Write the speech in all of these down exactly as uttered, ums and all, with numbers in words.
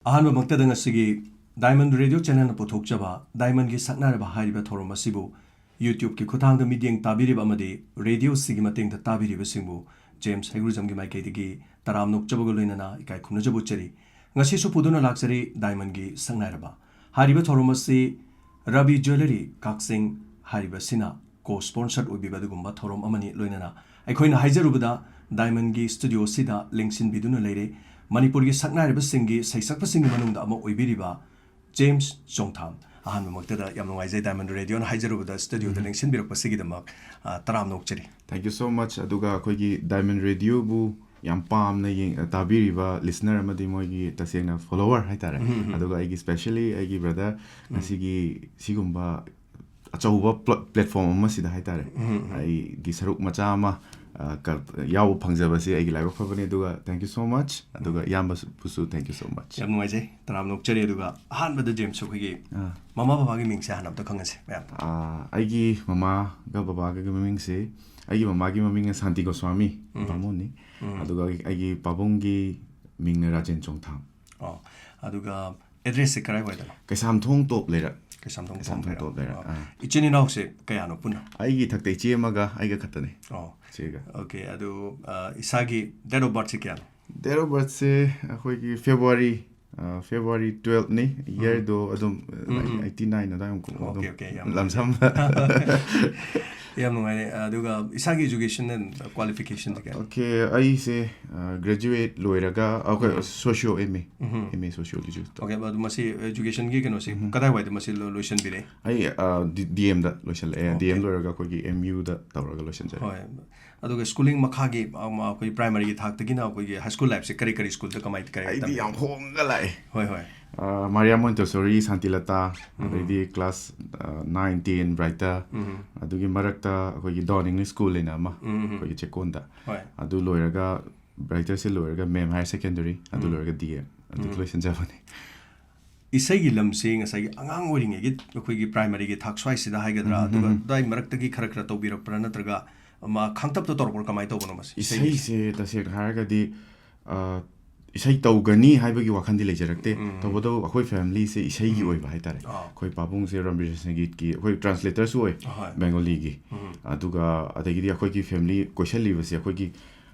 ꯑꯍꯥꯟꯕꯃꯛꯇꯗ ꯉꯁꯤꯒꯤ Diamond Radio Channelꯅ ꯄꯨꯊꯣꯛꯆꯕ Diamondꯒꯤ ꯁꯛꯅꯥꯏꯔꯕ ꯍꯥꯏꯔꯤꯕ ꯊꯧꯔꯝ ꯑꯁꯤꯕꯨ YouTubeꯀꯤ ꯈꯨꯠꯊꯥꯡꯗ ꯃꯤꯠꯌꯦꯡ ꯇꯥꯕꯤꯔꯤꯕ ꯑꯃꯗꯤ radioꯁꯤꯒꯤ ꯃꯇꯦꯡꯗ ꯇꯥꯕꯤꯔꯤꯕꯁꯤꯡꯕꯨ ꯖꯦꯝꯁ ꯍꯩꯒ꯭ꯔꯨꯖꯝꯒꯤ ꯃꯥꯏꯀꯩꯗꯒꯤ ꯇꯔꯥꯝꯅ ꯑꯣꯛꯆꯕꯒ ꯂꯣꯏꯅꯅ ꯏꯀꯥꯏ ꯈꯨꯝꯅꯖꯕ ꯎꯠꯆꯔꯤ꯫ ꯉꯁꯤꯁꯨ ꯄꯨꯗꯨꯅ ꯂꯥꯛꯆꯔꯤ Diamondꯒꯤ ꯁꯛꯅꯥꯏꯔꯕ ꯍꯥꯏꯔꯤꯕ ꯊꯧꯔꯝ ꯑꯁꯤ ꯔꯕꯤ Jewellery ꯀꯛꯆꯤꯡ ꯍꯥꯏꯔꯤꯕꯁꯤꯅ co-sponsor ꯑꯣꯏꯕꯤꯕ ꯑꯗꯨꯒꯨꯝꯕ ꯊꯧꯔꯝ ꯑꯃꯅꯤ꯫ ꯂꯣꯏꯅꯅ ꯑꯩꯈꯣꯏꯅ ꯍꯥꯏꯖꯔꯨꯕꯗ Diamondꯒꯤ studio ꯑꯁꯤꯗ ꯂꯦꯡꯁꯤꯟꯕꯤꯗꯨꯅ ꯂꯩꯔꯦ ꯃꯅꯤꯄꯨꯔꯒꯤ ꯁꯛꯅꯥꯏꯔꯕꯁꯤꯡꯒꯤ, ꯁꯩꯁꯛꯄꯁꯤꯡꯒꯤ ꯃꯅꯨꯡꯗ ꯑꯃ ꯑꯣꯏꯕꯤꯔꯤꯕ ꯖꯦꯝꯁ ꯆꯣꯡꯊꯥꯝ꯫ ꯑꯍꯥꯟꯕꯃꯛꯇꯗ ꯌꯥꯝ ꯅꯨꯡꯉꯥꯏꯖꯩ Diamond Radioꯅ ꯍꯥꯏꯖꯔꯨꯕꯗ studioꯗ ꯎꯝ꯫ ꯂꯦꯡꯁꯤꯟꯕꯤꯔꯛꯄꯁꯤꯒꯤꯗꯃꯛ, ꯑ, ꯇꯔꯥꯝꯅ ꯑꯣꯛꯆꯔꯤ꯫ Thank you so much꯫ ꯑꯗꯨꯒ ꯑꯩꯈꯣꯏꯒꯤ Diamond Radioꯕꯨ ꯌꯥꯝ ꯄꯥꯝꯅ ꯌꯦꯡ-, ꯇꯥꯕꯤꯔꯤꯕ listener ꯑꯃꯗꯤ ꯃꯣꯏꯒꯤ ꯇꯁꯦꯡꯅ follower ꯍꯥꯏꯇꯥꯔꯦ꯫ ꯎꯝ, ꯎꯝ, ꯎꯝ꯫ ꯑꯗꯨꯒ ꯑꯩꯒꯤ specially ꯑꯩꯒꯤ brother ꯎꯝ꯫ ꯉꯁꯤꯒꯤ ꯁꯤꯒꯨꯝꯕ ꯑꯆꯧꯕ pla-, platform ꯑꯃꯁꯤꯗ ꯍꯥꯏꯇꯥꯔꯦ, ꯎꯝ, ꯎꯝ꯫ ꯑꯩꯒꯤ ꯁꯔꯨꯛ ꯃꯆꯥ ꯑꯃ, ꯑ, ꯀ-, ꯌꯥꯎꯕ ꯐꯪꯖꯕꯁꯤ ꯑꯩꯒꯤ ꯂꯥꯏꯕꯛ ꯐꯕꯅꯤ꯫ ꯑꯗꯨꯒ thank you so much꯫ ꯑꯗꯨꯒ ꯎꯝ꯫ ꯏꯌꯥꯝꯕꯁꯨ, ꯕꯨꯁꯨ thank you so much꯫ ꯌꯥꯝ ꯅꯨꯡꯉꯥꯏꯖꯩ, ꯇꯔꯥꯝꯅ ꯑꯣꯛꯆꯔꯤ꯫ ꯑꯗꯨꯒ ꯑꯍꯥꯟꯕꯗ ꯖꯦꯝꯁ ꯑꯩꯈꯣꯏꯒꯤ ꯑꯥ꯫ ꯃꯃꯥ ꯕꯕꯥꯒꯤ ꯃꯤꯡꯁꯦ ꯍꯥꯟꯅ ꯑꯝꯇ ꯈꯪꯍꯟꯁꯦ ꯃꯌꯥꯝ꯫ ꯑꯥ, ꯑꯩꯒꯤ ꯃꯃꯥꯒ ꯕꯕꯥꯒꯒꯤ ꯃꯃꯤꯡꯁꯦ, ꯑꯩꯒꯤ ꯃꯃꯥꯒꯤ ꯃꯃꯤꯡꯅ ꯁꯥꯟꯇꯤ ꯒꯣꯁ꯭ꯋꯥꯃꯤ ꯎꯝ꯫ ꯕꯥꯃꯣꯟꯅꯤ꯫ ꯎꯝ꯫ ꯑꯗꯨꯒ ꯑꯩꯒꯤ, ꯑꯩꯒꯤ ꯄꯥꯕꯨꯡꯒꯤ ꯃꯤꯡꯅ ꯔꯥꯖꯦꯟ ꯆꯣꯡꯊꯥꯝ꯫ ꯑꯣ, ꯑꯗꯨꯒ addressꯁꯦ ꯀꯗꯥꯏꯋꯥꯏꯗꯅꯣ? ꯀꯩꯁꯥꯝꯊꯣꯡ ꯇꯣꯞ ꯂꯩꯔꯛ꯫ ꯀꯩꯁꯥꯝꯊꯣꯡ ꯀꯩꯁꯥꯝꯊꯣꯡ ꯇꯣꯞ ꯂꯩꯔꯛ꯫ ꯇꯣꯞ ꯂꯩꯔꯛ, ꯑꯣ꯫ ꯑꯥ꯫ ꯏꯆꯤꯟ ꯏꯅꯥꯎꯁꯦ ꯀꯌꯥꯅꯣ ꯄꯨꯟꯅ? ꯑꯩꯒꯤ ꯏꯊꯛꯇ ꯏꯆꯦ ꯑꯃꯒ ꯑꯩꯒ ꯈꯛꯇꯅꯤ꯫ ꯑꯣ꯫ ꯏꯆꯦꯒ꯫ Okay, ꯑꯗꯨ, ꯑ, ꯏꯁꯥꯒꯤ date of birthꯁꯦ ꯀꯌꯥꯅꯣ? Date of birthꯁꯦ ꯑꯩꯈꯣꯏꯒꯤ February, ꯑ, February twelveꯅꯤ꯫ ꯎꯝ꯫ Yearꯗꯣ ꯑꯗꯨꯝ, ꯑ, ꯎꯝ, ꯎꯝ꯫ Eighty nine ꯑꯗꯨꯋꯥꯏꯃꯨꯛ ꯑꯗꯨꯝ Okay, okay, ꯌꯥꯝ ꯂꯝꯁꯝ꯫ ꯅꯨꯡꯉꯥꯏ꯫ ꯌꯥꯝ ꯅꯨꯡꯉꯥꯏꯔꯦ꯫ ꯑꯗꯨꯒ ꯏꯁꯥꯒꯤ education and qualificationꯁꯦ ꯀꯌꯥꯅꯣ? Okay, ꯑꯩꯁꯦ, ꯑ, graduate ꯂꯣꯏꯔꯒ, ꯑ, ꯑꯩꯈꯣꯏ ꯎꯝ꯫ Socio M A, um. M A Sociology ꯇꯧ-, Okay, ꯑꯗꯨ ꯃꯁꯤ educationꯒꯤ ꯀꯩꯅꯣꯁꯤ ꯎꯝ꯫ ꯀꯗꯥꯏꯋꯥꯏꯗ ꯃꯁꯤ ꯂꯣ-, ꯂꯣꯏꯁꯤꯟꯕꯤꯔꯦ? ꯑꯩ, ꯑ, D-, DMꯗ ꯂꯣꯏꯁꯤꯜꯂꯛꯑꯦ꯫ Okay꯫ DM ꯂꯣꯏꯔꯒ ꯑꯩꯈꯣꯏꯒꯤ MUꯗ ꯇꯧꯔꯒ ꯂꯣꯏꯁꯤꯟꯖꯔꯦ꯫ ꯍꯣꯏ꯫ ꯑꯗꯨꯒ schooling ꯃꯈꯥꯒꯤ, ꯑ, ꯑꯩꯈꯣꯏ primaryꯒꯤ ꯊꯥꯛꯇꯒꯤꯅ ꯑꯩꯈꯣꯏꯒꯤ high school lifeꯁꯦ ꯀꯔꯤ ꯀꯔꯤ schoolꯗ ꯀꯃꯥꯏ, ꯀꯔꯤ ꯑꯩꯗꯤ ꯇꯝꯕꯤ? ꯌꯥꯝ ꯍꯣꯡꯉꯒ ꯂꯥꯛꯑꯦ꯫ ꯍꯣꯏ, ꯍꯣꯏ꯫ ꯑ, Maria Montessori, ꯁꯥꯟꯇꯤꯂꯇꯥ, ꯎꯝ꯫ ꯑꯗꯩꯗꯤ class, ꯑ, nine, ten Brighter, ꯎꯝ꯫ ꯑꯗꯨꯒꯤ ꯃꯔꯛꯇ ꯑꯩꯈꯣꯏꯒꯤ Dawn English School ꯍꯥꯏꯅ ꯑꯃ, ꯎꯝ, ꯎꯝ꯫ ꯑꯩꯈꯣꯏꯒꯤ ꯆꯦꯛꯀꯣꯟꯗ꯫ ꯍꯣꯏ꯫ ꯑꯗꯨ ꯂꯣꯏꯔꯒ, Brighterꯁꯦ ꯂꯣꯏꯔꯒ Mem Higher Secondary, ꯑꯗꯨ ꯎꯝ꯫ ꯂꯣꯏꯔꯒ DM, ꯑꯗꯨ ꯎꯝ꯫ ꯂꯣꯏꯁꯤꯟꯖꯕꯅꯤ꯫ ꯏꯁꯩꯒꯤ ꯂꯝꯁꯤ ꯉꯁꯥꯏꯒꯤ ꯑꯉꯥꯡ ꯑꯣꯏꯔꯤꯉꯩꯒꯤ ꯑꯩꯈꯣꯏꯒꯤ primaryꯒꯤ ꯊꯥꯛ ꯁ꯭ꯋꯥꯏꯁꯤꯗ ꯍꯥꯏꯒꯗ꯭ꯔꯥ, ꯎꯝ, ꯑꯗꯨꯒ ꯎꯝ, ꯎꯝ꯫ ꯑꯗꯨꯋꯥꯏ ꯃꯔꯛꯇꯒꯤ ꯈꯔ ꯈꯔ ꯇꯧꯕꯤꯔꯛꯄ꯭ꯔꯥ, ꯅꯠꯇ꯭ꯔꯒ, ꯑꯃ, ꯈꯥꯡꯇꯞꯇ ꯇꯧꯔꯛꯄ꯭ꯔꯥ, ꯀꯃꯥꯏꯅ ꯇꯧꯕꯅꯣ ꯃꯁꯤ? ꯏꯁꯩꯒꯤ ꯏꯁꯩꯁꯦ ꯇꯁꯦꯡꯅ ꯍꯥꯏꯔꯒꯗꯤ, ꯑ, ꯏꯁꯩ ꯇꯧꯒꯅꯤ ꯍꯥꯏꯕꯒꯤ ꯋꯥꯈꯜꯗꯤ ꯂꯩꯖꯔꯛꯇꯦ꯫ ꯎꯝ꯫ ꯇꯧꯕꯇꯕꯨ ꯑꯩꯈꯣꯏ family ꯁꯦ ꯏꯁꯩꯒꯤ ꯎꯝ꯫ ꯑꯣꯏꯕ ꯍꯥꯏꯇꯥꯔꯦ꯫ ꯑꯥ꯫ ꯑꯩꯈꯣꯏ ꯄꯥꯕꯨꯡꯁꯦ ꯔꯟꯕꯤꯔ ꯁꯪꯒꯤꯠꯀꯤ, ꯑꯩꯈꯣꯏ translator ꯁꯨ ꯑꯣꯏ, ꯑꯍꯣꯏ꯫ Bengali ꯒꯤ꯫ ꯎꯝ꯫ ꯑꯗꯨꯒ ꯑꯗꯒꯤꯗꯤ ꯑꯩꯈꯣꯏꯒꯤ family ꯀꯣꯏꯁꯜꯂꯤꯕꯁꯦ ꯑꯩꯈꯣꯏꯒꯤ,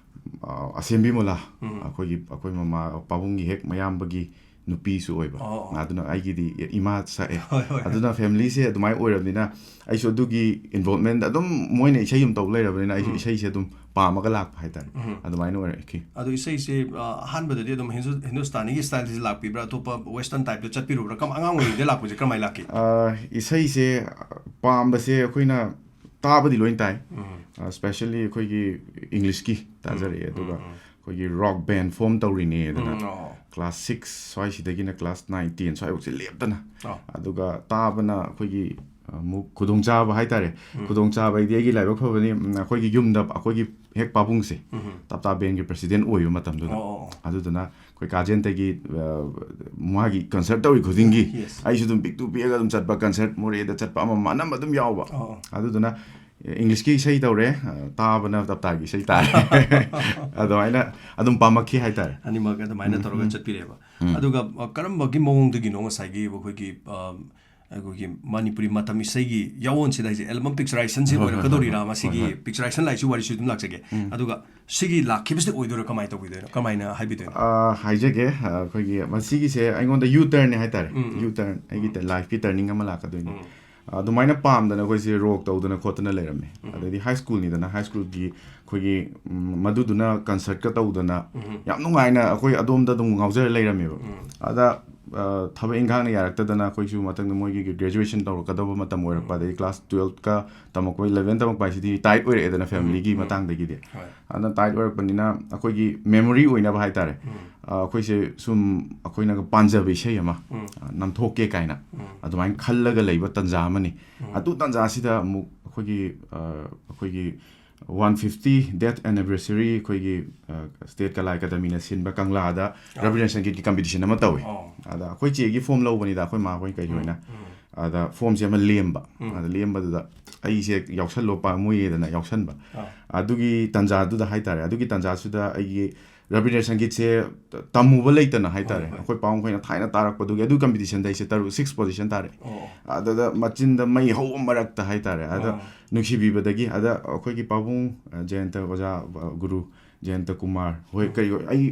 ꯑ, ꯑꯁꯦꯝꯕꯤ ꯃꯣꯂꯥ, ꯎꯝ꯫ ꯑꯩꯈꯣꯏꯒꯤ, ꯑꯩꯈꯣꯏ ꯃꯃꯥ ꯄꯥꯕꯨꯡꯒꯤ ꯍꯦꯛ ꯃꯌꯥꯝꯕꯒꯤ ꯅꯨꯄꯤꯁꯨ ꯑꯣꯏꯕ꯫ ꯑꯣ, ꯑꯣ꯫ ꯑꯗꯨꯅ ꯑꯩꯒꯤꯗꯤ ꯏꯃꯥ ꯁꯛꯑꯦ꯫ ꯍꯣꯏ, ꯍꯣꯏ꯫ ꯑꯗꯨꯅ family ꯁꯦ ꯑꯗꯨꯃꯥꯏꯅ ꯑꯣꯏꯔꯕꯅꯤꯅ ꯑꯩꯁꯨ ꯑꯗꯨꯒꯤ involvement ꯑꯗꯨꯝ ꯃꯣꯏꯅ ꯏꯁꯩ ꯑꯗꯨꯝ ꯇꯧ ꯂꯩꯔꯕꯅꯤꯅ ꯑꯩꯁꯨ ꯎꯝ꯫ ꯏꯁꯩꯁꯦ ꯑꯗꯨꯝ ꯄꯥꯝꯃꯒ ꯂꯥꯛꯄ ꯍꯥꯏꯇꯥꯔꯦ꯫ ꯎꯝ꯫ ꯑꯗꯨꯃꯥꯏꯅ ꯑꯣꯏꯔꯛꯈꯤ꯫ ꯑꯗꯣ ꯏꯁꯩꯁꯦ, ꯑ, ꯑꯍꯥꯟꯕꯗꯗꯤ ꯑꯗꯨꯝ ꯍꯤꯟꯗꯨ-, ꯍꯤꯟꯗꯨꯁꯇꯥꯅꯤꯒꯤ style ꯁꯦ ꯂꯥꯛꯄꯤꯕ꯭ꯔꯥ? ꯑꯇꯣꯞꯄ western type ꯇ ꯆꯠꯄꯤꯔꯨꯕ꯭ꯔꯥ? ꯀꯝ-, ꯑꯉꯥꯡ ꯑꯣꯏꯔꯤꯉꯩꯗ ꯂꯥꯛꯄꯁꯦ ꯀꯔꯝꯍꯥꯏꯅ ꯂꯥꯛꯀꯦ? ꯑ, ꯏꯁꯩꯁꯦ ꯄꯥꯝꯕꯁꯦ ꯑꯩꯈꯣꯏꯅ ꯇꯥꯕꯗꯤ ꯂꯣꯏ ꯇꯥꯏ꯫ ꯎꯝ꯫ ꯑ, specially ꯑꯩꯈꯣꯏꯒꯤ English ꯀꯤ ꯇꯥꯖꯔꯛꯑꯦ꯫ ꯎꯝ, ꯑꯗꯨꯒ ꯎꯝ, ꯎꯝ꯫ ꯑꯩꯈꯣꯏꯒꯤ rock band form ꯇꯧꯔꯤꯅꯦꯗꯅ ꯎꯝ, ꯑꯣ꯫ Class six ꯁ꯭ꯋꯥꯏꯁꯤꯗꯒꯤꯅ class nine, ten ꯁ꯭ꯋꯥꯏꯐꯥꯎꯁꯦ ꯂꯦꯞꯇꯅ꯫ ꯑꯣ꯫ ꯑꯗꯨꯒ ꯇꯥꯕꯅ ꯑꯩꯈꯣꯏꯒꯤ ꯑꯃꯨꯛ ꯈꯨꯗꯣꯡꯆꯥꯕ ꯍꯥꯏꯇꯥꯔꯦ꯫ ꯎꯝ꯫ ꯈꯨꯗꯣꯡꯆꯥꯕ ꯍꯥꯏꯗꯤ ꯑꯩꯒꯤ ꯂꯥꯏꯕꯛ ꯐꯕꯅꯤ, ꯎꯝ, ꯑꯩꯈꯣꯏꯒꯤ ꯌꯨꯝꯗ ꯑꯩꯈꯣꯏꯒꯤ ꯍꯦꯛ ꯄꯥꯕꯨꯡꯁꯦ ꯎꯝ꯫ ꯇꯞꯇꯥ band ꯀꯤ president ꯑꯣꯏꯕ ꯃꯇꯝꯗꯨꯗ꯫ ꯑꯣ, ꯑꯣ, ꯑꯣ꯫ ꯑꯗꯨꯗꯨꯅ ꯑꯩꯈꯣꯏ ꯀꯥꯖꯦꯟꯇꯒꯤ, ꯑ, ꯃꯥꯒꯤ concert ꯇꯧꯔꯤ ꯈꯨꯗꯤꯡꯒꯤ Yes꯫ ꯑꯩꯁꯨ ꯑꯗꯨꯝ ꯄꯤꯛꯇꯨ ꯄꯤꯛꯑꯒ ꯑꯗꯨꯝ ꯆꯠꯄ, concert ꯃꯣꯔꯦꯗ ꯆꯠꯄ ꯑꯃ ꯑꯃ ꯑꯅꯝꯕ ꯑꯗꯨꯝ ꯌꯥꯎꯕ꯫ ꯑꯣ, ꯑꯣ꯫ ꯑꯗꯨꯗꯨꯅ English ꯀꯤ ꯏꯁꯩ ꯇꯧꯔꯦ, ꯑ, ꯇꯥꯕꯅ ꯇꯞꯇꯥꯒꯤ ꯏꯁꯩ ꯇꯥꯔꯦ꯫ ꯑꯗꯨꯃꯥꯏꯅ ꯑꯗꯨꯝ ꯄꯥꯝꯃꯛꯈꯤ ꯍꯥꯏꯇꯥꯔꯦ꯫ ꯑꯅꯤꯃꯛ ꯑꯗꯨꯃꯥꯏꯅ ꯎꯝ, ꯇꯧꯔꯒ ꯎꯝ꯫ ꯆꯠꯄꯤꯔꯦꯕ꯫ ꯎꯝ꯫ ꯑꯗꯨꯒ, ꯑ, ꯀꯔꯝꯕꯒꯤ ꯃꯑꯣꯡꯗꯒꯤꯅꯣ ꯉꯁꯥꯏꯒꯤ ꯑꯩꯈꯣꯏꯒꯤ, ꯑ, ꯑꯩꯈꯣꯏꯒꯤ ꯃꯅꯤꯄꯨꯔꯤ ꯃꯇꯝ ꯏꯁꯩꯒꯤ ꯌꯥꯑꯣꯟꯁꯤꯗ ꯍꯥꯏꯁꯦ album picturization ꯁꯤ ꯍꯣꯏ, ꯍꯣꯏ, ꯑꯣꯏꯔꯛꯀꯗꯧꯔꯤꯔꯥ? ꯍꯣꯏ, ꯍꯣꯏ, ꯃꯁꯤꯒꯤ ꯍꯣꯏ, ꯍꯣꯏ꯫ Picturization ꯂꯥꯏꯔꯤꯛꯁꯤ ꯋꯥꯔꯤꯁꯨ ꯑꯗꯨꯝ ꯂꯥꯛꯆꯒꯦ꯫ ꯎꯝ꯫ ꯑꯗꯨꯒ ꯁꯤꯒꯤ ꯂꯥꯛꯈꯤꯕꯁꯤꯗ ꯑꯣꯏꯗꯣꯏꯔꯥ? ꯀꯃꯥꯏꯅ ꯇꯧꯕꯤꯗꯣꯏꯅꯣ? ꯀꯃꯥꯏꯅ ꯍꯥꯏꯕꯤꯗꯣꯏꯅꯣ? ꯑ, ꯍꯥꯏꯖꯒꯦ꯫ ꯑ, ꯑꯩꯈꯣꯏꯒꯤ ꯃꯁꯤꯒꯤꯁꯦ ꯑꯩꯉꯣꯟꯗ U-turn ꯅꯦ ꯍꯥꯏꯇꯥꯔꯦ꯫ ꯎꯝ, ꯎꯝ꯫ U-turn, ꯑꯩꯒꯤ ꯎꯝ꯫ Life ꯀꯤ turning ꯑꯃ ꯂꯥꯛꯀꯗꯣꯏꯅꯦ꯫ ꯎꯝ꯫ ꯑ, ꯑꯗꯨꯃꯥꯏꯅ ꯄꯥꯝꯗꯅ ꯑꯩꯈꯣꯏꯁꯦ rock ꯇꯧꯗꯅ ꯈꯣꯠꯇꯅ ꯂꯩꯔꯝꯃꯦ꯫ ꯎꯝ꯫ ꯑꯗꯩꯗꯤ high school ꯅꯤꯗꯅ, high school ꯒꯤ ꯑꯩꯈꯣꯏꯒꯤ, ꯎꯝ, ꯃꯗꯨꯗꯨꯅ concert ꯀ ꯇꯧꯗꯅ ꯎꯝ꯫ ꯌꯥꯝ ꯅꯨꯡꯉꯥꯏꯅ ꯑꯩꯈꯣꯏ ꯑꯗꯣꯝꯗ ꯑꯗꯨꯝ ꯉꯥꯎꯖꯔ ꯂꯩꯔꯝꯃꯦꯕ꯫ ꯎꯝ꯫ ꯑꯗ, ꯑ, ꯊꯕꯛ ꯏꯪꯈꯥꯡꯅ ꯌꯥꯔꯛꯇꯗꯅ ꯑꯩꯈꯣꯏꯁꯨ ꯃꯊꯪꯗ ꯃꯣꯏꯒꯤ graduation ꯇꯧꯔꯛꯀꯗꯕ ꯃꯇꯝ ꯑꯣꯏꯔꯛꯄ, ꯎꯝ꯫ ꯑꯗꯩ class twelve ꯀ ꯇꯝꯃꯛꯄ, eleven ꯇꯝꯃꯛꯄ ꯍꯥꯏꯁꯤꯗꯤ tight ꯑꯣꯏꯔꯛꯑꯦꯗꯅ family ꯒꯤ ꯎꯝ, ꯎꯝ꯫ ꯃꯇꯥꯡꯗꯒꯤꯗꯤ꯫ ꯍꯣꯏ꯫ ꯑꯗꯨꯅ tight ꯑꯣꯏꯔꯛꯄꯅꯤꯅ ꯑꯩꯈꯣꯏꯒꯤ memory ꯑꯣꯏꯅꯕ ꯍꯥꯏꯇꯥꯔꯦ꯫ ꯎꯝ꯫ ꯑ, ꯑꯩꯈꯣꯏꯁꯦ ꯁꯨꯝ ꯑꯩꯈꯣꯏꯅꯒ ꯄꯥꯝꯖꯕ ꯏꯁꯩ ꯑꯃ, ꯎꯝ꯫ ꯑ, ꯅꯝꯊꯣꯛꯀꯦ ꯀꯥꯏꯅ ꯎꯝ꯫ ꯑꯗꯨꯃꯥꯏꯅ ꯈꯜꯂꯒ ꯂꯩꯕ ꯇꯥꯟꯖꯥ ꯑꯃꯅꯤ꯫ ꯎꯝ꯫ ꯑꯗꯨ ꯇꯥꯟꯖꯥꯁꯤꯗ ꯑꯃꯨꯛ ꯑꯩꯈꯣꯏꯒꯤ, ꯑ, ꯑꯩꯈꯣꯏꯒꯤ one fifty death anniversary ꯑꯩꯈꯣꯏꯒꯤ, ꯑ, state Kala Academy ꯅ ꯁꯤꯟꯕ ꯀꯪꯂꯥꯗ ꯑꯥ꯫ ꯔꯕꯤꯟꯗ꯭ꯔ ꯁꯪꯒꯤꯠꯀꯤ competition ꯑꯃ ꯇꯧꯋꯤ꯫ ꯑꯣ꯫ ꯑꯗ ꯑꯩꯈꯣꯏ ꯆꯦꯒꯤ form ꯂꯧꯕꯅꯤꯗ, ꯑꯩꯈꯣꯏ ꯃꯥ ꯍꯣꯏ ꯀꯩ ꯎꯝ, ꯍꯣꯏꯅ꯫ ꯎꯝ꯫ ꯑꯗ form ꯁꯦ ꯑꯃ ꯂꯦꯝꯕ꯫ ꯎꯝ꯫ ꯑꯗ ꯂꯦꯝꯕꯗꯨꯗ ꯑꯩꯁꯦ ꯌꯥꯎꯁꯜꯂꯣ ꯄꯥꯝꯃꯨꯏꯌꯦꯗꯅ ꯌꯥꯎꯁꯟꯕ꯫ ꯑꯥ꯫ ꯑꯗꯨꯒꯤ ꯇꯥꯟꯖꯥꯗꯨꯗ ꯍꯥꯏꯇꯥꯔꯦ, ꯑꯗꯨꯒꯤ ꯇꯥꯟꯖꯥꯗꯨꯗ ꯑꯩꯒꯤ ꯔꯕꯤꯟꯗ꯭ꯔ ꯁꯪꯒꯤꯠꯁꯦ ꯇꯝꯃꯨꯕ ꯂꯩꯇꯅ ꯍꯥꯏꯇꯥꯔꯦ꯫ ꯍꯣꯏ, ꯍꯣꯏ꯫ ꯑꯩꯈꯣꯏ ꯄꯥꯕꯨꯡ ꯑꯩꯈꯣꯏꯅ ꯊꯥꯏꯅ ꯇꯥꯔꯛꯄꯗꯨꯒꯤ ꯑꯗꯨ ꯀꯝꯄꯤꯇꯤꯁꯟꯗ ꯑꯩꯁꯦ ꯇꯔꯨꯛ, ꯁꯤꯛꯁ ꯄꯣꯖꯤꯁꯟ ꯇꯥꯔꯛꯑꯦ꯫ ꯑꯣ꯫ ꯑꯗꯨꯗ ꯃꯆꯤꯟꯗ ꯃꯩ ꯍꯧꯕ ꯃꯔꯛꯇ ꯍꯥꯏꯇꯥꯔꯦ꯫ ꯑꯗ ꯑꯣ꯫ ꯅꯨꯡꯁꯤꯕꯤꯕꯗꯒꯤ ꯑꯗ ꯑꯩꯈꯣꯏꯒꯤ ꯄꯥꯕꯨꯡ, ꯑ, ꯖꯌꯟꯇ ꯑꯣꯖꯥ, ꯑ, ꯒꯨꯔꯨ ꯖꯌꯟꯇ ꯀꯨꯃꯥꯔ ꯍꯣꯏ, ꯀꯔꯤ ꯍꯣꯏ, ꯑꯩ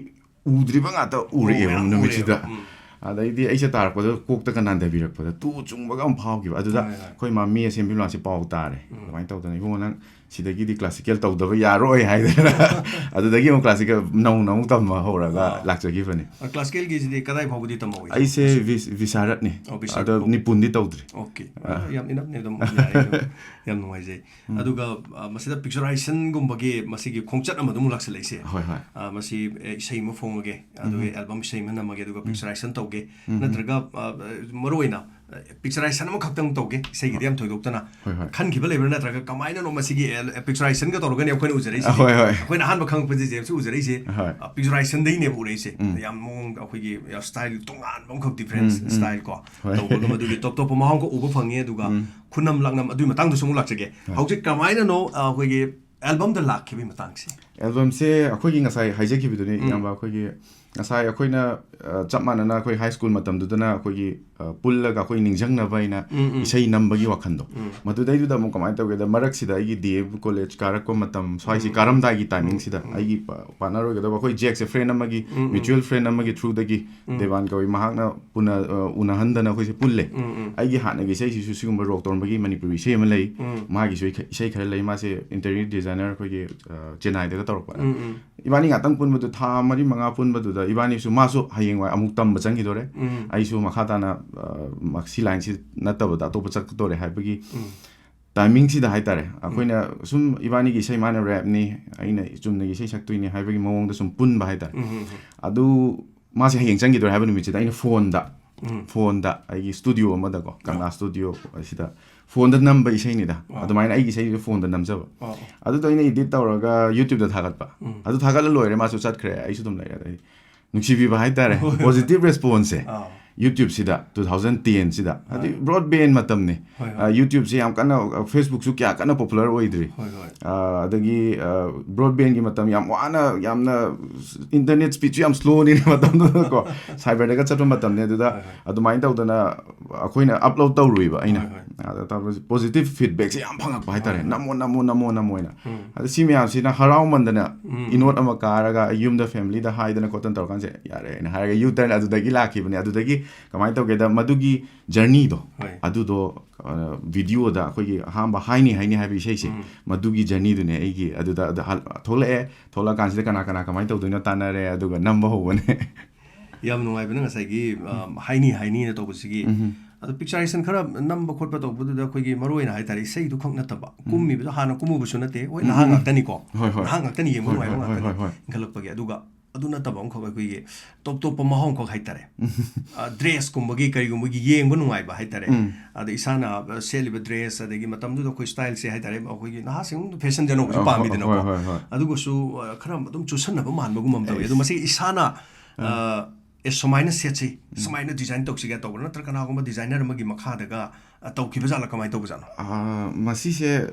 ꯎꯗ꯭ꯔꯤꯕ ꯉꯥꯛꯇ ꯎꯔꯛꯑꯦꯕ ꯃꯌꯥꯝ ꯅꯨꯃꯤꯠꯁꯤꯗ꯫ ꯎꯔꯦꯕ꯫ ꯎꯝ꯫ ꯑꯗꯩꯗꯤ ꯑꯩꯁꯦ ꯇꯥꯔꯛꯄꯗ ꯀꯣꯛꯇꯒ ꯅꯥꯟꯊꯕꯤꯔꯛꯄꯗ ꯇꯨ ꯆꯨꯡꯕꯒ ꯑꯃ ꯐꯥꯎꯈꯤꯕ꯫ ꯑꯗꯨꯗ ꯍꯣꯏ, ꯍꯣꯏ꯫ ꯑꯩꯈꯣꯏ ꯃꯥ ꯃꯤ ꯑꯁꯦꯝꯕꯤ ꯂꯥꯛꯁꯦ ꯄꯥꯎ ꯇꯥꯔꯦ꯫ ꯎꯝ꯫ ꯑꯗꯨꯃꯥꯏꯅ ꯇꯧꯗꯅ, "ꯏꯕꯨꯡꯉꯣ, ꯅꯪ ꯁꯤꯗꯒꯤꯗꯤ ꯀ꯭ꯂꯥꯁꯤꯀꯦꯜ ꯇꯧꯗꯕ ꯌꯥꯔꯣꯏ" ꯍꯥꯏꯗꯅ ꯑꯗꯨꯗꯒꯤ ꯑꯃꯨꯛ ꯀ꯭ꯂꯥꯁꯤꯀꯦꯜ ꯅꯧꯅ ꯑꯃꯨꯛ ꯇꯝꯕ ꯍꯧꯔꯒ ꯑꯥ꯫ ꯂꯥꯛꯆꯈꯤꯕꯅꯤ꯫ ꯑ, ꯀ꯭ꯂꯥꯁꯤꯀꯦꯜꯒꯤꯁꯤꯗꯤ ꯀꯗꯥꯏ ꯐꯥꯎꯕꯗꯤ ꯇꯝꯍꯧꯏ? ꯑꯩꯁꯦ ꯚꯤꯁ-, ꯚꯤꯁꯥꯔꯠꯅꯤ꯫ ꯑꯣ, ꯚꯤꯁꯥꯔꯠ ꯑꯗꯣ ꯐꯥꯎ꯫ ꯅꯤꯄꯨꯟꯗꯤ ꯇꯧꯗ꯭ꯔꯤ꯫ ꯑꯣꯀꯦ꯫ ꯑꯥ꯫ ꯌꯥꯝ ꯏꯅꯞꯅꯦ ꯑꯗꯨꯝ ꯌꯥꯏ ꯑꯗꯨꯝ꯫ ꯌꯥꯝ ꯅꯨꯡꯉꯥꯏꯖꯩ꯫ ꯎꯝ꯫ ꯑꯗꯨꯒ, ꯑ, ꯃꯁꯤꯗ ꯄꯤꯛꯆꯔꯥꯏꯖꯦꯁꯟꯒꯨꯝꯕꯒꯤ ꯃꯁꯤꯒꯤ ꯈꯣꯡꯆꯠ ꯑꯃ ꯑꯗꯨꯝ ꯂꯥꯛꯁꯜꯂꯛꯏꯁꯦ꯫ ꯍꯣꯏ, ꯍꯣꯏ꯫ ꯑ, ꯃꯁꯤ, ꯑꯦ, ꯏꯁꯩ ꯑꯃ ꯐꯣꯡꯉꯒꯦ, ꯑꯗꯨꯒ ꯎꯝ꯫ ꯑꯦꯜꯕꯝ ꯏꯁꯩ ꯑꯃ ꯅꯝꯃꯒꯦ, ꯑꯗꯨꯒ ꯎꯝ꯫ ꯄꯤꯛꯆꯔꯥꯏꯖꯦꯁꯟ ꯇꯧꯒꯦ, ꯎꯝ꯫ ꯅꯠꯇ꯭ꯔꯒ, ꯑ, ꯃꯔꯨꯑꯣꯏꯅ, ꯑ, ꯄꯤꯛꯆꯔꯥꯏꯖꯦꯁꯟ ꯑꯃꯈꯛꯇꯪ ꯇꯧꯒꯦ, ꯏꯁꯩꯒꯤꯗꯤ ꯌꯥꯝ ꯊꯣꯏꯗꯣꯛꯇꯅ ꯍꯣꯏ, ꯍꯣꯏ꯫ ꯈꯟꯈꯤꯕ ꯂꯩꯕ꯭ꯔꯥ? ꯅꯠꯇ꯭ꯔꯒ ꯀꯃꯥꯏꯅꯅꯣ ꯃꯁꯤꯒꯤ ꯑꯦꯜ-, ꯄꯤꯛꯆꯔꯥꯏꯖꯦꯁꯟꯒ ꯇꯧꯔꯒꯅꯤ ꯑꯩꯈꯣꯏꯅ ꯎꯖꯔꯛꯏꯁꯦ? ꯍꯣꯏ, ꯍꯣꯏ꯫ ꯑꯩꯈꯣꯏꯅ ꯑꯍꯥꯟꯕ ꯈꯪꯉꯛꯄꯁꯦ ꯖꯦꯝꯁꯁꯨ ꯎꯖꯔꯛꯏꯁꯦ꯫ ꯍꯣꯏ꯫ ꯑ, ꯄꯤꯛꯆꯔꯥꯏꯖꯦꯁꯟꯗꯩꯅꯦꯕ ꯎꯔꯛꯏꯁꯦ꯫ ꯎꯝ꯫ ꯌꯥꯝ ꯃꯑꯣꯡ ꯑꯩꯈꯣꯏꯒꯤ ꯁ꯭ꯇꯥꯏꯜ ꯇꯣꯉꯥꯟꯕ ꯑꯃꯈꯛ, ꯗꯤꯐ꯭ꯔꯦꯟꯁ ꯎꯝ, ꯎꯝ꯫ ꯁ꯭ꯇꯥꯏꯜ ꯀꯣ, ꯍꯣꯏ꯫ ꯇꯧꯕꯒ ꯃꯗꯨꯒꯤ ꯇꯣꯞ ꯇꯣꯞꯄ ꯃꯍꯥꯎ ꯑꯃꯈꯛ ꯎꯕ ꯐꯪꯉꯦ꯫ ꯑꯗꯨꯒ ꯎꯝ꯫ ꯈꯨꯅꯝ ꯂꯥꯛꯅꯝ ꯑꯗꯨꯒꯤ ꯃꯇꯥꯡꯗꯁꯨ ꯑꯃꯨꯛ ꯂꯥꯛꯆꯒꯦ꯫ ꯍꯣꯏ꯫ ꯍꯧꯖꯤꯛ ꯀꯃꯥꯏꯅꯅꯣ, ꯑ, ꯑꯩꯈꯣꯏꯒꯤ ꯑꯦꯜꯕꯝꯗ ꯂꯥꯛꯈꯤꯕꯒꯤ ꯃꯇꯥꯡꯁꯦ? ꯑꯦꯜꯕꯝꯁꯦ ꯑꯩꯈꯣꯏꯒꯤ ꯉꯁꯥꯏ ꯍꯥꯏꯖꯈꯤꯕꯗꯨꯅꯤ, ꯎꯝ꯫ ꯏꯌꯥꯝꯕ, ꯑꯩꯈꯣꯏꯒꯤ ꯉꯁꯥꯏ ꯑꯩꯈꯣꯏꯅ, ꯑ, ꯆꯞ ꯃꯥꯟꯅꯅ ꯑꯩꯈꯣꯏ ꯍꯥꯏ ꯁ꯭ꯀꯨꯜ ꯃꯇꯝꯗꯨꯗꯅ ꯑꯩꯈꯣꯏꯒꯤ, ꯑ, ꯄꯨꯜꯂꯒ ꯑꯩꯈꯣꯏ ꯅꯤꯡꯁꯤꯡꯅꯕ ꯍꯥꯏꯅ ꯎꯝ, ꯎꯝ꯫ ꯏꯁꯩ ꯅꯝꯕꯒꯤ ꯋꯥꯈꯟꯗꯣ꯫ ꯎꯝ꯫ ꯃꯗꯨꯗꯩꯗꯨꯗ ꯑꯃꯨꯛ ꯀꯃꯥꯏꯅ ꯇꯧꯒꯦꯗ, ꯃꯔꯛꯁꯤꯗ ꯑꯩꯒꯤ ꯗꯤ ꯑꯦꯝ ꯀꯣꯂꯦꯖ ꯀꯥꯔꯛꯄ ꯃꯇꯝ ꯁ꯭ꯋꯥꯏꯁꯤ ꯎꯝ꯫ ꯀꯥꯔꯝꯗꯥꯏꯒꯤ ꯇꯥꯏꯃꯤꯡꯁꯤꯗ ꯎꯝ, ꯎꯝ꯫ ꯑꯩꯒꯤ ꯄꯥ-, ꯄꯥꯔꯠꯅꯔ ꯑꯣꯏꯒꯗꯕ ꯑꯩꯈꯣꯏ ꯖꯦꯛꯁꯦ ꯐ꯭ꯔꯦꯟ ꯑꯃꯒꯤ, ꯎꯝ, ꯎꯝ꯫ ꯃ꯭ꯌꯨꯆꯨꯋꯦꯜ ꯐ꯭ꯔꯦꯟ ꯑꯃꯒꯤ ꯊ꯭ꯔꯨꯗꯒꯤ ꯎꯝ꯫ ꯗꯦꯕꯥꯟ ꯀꯧꯏ, ꯃꯍꯥꯛꯅ ꯄꯨꯅ-, ꯑ, ꯎꯅꯍꯟꯗꯅ ꯑꯩꯈꯣꯏꯁꯦ ꯄꯨꯜꯂꯦ꯫ ꯎꯝ, ꯎꯝ꯫ ꯑꯩꯒꯤ ꯍꯥꯟꯅꯒꯤ ꯏꯁꯩꯁꯤꯁꯨ ꯁꯤꯒꯨꯝꯕ ꯔꯣꯛ ꯇꯧꯔꯝꯕꯒꯤ ꯃꯅꯤꯄꯨꯔꯤ ꯏꯁꯩ ꯑꯃ ꯂꯩ, ꯎꯝ꯫ ꯃꯥꯒꯤꯁꯨ ꯑꯩ ꯈ-, ꯏꯁꯩ ꯈꯔ ꯂꯩ, ꯃꯥꯁꯦ ꯏꯟꯇꯤꯔꯤꯌꯔ ꯗꯤꯖꯥꯏꯅꯔ ꯑꯩꯈꯣꯏꯒꯤ, ꯑ, ꯆꯦꯟꯅꯥꯏꯗꯒ ꯇꯧꯔꯛꯄ꯫ ꯎꯝ, ꯎꯝ꯫ ꯏꯕꯥꯅꯤ ꯉꯥꯛꯇꯪ ꯄꯨꯟꯕꯗꯨ ꯊꯥ ꯃꯔꯤ ꯃꯉꯥ ꯄꯨꯟꯕꯗꯨꯗ ꯏꯕꯥꯅꯤꯁꯨ, ꯃꯥꯁꯨ ꯍꯌꯦꯡꯋꯥꯏ ꯑꯃꯨꯛ ꯇꯝꯕ ꯆꯪꯈꯤꯗꯣꯔꯦ, ꯎꯝ꯫ ꯑꯩꯁꯨ ꯃꯈꯥ ꯇꯥꯅ, ꯑ, ꯃ-, ꯁꯤ ꯂꯥꯏꯟꯁꯤ ꯅꯠꯇꯕꯗ ꯑꯇꯣꯞꯄ ꯆꯠꯀꯗꯣꯔꯦ ꯍꯥꯏꯕꯒꯤ ꯎꯝ꯫ ꯇꯥꯏꯃꯤꯡꯁꯤꯗ ꯍꯥꯏꯇꯥꯔꯦ, ꯑꯩꯈꯣꯏꯅ ꯁꯨꯝ ꯏꯕꯥꯅꯤꯒꯤ ꯏꯁꯩ ꯃꯥꯅ ꯔꯦꯞꯅꯤ, ꯑꯩꯅ ꯆꯨꯝꯅꯒꯤ ꯏꯁꯩ ꯁꯛꯇꯣꯏꯅꯤ ꯍꯥꯏꯕꯒꯤ ꯃꯑꯣꯡꯗ ꯁꯨꯝ ꯄꯨꯟꯕ ꯍꯥꯏꯇꯥꯔꯦ꯫ ꯎꯝ, ꯎꯝ, ꯎꯝ꯫ ꯑꯗꯨ ꯃꯥꯁꯦ ꯍꯌꯦꯡ ꯆꯪꯈꯤꯗꯣꯔꯦ ꯍꯥꯏꯕ ꯅꯨꯃꯤꯠꯁꯤꯗ ꯑꯩꯅ ꯐꯣꯟꯗ, ꯎꯝ꯫ ꯐꯣꯟꯗ ꯑꯩꯒꯤ ꯁ꯭ꯇꯨꯗꯤꯑꯣ ꯑꯃꯗꯀꯣ, ꯀꯪꯂꯥ ꯁ꯭ꯇꯨꯗꯤꯑꯣ ꯑꯁꯤꯗ ꯐꯣꯟꯗ ꯅꯝꯕ ꯏꯁꯩꯅꯤꯗ꯫ ꯑꯥ꯫ ꯑꯗꯨꯃꯥꯏꯅ ꯑꯩꯒꯤ ꯏꯁꯩꯁꯦ ꯐꯣꯟꯗ ꯅꯝꯖꯕ꯫ ꯑꯥ꯫ ꯑꯗꯨꯗꯣ ꯑꯩꯅ ꯏꯗꯤꯠ ꯇꯧꯔꯒ YouTube-ꯇ ꯊꯥꯒꯠꯄ꯫ ꯎꯝ꯫ ꯑꯗꯨ ꯊꯥꯒꯠꯂ ꯂꯣꯏꯔꯦ, ꯃꯥꯁꯨ ꯆꯠꯈ꯭ꯔꯦ, ꯑꯩꯁꯨ ꯑꯗꯨꯝ ꯂꯩꯔꯦ꯫ ꯑꯗꯩ ꯅꯨꯡꯁꯤꯕꯤꯕ ꯍꯥꯏꯇꯥꯔꯦ, ꯍꯣꯏ, ꯍꯣꯏ꯫ ꯄꯣꯖꯤꯇꯤꯚ ꯔꯦꯁꯄꯣꯟꯁꯁꯦ꯫ ꯑꯥ꯫ YouTube ꯁꯤꯗ two thousand ten ꯁꯤꯗ, ꯍꯥꯏꯗꯤ, ꯑꯥ꯫ Broadband ꯃꯇꯝꯅꯤ꯫ ꯍꯣꯏ, ꯍꯣꯏ꯫ ꯑ, YouTube ꯁꯦ ꯌꯥꯝ ꯀꯟꯅ, ꯑ, Facebook ꯁꯨ ꯀꯌꯥ ꯀꯟꯅ popular ꯑꯣꯏꯗ꯭ꯔꯤ꯫ ꯍꯣꯏ, ꯍꯣꯏ꯫ ꯑ, ꯑꯗꯒꯤ, ꯑ, broadband ꯒꯤ ꯃꯇꯝ ꯌꯥꯝ ꯋꯥꯅ, ꯌꯥꯝꯅ internet speed ꯁꯨ ꯌꯥꯝ slow ꯅꯤꯅꯦ ꯃꯇꯝꯗꯨꯗꯀꯣ꯫ Cyber ꯗꯒ ꯆꯠꯄ ꯃꯇꯝꯅꯤ ꯑꯗꯨꯗ꯫ ꯍꯣꯏ, ꯍꯣꯏ꯫ ꯑꯗꯨꯃꯥꯏꯅ ꯇꯧꯗꯅ ꯑꯩꯈꯣꯏꯅ upload ꯇꯧꯔꯨꯏꯕ ꯑꯩꯅ꯫ ꯍꯣꯏ, ꯍꯣꯏ꯫ ꯑꯗ ꯇꯧꯕꯁꯦ positive feedback ꯁꯦ ꯌꯥꯝ ꯐꯪꯉꯛꯄ ꯍꯥꯏꯇꯥꯔꯦ꯫ ꯍꯣꯏ, ꯍꯣꯏ꯫ "ꯅꯝꯃꯣ, ꯅꯝꯃꯣ, ꯅꯝꯃꯣ, ꯅꯝꯃꯣ" ꯍꯥꯏꯅ꯫ ꯎꯝ꯫ ꯑꯗ ꯁꯤ ꯃꯌꯥꯝꯁꯤꯅ ꯍꯔꯥꯎꯃꯟꯗꯅ ꯎꯝ, ꯏꯅꯣꯠ ꯎꯝ꯫ ꯑꯃ ꯀꯥꯔꯒ ꯑꯩ ꯌꯨꯝꯗ family ꯗ ꯍꯥꯏꯗꯅ ꯈꯣꯠꯇꯅ ꯇꯧꯔꯀꯥꯟꯁꯦ, "ꯌꯥꯔꯦ" ꯍꯥꯏꯅ ꯍꯥꯏꯔꯒ U turn ꯑꯗꯨꯗꯒꯤ ꯂꯥꯛꯈꯤꯕꯅꯦ꯫ ꯑꯗꯨꯗꯒꯤ ꯀꯃꯥꯏꯅ ꯇꯧꯒꯦꯗ, ꯃꯗꯨꯒꯤ journey ꯗꯣ, ꯍꯣꯏ꯫ ꯑꯗꯨꯗꯣ, ꯑ, video ꯗ ꯑꯩꯈꯣꯏꯒꯤ ꯑꯍꯥꯟꯕ "ꯍꯥꯏꯅꯤ ꯍꯥꯏꯅꯤ" ꯍꯥꯏꯕ ꯏꯁꯩꯁꯦ, ꯎꯝ꯫ ꯃꯗꯨꯒꯤ journey ꯗꯨꯅꯦ ꯑꯩꯒꯤ꯫ ꯑꯗꯨꯗ, ꯑꯗ ꯍꯜ-, ꯊꯣꯛꯂꯛꯑꯦ, ꯊꯣꯛꯂꯛꯑꯀꯥꯟꯁꯤꯗ ꯀꯅꯥ ꯀꯅꯥ ꯀꯃꯥꯏꯅ ꯇꯧꯗꯣꯏꯅꯣ ꯇꯥꯟꯅꯔꯦ, ꯑꯗꯨꯒ ꯅꯝꯕ ꯍꯧꯕꯅꯦ꯫ ꯌꯥꯝ ꯅꯨꯡꯉꯥꯏꯕꯅꯦ ꯉꯁꯥꯏꯒꯤ, ꯑ, ꯎꯝ꯫ "ꯍꯥꯏꯅꯤ ꯍꯥꯏꯅꯤꯅ" ꯇꯧꯕꯁꯤꯒꯤ꯫ ꯎꯝ꯫ ꯑꯗꯣ picturization ꯈꯔ ꯅꯝꯕ ꯈꯣꯠꯄ ꯇꯧꯕꯗꯨꯗ ꯑꯩꯈꯣꯏꯒꯤ ꯃꯔꯨ ꯑꯣꯏꯅ ꯍꯥꯏꯇꯥꯔꯦ, ꯏꯁꯩꯗꯨ ꯈꯛ ꯅꯠꯇꯕ, ꯎꯝ꯫ ꯀꯨꯝꯃꯤꯕꯗꯣ ꯍꯥꯟꯅ ꯀꯨꯝꯃꯨꯕꯁꯨ ꯅꯠꯇꯦ, ꯍꯣꯏ, ꯎꯝ, ꯅꯍꯥ ꯎꯝ, ꯎꯝ꯫ ꯉꯥꯛꯇꯅꯤꯀꯣ꯫ ꯍꯣꯏ, ꯍꯣꯏ꯫ ꯅꯍꯥ ꯉꯥꯛꯇꯅꯤ, ꯌꯦꯡꯕ ꯍꯣꯏ, ꯅꯨꯡꯉꯥꯏꯕ ꯍꯣꯏ, ꯍꯣꯏ, ꯉꯥꯛꯇꯅꯤ꯫ ꯍꯣꯏ, ꯍꯣꯏ꯫ ꯏꯟꯈꯠꯂꯛꯄꯒꯤ꯫ ꯑꯗꯨꯒ ꯑꯗꯨ ꯅꯠꯇꯕ ꯑꯃꯈꯛ ꯑꯩꯈꯣꯏꯒꯤ ꯇꯣꯞ ꯇꯣꯞꯄ ꯃꯍꯥꯎ ꯑꯃꯈꯛ ꯍꯥꯏꯇꯥꯔꯦ꯫ ꯑ, dress ꯀꯨꯝꯕꯒꯤ ꯀꯔꯤꯒꯨꯝꯕꯒꯤ ꯌꯦꯡꯕ ꯅꯨꯡꯉꯥꯏꯕ ꯍꯥꯏꯇꯥꯔꯦ꯫ ꯎꯝ꯫ ꯑꯗ ꯏꯁꯥꯅ, ꯑ, ꯁꯦꯠꯂꯤꯕ dress, ꯑꯗꯒꯤ ꯃꯇꯝꯗꯨꯗ ꯑꯩꯈꯣꯏ style ꯁꯦ ꯍꯥꯏꯇꯥꯔꯦ, ꯑꯩꯈꯣꯏꯒꯤ ꯅꯍꯥꯁꯤꯡ fashion ꯗꯤ ꯑꯅꯧꯕꯁꯨ ꯑ, ꯍꯣ-, ꯄꯥꯝꯃꯤꯗꯅꯀꯣ꯫ ꯍꯣꯏ, ꯍꯣꯏ, ꯍꯣꯏ꯫ ꯑꯗꯨꯒꯁꯨ, ꯑ, ꯈꯔ ꯑꯗꯨꯝ ꯆꯨꯁꯟꯅꯕ ꯃꯥꯟꯕꯒꯨꯝꯕ ꯑꯃ ꯇꯧꯋꯤ꯫ ꯑꯗꯣ ꯑꯩꯁ꯫ ꯃꯁꯤ ꯏꯁꯥꯅ, ꯑ, ꯑ, ꯑꯦ, ꯁꯨꯃꯥꯏꯅ ꯁꯦꯠꯁꯤ, ꯎꯝ꯫ ꯁꯨꯃꯥꯏꯅ design ꯇꯧꯁꯤꯒꯦ ꯇꯧꯕ꯭ꯔꯥ? ꯅꯠꯇ꯭ꯔꯒ ꯀꯅꯥꯒꯨꯝꯕ designer ꯑꯃꯒꯤ ꯃꯈꯥꯗꯒ, ꯑ, ꯇꯧꯈꯤꯕ ꯖꯥꯠꯂꯥ? ꯀꯃꯥꯏꯅ ꯇꯧꯕꯖꯥꯠꯅꯣ? ꯑ, ꯃꯁꯤꯁꯦ,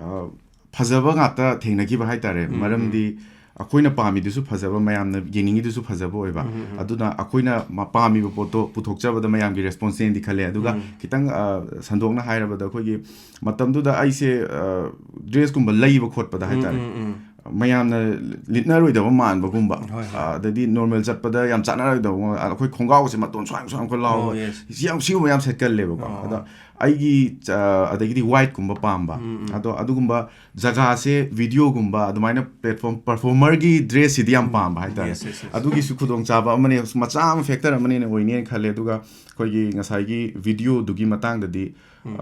ꯑ, ꯐꯖꯕ ꯉꯥꯛꯇ ꯊꯦꯡꯅꯈꯤꯕ ꯍꯥꯏꯇꯥꯔꯦ꯫ ꯎꯝ, ꯃꯔꯝꯗꯤ ꯎꯝ꯫ ꯑꯩꯈꯣꯏꯅ ꯄꯥꯝꯃꯤꯗꯨꯁꯨ ꯐꯖꯕ, ꯃꯌꯥꯝꯅ ꯌꯦꯡꯅꯤꯡꯉꯤꯗꯨꯁꯨ ꯐꯖꯕ ꯑꯣꯏꯕ꯫ ꯎꯝ, ꯎꯝ, ꯎꯝ꯫ ꯑꯗꯨꯅ ꯑꯩꯈꯣꯏꯅ ꯃ-, ꯄꯥꯝꯃꯤꯕ ꯄꯣꯠꯇꯣ ꯄꯨꯊꯣꯛꯆꯕꯗ ꯃꯌꯥꯝꯒꯤ response ꯆꯦꯟꯗꯤ ꯈꯜꯂꯦ꯫ ꯑꯗꯨꯒ ꯎꯝ꯫ ꯈꯤꯇꯪ, ꯑ, ꯁꯟꯗꯣꯛꯅ ꯍꯥꯏꯔꯕꯗ, ꯑꯩꯈꯣꯏꯒꯤ ꯃꯇꯝꯗꯨꯗ ꯑꯩꯁꯦ, ꯑ, dress ꯀꯨꯝꯕ ꯂꯩꯕ ꯈꯣꯠꯄꯗ ꯎꯝ, ꯍꯥꯏꯇꯥꯔꯦ꯫ ꯎꯝ, ꯎꯝ꯫ ꯃꯌꯥꯝꯅ ꯂꯤꯠꯅꯔꯣꯏꯗꯕ ꯃꯥꯟꯕꯒꯨꯝꯕ, ꯍꯣꯏ, ꯍꯣꯏ꯫ ꯑ, ꯑꯗꯩꯗꯤ normal ꯆꯠꯄꯗ ꯌꯥꯝ ꯆꯥꯟꯅꯔꯣꯏꯗꯕ ꯃꯑꯣꯡ, ꯑꯩꯈꯣꯏ ꯈꯣꯡꯒ꯭ꯔꯥꯎꯁꯦ ꯃꯇꯣꯟ ꯁ꯭ꯋꯥꯏ ꯁ꯭ꯋꯥꯏ ꯑꯩꯈꯣꯏ ꯂꯥꯎꯕ, ꯑꯣ, yes꯫ ꯁꯤ ꯌꯥꯝ, ꯁꯤꯒꯨꯝꯕ ꯌꯥꯝ ꯁꯦꯠꯀꯜꯂꯦꯕꯀꯣ꯫ ꯑꯣ, ꯑꯗꯣ ꯑꯣ꯫ ꯑꯩꯒꯤ, ꯑ, ꯑꯗꯒꯤꯗꯤ white ꯀꯨꯝꯕ ꯄꯥꯝꯕ꯫ ꯎꯝ, ꯎꯝ꯫ ꯑꯗꯣ ꯑꯗꯨꯒꯨꯝꯕ ꯖꯒꯥꯁꯦ video ꯒꯨꯝꯕ ꯑꯗꯨꯃꯥꯏꯅ platform, performer ꯒꯤ dress ꯁꯤꯗꯤ ꯌꯥꯝ ꯎꯝ, ꯄꯥꯝꯕ ꯍꯥꯏꯇꯥꯔꯦ꯫ Yes, yes, yes꯫ ꯑꯗꯨꯒꯤꯁꯨ ꯈꯨꯗꯣꯡꯆꯥꯕ ꯑꯃꯅꯦ, ꯃꯆꯥ ꯑꯃ factor ꯑꯃꯅꯦꯅ ꯑꯣꯏꯅꯦꯅ ꯈꯜꯂꯦ꯫ ꯑꯗꯨꯒ ꯑꯩꯈꯣꯏꯒꯤ ꯉꯁꯥꯏꯒꯤ video ꯗꯨꯒꯤ ꯃꯇꯥꯡꯗꯗꯤ, ꯎꯝ꯫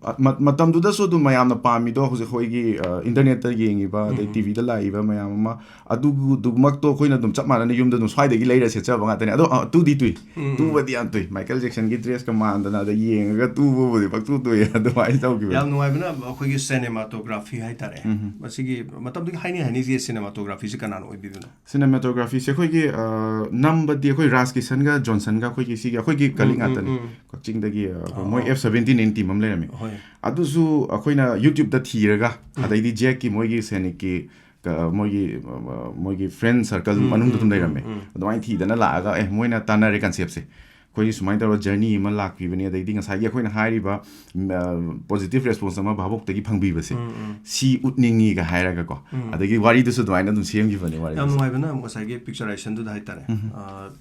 ꯑ, ꯃ-, ꯃꯇꯝꯗꯨꯗꯁꯨ ꯑꯗꯨꯝ ꯃꯌꯥꯝꯅ ꯄꯥꯝꯃꯤꯗꯣ ꯍꯧꯖꯤꯛ ꯑꯩꯈꯣꯏꯒꯤ, ꯑ, internet ꯇ ꯌꯦꯡꯉꯤꯕ, ꯑꯗꯩ ꯎꯝ, ꯎꯝ꯫ T V ꯗ ꯂꯥꯛꯏꯕ ꯃꯌꯥꯝ ꯑꯃ, ꯑꯗꯨꯗꯨꯃꯛꯇꯣ ꯑꯩꯈꯣꯏꯅ ꯑꯗꯨꯝ ꯆꯞ ꯃꯥꯟꯅꯅ ꯌꯨꯝꯗ ꯑꯗꯨꯝ ꯁ꯭ꯋꯥꯏꯗꯒꯤ ꯂꯩꯔ ꯁꯦꯠꯆꯕ ꯉꯥꯛꯇꯅꯦ꯫ ꯑꯗꯣ, ꯑ, ꯇꯨꯗꯤ ꯇꯨꯏ꯫ ꯎꯝ, ꯎꯝ꯫ ꯇꯨꯕꯗꯤ ꯌꯥꯝ ꯇꯨꯏ꯫ Michael Jackson ꯒꯤ dress ꯀ ꯃꯥꯟꯗꯅ ꯑꯗ ꯌꯦꯡꯉꯒ ꯇꯨ ꯎꯕꯕꯨꯗꯤ ꯄꯛꯇꯨ ꯇꯨꯏ ꯑꯗꯨꯃꯥꯏꯅ ꯇꯧꯈꯤꯕ꯫ ꯌꯥꯝ ꯅꯨꯡꯉꯥꯏꯕꯅ ꯑꯩꯈꯣꯏꯒꯤ cinematography ꯍꯥꯏꯇꯥꯔꯦ꯫ ꯎꯝ꯫ ꯃꯁꯤꯒꯤ ꯃꯇꯝꯗꯨꯒꯤ ꯍꯥꯏꯅꯤꯡ ꯍꯥꯏꯅꯤꯡꯁꯦ cinematographyꯁꯦ ꯀꯅꯥꯅ ꯑꯣꯏꯕꯤꯕꯅꯣ? Cinematographyꯁꯦ ꯑꯩꯈꯣꯏꯒꯤ ꯑ, ꯅꯝꯕꯗꯤ ꯑꯩꯈꯣꯏ ꯔꯥꯖ ꯀꯤꯁꯟꯒ ꯖꯣꯟꯁꯟꯒ ꯑꯩꯈꯣꯏꯒꯤ ꯁꯤꯒꯤ ꯑꯩꯈꯣꯏꯒꯤ colleague ꯎꯝ, ꯉꯥꯛꯇꯅꯤ꯫ ꯎꯝ꯫ ꯀꯛꯆꯤꯡꯗꯒꯤ ꯑ, ꯑꯣ, ꯃꯣꯏ ꯑꯣ꯫ F seventeen N team ꯑꯃ ꯂꯩꯔꯝꯃꯤ꯫ ꯍꯣꯏ꯫ ꯑꯗꯨꯁꯨ ꯑꯩꯈꯣꯏꯅ YouTubeꯇ ꯊꯤꯔꯒ ꯎꯝ꯫ ꯑꯗꯩꯗꯤ ꯖꯦꯛꯀꯤ ꯃꯣꯏꯒꯤ ꯁꯦꯅꯤꯛꯀꯤ ꯀ- ꯃꯣꯏꯒꯤ ꯑ, ꯃꯣꯏꯒꯤ friend circle ꯎꯝ, ꯃꯅꯨꯡꯗ ꯎꯝ, ꯑꯗꯨꯝ ꯎꯝ, ꯂꯩꯔꯝꯃꯦ꯫ ꯎꯝ꯫ ꯑꯗꯨꯃꯥꯏꯅ ꯊꯤꯗꯅ ꯂꯥꯛꯑꯒ ꯑꯦ ꯃꯣꯏꯅ ꯇꯥꯟꯅꯔꯦ conceptꯁꯦ꯫ ꯑꯩꯈꯣꯏꯒꯤ ꯁꯨꯃꯥꯏꯅ ꯇꯧꯔꯒ journey ꯑꯃ ꯂꯥꯛꯄꯤꯕꯅꯤ꯫ ꯑꯗꯩꯗꯤ ꯉꯁꯥꯏꯒꯤ ꯑꯩꯈꯣꯏꯅ ꯍꯥꯏꯔꯤꯕ ꯎꯝ, ꯑ, positive response ꯑꯃ ꯚꯥꯕꯣꯛꯇꯒꯤ ꯐꯪꯕꯤꯕꯁꯦ ꯎꯝ, ꯎꯝ꯫ ꯁꯤ ꯎꯠꯅꯤꯡꯉꯤꯒ ꯍꯥꯏꯔꯒꯀꯣ꯫ ꯎꯝ꯫ ꯑꯗꯒꯤ ꯋꯥꯔꯤꯗꯨꯁꯨ ꯑꯗꯨꯃꯥꯏꯅ ꯑꯗꯨꯝ ꯁꯦꯝꯈꯤꯕꯅꯦ ꯋꯥꯔꯤꯗꯨꯁꯨ꯫ ꯌꯥꯝ ꯅꯨꯡꯉꯥꯏꯕꯅ ꯉꯁꯥꯏꯒꯤ picturizationꯗꯨꯗ ꯍꯥꯏꯇꯥꯔꯦ꯫ ꯎꯝ꯫ ꯑ,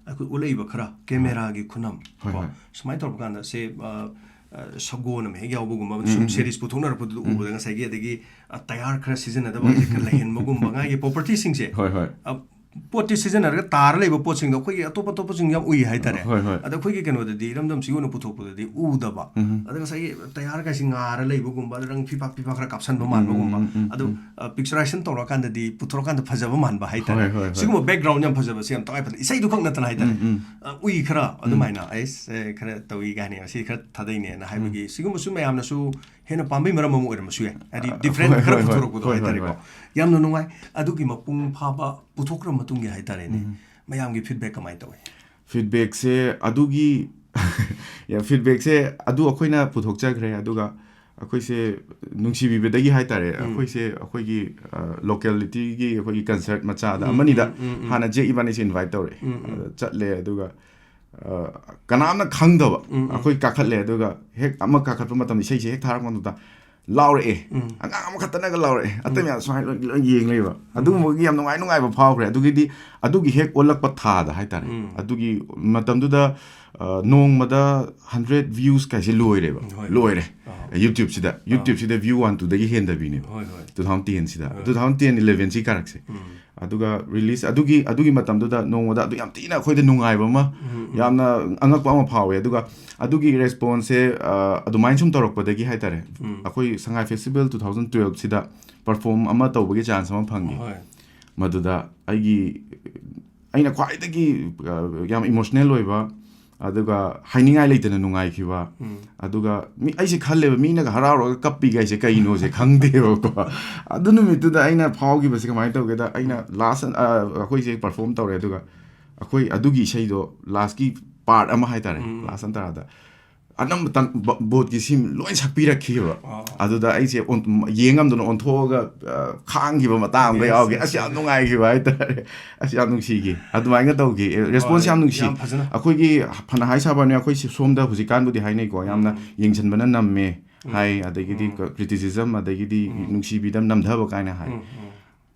ꯑꯩꯈꯣꯏ ꯎꯠꯂꯛꯏꯕ ꯈꯔ cameraꯒꯤ ꯈꯨꯅꯝ ꯍꯣꯏ, ꯀꯣ꯫ ꯍꯣꯏ꯫ ꯁꯨꯃꯥꯏꯅ ꯇꯧꯔꯛꯄ ꯀꯥꯟꯗ ꯁꯦ ꯑ, ꯑ, ꯁꯒꯣꯜ ꯑꯃ ꯍꯦꯛ ꯌꯥꯎꯕꯒꯨꯝꯕ ꯑꯃ ꯎꯝ, ꯁꯨꯝ ꯎꯝ, series ꯄꯨꯊꯣꯛꯅꯔꯛꯄꯗꯨꯗ ꯎꯝ꯫ ꯎꯕꯗ ꯉꯁꯥꯏꯒꯤ ꯑꯗꯒꯤ ꯑ, tyre ꯈꯔ ꯁꯤꯖꯤꯟꯅꯗꯕ ꯍꯥꯏꯁꯦ ꯈꯔ ꯂꯩꯍꯟꯕꯒꯨꯝꯕ ꯉꯥꯏꯒꯤ propertyꯁꯤꯡꯁꯦ꯫ ꯍꯣꯏ, ꯍꯣꯏ꯫ ꯑ, ꯄꯣꯠꯇꯤ ꯁꯤꯖꯤꯟꯅꯔꯒ ꯇꯥꯔ ꯂꯩꯕ ꯄꯣꯠꯁꯤꯡꯗꯣ ꯑꯩꯈꯣꯏꯒꯤ ꯑꯇꯣꯞ ꯑꯇꯣꯞꯄꯁꯤꯡ ꯌꯥꯝ ꯎꯏ ꯍꯥꯏꯇꯥꯔꯦ꯫ ꯍꯣꯏ, ꯍꯣꯏ꯫ ꯑꯗ ꯑꯩꯈꯣꯏꯒꯤ ꯀꯩꯅꯣꯗꯗꯤ ꯏꯔꯝꯗꯝꯁꯤꯒꯤ ꯑꯣꯏꯅ ꯄꯨꯊꯣꯛꯄꯗꯗꯤ ꯎꯗꯕ꯫ ꯎꯝ꯫ ꯑꯗ ꯉꯁꯥꯏꯒꯤ tyre ꯀꯥꯏꯁꯤ ꯉꯥꯔ ꯂꯩꯕꯒꯨꯝꯕ, ꯑꯗ ꯔꯪ ꯐꯤꯐꯥ ꯐꯤꯐꯥ ꯈꯔ ꯀꯥꯞꯁꯟꯕ ꯃꯥꯟꯕꯒꯨꯝꯕ꯫ ꯎꯝ, ꯎꯝ, ꯎꯝ, ꯑꯗꯨ ꯎꯝ꯫ ꯑ, picturization ꯇꯧꯔꯀꯥꯟꯗꯗꯤ ꯄꯨꯊꯣꯔꯛꯀꯥꯟꯗ ꯐꯖꯕ ꯃꯥꯟꯕ ꯍꯥꯏꯇꯥꯔꯦ꯫ ꯍꯣꯏ, ꯍꯣꯏ, ꯍꯣꯏ꯫ ꯁꯤꯒꯨꯝꯕ background ꯌꯥꯝ ꯐꯖꯕꯁꯦ ꯌꯥꯝ ꯇꯉꯥꯏ ꯐꯗꯦ꯫ ꯏꯁꯩꯗꯨ ꯈꯛ ꯅꯠꯇꯅ ꯍꯥꯏꯇꯥꯔꯦ꯫ ꯎꯝ, ꯎꯝ꯫ ꯑ, ꯎꯏ ꯈꯔ ꯑꯗꯨꯃꯥꯏꯅ ꯑꯩꯁ ꯑꯦ, ꯈꯔ ꯇꯧꯏ ꯀꯥꯏꯅ ꯉꯁꯤ ꯈꯔ ꯊꯥꯗꯩꯅꯦꯅ ꯍꯥꯏꯕꯒꯤ ꯎꯝ꯫ ꯁꯤꯒꯨꯝꯕꯁꯨ ꯃꯌꯥꯝꯅꯁꯨ ꯍꯦꯟꯅ ꯄꯥꯝꯕꯩ ꯃꯔꯝ ꯑꯃ ꯑꯣꯏꯔꯝꯕꯁꯨ ꯌꯥꯏ꯫ ꯍꯥꯏꯗꯤ ꯑ, different ꯍꯣꯏ, ꯈꯔ ꯍꯣꯏ, ꯍꯣꯏ, ꯄꯨꯊꯣꯔꯛꯄꯗꯣ ꯍꯣꯏ, ꯍꯣꯏ, ꯍꯥꯏꯇꯥꯔꯦꯀꯣ꯫ ꯍꯣꯏ꯫ ꯌꯥꯝꯅ ꯅꯨꯡꯉꯥꯏ꯫ ꯑꯗꯨꯒꯤ ꯃꯄꯨꯡ ꯐꯥꯕ ꯄꯨꯊꯣꯛꯈ꯭ꯔ ꯃꯇꯨꯡꯒꯤ ꯍꯥꯏꯇꯥꯔꯦꯅꯦ꯫ ꯎꯝ꯫ ꯃꯌꯥꯝꯒꯤ feedback ꯀꯃꯥꯏꯅ ꯇꯧꯏ? Feedbackꯁꯦ ꯑꯗꯨꯒꯤ ꯌꯥ, feedbackꯁꯦ ꯑꯗꯨ ꯑꯩꯈꯣꯏꯅ ꯄꯨꯊꯣꯛꯆꯈ꯭ꯔꯦ꯫ ꯑꯗꯨꯒ ꯑꯩꯈꯣꯏꯁꯦ ꯅꯨꯡꯁꯤꯕꯤꯕꯗꯒꯤ ꯍꯥꯏꯇꯥꯔꯦ꯫ ꯎꯝ꯫ ꯑꯩꯈꯣꯏꯁꯦ ꯑꯩꯈꯣꯏꯒꯤ ꯑ, localityꯒꯤ ꯑꯩꯈꯣꯏꯒꯤ concert ꯃꯆꯥꯗ ꯎꯝ, ꯑꯃꯅꯤꯗ ꯎꯝ, ꯎꯝ, ꯎꯝ꯫ ꯍꯥꯟꯅ ꯖꯦꯛ ꯏꯕꯥꯅꯤꯁꯦ invite ꯇꯧꯔꯛꯑꯦ꯫ ꯎꯝ, ꯎꯝ꯫ ꯑꯗ ꯆꯠꯂꯦ꯫ ꯑꯗꯨꯒ ꯑ, ꯀꯅꯥꯝꯅ ꯈꯪꯗꯕ ꯎꯝ, ꯎꯝ꯫ ꯑꯩꯈꯣꯏ ꯀꯥꯈꯠꯂꯦ꯫ ꯑꯗꯨꯒ ꯍꯦꯛ ꯑꯃ ꯀꯥꯈꯠꯄ ꯃꯇꯝꯗ ꯏꯁꯩꯁꯦ ꯍꯦꯛ ꯊꯥꯔꯛꯄ ꯃꯇꯝꯗ ꯂꯥꯎꯔꯛꯑꯦ꯫ ꯎꯝ꯫ ꯑꯉꯥꯡ ꯑꯃꯈꯛꯇꯅꯒ ꯂꯥꯎꯔꯛꯑꯦ꯫ ꯑꯇꯩ ꯎꯝ꯫ ꯃꯌꯥꯝ ꯁꯨꯃꯥꯏꯅ ꯂꯣꯏ, ꯂꯣꯏ ꯌꯦꯡ ꯂꯩꯕ꯫ ꯑꯗꯨꯒꯨꯝꯕꯒꯤ ꯌꯥꯝ ꯅꯨꯡꯉꯥꯏ ꯅꯨꯡꯉꯥꯏꯕ ꯐꯥꯎꯈ꯭ꯔꯦ꯫ ꯑꯗꯨꯒꯤꯗꯤ ꯑꯗꯨꯒꯤ ꯍꯦꯛ ꯑꯣꯜꯂꯛꯄ ꯊꯥꯗ ꯍꯥꯏꯇꯥꯔꯦ꯫ ꯎꯝ꯫ ꯑꯗꯨꯒꯤ ꯃꯇꯝꯗꯨꯗ ꯑ, ꯅꯣꯡꯃꯗ hundred views ꯀꯥꯏꯁꯦ ꯂꯣꯏꯔꯦꯕ꯫ ꯍꯣꯏ꯫ ꯂꯣꯏꯔꯦ꯫ ꯑꯥ꯫ YouTubeꯁꯤꯗ꯫ ꯑꯥ꯫ YouTubeꯁꯤꯗ view one twoꯗꯒꯤ ꯍꯦꯟꯗꯕꯤꯅꯦꯕ꯫ ꯍꯣꯏ, ꯍꯣꯏ꯫ Two thousand tenꯁꯤꯗ꯫ ꯑꯥ꯫ Two thousand ten elevenꯁꯤ ꯀꯥꯔꯛꯁꯦ꯫ ꯎꯝ꯫ ꯑꯗꯨꯒ release ꯑꯗꯨꯒꯤ, ꯑꯗꯨꯒꯤ ꯃꯇꯝꯗꯨꯗ ꯅꯣꯡꯃꯗ ꯑꯗꯨ ꯌꯥꯝ ꯊꯤꯅ ꯑꯩꯈꯣꯏꯗ ꯅꯨꯡꯉꯥꯏꯕ ꯑꯃ, ꯎꯝ, ꯎꯝ꯫ ꯌꯥꯝꯅ ꯑꯉꯛꯄ ꯑꯃ ꯐꯥꯎꯋꯦ꯫ ꯑꯗꯨꯒ ꯑꯗꯨꯒꯤ responseꯁꯦ, ꯑ, ꯑꯗꯨꯃꯥꯏꯅ ꯁꯨꯝ ꯇꯧꯔꯛꯄꯗꯒꯤ ꯍꯥꯏꯇꯥꯔꯦ꯫ ꯎꯝ꯫ ꯑꯩꯈꯣꯏ ꯁꯉꯥꯏ Festival two thousand twelveꯁꯤꯗ perform ꯑꯃ ꯇꯧꯕꯒꯤ chance ꯑꯃ ꯐꯪꯉꯤ꯫ ꯍꯣꯏ꯫ ꯃꯗꯨꯗ ꯑꯩꯒꯤ, ꯑꯩꯅ ꯈ꯭ꯋꯥꯏꯗꯒꯤ, ꯑ, ꯌꯥꯝ emotional ꯑꯣꯏꯕ, ꯑꯗꯨꯒ ꯍꯥꯏꯅꯤꯡꯉꯥꯏ ꯂꯩꯇꯅ ꯅꯨꯡꯉꯥꯏꯈꯤꯕ꯫ ꯑꯗꯨꯒ ꯃꯤ, ꯑꯩꯁꯦ ꯈꯜꯂꯦꯕ, ꯃꯤꯅꯒ ꯍꯔꯥꯎꯔꯒ ꯀꯞꯄꯤꯒ ꯍꯥꯏꯁꯦ ꯀꯩꯅꯣꯁꯦ ꯈꯪꯗꯦꯕꯀꯣ꯫ ꯑꯗꯨ ꯅꯨꯃꯤꯠꯇꯨꯗ ꯑꯩꯅ ꯐꯥꯎꯈꯤꯕꯁꯦ ꯀꯃꯥꯏꯅ ꯇꯧꯒꯦꯗ, ꯑꯩꯅ ꯂꯥꯁ ꯑꯩꯈꯣꯏꯁꯦ ꯄꯔꯐꯣꯝ ꯇꯧꯔꯦ, ꯑꯗꯨꯒ ꯑꯩꯈꯣꯏ ꯑꯗꯨꯒꯤ ꯏꯁꯩꯗꯣ ꯂꯥꯁꯀꯤ ꯄꯥꯔꯠ ꯑꯃ ꯍꯥꯏꯇꯥꯔꯦ, ꯂꯥꯁ ꯑꯟꯇꯔꯥꯗ ꯑꯅꯝꯕ ꯇꯪ-, ꯕ-, ꯕꯣꯠꯀꯤ ꯁꯤ ꯂꯣꯏ ꯁꯛꯄꯤꯔꯛꯈꯤꯕ꯫ ꯑꯗꯨꯗ ꯑꯩꯁꯦ ꯑꯣꯟ-, ꯌꯦꯡ ꯉꯝꯗꯅ ꯑꯣꯟꯊꯣꯛꯑꯒ, ꯑ, ꯈꯥꯡꯈꯤꯕ ꯃꯇꯥꯡ ꯑꯃꯒ ꯌꯥꯎꯈꯤ꯫ ꯑꯁ, ꯌꯥꯝ ꯅꯨꯡꯉꯥꯏꯈꯤꯕ ꯍꯥꯏꯇꯥꯔꯦ꯫ ꯑꯁ, ꯌꯥꯝ ꯅꯨꯡꯁꯤꯈꯤ꯫ ꯑꯗꯨꯃꯥꯏꯅ ꯇꯧꯈꯤ꯫ ꯑꯦ, ꯔꯦꯁꯄꯣꯟꯁ ꯌꯥꯝ ꯅꯨꯡꯁꯤ꯫ ꯌꯥꯝ ꯐꯖꯅ꯫ ꯑꯩꯈꯣꯏꯒꯤ ꯐꯅ ꯍꯥꯏ ꯁꯥꯕꯅꯤ, ꯑꯩꯈꯣꯏ ꯁꯤ ꯁꯣꯝꯗ ꯍꯧꯖꯤꯛꯀꯥꯟꯕꯨꯗꯤ ꯍꯥꯏꯅꯩꯀꯣ, ꯌꯥꯝꯅ ꯌꯦꯡꯁꯤꯟꯕꯅ ꯅꯝꯃꯦ ꯍꯥꯏ, ꯑꯗꯒꯤꯗꯤ ꯀ꯭ꯔꯤꯇꯤꯁꯤꯖꯝ, ꯑꯗꯒꯤꯗꯤ ꯅꯨꯡꯁꯤꯕꯤꯗ ꯅꯝꯊꯕ ꯀꯥꯏꯅ ꯍꯥꯏ꯫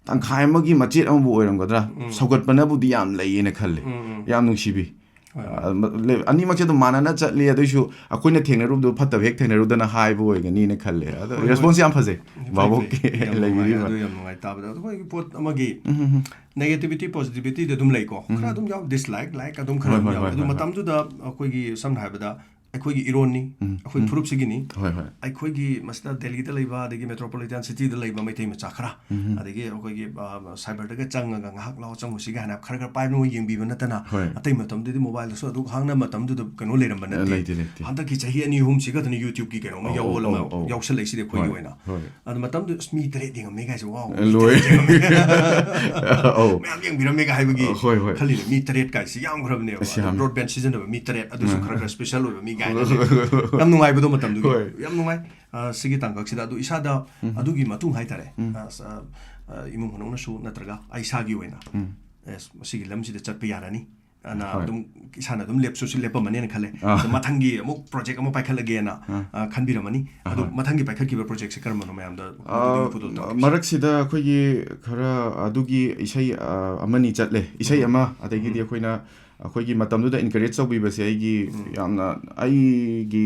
ꯇꯪꯈꯥꯏ ꯑꯃꯒꯤ ꯃꯆꯦꯠ ꯑꯃꯕꯨ ꯑꯣꯏꯔꯝꯒꯗ꯭ꯔꯥ, ꯁꯧꯒꯠꯄꯅꯕꯨꯗꯤ ꯌꯥꯝ ꯂꯩꯌꯦꯅ ꯈꯜꯂꯦ꯫ ꯌꯥꯝ ꯅꯨꯡꯁꯤꯕꯤ꯫ ꯍꯣꯏ, ꯍꯣꯏ꯫ ꯑ, ꯃ-, ꯂꯦ-, ꯑꯅꯤꯃꯛꯁꯦ ꯑꯗꯨꯝ ꯃꯥꯟꯅꯅ ꯆꯠꯂꯤ, ꯑꯗꯨꯏꯁꯨ ꯑꯩꯈꯣꯏꯅ ꯊꯦꯡꯅꯔꯨꯕꯗꯣ ꯐꯠꯇꯕ ꯍꯦꯛ ꯊꯦꯡꯅꯔꯨꯗꯅ ꯍꯥꯏꯕ ꯑꯣꯏꯒꯅꯤꯅ ꯈꯜꯂꯦ꯫ ꯑꯗꯣ ꯍꯣꯏ, ꯍꯣꯏ꯫ ꯔꯦꯁꯄꯣꯟꯁ ꯌꯥꯝ ꯐꯖꯩ꯫ ꯐꯩ, ꯐꯩ꯫ ꯚꯥꯕꯣꯛꯀꯤ ꯌꯥꯝ ꯅꯨꯡꯉꯥꯏ, ꯂꯩꯕꯤꯔꯤꯕ꯫ ꯑꯗꯨ ꯌꯥꯝ ꯅꯨꯡꯉꯥꯏ ꯇꯥꯕꯗ꯫ ꯑꯗꯣ ꯑꯩꯈꯣꯏꯒꯤ ꯄꯣꯠ ꯑꯃꯒꯤ ꯎꯝ, ꯍꯝ, ꯍꯝ꯫ ꯅꯦꯒꯦꯇꯤꯚꯤꯇꯤ, ꯄꯣꯖꯤꯇꯤꯚꯤꯇꯤꯗꯤ ꯑꯗꯨꯝ ꯂꯩꯀꯣ꯫ ꯎꯝ꯫ ꯈꯔ ꯑꯗꯨꯝ ꯌꯥꯎ, ꯗꯤꯁꯂꯥꯏꯛ, ꯂꯥꯏꯛ ꯑꯗꯨꯝ ꯈꯔ ꯍꯣꯏ, ꯑꯗꯨꯝ ꯍꯣꯏ, ꯌꯥꯎ꯫ ꯍꯣꯏ, ꯑꯗꯨ ꯍꯣꯏ, ꯍꯣꯏ꯫ ꯃꯇꯝꯗꯨꯗ ꯑꯩꯈꯣꯏꯒꯤ ꯁꯝꯅ ꯍꯥꯏꯔꯕꯗ ꯑꯩꯈꯣꯏꯒꯤ ꯏꯔꯣꯟꯅꯤ, ꯎꯝ, ꯑꯩꯈꯣꯏ ꯎꯝ꯫ ꯐꯨꯔꯨꯞꯁꯤꯒꯤꯅꯤ, ꯍꯣꯏ, ꯍꯣꯏ꯫ ꯑꯩꯈꯣꯏꯒꯤ ꯃꯁꯤꯗ ꯗꯦꯜꯂꯤꯗ ꯂꯩꯕ, ꯑꯗꯒꯤ ꯃꯦꯇ꯭ꯔꯣꯄꯣꯂꯤꯇꯥꯟ ꯁꯤꯇꯤꯗ ꯂꯩꯕ ꯃꯩꯇꯩ ꯃꯆꯥ ꯈꯔ, ꯎꯝ꯫ ꯑꯗꯒꯤ ꯑꯩꯈꯣꯏꯒꯤ, ꯑ, ꯁꯥꯏꯕꯔꯗꯒ ꯆꯪꯉꯒ ꯉꯥꯏꯍꯥꯛ ꯂꯥꯎ ꯆꯪꯉꯨꯁꯤꯒ ꯍꯥꯏꯅ ꯈꯔ ꯈꯔ ꯄꯥꯏꯕ ꯃꯣꯏ ꯌꯦꯡꯕꯤꯕ ꯅꯠꯇꯅ, ꯍꯣꯏ꯫ ꯑꯇꯩ ꯃꯇꯝꯗꯗꯤ ꯃꯣꯕꯥꯏꯜꯗꯁꯨ ꯑꯗꯨꯛ ꯍꯥꯡꯅ ꯃꯇꯝꯗꯨꯗ ꯀꯩꯅꯣ ꯂꯩꯔꯝꯕ ꯅꯠꯇꯦ꯫ ꯂꯩꯇꯦ, ꯂꯩꯇꯦ꯫ ꯍꯟꯗꯛꯀꯤ ꯆꯍꯤ ꯑꯅꯤ ꯑꯍꯨꯝꯁꯤꯒꯗꯅꯤ YouTube-ꯀꯤ ꯀꯩꯅꯣꯝꯃ ꯑꯧ, ꯌꯥꯎꯑꯣꯜ ꯑꯃ ꯑꯧ, ꯑꯧ, ꯑꯧ꯫ ꯌꯥꯎꯁꯜꯂꯛꯏꯁꯤꯗꯤ ꯑꯩꯈꯣꯏꯒꯤ ꯍꯣꯏ, ꯑꯣꯏꯅ꯫ ꯍꯣꯏ꯫ ꯑꯗꯨ ꯃꯇꯝꯗꯨ, "ꯑꯁ, ꯃꯤ ꯇꯔꯦꯠ ꯌꯦꯡꯉꯝꯃꯦ" ꯀꯥꯏꯁꯦ, "ꯋꯥꯎ, ꯑꯦ, ꯃꯤ ꯂꯣꯏꯔꯦ꯫ ꯇꯔꯦꯠ ꯌꯦꯡꯉꯝꯃꯦ꯫ ꯑꯧ꯫ ꯃꯌꯥꯝ ꯌꯦꯡꯕꯤꯔꯝꯃꯦꯒ" ꯍꯥꯏꯕꯒꯤ ꯑ, ꯍꯣꯏ, ꯍꯣꯏ꯫ ꯈꯜꯂꯤꯅꯦ꯫ ꯃꯤ ꯇꯔꯦꯠ ꯀꯥꯏꯁꯤ ꯌꯥꯝꯈ꯭ꯔꯕꯅꯦꯕ꯫ ꯑꯁ, ꯑꯗꯨ ꯌꯥꯝꯃꯤ꯫ ꯕ꯭ꯔꯣꯗꯕꯦꯟ ꯁꯤꯖꯤꯟꯅꯕ ꯃꯤ ꯇꯔꯦꯠ, ꯑꯗꯨꯁꯨ ꯎꯝ꯫ ꯈꯔ ꯈꯔ ꯁ꯭ꯄꯦꯁꯦꯜ ꯑꯣꯏꯕ ꯃꯤ ꯀꯥꯏꯅ꯫ ꯌꯥꯝ ꯅꯨꯡꯉꯥꯏꯕꯗꯣ ꯃꯇꯝꯗꯨꯒꯤ꯫ ꯍꯣꯏ꯫ ꯌꯥꯝ ꯅꯨꯡꯉꯥꯏ꯫ ꯑ, ꯁꯤꯒꯤ ꯇꯥꯡꯀꯛꯁꯤꯗ꯫ ꯑꯗꯨ ꯏꯁꯥꯗ ꯎꯝ꯫ ꯑꯗꯨꯒꯤ ꯃꯇꯨꯡ ꯍꯥꯏꯇꯥꯔꯦ꯫ ꯎꯝ꯫ ꯑ, ꯁ-, ꯑ, ꯏꯃꯨꯡ ꯃꯅꯨꯡꯅꯁꯨ ꯅꯠꯇ꯭ꯔꯒ ꯑꯩ ꯏꯁꯥꯒꯤ ꯑꯣꯏꯅ, ꯎꯝ꯫ ꯑꯦꯁ, ꯃꯁꯤꯒꯤ ꯂꯝꯁꯤꯗ ꯆꯠꯄ ꯌꯥꯔꯅꯤ꯫ ꯑꯅ ꯍꯣꯏ꯫ ꯑꯗꯨꯝ ꯏꯁꯥꯅ ꯑꯗꯨꯝ ꯂꯦꯞꯁꯨ ꯁꯤ ꯂꯦꯞꯄꯝꯃꯅꯤꯅ ꯈꯜꯂꯦ꯫ ꯑꯥ꯫ ꯑꯗꯣ ꯃꯊꯪꯒꯤ ꯑꯃꯨꯛ ꯄ꯭ꯔꯣꯖꯦꯛ ꯑꯃ ꯄꯥꯏꯈꯠꯂꯒꯦꯅ, ꯑꯥ꯫ ꯑ, ꯈꯟꯕꯤꯔꯝꯃꯅꯤ꯫ ꯑꯗꯣ ꯑꯍꯣꯏ꯫ ꯃꯊꯪꯒꯤ ꯄꯥꯏꯈꯠꯈꯤꯕ ꯄ꯭ꯔꯣꯖꯦꯛꯁꯦ ꯀꯔꯝꯕꯅꯣ ꯃꯌꯥꯝꯗ ꯑꯥ, ꯃꯗꯨꯒꯤ ꯈꯨꯗꯣꯜ ꯇꯧꯔꯛꯀꯦ꯫ ꯃꯔꯛꯁꯤꯗ ꯑꯩꯈꯣꯏꯒꯤ ꯈꯔ ꯑꯗꯨꯒꯤ ꯏꯁꯩ, ꯑ, ꯑꯃꯅꯤ ꯆꯠꯂꯦ꯫ ꯏꯁꯩ ꯎꯝ꯫ ꯑꯃ, ꯑꯗꯒꯤꯗꯤ ꯎꯝ꯫ ꯑꯩꯈꯣꯏꯅ, ꯑꯩꯈꯣꯏꯒꯤ ꯃꯇꯝꯗꯨꯗ encourage ꯇꯧꯕꯤꯕꯁꯦ ꯑꯩꯒꯤ ꯎꯝ꯫ ꯌꯥꯝꯅ, ꯑꯩꯒꯤ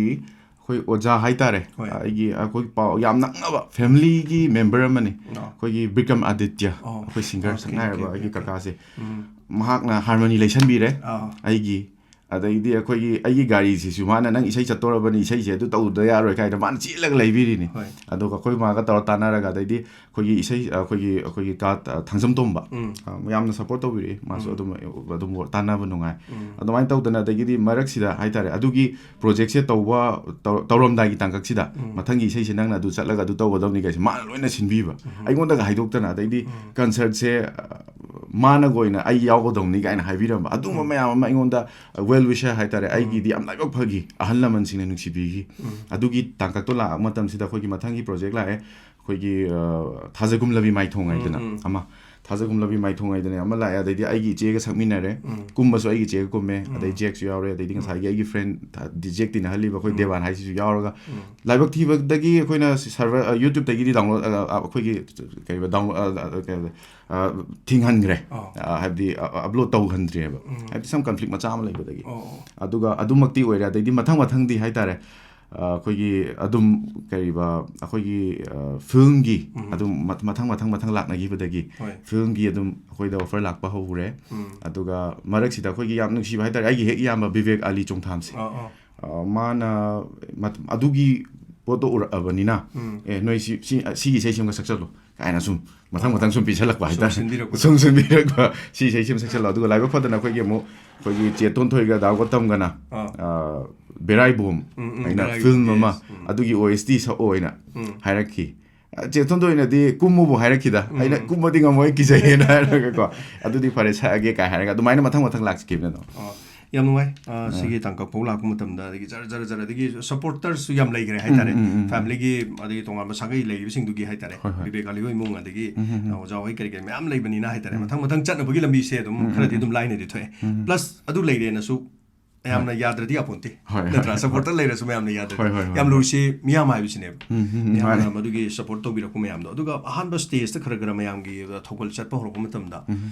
ꯑꯩꯈꯣꯏ ꯑꯣꯖꯥ ꯍꯥꯏꯇꯥꯔꯦ꯫ ꯍꯣꯏ꯫ ꯑꯩꯒꯤ, ꯑꯩꯈꯣꯏ ꯄꯥꯎ ꯌꯥꯝ ꯅꯛꯅꯕ family-ꯒꯤ member ꯑꯃꯅꯤ꯫ ꯑꯣ꯫ ꯑꯩꯈꯣꯏꯒꯤ ꯕꯤꯀ꯭ꯔꯝ ꯑꯥꯗꯤꯇ꯭ꯌ, ꯑꯣ꯫ ꯑꯩꯈꯣꯏ singer ꯑꯣꯀꯦ, ꯁꯛꯅꯥꯏꯔꯕ ꯑꯣꯀꯦ, ꯑꯩꯒꯤ ꯑꯣꯀꯦ꯫ ꯀꯀꯥꯁꯦ꯫ ꯎꯝ꯫ ꯃꯍꯥꯛꯅ harmony ꯂꯩꯁꯟꯕꯤꯔꯦ꯫ ꯑꯥ꯫ ꯑꯩꯒꯤ ꯑꯗꯩꯗꯤ ꯑꯩꯈꯣꯏꯒꯤ, ꯑꯩꯒꯤ ꯒꯥꯔꯤꯁꯤꯁꯨ ꯃꯥꯅ, "ꯅꯪ ꯏꯁꯩ ꯆꯠꯇꯣꯔꯕꯅꯤ, ꯏꯁꯩꯁꯦ ꯑꯗꯨ ꯇꯧꯗ ꯌꯥꯔꯣꯏ" ꯀꯥꯏꯅ ꯃꯥꯅ ꯆꯦꯜꯂꯒ ꯂꯩꯕꯤꯔꯤꯅꯤ꯫ ꯍꯣꯏ꯫ ꯑꯗꯨꯒ ꯑꯩꯈꯣꯏ ꯃꯥꯒ ꯇꯧꯔ ꯇꯥꯟꯅꯔꯒ, ꯑꯗꯩꯗꯤ ꯑꯩꯈꯣꯏꯒꯤ ꯏꯁꯩ, ꯑꯩꯈꯣꯏꯒꯤ, ꯑꯩꯈꯣꯏꯒꯤ ꯀꯥ, ꯑ, ꯊꯥꯡꯖꯝ ꯇꯣꯝꯕ, ꯎꯝ꯫ ꯑ, ꯌꯥꯝꯅ support ꯇꯧꯕꯤꯔꯛꯏ ꯃꯥꯁꯨ꯫ ꯎꯝ꯫ ꯑꯗꯨꯝ, ꯑꯗꯨꯝ ꯇꯥꯟꯅꯕ ꯅꯨꯡꯉꯥꯏ꯫ ꯎꯝ꯫ ꯑꯗꯨꯃꯥꯏꯅ ꯇꯧꯗꯅ, ꯑꯗꯒꯤꯗꯤ ꯃꯔꯛꯁꯤꯗ ꯍꯥꯏꯇꯥꯔꯦ, ꯑꯗꯨꯒꯤ projectꯁꯦ ꯇꯧꯕ, ꯇꯧ-, ꯇꯧꯔꯝꯗꯥꯏꯒꯤ ꯇꯥꯡꯀꯛꯁꯤꯗ, ꯎꯝ꯫ "ꯃꯊꯪꯒꯤ ꯏꯁꯩꯁꯦ ꯅꯪꯅ ꯑꯗꯨ ꯆꯠꯂꯒ ꯑꯗꯨ ꯇꯧꯒꯗꯕꯅꯤ" ꯀꯥꯏꯁꯦ ꯃꯥꯅ ꯂꯣꯏꯅ ꯁꯤꯟꯕꯤꯕ꯫ ꯎꯝ꯫ ꯑꯩꯉꯣꯟꯗꯒ ꯍꯥꯏꯗꯣꯛꯇꯅ, ꯑꯗꯩꯗꯤ ꯎꯝ꯫ concertꯁꯦ, ꯑ, ꯃꯥꯅꯒ ꯑꯣꯏꯅ "ꯑꯩ ꯌꯥꯎꯒꯗꯧꯅꯤ" ꯀꯥꯏꯅ ꯍꯥꯏꯕꯤꯔꯝꯕ, ꯑꯗꯨꯒꯨꯝꯕ ꯎꯝ꯫ ꯃꯌꯥꯝ ꯑꯃ ꯑꯩꯉꯣꯟꯗ well wisher ꯍꯥꯏꯇꯥꯔꯦ, ꯎꯝ꯫ ꯑꯩꯒꯤꯗꯤ ꯌꯥꯝ ꯂꯥꯏꯕꯛ ꯐꯈꯤ, ꯑꯍꯜ ꯂꯃꯟꯁꯤꯡꯅ ꯅꯨꯡꯁꯤꯕꯤꯈꯤ꯫ ꯎꯝ꯫ ꯑꯗꯨꯒꯤ ꯇꯥꯡꯀꯛꯇꯣ ꯂꯥꯛꯄ ꯃꯇꯝꯁꯤꯗ ꯑꯩꯈꯣꯏꯒꯤ ꯃꯊꯪꯒꯤ project ꯂꯥꯛꯑꯦ, ꯑꯩꯈꯣꯏꯒꯤ, ꯑ, "ꯊꯥꯖꯒꯨꯝꯂꯕꯤ ꯃꯥꯏꯊꯣꯡ" ꯍꯥꯏꯗꯅ ꯎꯝ, ꯎꯝ꯫ ꯑꯃ, "ꯊꯥꯖꯒꯨꯝꯂꯕꯤ ꯃꯥꯏꯊꯣꯡ" ꯍꯥꯏꯗꯅ ꯑꯃ ꯂꯥꯛꯑꯦ, ꯑꯗꯩꯗꯤ ꯑꯩꯒꯤ ꯏꯆꯦꯒ ꯁꯛꯃꯤꯟꯅꯔꯦ, ꯎꯝ꯫ ꯀꯨꯝꯕꯁꯨ ꯑꯩꯒꯤ ꯏꯆꯦꯒ ꯀꯨꯝꯃꯦ, ꯎꯝ꯫ ꯑꯗꯩ ꯖꯦꯛꯁꯨ ꯌꯥꯎꯔꯦ, ꯑꯗꯩꯗꯤ ꯎꯝ꯫ ꯉꯁꯥꯏꯒꯤ ꯑꯩꯒꯤ friend ꯊ-, ꯖꯦꯛ ꯇꯤꯟꯅꯍꯜꯂꯤꯕ ꯑꯩꯈꯣꯏ ꯎꯝ꯫ ꯗꯦꯕꯥꯟ ꯍꯥꯏꯁꯤꯁꯨ ꯌꯥꯎꯔꯒ, ꯎꯝ꯫ ꯂꯥꯏꯕꯛ ꯊꯤꯕꯗꯒꯤ ꯑꯩꯈꯣꯏꯅ ꯁꯤ server, ꯑ, YouTubeꯇꯒꯤꯗꯤ download, ꯑ, ꯑ, ꯑꯩꯈꯣꯏꯒꯤ ꯀꯩꯕ download, ꯑ, ꯑ, ꯀꯩꯕ, ꯑ, ꯊꯤꯡꯍꯟꯈ꯭ꯔꯦ꯫ ꯑꯣ꯫ ꯑ, ꯍꯥꯏꯕꯗꯤ, ꯑ, ꯑ, upload ꯇꯧꯍꯟꯗ꯭ꯔꯦꯕ꯫ ꯎꯝ꯫ ꯍꯥꯏꯕꯗꯤ some conflict ꯃꯆꯥ ꯑꯃ ꯂꯩꯕꯗꯒꯤ꯫ ꯑꯣ, ꯑꯣ꯫ ꯑꯗꯨꯒ ꯑꯗꯨꯃꯛꯇꯤ ꯑꯣꯏꯔꯦ꯫ ꯑꯗꯩꯗꯤ ꯃꯊꯪ ꯃꯊꯪꯗꯤ ꯍꯥꯏꯇꯥꯔꯦ, ꯑ, ꯑꯩꯈꯣꯏꯒꯤ ꯑꯗꯨꯝ ꯀꯔꯤꯕ, ꯑꯩꯈꯣꯏꯒꯤ, ꯑ, filmꯒꯤ ꯎꯝ꯫ ꯑꯗꯨꯝ ꯃ-, ꯃꯊꯪ ꯃꯊꯪ ꯃꯊꯪ ꯂꯥꯛꯅꯈꯤꯕꯗꯒꯤ ꯍꯣꯏ꯫ Filmꯒꯤ ꯑꯗꯨꯝ ꯑꯩꯈꯣꯏꯗ offer ꯂꯥꯛꯄ ꯍꯧꯔꯦ꯫ ꯎꯝ꯫ ꯑꯗꯨꯒ ꯃꯔꯛꯁꯤꯗ ꯑꯩꯈꯣꯏꯒꯤ ꯌꯥꯝ ꯅꯨꯡꯁꯤꯕ ꯍꯥꯏꯇꯥꯔꯦ, ꯑꯩꯒꯤ ꯍꯦꯛ ꯏꯌꯥꯝꯕ ꯕꯤꯕꯦꯛ ꯑꯂꯤ ꯆꯣꯡꯊꯥꯝꯁꯦ꯫ ꯑꯣ, ꯑꯣ꯫ ꯑ, ꯃꯥꯅ ꯃꯠ-, ꯑꯗꯨꯒꯤ ꯄꯣꯠꯇꯣ ꯎꯔꯛꯑꯕꯅꯤꯅ, ꯎꯝ꯫ "ꯑꯦ, ꯅꯣꯏ ꯁꯤ, ꯁꯤ, ꯑ, ꯁꯤꯒꯤ ꯏꯁꯩꯁꯤꯃꯒ ꯁꯛꯆꯜꯂꯣ" ꯀꯥꯏꯅ ꯁꯨꯝ ꯃꯊꯪ ꯃꯊꯪ ꯁꯨꯝ ꯄꯤꯁꯜꯂꯛꯄ ꯁꯨꯝ ꯍꯥꯏꯇꯥꯔꯦ꯫ ꯁꯤꯟꯕꯤꯔꯛꯄꯗꯣ꯫ ꯁꯨꯝ ꯁꯤꯟꯕꯤꯔꯛꯄ, "ꯁꯤ ꯏꯁꯩꯁꯤꯃ ꯁꯛꯆꯜꯂꯣ"꯫ ꯑꯗꯨꯒ ꯂꯥꯏꯕꯛ ꯐꯗꯅ ꯑꯩꯈꯣꯏꯒꯤ ꯑꯃꯨꯛ ꯑꯩꯈꯣꯏꯒꯤ ꯆꯦ ꯇꯣꯟꯊꯣꯏꯒ ꯗꯥ ꯒꯣꯇꯝꯒꯅ, ꯑꯥ꯫ ꯑ, ꯕꯦꯔꯥꯏꯕꯣꯝ ꯎꯝ, ꯎꯝ, ꯍꯥꯏꯅ ꯕꯦꯔꯥꯏꯕꯣꯝ, film ꯑꯃ, yes, ꯎꯝ꯫ ꯑꯗꯨꯒꯤ OST ꯁꯛꯑꯣ ꯍꯥꯏꯅ ꯎꯝ꯫ ꯍꯥꯏꯔꯛꯈꯤ꯫ ꯑ, ꯆꯦ ꯇꯣꯟꯊꯣꯏꯅꯗꯤ "ꯀꯨꯝꯃꯨꯕꯨ" ꯍꯥꯏꯔꯛꯈꯤꯗ꯫ ꯎꯝ꯫ ꯑꯩꯅ "ꯀꯨꯝꯕꯗꯤ ꯉꯝꯃꯣꯏ, ꯀꯤꯖꯩꯌꯦꯅ" ꯍꯥꯏꯔꯒꯀꯣ꯫ "ꯑꯗꯨꯗꯤ ꯐꯔꯦ, ꯁꯛꯑꯒꯦ" ꯀꯥꯏ ꯍꯥꯏꯔꯒ ꯑꯗꯨꯃꯥꯏꯅ ꯃꯊꯪ ꯃꯊꯪ ꯂꯥꯛꯈꯤꯕꯅꯦ ꯑꯗꯣ꯫ ꯑꯣ, ꯌꯥꯝ ꯅꯨꯡꯉꯥꯏ꯫ ꯑ, ꯑ꯫ ꯁꯤꯒꯤ ꯇꯥꯡꯀꯛ ꯐꯥꯎ ꯂꯥꯛꯄ ꯃꯇꯝꯗ, ꯑꯗꯒꯤ ꯖꯔ, ꯖꯔ, ꯖꯔ, ꯑꯗꯒꯤ supporterꯁꯨ ꯌꯥꯝ ꯂꯩꯈ꯭ꯔꯦ ꯍꯥꯏꯇꯥꯔꯦ꯫ ꯎꯝ, ꯎꯝ, ꯎꯝ꯫ Familyꯒꯤ, ꯑꯗꯒꯤ ꯇꯣꯉꯥꯟꯕ ꯁꯥꯒꯩ ꯂꯩꯔꯤꯕꯁꯤꯡꯗꯨꯒꯤ ꯍꯥꯏꯇꯥꯔꯦ꯫ ꯍꯣꯏ, ꯍꯣꯏ꯫ ꯕꯤꯕꯦꯛ ꯑꯂꯤ ꯍꯣꯏ ꯏꯃꯨꯡ, ꯑꯗꯒꯤ, ꯎꯝ, ꯎꯝ, ꯎꯝ꯫ ꯑ, ꯑꯣꯖꯥ ꯍꯣꯏ ꯀꯔꯤ ꯀꯔꯤ ꯃꯌꯥꯝ ꯂꯩꯕꯅꯤꯅ ꯍꯥꯏꯇꯥꯔꯦ꯫ ꯎꯝ꯫ ꯃꯊꯪ ꯃꯊꯪ ꯆꯠꯅꯕꯒꯤ ꯂꯝꯕꯤꯁꯦ ꯑꯗꯨꯝ ꯎꯝ, ꯎꯝ, ꯈꯔꯗꯤ ꯎꯝ꯫ ꯑꯗꯨꯝ ꯂꯥꯏꯅꯗꯤ ꯊꯣꯛꯑꯦ꯫ ꯎꯝ, ꯎꯝ꯫ Plus ꯑꯗꯨ ꯂꯩꯔꯦꯅꯁꯨ ꯃꯌꯥꯝꯅ ꯍꯣꯏ꯫ ꯌꯥꯗ꯭ꯔꯗꯤ ꯌꯥꯄꯣꯟꯇꯦ꯫ ꯍꯣꯏ, ꯍꯣꯏ, ꯅꯠꯇ꯭ꯔꯥ? ꯍꯣꯏ꯫ Supporter ꯂꯩꯔꯁꯨ ꯃꯌꯥꯝꯅ ꯌꯥꯗ꯭ꯔꯗꯤ꯫ ꯍꯣꯏ, ꯍꯣꯏ, ꯍꯣꯏ, ꯌꯥꯝ ꯍꯣꯏ꯫ ꯂꯨꯔꯤꯁꯤ ꯃꯤꯌꯥꯝ ꯍꯥꯏꯕꯁꯤꯅꯦꯕ꯫ ꯎꯝ, ꯎꯝ, ꯎꯝ, ꯃꯤꯌꯥꯝꯅ ꯃꯥꯅꯦ꯫ ꯃꯗꯨꯒꯤ support ꯇꯧꯕꯤꯔꯛꯄ ꯃꯌꯥꯝꯗꯣ꯫ ꯑꯗꯨꯒ ꯑꯍꯥꯟꯕ stageꯇ ꯈꯔ ꯈꯔ ꯃꯌꯥꯝꯒꯤ ꯊꯧꯒꯜ ꯆꯠꯄ ꯍꯧꯔꯛꯄ ꯃꯇꯝꯗ꯫ ꯎꯝ꯫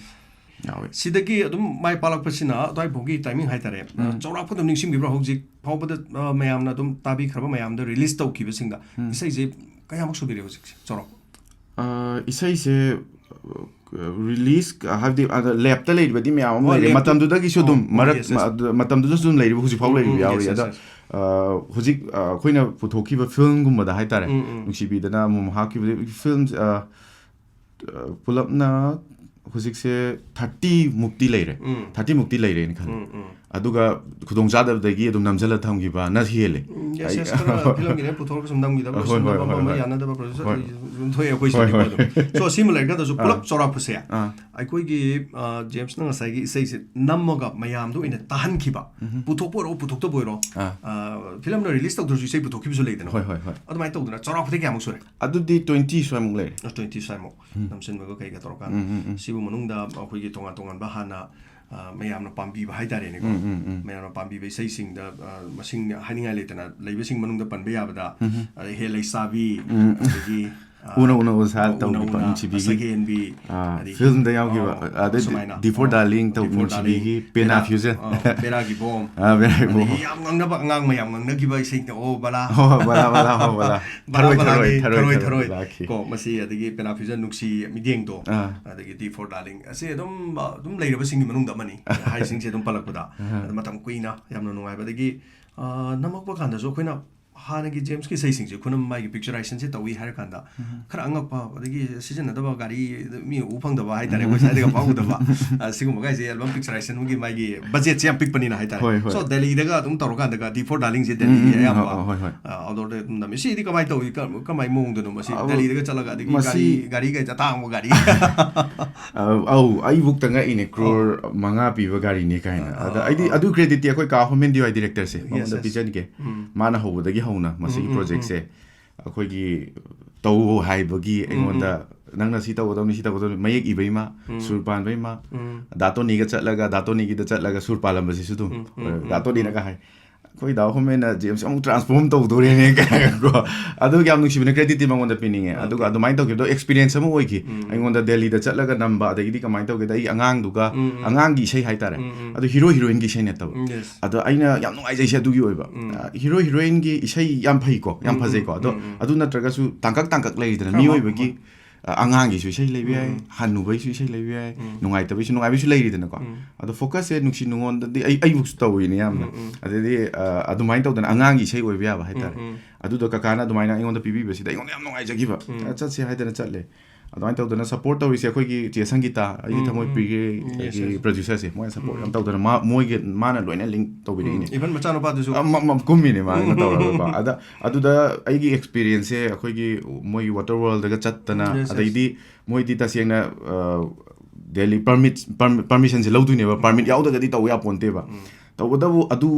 ꯌꯥꯎꯋꯦ꯫ ꯁꯤꯗꯒꯤ ꯑꯗꯨꯝ ꯃꯥꯏ ꯄꯥꯛꯂꯛꯄꯁꯤꯅ ꯑꯗꯨꯋꯥꯏ ꯐꯥꯎꯒꯤ timing ꯍꯥꯏꯇꯥꯔꯦ꯫ ꯎꯝ꯫ ꯆꯥꯎꯔꯥꯛꯄꯗ ꯑꯗꯨꯝ ꯅꯤꯡꯁꯤꯡꯕꯤꯕ꯭ꯔꯥ? ꯍꯧꯖꯤꯛ ꯐꯥꯎꯕꯗ, ꯑ, ꯃꯌꯥꯝꯅ ꯑꯗꯨꯝ ꯇꯥꯕꯤꯈ꯭ꯔꯕ ꯃꯌꯥꯝꯗ release ꯇꯧꯈꯤꯕꯁꯤꯡꯗ ꯎꯝ꯫ ꯏꯁꯩꯁꯦ ꯀꯌꯥꯃꯨꯛ ꯁꯨꯕꯤꯔꯦ ꯍꯧꯖꯤꯛꯁꯦ ꯆꯥꯎꯔꯥꯛꯄ? ꯑ, ꯏꯁꯩꯁꯦ, ꯑ, ꯔꯤꯂꯤꯁ, ꯑ, ꯍꯥꯏꯕꯗꯤ, ꯑꯗ ꯂꯦꯞꯇ ꯂꯩꯔꯤꯕꯗꯤ ꯃꯌꯥꯝ ꯑꯃ ꯍꯣꯏ, ꯂꯩꯔꯦ꯫ ꯂꯦꯞꯇ꯫ ꯃꯇꯝꯗꯨꯗꯒꯤꯁꯨ ꯑꯣ, ꯑꯗꯨꯝ, ꯃꯔꯛ-, yes, yes. ꯃ-, ꯑꯗ ꯃꯇꯝꯗꯨꯗꯁꯨ ꯑꯗꯨꯝ ꯂꯩꯔꯤꯕ, ꯍꯧꯖꯤꯛ ꯐꯥꯎ ꯎꯝ, ꯎꯝ, ꯂꯩꯔꯤꯕ yes, ꯌꯥꯎꯔꯤ꯫ Yes, ꯑꯗ, yes. ꯑ, ꯍꯧꯖꯤꯛ, ꯑ, ꯑꯩꯈꯣꯏꯅ ꯄꯨꯊꯣꯛꯈꯤꯕ ꯐꯤꯜꯝꯒꯨꯝꯕꯗ ꯍꯥꯏꯇꯥꯔꯦ, ꯎꯝ, ꯎꯝ. ꯅꯨꯡꯁꯤꯕꯤꯗꯅ ꯑꯃꯨꯛ ꯍꯥꯞꯈꯤꯕꯗꯤ ꯐꯤꯜꯝ, ꯑ, ꯑ, ꯄꯨꯂꯞꯅ ꯍꯧꯖꯤꯛꯁꯦ thirty ꯃꯨꯛꯇꯤ ꯂꯩꯔꯦ꯫ ꯎꯝ. Thirty ꯃꯨꯛꯇꯤ ꯂꯩꯔꯦꯅ ꯈꯜꯂꯦ꯫ ꯎꯝ, ꯎꯝ. ꯑꯗꯨꯒ ꯈꯨꯗꯣꯡꯆꯥꯗꯕꯗꯒꯤ ꯑꯗꯨꯝ ꯅꯝꯁꯤꯜꯂ ꯊꯝꯈꯤꯕꯅ ꯍꯦꯜꯂꯦ꯫ ꯎꯝ, yes, ꯑꯩ yes, ꯈꯔ ꯐꯤꯂꯝꯒꯤꯅꯦ ꯄꯨꯊꯣꯔꯒ ꯁꯨꯝ ꯅꯝꯈꯤꯗꯕ, ꯍꯣꯏ, ꯁꯨꯝ ꯍꯣꯏ, ꯅꯝꯕ ꯍꯣꯏ, ꯐꯝꯕ ꯍꯣꯏ꯫ ꯌꯥꯅꯗꯕ ꯄ꯭ꯔꯣꯁꯦꯁ ꯍꯣꯏ꯫ ꯑꯗꯨꯝ ꯊꯣꯛꯑꯦ ꯑꯩꯈꯣꯏ ꯍꯣꯏ, ꯁꯤꯗꯗꯤꯀꯣ ꯍꯣꯏ꯫ ꯑꯗꯨꯝ꯫ So, ꯁꯤꯃ ꯂꯩꯔꯒꯗꯁꯨ ꯑꯥ꯫ ꯄꯨꯂꯞ ꯆꯥꯎꯔꯥꯛꯄꯁꯦ ꯑꯥ꯫ ꯑꯩꯈꯣꯏꯒꯤ, ꯑ, ꯖꯦꯝꯁꯅ ꯉꯁꯥꯏꯒꯤ ꯏꯁꯩꯁꯦ ꯅꯝꯃꯒ ꯃꯌꯥꯝꯗ ꯑꯣꯏꯅ ꯇꯥꯍꯟꯈꯤꯕ, ꯎꯝꯍꯨꯝ꯫ ꯄꯨꯊꯣꯛꯄ ꯑꯣꯏꯔꯣ, ꯄꯨꯊꯣꯛꯇꯕ ꯑꯣꯏꯔꯣ, ꯑꯥ꯫ ꯑ, ꯐꯤꯂꯝꯅ ꯔꯤꯂꯤꯁ ꯇꯧꯗ꯭ꯔꯁꯨ ꯏꯁꯩ ꯄꯨꯊꯣꯛꯈꯤꯕꯁꯨ ꯂꯩꯗꯅ꯫ ꯍꯣꯏ, ꯍꯣꯏ, ꯍꯣꯏ꯫ ꯑꯗꯨꯃꯥꯏꯅ ꯇꯧꯗꯅ ꯆꯥꯎꯔꯥꯛꯄꯗꯤ ꯀꯌꯥꯃꯨꯛ ꯁꯨꯔꯦ? ꯑꯗꯨꯗꯤ twenty ꯁ꯭ꯋꯥꯏꯃꯨꯛ ꯂꯩꯔꯦ꯫ ꯑ, twenty ꯁ꯭ꯋꯥꯏꯃꯨꯛ ꯎꯝ꯫ ꯅꯝꯁꯤꯟꯕꯒ ꯀꯩꯒ ꯇꯧꯔꯀꯥꯟꯗ꯫ ꯎꯝ, ꯎꯝ, ꯎꯝ꯫ ꯁꯤꯕꯨ ꯃꯅꯨꯡꯗ ꯑꯩꯈꯣꯏꯒꯤ ꯇꯣꯉꯥꯟ ꯇꯣꯉꯥꯟꯕ ꯍꯥꯟꯅ, ꯑ, ꯃꯌꯥꯝꯅ ꯄꯥꯝꯕꯤꯕ ꯍꯥꯏꯇꯥꯔꯦꯅꯦꯀꯣ꯫ ꯎꯝ, ꯎꯝ, ꯎꯝ꯫ ꯃꯌꯥꯝꯅ ꯄꯥꯝꯕꯤꯕ ꯏꯁꯩꯁꯤꯡꯗ, ꯑ, ꯃꯁꯤꯡ ꯍꯥꯏꯅꯤꯡꯉꯥꯏ ꯂꯩꯇꯅ ꯂꯩꯕꯁꯤꯡ ꯃꯅꯨꯡꯗ ꯄꯟꯕ ꯌꯥꯕꯗ, ꯎꯝ꯫ ꯑꯗꯩ ꯍꯦ ꯂꯩꯁꯥꯕꯤ, ꯎꯝ꯫ ꯑꯗꯒꯤ, ꯑ, ꯎꯅ ꯎꯅ ꯎꯁꯥ ꯑ, ꯎꯅ ꯇꯧꯕꯤ ꯎꯅ, ꯅꯨꯡꯁꯤꯕꯤꯒꯤ꯫ ꯁꯒꯦꯟꯕꯤ, ꯑꯥ, ꯑꯗꯒꯤ, ꯐꯤꯜꯝꯗ ꯌꯥꯎꯈꯤꯕ, ꯑ, ꯑꯗꯩ ꯁꯨꯃꯥꯏꯅ, ꯗꯤ ꯐꯣꯔ ꯑ, ꯗꯥꯔꯂꯤꯡ ꯇꯧꯕ ꯗꯤ ꯐꯣꯔ ꯗꯥꯔꯂꯤꯡ, ꯅꯨꯡꯁꯤꯕꯤꯒꯤ, ꯄꯦꯅꯥ ꯄꯦꯅꯥ, ꯐ꯭ꯌꯨꯖꯟ꯫ ꯑ, ꯄꯦꯅꯥꯒꯤ ꯕꯣꯝ꯫ ꯑꯥ, ꯄꯦꯅꯥꯒꯤ ꯕꯣꯝ꯫ ꯑꯗꯒꯤ ꯌꯥꯝ ꯉꯪꯅꯕ, ꯑꯉꯥꯡ ꯃꯌꯥꯝ ꯉꯪꯅꯈꯤꯕ ꯏꯁꯩꯗ, ꯑꯣ ꯕꯂꯥ꯫ ꯍꯣ, ꯍꯣ, ꯕꯂꯥ, ꯕꯂꯥ, ꯍꯣ, ꯕꯂꯥ꯫ ꯕꯂꯥ ꯊꯔꯣꯏ, ꯊꯔꯣꯏ, ꯕꯂꯥꯒꯤ ꯊꯔꯣꯏ, ꯊꯔꯣꯏ, ꯊꯔꯣꯏ, ꯊꯔꯣꯏ꯫ ꯕꯂꯥꯈꯤ꯫ ꯀꯣ, ꯃꯁꯤ ꯑꯗꯒꯤ ꯄꯦꯅꯥ ꯐ꯭ꯌꯨꯖꯟ ꯅꯨꯡꯁꯤ ꯃꯤꯠꯌꯦꯡꯗꯣ, ꯑꯥ꯫ ꯑꯗꯒꯤ ꯗꯤ ꯐꯣꯔ ꯗꯥꯔꯂꯤꯡ꯫ ꯑꯁꯤ ꯑꯗꯨꯝ, ꯑ, ꯑꯗꯨꯝ ꯂꯩꯔꯕꯁꯤꯡꯒꯤ ꯃꯅꯨꯡꯗ ꯑꯃꯅꯤ꯫ ꯍꯥꯏꯁꯤꯡꯁꯦ ꯑꯗꯨꯝ ꯄꯜꯂꯛꯄꯗ꯫ ꯑꯍꯥ꯫ ꯑꯗ ꯃꯇꯝ ꯀꯨꯏꯅ ꯌꯥꯝꯅ ꯅꯨꯡꯉꯥꯏꯕ꯫ ꯑꯗꯒꯤ, ꯑ, ꯅꯝꯃꯛꯄ ꯀꯥꯟꯗꯁꯨ ꯑꯩꯈꯣꯏꯅ ꯍꯥꯟꯅꯒꯤ ꯖꯦꯝꯁꯀꯤ ꯏꯁꯩꯁꯤꯡꯁꯦ ꯈꯨꯅꯝ ꯃꯥꯒꯤ ꯄꯤꯛꯆꯔꯥꯏꯖꯦꯁꯟꯁꯦ ꯇꯧꯏ ꯍꯥꯏꯔꯀꯥꯟꯗ ꯎꯝ꯫ ꯈꯔ ꯑꯉꯛꯄ, ꯑꯗꯒꯤ ꯁꯤꯖꯤꯟꯅꯗꯕ ꯒꯥꯔꯤ ꯃꯤ ꯎ ꯐꯪꯗꯕ ꯍꯥꯏꯇꯥꯔꯦ, ꯎꯝ꯫ ꯑꯩꯈꯣꯏ ꯁ꯭ꯋꯥꯏꯗꯒ ꯐꯥꯎꯗꯕ, ꯑ, ꯁꯤꯒꯨꯝꯕ ꯀꯥꯏꯁꯦ ꯑꯦꯜꯕꯝ ꯄꯤꯛꯆꯔꯥꯏꯖꯦꯁꯟꯒꯤ ꯃꯥꯒꯤ ꯕꯖꯦꯠꯁꯦ ꯌꯥꯝ ꯄꯤꯛꯄꯅꯤꯅ ꯍꯥꯏꯇꯥꯔꯦ꯫ ꯍꯣꯏ, ꯍꯣꯏ꯫ So, ꯗꯦꯜꯂꯤꯗꯒ ꯑꯗꯨꯝ ꯇꯧꯔꯀꯥꯟꯗꯒ ꯗꯤ ꯐꯣꯔ ꯗꯥꯔꯂꯤꯡꯁꯦ ꯎꯝ, ꯗꯦꯜꯂꯤꯒꯤ ꯎꯝ, ꯎꯝ, ꯑꯌꯥꯝꯕ, ꯑ, ꯑ, ꯍꯣꯏ, ꯍꯣꯏ꯫ ꯑ, ꯑꯥꯎꯠꯗꯣꯔꯗ ꯑꯗꯨꯝ ꯅꯝꯃꯤ꯫ ꯁꯤꯗꯤ ꯀꯃꯥꯏꯅ ꯇꯧꯏ? ꯀ-, ꯀꯃꯥꯏꯅ ꯃꯑꯣꯡꯗꯅꯣ ꯃꯁꯤ? ꯑ, ꯗꯦꯜꯂꯤꯗꯒ ꯆꯠꯂꯒ ꯑꯗꯒꯤ ꯃꯁꯤ ꯒꯥꯔꯤ, ꯒꯥꯔꯤꯒ ꯑꯇꯥꯡꯕ ꯒꯥꯔꯤ꯫ ꯑ, ꯑꯧ, ꯑꯩꯕꯨꯛꯇ ꯉꯛꯏꯅꯦ꯫ ꯀ꯭ꯔꯣꯔ ꯑꯣ꯫ ꯃꯉꯥ ꯄꯤꯕ ꯒꯥꯔꯤꯅꯤ ꯀꯥꯏꯅ꯫ ꯑ, ꯑꯗ ꯑ, ꯑꯩꯗꯤ ꯑ꯫ ꯑꯗꯨ creditꯇꯤ ꯑꯩꯈꯣꯏ ꯀꯥ ꯍꯣꯃꯦꯟ ꯗꯤ ꯋꯥꯏ ꯗꯤꯔꯦꯛꯇꯔꯁꯦ, ꯌꯦꯁ, ꯃꯉꯣꯟꯗ ꯌꯦꯁ꯫ ꯄꯤꯖꯅꯤꯡꯒꯦ꯫ ꯎꯝ꯫ ꯃꯥꯅ ꯍꯧꯕꯗꯒꯤ ꯍꯧꯅ ꯃꯁꯤꯒꯤ ꯎꯝ, ꯎꯝ, ꯎꯝ꯫ ꯄ꯭ꯔꯣꯖꯦꯛꯁꯦ ꯑꯩꯈꯣꯏꯒꯤ ꯇꯧ ꯍꯥꯏꯕꯒꯤ ꯎꯝ, ꯑꯩꯉꯣꯟꯗ, ꯎꯝ꯫ "ꯅꯪꯅ ꯁꯤ ꯇꯧꯒꯗꯕꯅꯤ, ꯁꯤ ꯇꯧꯒꯗꯕꯅꯤ", ꯃꯌꯦꯛ ꯏꯕ ꯏꯃ, ꯎꯝ꯫ ꯁꯨꯔ ꯄꯥꯟꯕ ꯏꯃ, ꯎꯝ꯫ ꯗꯥ ꯇꯣꯅꯤꯒ ꯆꯠꯂꯒ, ꯗꯥ ꯇꯣꯅꯤꯒꯤꯗ ꯆꯠꯂꯒ ꯁꯨꯔ ꯄꯥꯜꯂꯝꯕꯁꯤꯁꯨ ꯑꯗꯨꯝ, ꯎꯝ, ꯎꯝ, ꯑ, ꯎꯝ, ꯗꯥ ꯎꯝ, ꯇꯣꯅꯤꯅꯒ ꯎꯝ꯫ ꯍꯥꯏ, "ꯑꯩꯈꯣꯏ ꯗꯥ ꯍꯣꯃꯦꯟꯅ ꯖꯦꯝꯁ ꯑꯃꯨꯛ transform ꯇꯧꯗꯣꯔꯦꯅꯦ" ꯀꯥꯏꯅꯀꯣ꯫ ꯑꯗꯨ ꯌꯥꯝ ꯅꯨꯡꯁꯤꯕꯅꯦ, creditꯇꯤ ꯃꯉꯣꯟꯗ ꯄꯤꯅꯤꯡꯉꯦ꯫ ꯑꯗꯨꯒ ꯑꯣꯀꯦ꯫ ꯑꯗꯨꯃꯥꯏꯅ ꯇꯧꯈꯤꯕꯗꯣ experience ꯑꯃ ꯑꯣꯏꯈꯤ꯫ ꯎꯝ, ꯎꯝ꯫ ꯑꯩꯉꯣꯟꯗ ꯗꯦꯜꯂꯤꯗ ꯆꯠꯂꯒ ꯅꯝꯕ, ꯑꯗꯒꯤꯗꯤ ꯀꯃꯥꯏꯅ ꯇꯧꯒꯦꯗ, ꯑꯩ ꯑꯉꯥꯡꯗꯨꯒ, ꯎꯝ, ꯎꯝ꯫ ꯑꯉꯥꯡꯒꯤ ꯏꯁꯩ ꯍꯥꯏꯇꯥꯔꯦ꯫ ꯎꯝ, ꯎꯝ꯫ ꯑꯗꯣ ꯍꯤꯔꯣ ꯍꯤꯔꯣꯏꯟꯒꯤ ꯏꯁꯩ ꯅꯠꯇꯕ꯫ ꯎꯝ, ꯌꯦꯁ꯫ ꯑꯗꯣ ꯑꯩꯅ ꯌꯥꯝ ꯅꯨꯡꯉꯥꯏꯖꯩꯁꯦ ꯑꯗꯨꯒꯤ ꯑꯣꯏꯕ꯫ ꯎꯝ꯫ ꯑ, ꯍꯤꯔꯣ ꯍꯤꯔꯣꯏꯟꯒꯤ ꯏꯁꯩ ꯌꯥꯝ ꯐꯩꯀꯣ, ꯌꯥꯝ ꯎꯝ, ꯎꯝ, ꯐꯖꯩꯀꯣ꯫ ꯑꯗꯣ ꯎꯝ, ꯎꯝ꯫ ꯑꯗꯨ ꯅꯠꯇ꯭ꯔꯒꯁꯨ ꯇꯥꯡꯀꯛ ꯇꯥꯡꯀꯛ ꯂꯩꯔꯤꯗꯅ, ꯈꯔ ꯃꯤꯑꯣꯏꯕꯒꯤ ꯍꯣꯏ꯫ ꯑ, ꯑꯉꯥꯡꯒꯤꯁꯨ ꯏꯁꯩ ꯂꯩꯕ ꯌꯥꯏ, ꯎꯝ꯫ ꯍꯟꯅꯨꯕꯩꯁꯨ ꯏꯁꯩ ꯂꯩꯕ ꯌꯥꯏ, ꯎꯝ꯫ ꯅꯨꯡꯉꯥꯏꯇꯕꯩꯁꯨ, ꯅꯨꯡꯉꯥꯏꯕꯩꯁꯨ ꯂꯩꯔꯤꯗꯅꯀꯣ꯫ ꯎꯝ꯫ ꯑꯗꯣ focus ꯁꯦ ꯅꯨꯡꯁꯤ ꯅꯨꯡꯉꯣꯟꯗꯗꯤ ꯑꯩ, ꯑꯩꯕꯨꯁꯨ ꯇꯧꯋꯤꯅꯦ ꯌꯥꯝꯅ꯫ ꯎꯝ, ꯎꯝ꯫ ꯑꯗꯩꯗꯤ, ꯑ, ꯑꯗꯨꯃꯥꯏꯅ ꯇꯧꯗꯅ ꯑꯉꯥꯡꯒꯤ ꯏꯁꯩ ꯑꯣꯏꯕ ꯌꯥꯕ ꯍꯥꯏꯇꯥꯔꯦ꯫ ꯎꯝ, ꯎꯝ꯫ ꯑꯗꯨꯗꯣ ꯀꯀꯥꯅ ꯑꯗꯨꯃꯥꯏꯅ ꯑꯩꯉꯣꯟꯗ ꯄꯤꯕꯤꯕꯁꯤꯗ ꯑꯩꯉꯣꯟꯗ ꯌꯥꯝ ꯅꯨꯡꯉꯥꯏꯖꯈꯤꯕ꯫ ꯎꯝ꯫ ꯑ, ꯆꯠꯁꯦ ꯍꯥꯏꯗꯅ ꯆꯠꯂꯦ꯫ ꯑꯗꯨꯃꯥꯏꯅ ꯇꯧꯗꯅ support ꯇꯧꯔꯤꯁꯦ ꯑꯩꯈꯣꯏꯒꯤ ꯆꯦ ꯁꯪꯒꯤꯇꯥ, ꯑꯩꯒꯤ ꯎꯝ, ꯊꯃꯣꯏ ꯎꯝ꯫ ꯄ꯭ꯔꯤꯌꯦ, ꯎꯝ, yes, ꯑꯩꯒꯤ yes, yes꯫ Producer ꯁꯦ, ꯃꯣꯏꯅ support ꯎꯝ, ꯌꯥꯝ ꯎꯝ꯫ ꯇꯧꯗꯅ, ꯃꯥ-, ꯃꯣꯏꯒꯤ, ꯃꯥꯅ ꯂꯣꯏꯅ link ꯇꯧꯕꯤꯔꯛꯏꯅꯦ꯫ ꯎꯝ, even ꯃꯆꯥꯅꯨꯄꯥꯗꯨꯁꯨ꯫ ꯑ, ꯃ-, ꯃ-, ꯀꯨꯝꯃꯤꯅꯦ ꯃꯥꯅ ꯎꯝ, ꯎꯝ, ꯎꯝ, ꯇꯧꯔꯒꯀꯣ꯫ ꯎꯝ꯫ ꯑꯗ, ꯑꯗꯨꯗ ꯑꯩꯒꯤ experience ꯁꯦ ꯑꯩꯈꯣꯏꯒꯤ ꯃꯣꯏꯒꯤ Water World ꯒ ꯆꯠꯇꯅ, ꯎꯝ, yes, yes꯫ ꯑꯗꯩꯗꯤ ꯃꯣꯏꯗꯤ ꯇꯁꯦꯡꯅ, ꯑ, ꯗꯦꯜꯂꯤ permit, perm-, permission ꯁꯦ ꯂꯧꯗꯣꯏꯅꯦꯕ, permit ꯎꯝ꯫ ꯌꯥꯎꯗ꯭ꯔꯒꯗꯤ ꯇꯧꯕ ꯌꯥꯄꯣꯟꯇꯦꯕ꯫ ꯎꯝ꯫ ꯇꯧꯕꯇꯕꯨ ꯑꯗꯨ,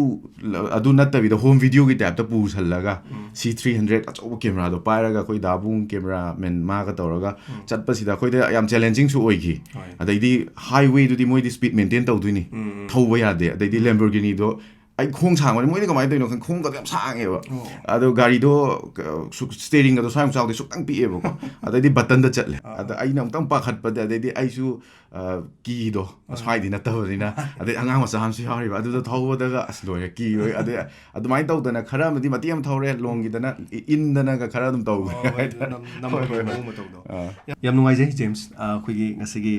ꯑꯗꯨ ꯅꯠꯇꯕꯤꯗ home video ꯒꯤ type ꯇ ꯄꯨꯁꯜꯂꯒ, ꯎꯝ꯫ C three hundred ꯑꯆꯧꯕ camera ꯗꯣ ꯄꯥꯏꯔꯒ ꯑꯩꯈꯣꯏ ꯗꯥꯕꯨꯡ cameraman ꯃꯥꯒ ꯇꯧꯔꯒ ꯎꯝ꯫ ꯆꯠꯄꯁꯤꯗ ꯑꯩꯈꯣꯏꯗ ꯌꯥꯝ challenging ꯁꯨ ꯑꯣꯏꯈꯤ꯫ ꯍꯣꯏ꯫ ꯑꯗꯩꯗꯤ highway ꯗꯨꯗꯤ ꯃꯣꯏꯗꯤ speed maintain ꯇꯧꯗꯣꯏꯅꯤ꯫ ꯎꯝ, ꯎꯝ꯫ ꯊꯧꯕ ꯌꯥꯗꯦ꯫ ꯑꯗꯩꯗꯤ ꯎꯝ꯫ Lamborghini ꯗꯣ ꯑꯩ ꯈꯣꯡ ꯁꯥꯡꯕꯅꯤ, ꯃꯣꯏꯗꯤ ꯀꯃꯥꯏꯅ ꯇꯧꯔꯤꯅꯣ ꯈꯪꯗꯦ, ꯈꯣꯡꯒꯗꯣ ꯌꯥꯝ ꯁꯥꯡꯉꯦꯕ꯫ ꯑꯣ꯫ ꯑꯗꯣ ꯒꯥꯔꯤꯗꯣ, ꯀ-, ꯁꯨ-, steering ꯒꯗꯣ ꯁ꯭ꯋꯥꯏꯃꯨꯛ ꯆꯥꯎꯗꯦ, ꯁꯨꯛꯇꯪ ꯄꯤꯛꯑꯦꯕꯀꯣ꯫ ꯑꯗꯩꯗꯤ button ꯗ ꯆꯠꯂꯦ꯫ ꯑꯥ, ꯑꯗ ꯑꯥ꯫ ꯑꯩꯅ ꯑꯃꯨꯛꯇꯪ ꯄꯥꯈꯠꯄꯗ, ꯑꯗꯩꯗꯤ ꯑꯩꯁꯨ, ꯑ, ꯀꯤꯗꯣ, ꯑꯥ꯫ ꯁ꯭ꯋꯥꯏꯗꯤ ꯅꯠꯇꯕꯅꯤꯅ, ꯑꯗꯩ ꯑꯉꯥꯡ ꯃꯆꯥ ꯑꯃꯁꯨ ꯌꯥꯎꯔꯤꯕ, ꯑꯗꯨꯗ ꯊꯧꯕꯗꯒ, ꯑꯁ, ꯂꯣꯏꯔꯦ, ꯀꯤꯕ꯫ ꯑꯗꯩ ꯑꯗꯨꯃꯥꯏꯅ ꯇꯧꯗꯅ ꯈꯔ ꯑꯃꯗꯤ ꯃꯇꯦꯛ ꯑꯃ ꯊꯧꯔꯦ, ꯂꯣꯡꯒꯤꯗꯅ, ꯏ-, ꯏꯟꯗꯅꯒ ꯈꯔ ꯑꯗꯨꯝ ꯇꯧꯈ꯭ꯔꯦ ꯑꯣ, ꯍꯣꯏ, ꯍꯥꯏꯇꯥꯔꯦ꯫ ꯅꯝ-, ꯅꯝꯕꯒꯤ ꯍꯣꯏ, ꯍꯣꯏ, ꯍꯣꯏ꯫ ꯃꯑꯣꯡ ꯃꯇꯧꯗꯣ꯫ ꯑꯥ꯫ ꯌꯥꯝ, ꯌꯥꯝ ꯅꯨꯡꯉꯥꯏꯖꯩ, ꯖꯦꯝꯁ꯫ ꯑ, ꯑꯩꯈꯣꯏꯒꯤ ꯉꯁꯤꯒꯤ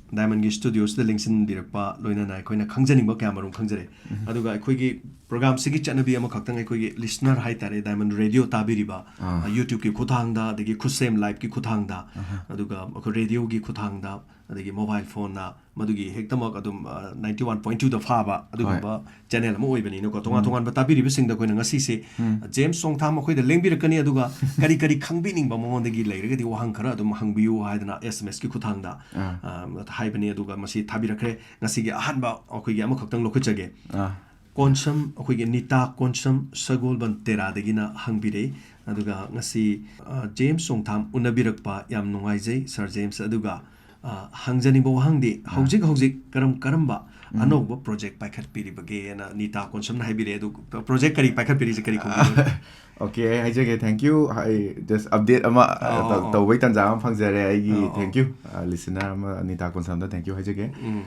Diamond ꯒꯤ studio ꯁꯤꯗ ꯂꯦꯡꯁꯤꯟꯕꯤꯔꯛꯄ, ꯂꯣꯏꯅꯅ ꯑꯩꯈꯣꯏꯅ ꯈꯪꯖꯅꯤꯡꯕ ꯀꯌꯥ ꯃꯔꯨꯝ ꯈꯪꯖꯔꯦ꯫ ꯎꯝ꯫ ꯑꯗꯨꯒ ꯑꯩꯈꯣꯏꯒꯤ program ꯁꯤꯒꯤ ꯆꯠꯅꯕꯤ ꯑꯃꯈꯛꯇꯪ ꯑꯩꯈꯣꯏꯒꯤ listener ꯍꯥꯏꯇꯥꯔꯦ, Diamond Radio ꯇꯥꯕꯤꯔꯤꯕ, ꯑꯥ꯫ ꯑ, YouTube ꯀꯤ ꯈꯨꯠꯊꯥꯡꯗ, ꯑꯗꯒꯤ ꯈꯨꯠꯁꯦꯝ Live ꯀꯤ ꯈꯨꯠꯊꯥꯡꯗ, ꯑꯍꯥ꯫ ꯑꯗꯨꯒ ꯑꯩꯈꯣꯏ radio ꯒꯤ ꯈꯨꯠꯊꯥꯡꯗ, ꯑꯗꯒꯤ mobile phone ꯅ ꯃꯗꯨꯒꯤ ꯍꯦꯛꯇꯃꯛ ꯑꯗꯨꯝ, ꯑ, ninety one point two ꯗ ꯐꯥꯕ ꯑꯗꯨꯒꯨꯝꯕ ꯍꯣꯏ꯫ Channel ꯑꯃ ꯑꯣꯏꯕꯅꯤꯅꯀꯣ, ꯇꯣꯉꯥꯟ ꯎꯝ꯫ ꯇꯣꯉꯥꯟꯕ ꯇꯥꯕꯤꯔꯤꯕꯁꯤꯡꯗ ꯑꯩꯈꯣꯏꯅ ꯉꯁꯤꯁꯦ, ꯎꯝ꯫ ꯖꯦꯝꯁ ꯆꯣꯡꯊꯥꯝ ꯑꯩꯈꯣꯏꯗ ꯂꯦꯡꯕꯤꯔꯛꯀꯅꯤ, ꯑꯗꯨꯒ ꯀꯔꯤ ꯀꯔꯤ ꯈꯪꯕꯤꯅꯤꯡꯕ ꯃꯉꯣꯟꯗꯒꯤ ꯂꯩꯔꯒꯗꯤ ꯋꯥꯍꯪ ꯈꯔ ꯑꯗꯨꯝ ꯍꯪꯕꯤꯌꯨ ꯍꯥꯏꯗꯅ S M S ꯀꯤ ꯈꯨꯠꯊꯥꯡꯗ, ꯑꯥ꯫ ꯑ, ꯍꯥꯏꯕꯅꯤ꯫ ꯑꯗꯨꯒ ꯃꯁꯤ ꯊꯥꯕꯤꯔꯛꯈ꯭ꯔꯦ꯫ ꯉꯁꯤꯒꯤ ꯑꯍꯥꯟꯕ ꯑꯩꯈꯣꯏꯒꯤ ꯑꯃꯈꯛꯇꯪ ꯂꯧꯈꯠꯆꯒꯦ꯫ ꯑꯥ꯫ ꯀꯣꯟꯁꯝ, ꯑꯩꯈꯣꯏꯒꯤ ꯅꯤꯇꯥ ꯀꯣꯟꯁꯝ ꯁꯒꯣꯜꯕꯟ ꯇꯦꯔꯥꯗꯒꯤꯅ ꯍꯪꯕꯤꯔꯛꯏ꯫ ꯑꯗꯨꯒ ꯉꯁꯤ, ꯑ, ꯖꯦꯝꯁ ꯆꯣꯡꯊꯥꯝ ꯎꯅꯕꯤꯔꯛꯄ ꯌꯥꯝ ꯅꯨꯡꯉꯥꯏꯖꯩ, ꯁꯥꯔ ꯖꯦꯝꯁ꯫ ꯑꯗꯨꯒ, ꯑ, ꯍꯪꯖꯅꯤꯡꯕ ꯋꯥꯍꯪꯗꯤ, ꯑꯥ꯫ ꯍꯧꯖꯤꯛ ꯍꯧꯖꯤꯛ ꯀꯔꯝ ꯀꯔꯝꯕ ꯎꯝ꯫ ꯑꯅꯧꯕ project ꯄꯥꯏꯈꯠꯄꯤꯔꯤꯕꯒꯦꯅ ꯅꯤꯇꯥ ꯀꯣꯟꯁꯝꯅ ꯍꯥꯏꯕꯤꯔꯛꯑꯦ꯫ ꯑꯗꯨ project ꯀꯔꯤ ꯄꯥꯏꯈꯠꯄꯤꯔꯤꯁꯦ, ꯀꯔꯤ ꯈꯨꯝꯕꯤꯗꯣꯏꯅꯣ? OK, ꯑꯩ ꯍꯥꯏꯖꯒꯦ, thank you꯫ ꯑꯩ just update ꯑꯃ, ꯑ, ꯑꯣ, ꯇꯧ-, ꯑꯣ, ꯑꯣ꯫ ꯇꯧꯕꯩ ꯇꯥꯟꯖꯥ ꯑꯃ ꯐꯪꯖꯔꯦ꯫ ꯑꯩꯒꯤ ꯑꯣ, ꯑꯣ꯫ Thank you꯫ ꯑ, listener ꯑꯃ ꯅꯤꯇꯥ ꯀꯣꯟꯁꯝꯗ thank you ꯍꯥꯏꯖꯒꯦ꯫ ꯎꯝ꯫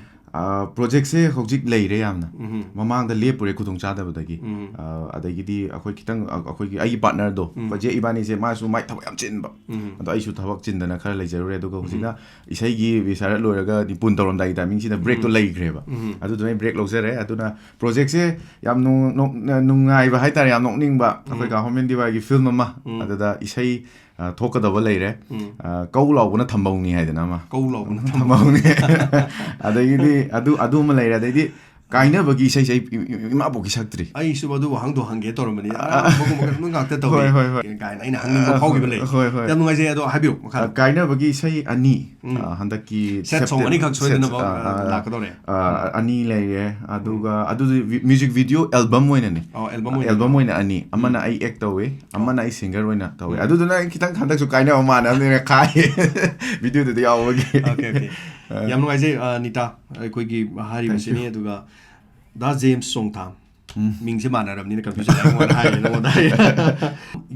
ꯄ꯭ꯔꯣꯖꯦꯛꯁꯦ ꯍꯧꯖꯤꯛ ꯂꯩꯔꯦ ꯌꯥꯝꯅ꯫ ꯎꯝ꯫ ꯃꯃꯥꯡꯗ ꯂꯦꯞꯄꯨꯔꯦ ꯈꯨꯗꯣꯡꯆꯥꯗꯕꯗꯒꯤ꯫ ꯎꯝ꯫ ꯑ, ꯑꯗꯒꯤꯗꯤ ꯑꯩꯈꯣꯏ ꯈꯤꯇꯪ, ꯑ, ꯑꯩꯈꯣꯏꯒꯤ, ꯑꯩꯒꯤ ꯄꯥꯔꯠꯅꯔꯗꯣ, ꯎꯝ꯫ ꯄ꯭ꯔꯣꯖꯦꯛ ꯏꯕꯥꯅꯤꯁꯦ, ꯃꯥꯁꯨ ꯃꯥꯏ ꯊꯕꯛ ꯌꯥꯝ ꯆꯤꯟꯕ꯫ ꯎꯝ꯫ ꯑꯗꯣ ꯑꯩꯁꯨ ꯊꯕꯛ ꯆꯤꯟꯗꯅ ꯈꯔ ꯂꯩꯖꯔꯨꯔꯦ꯫ ꯑꯗꯨꯒ ꯍꯧꯖꯤꯛꯅ ꯏꯁꯩꯒꯤ ꯔꯤꯁꯥꯏꯔꯠ ꯂꯣꯏꯔꯒ ꯅꯤꯄꯨꯟ ꯇꯧꯔꯝꯗꯥꯏꯒꯤ ꯇꯥꯏꯃꯤꯡꯁꯤꯗ ꯕ꯭ꯔꯦꯛꯇꯣ ꯎꯝ꯫ ꯂꯩꯈ꯭ꯔꯦꯕ꯫ ꯎꯝ꯫ ꯑꯗꯨꯗꯨꯅ ꯑꯩ ꯕ꯭ꯔꯦꯛ ꯂꯧꯖꯔꯦ꯫ ꯑꯗꯨꯅ ꯄ꯭ꯔꯣꯖꯦꯛꯁꯦ ꯌꯥꯝ ꯅꯨꯡ-, ꯅꯣꯛ-, ꯅꯨꯡꯉꯥꯏꯕ ꯍꯥꯏꯇꯥꯔꯦ, ꯌꯥꯝ ꯅꯣꯛꯅꯤꯡꯕ꯫ ꯑꯩꯈꯣꯏ ꯎꯝ꯫ ꯀꯥ ꯍꯣꯃꯦꯟ ꯗꯤꯋꯥꯏꯒꯤ ꯐꯤꯜꯝ ꯑꯃ, ꯎꯝ꯫ ꯑꯗꯨꯗ ꯏꯁꯩ, ꯑ, ꯊꯣꯛꯀꯗꯕ ꯂꯩꯔꯦ꯫ ꯎꯝ꯫ ꯑ, ꯀꯧ ꯂꯥꯎꯕꯅ ꯊꯝꯕꯧꯅꯤ ꯍꯥꯏꯗꯅ ꯑꯃ꯫ ꯀꯧ ꯂꯥꯎꯕꯅ ꯊꯝꯕꯧꯅꯤ꯫ ꯑꯗꯒꯤꯗꯤ ꯑꯗꯨ, ꯑꯗꯨ ꯑꯃ ꯂꯩꯔꯦ꯫ ꯑꯗꯩꯗꯤ ꯀꯥꯏꯅꯕꯒꯤ ꯏꯁꯩꯁꯦ ꯑꯩ ꯏ-, ꯏ-, ꯏꯃꯥ ꯄꯣꯛꯀꯤ ꯁꯛꯇ꯭ꯔꯤ꯫ ꯑꯩꯁꯨ ꯑꯗꯨ ꯋꯥꯍꯪꯗꯣ ꯍꯪꯒꯦ ꯇꯧꯔꯝꯕꯅꯤ꯫ ꯑ, ꯃꯒꯨꯝ ꯃꯒꯨꯝ ꯉꯥꯛꯇ ꯇꯧꯔꯤ꯫ ꯍꯣꯏ, ꯍꯣꯏ, ꯍꯣꯏ꯫ ꯀꯥꯏꯅ ꯑꯩꯅ ꯍꯪꯅꯤꯡꯕ ꯐꯥꯎꯈꯤꯕ ꯂꯩ꯫ ꯍꯣꯏ, ꯍꯣꯏ꯫ ꯌꯥꯝ ꯅꯨꯡꯉꯥꯏꯖꯩ꯫ ꯑꯗꯣ ꯍꯥꯏꯕꯤꯌꯨ ꯃꯈꯥ꯫ ꯑ, ꯀꯥꯏꯅꯕꯒꯤ ꯏꯁꯩ ꯑꯅꯤ, ꯎꯝ꯫ ꯑ, ꯍꯟꯗꯛꯀꯤ Set song September-, ꯑꯅꯤꯈꯛ ꯁꯣꯏꯗꯅꯃꯛ, set, ꯑ, ꯑ, ꯑ, ꯂꯥꯛꯀꯗꯧꯔꯦ꯫ ꯑ, ꯑꯅꯤ ꯂꯩꯔꯦ꯫ ꯑꯗꯨꯒ ꯑꯗꯨꯗꯤ ꯃ꯭ꯌꯨꯖꯤꯛ ꯚꯤꯗꯤꯑꯣ ꯑꯦꯜꯕꯝ ꯑꯣꯏꯅꯅꯦ꯫ ꯑꯣ, ꯑꯦꯜꯕꯝ ꯑꯣꯏꯅ꯫ ꯑꯦꯜꯕꯝ ꯑꯣꯏꯅ ꯑꯅꯤ, ꯑꯃꯅ ꯑꯩ ꯑꯦꯛ ꯇꯧꯋꯦ, ꯑꯃꯅ ꯑꯩ ꯁꯤꯡꯒꯔ ꯑꯣꯏꯅ ꯇꯧꯋꯦ꯫ ꯎꯝ꯫ ꯑꯗꯨꯗꯨꯅ ꯑꯩ ꯈꯤꯇꯪ ꯍꯟꯗꯛꯁꯨ ꯀꯥꯏꯅꯕ ꯃꯥꯟꯅꯕꯅꯤꯅ ꯈꯥꯏꯌꯦ ꯚꯤꯗꯤꯑꯣꯗꯨꯗ ꯌꯥꯎꯕꯒꯤ꯫ Okay, okay. ꯌꯥꯝ ꯅꯨꯡꯉꯥꯏꯖꯩ, ꯑ, ꯅꯤꯇꯥ, ꯑꯩꯈꯣꯏꯒꯤ ꯍꯥꯏꯔꯤꯕꯁꯤꯅꯤ꯫ Thank you꯫ ꯑꯗꯨꯒ ꯗꯥ ꯖꯦꯝꯁ ꯆꯣꯡꯊꯥꯝ, ꯎꯝ꯫ ꯃꯤꯡꯁꯦ ꯃꯥꯟꯅꯔꯕꯅꯤꯅ ꯀꯟꯐ꯭ꯌꯨꯖꯟ ꯑꯩꯉꯣꯟꯗ ꯍꯥꯏꯔꯦ, ꯅꯉꯣꯟꯗ ꯍꯥꯏꯔꯦ꯫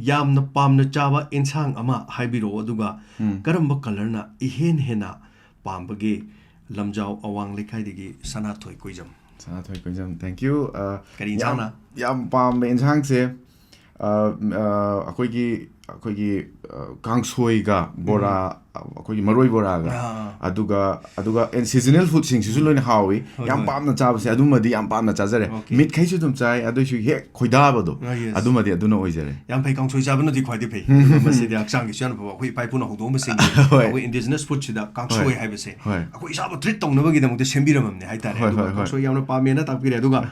ꯌꯥꯝꯅ ꯄꯥꯝꯅ ꯆꯥꯕ ꯑꯦꯟꯁꯥꯡ ꯑꯃ ꯍꯥꯏꯕꯤꯔꯛꯑꯣ, ꯑꯗꯨꯒ ꯎꯝ꯫ ꯀꯔꯝꯕ ꯀꯂꯔꯅ ꯏꯍꯦꯟ ꯍꯦꯟꯅ ꯄꯥꯝꯕꯒꯦ? ꯂꯝꯖꯥꯎ ꯑꯋꯥꯡ ꯂꯩꯀꯥꯏꯗꯒꯤ ꯁꯅꯥꯊꯣꯏ ꯀꯣꯏꯖꯝ꯫ ꯁꯅꯥꯊꯣꯏ ꯀꯣꯏꯖꯝ, thank you꯫ ꯑ, ꯀꯔꯤ ꯌꯥꯝ, ꯏꯟꯁꯥꯡꯅ? ꯌꯥꯝ ꯄꯥꯝꯕ ꯏꯟꯁꯥꯡꯁꯦ, ꯑ, ꯑ, ꯑꯩꯈꯣꯏꯒꯤ, ꯑꯩꯈꯣꯏꯒꯤ, ꯑ, ꯀꯥꯡꯁꯣꯏꯒ ꯕꯣꯔꯥ, ꯑꯩꯈꯣꯏꯒꯤ ꯃꯔꯣꯏ ꯕꯣꯔꯥꯒ, ꯑꯥ꯫ ꯑꯗꯨꯒ, ꯑꯗꯨꯒ and seasonal foodꯁꯤꯡꯁꯤꯁꯨ ꯂꯣꯏꯅ ꯍꯥꯎꯏ꯫ ꯍꯣꯏ, ꯌꯥꯝ ꯍꯣꯏ꯫ ꯄꯥꯝꯅ ꯆꯥꯕꯁꯦ ꯑꯗꯨꯃꯗꯤ ꯌꯥꯝ ꯄꯥꯝꯅ ꯆꯥꯖꯔꯦ꯫ Okay꯫ ꯃꯤꯠꯈꯩꯁꯨ ꯑꯗꯨꯝ ꯆꯥꯏ, ꯑꯗꯨꯏꯁꯨ ꯍꯦꯛ ꯈꯣꯏꯗꯥꯕꯗꯣ, ꯑꯥ, yes꯫ ꯑꯗꯨꯃꯗꯤ ꯑꯗꯨꯅ ꯑꯣꯏꯖꯔꯦ꯫ ꯌꯥꯝ ꯐꯩ, ꯀꯥꯡꯁꯣꯏ ꯆꯥꯕꯅꯗꯤ ꯈ꯭ꯋꯥꯏꯗꯩ ꯐꯩ꯫ ꯑꯗꯨꯒ ꯃꯁꯤꯗꯤ ꯍꯛꯆꯥꯡꯒꯤꯁꯨ ꯌꯥꯝꯅ ꯐꯕ, ꯑꯩꯈꯣꯏ ꯏꯄꯥ ꯏꯄꯨꯅ ꯍꯧꯗꯣꯛꯑꯝꯕꯁꯤꯡꯒꯤ ꯍꯣꯏ꯫ ꯑꯩꯈꯣꯏ indigenous foodꯁꯤꯗ ꯀꯥꯡꯁꯣꯏ ꯍꯣꯏ꯫ ꯍꯥꯏꯕꯁꯦ ꯍꯣꯏ꯫ ꯑꯩꯈꯣꯏ ꯏꯁꯥꯕꯨ treat ꯇꯧꯅꯕꯒꯤꯗꯃꯛꯇ ꯁꯦꯝꯕꯤꯔꯝꯃꯕꯅꯦ ꯍꯥꯏꯇꯥꯔꯦ꯫ ꯍꯣꯏ, ꯑꯗꯨꯒ ꯍꯣꯏ, ꯍꯣꯏ꯫ ꯀꯥꯡꯁꯣꯏ ꯌꯥꯝꯅ ꯄꯥꯝꯃꯦꯅ ꯇꯥꯛꯄꯤꯔꯦ꯫ ꯑꯗꯨꯒ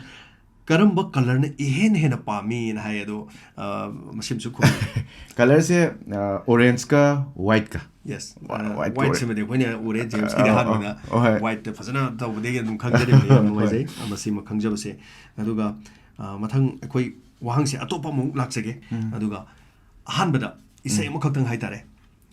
ꯀꯔꯝꯕ ꯀꯂꯔꯅ ꯏꯍꯦꯟ ꯍꯦꯟꯅ ꯄꯥꯝꯃꯤꯅ ꯍꯥꯏ꯫ ꯑꯗꯣ, ꯑ, ꯃꯁꯤꯃꯁꯨ ꯈꯨꯝꯕꯤꯌꯨ꯫ ꯀꯂꯔꯁꯦ, ꯑ, orangeꯀ whiteꯀ꯫ Yes꯫ ꯑ, White, white white꯫ ꯁꯤꯃꯗꯤ ꯑꯩꯈꯣꯏꯅ ꯎꯔꯦ, ꯖꯦꯝꯁꯀꯤꯗꯤ ꯑ, ꯑ, ꯑꯍꯥꯟꯕꯗ ꯑ, ꯍꯣꯏ꯫ whiteꯇ ꯐꯖꯅ ꯇꯧꯕꯗꯒꯤ ꯑꯗꯨꯝ ꯈꯪꯖꯔꯤꯕꯅꯤ꯫ ꯌꯥꯝ ꯍꯣꯏ꯫ ꯅꯨꯡꯉꯥꯏꯖꯩ ꯃꯁꯤꯃ ꯈꯪꯖꯕꯁꯦ꯫ ꯑꯗꯨꯒ, ꯑ, ꯃꯊꯪ ꯑꯩꯈꯣꯏ ꯋꯥꯍꯪꯁꯦ ꯑꯇꯣꯞꯄ ꯑꯃꯨꯛ ꯂꯥꯛꯆꯒꯦ꯫ ꯎꯝ꯫ ꯑꯗꯨꯒ ꯑꯍꯥꯟꯕꯗ ꯏꯁꯩ ꯎꯝ꯫ ꯑꯃꯈꯛꯇꯪ ꯍꯥꯏꯇꯥꯔꯦ,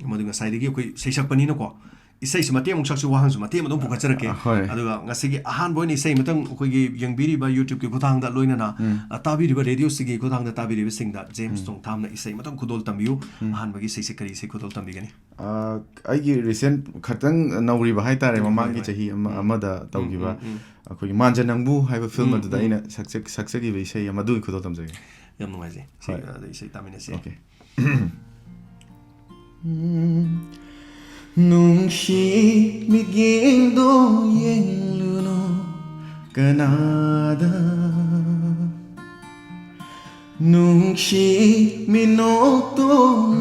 ꯃꯗꯨ ꯉꯁꯥꯏꯗꯒꯤ ꯑꯩꯈꯣꯏ ꯁꯩꯁꯛꯄꯅꯤꯅꯀꯣ, ꯏꯁꯩꯁꯨ ꯃꯇꯦꯛ ꯑꯃꯨꯛ ꯁꯛꯁꯤ, ꯋꯥꯍꯪꯁꯨ ꯃꯇꯦꯛ ꯑꯃ ꯑꯗꯨꯝ ꯄꯨꯈꯠꯆꯔꯛꯀꯦ꯫ ꯑ, ꯍꯣꯏ꯫ ꯑꯗꯨꯒ ꯉꯁꯤꯒꯤ ꯑꯍꯥꯟꯕ ꯑꯣꯏꯅ ꯏꯁꯩ ꯑꯃꯇꯪ ꯑꯩꯈꯣꯏꯒꯤ ꯌꯦꯡꯕꯤꯔꯤꯕ YouTube-ꯀꯤ ꯈꯨꯠꯊꯥꯡꯗ, ꯂꯣꯏꯅꯅ, ꯎꯝ꯫ ꯑ, ꯇꯥꯕꯤꯔꯤꯕ ꯔꯦꯗꯤꯑꯣꯁꯤꯒꯤ ꯈꯨꯠꯊꯥꯡꯗ ꯇꯥꯕꯤꯔꯤꯕꯁꯤꯡꯗ ꯖꯦꯝꯁ ꯇꯣꯡꯊꯥꯝꯅ ꯏꯁꯩ ꯑꯃꯇꯪ ꯈꯨꯗꯣꯜ ꯇꯝꯕꯤꯌꯨ꯫ ꯎꯝ꯫ ꯑꯍꯥꯟꯕꯒꯤ ꯏꯁꯩꯁꯦ ꯀꯔꯤ ꯏꯁꯩ ꯈꯨꯗꯣꯜ ꯇꯝꯕꯤꯒꯅꯤ? ꯑ, ꯑꯩꯒꯤ recent ꯈꯇꯪ ꯅꯧꯔꯤꯕ ꯍꯥꯏꯇꯥꯔꯦ, ꯎꯝ, ꯃꯃꯥꯡꯒꯤ ꯍꯣꯏ, ꯍꯣꯏ꯫ ꯆꯍꯤ ꯑꯃ, ꯎꯝ꯫ ꯑꯃꯗ ꯇꯧꯈꯤꯕ ꯎꯝ, ꯎꯝ, ꯎꯝ꯫ ꯑꯩꯈꯣꯏꯒꯤ ꯃꯥꯟꯖ ꯅꯪꯕꯨ ꯍꯥꯏꯕ film ꯎꯝ, ꯑꯗꯨꯗ ꯎꯝ꯫ ꯑꯩꯅ ꯁꯛꯆ-, ꯁꯛꯆꯈꯤꯕ ꯏꯁꯩ ꯑꯃ, ꯑꯗꯨꯒꯤ ꯈꯨꯗꯣꯜ ꯇꯝꯖꯒꯦ꯫ ꯌꯥꯝ ꯅꯨꯡꯉꯥꯏꯖꯩ꯫ ꯏꯁꯩ, ꯍꯣꯏ꯫ ꯑꯗ ꯏꯁꯩ ꯇꯥꯃꯤꯟꯅꯁꯤ꯫ Okay꯫ ꯅꯨꯡꯁꯤ ꯃꯤꯠꯌꯦꯡꯗꯣ ꯌꯦꯡꯂꯨꯅꯨ ꯀꯅꯥꯗ, ꯅꯨꯡꯁꯤ ꯃꯤꯅꯣꯛꯇꯣ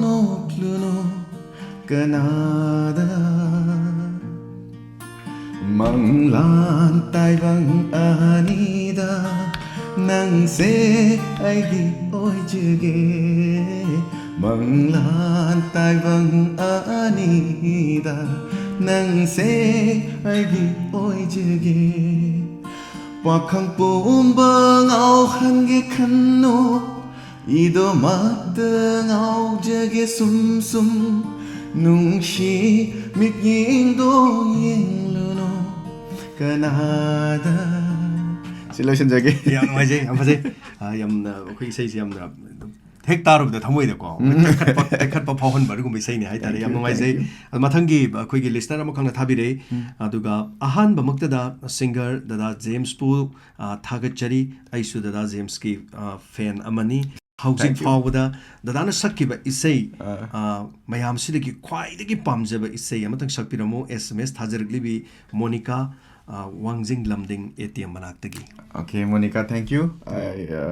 ꯅꯣꯛꯂꯨꯅꯨ ꯀꯅꯥꯗ꯫ ꯃꯪꯂꯥꯟ ꯇꯥꯏꯕꯪ ꯑꯅꯤꯗ ꯅꯪꯁꯦ ꯑꯩꯒꯤ ꯑꯣꯏꯖꯒꯦ꯫ ꯃꯪꯂꯥꯟ ꯇꯥꯏꯕꯪ ꯑꯅꯤꯗ ꯅꯪꯁꯦ ꯑꯩꯒꯤ ꯑꯣꯏꯖꯒꯦ꯫ ꯄꯥꯈꯪ ꯄꯨꯝꯕ ꯉꯥꯎꯍꯟꯒꯦ ꯈꯟꯅꯨ, ꯏꯗꯣꯝꯇ ꯉꯥꯎꯖꯒꯦ ꯁꯨꯝ ꯁꯨꯝ꯫ ꯅꯨꯡꯁꯤ ꯃꯤꯠꯌꯦꯡꯗꯣ ꯌꯦꯡꯂꯨꯅꯨ ꯀꯅꯥꯗ꯫ ꯁꯤ ꯂꯣꯏꯁꯤꯟꯖꯒꯦ꯫ ꯌꯥꯝ ꯅꯨꯡꯉꯥꯏꯖꯩ, ꯌꯥꯝ ꯐꯖꯩ꯫ ꯑ, ꯌꯥꯝꯅ ꯑꯩꯈꯣꯏ ꯏꯁꯩꯁꯦ ꯌꯥꯝꯅ ꯍꯦꯛ ꯇꯥꯔꯨꯕꯗ ꯊꯃꯣꯏꯗꯀꯣ ꯇꯦꯛꯈꯠꯄ, ꯇꯦꯛꯈꯠꯄ ꯐꯥꯎꯍꯟꯕ ꯑꯗꯨꯒꯨꯝꯕ ꯏꯁꯩꯅꯤ ꯍꯥꯏꯇꯥꯔꯦ꯫ Thank ꯌꯥꯝ you, ꯅꯨꯡꯉꯥꯏꯖꯩ꯫ thank you. ꯑꯗꯣ ꯃꯊꯪꯒꯤ ꯑꯩꯈꯣꯏꯒꯤ listener ꯑꯃꯈꯛꯅ ꯊꯥꯕꯤꯔꯛꯏ꯫ ꯎꯝ꯫ ꯑꯗꯨꯒ ꯑꯍꯥꯟꯕꯃꯛꯇꯗ singer ꯗꯗꯥ ꯖꯦꯝꯁꯄꯨ, ꯑ, ꯊꯥꯒꯠꯆꯔꯤ꯫ ꯑꯩꯁꯨ ꯗꯗꯥ ꯖꯦꯝꯁꯀꯤ, ꯑ, fan ꯑꯃꯅꯤ꯫ ꯍꯧꯖꯤꯛ Thank you. ꯐꯥꯎꯕꯗ ꯗꯗꯥꯅ ꯁꯛꯈꯤꯕ ꯏꯁꯩ, ꯑ꯫ ꯑ, ꯃꯌꯥꯝꯁꯤꯗꯒꯤ ꯈ꯭ꯋꯥꯏꯗꯒꯤ ꯄꯥꯝꯖꯕ ꯏꯁꯩ ꯑꯃꯇꯪ ꯁꯛꯄꯤꯔꯝꯃꯨ꯫ SMS ꯊꯥꯖꯔꯛꯂꯤꯕꯤ ꯃꯣꯅꯤꯀꯥ, ꯑ, ꯋꯥꯡꯖꯤꯡ ꯂꯝꯗꯤꯡ ATM ꯃꯅꯥꯛꯇꯒꯤ꯫ Okay, Monica, thank you꯫ ꯑ, ꯑ,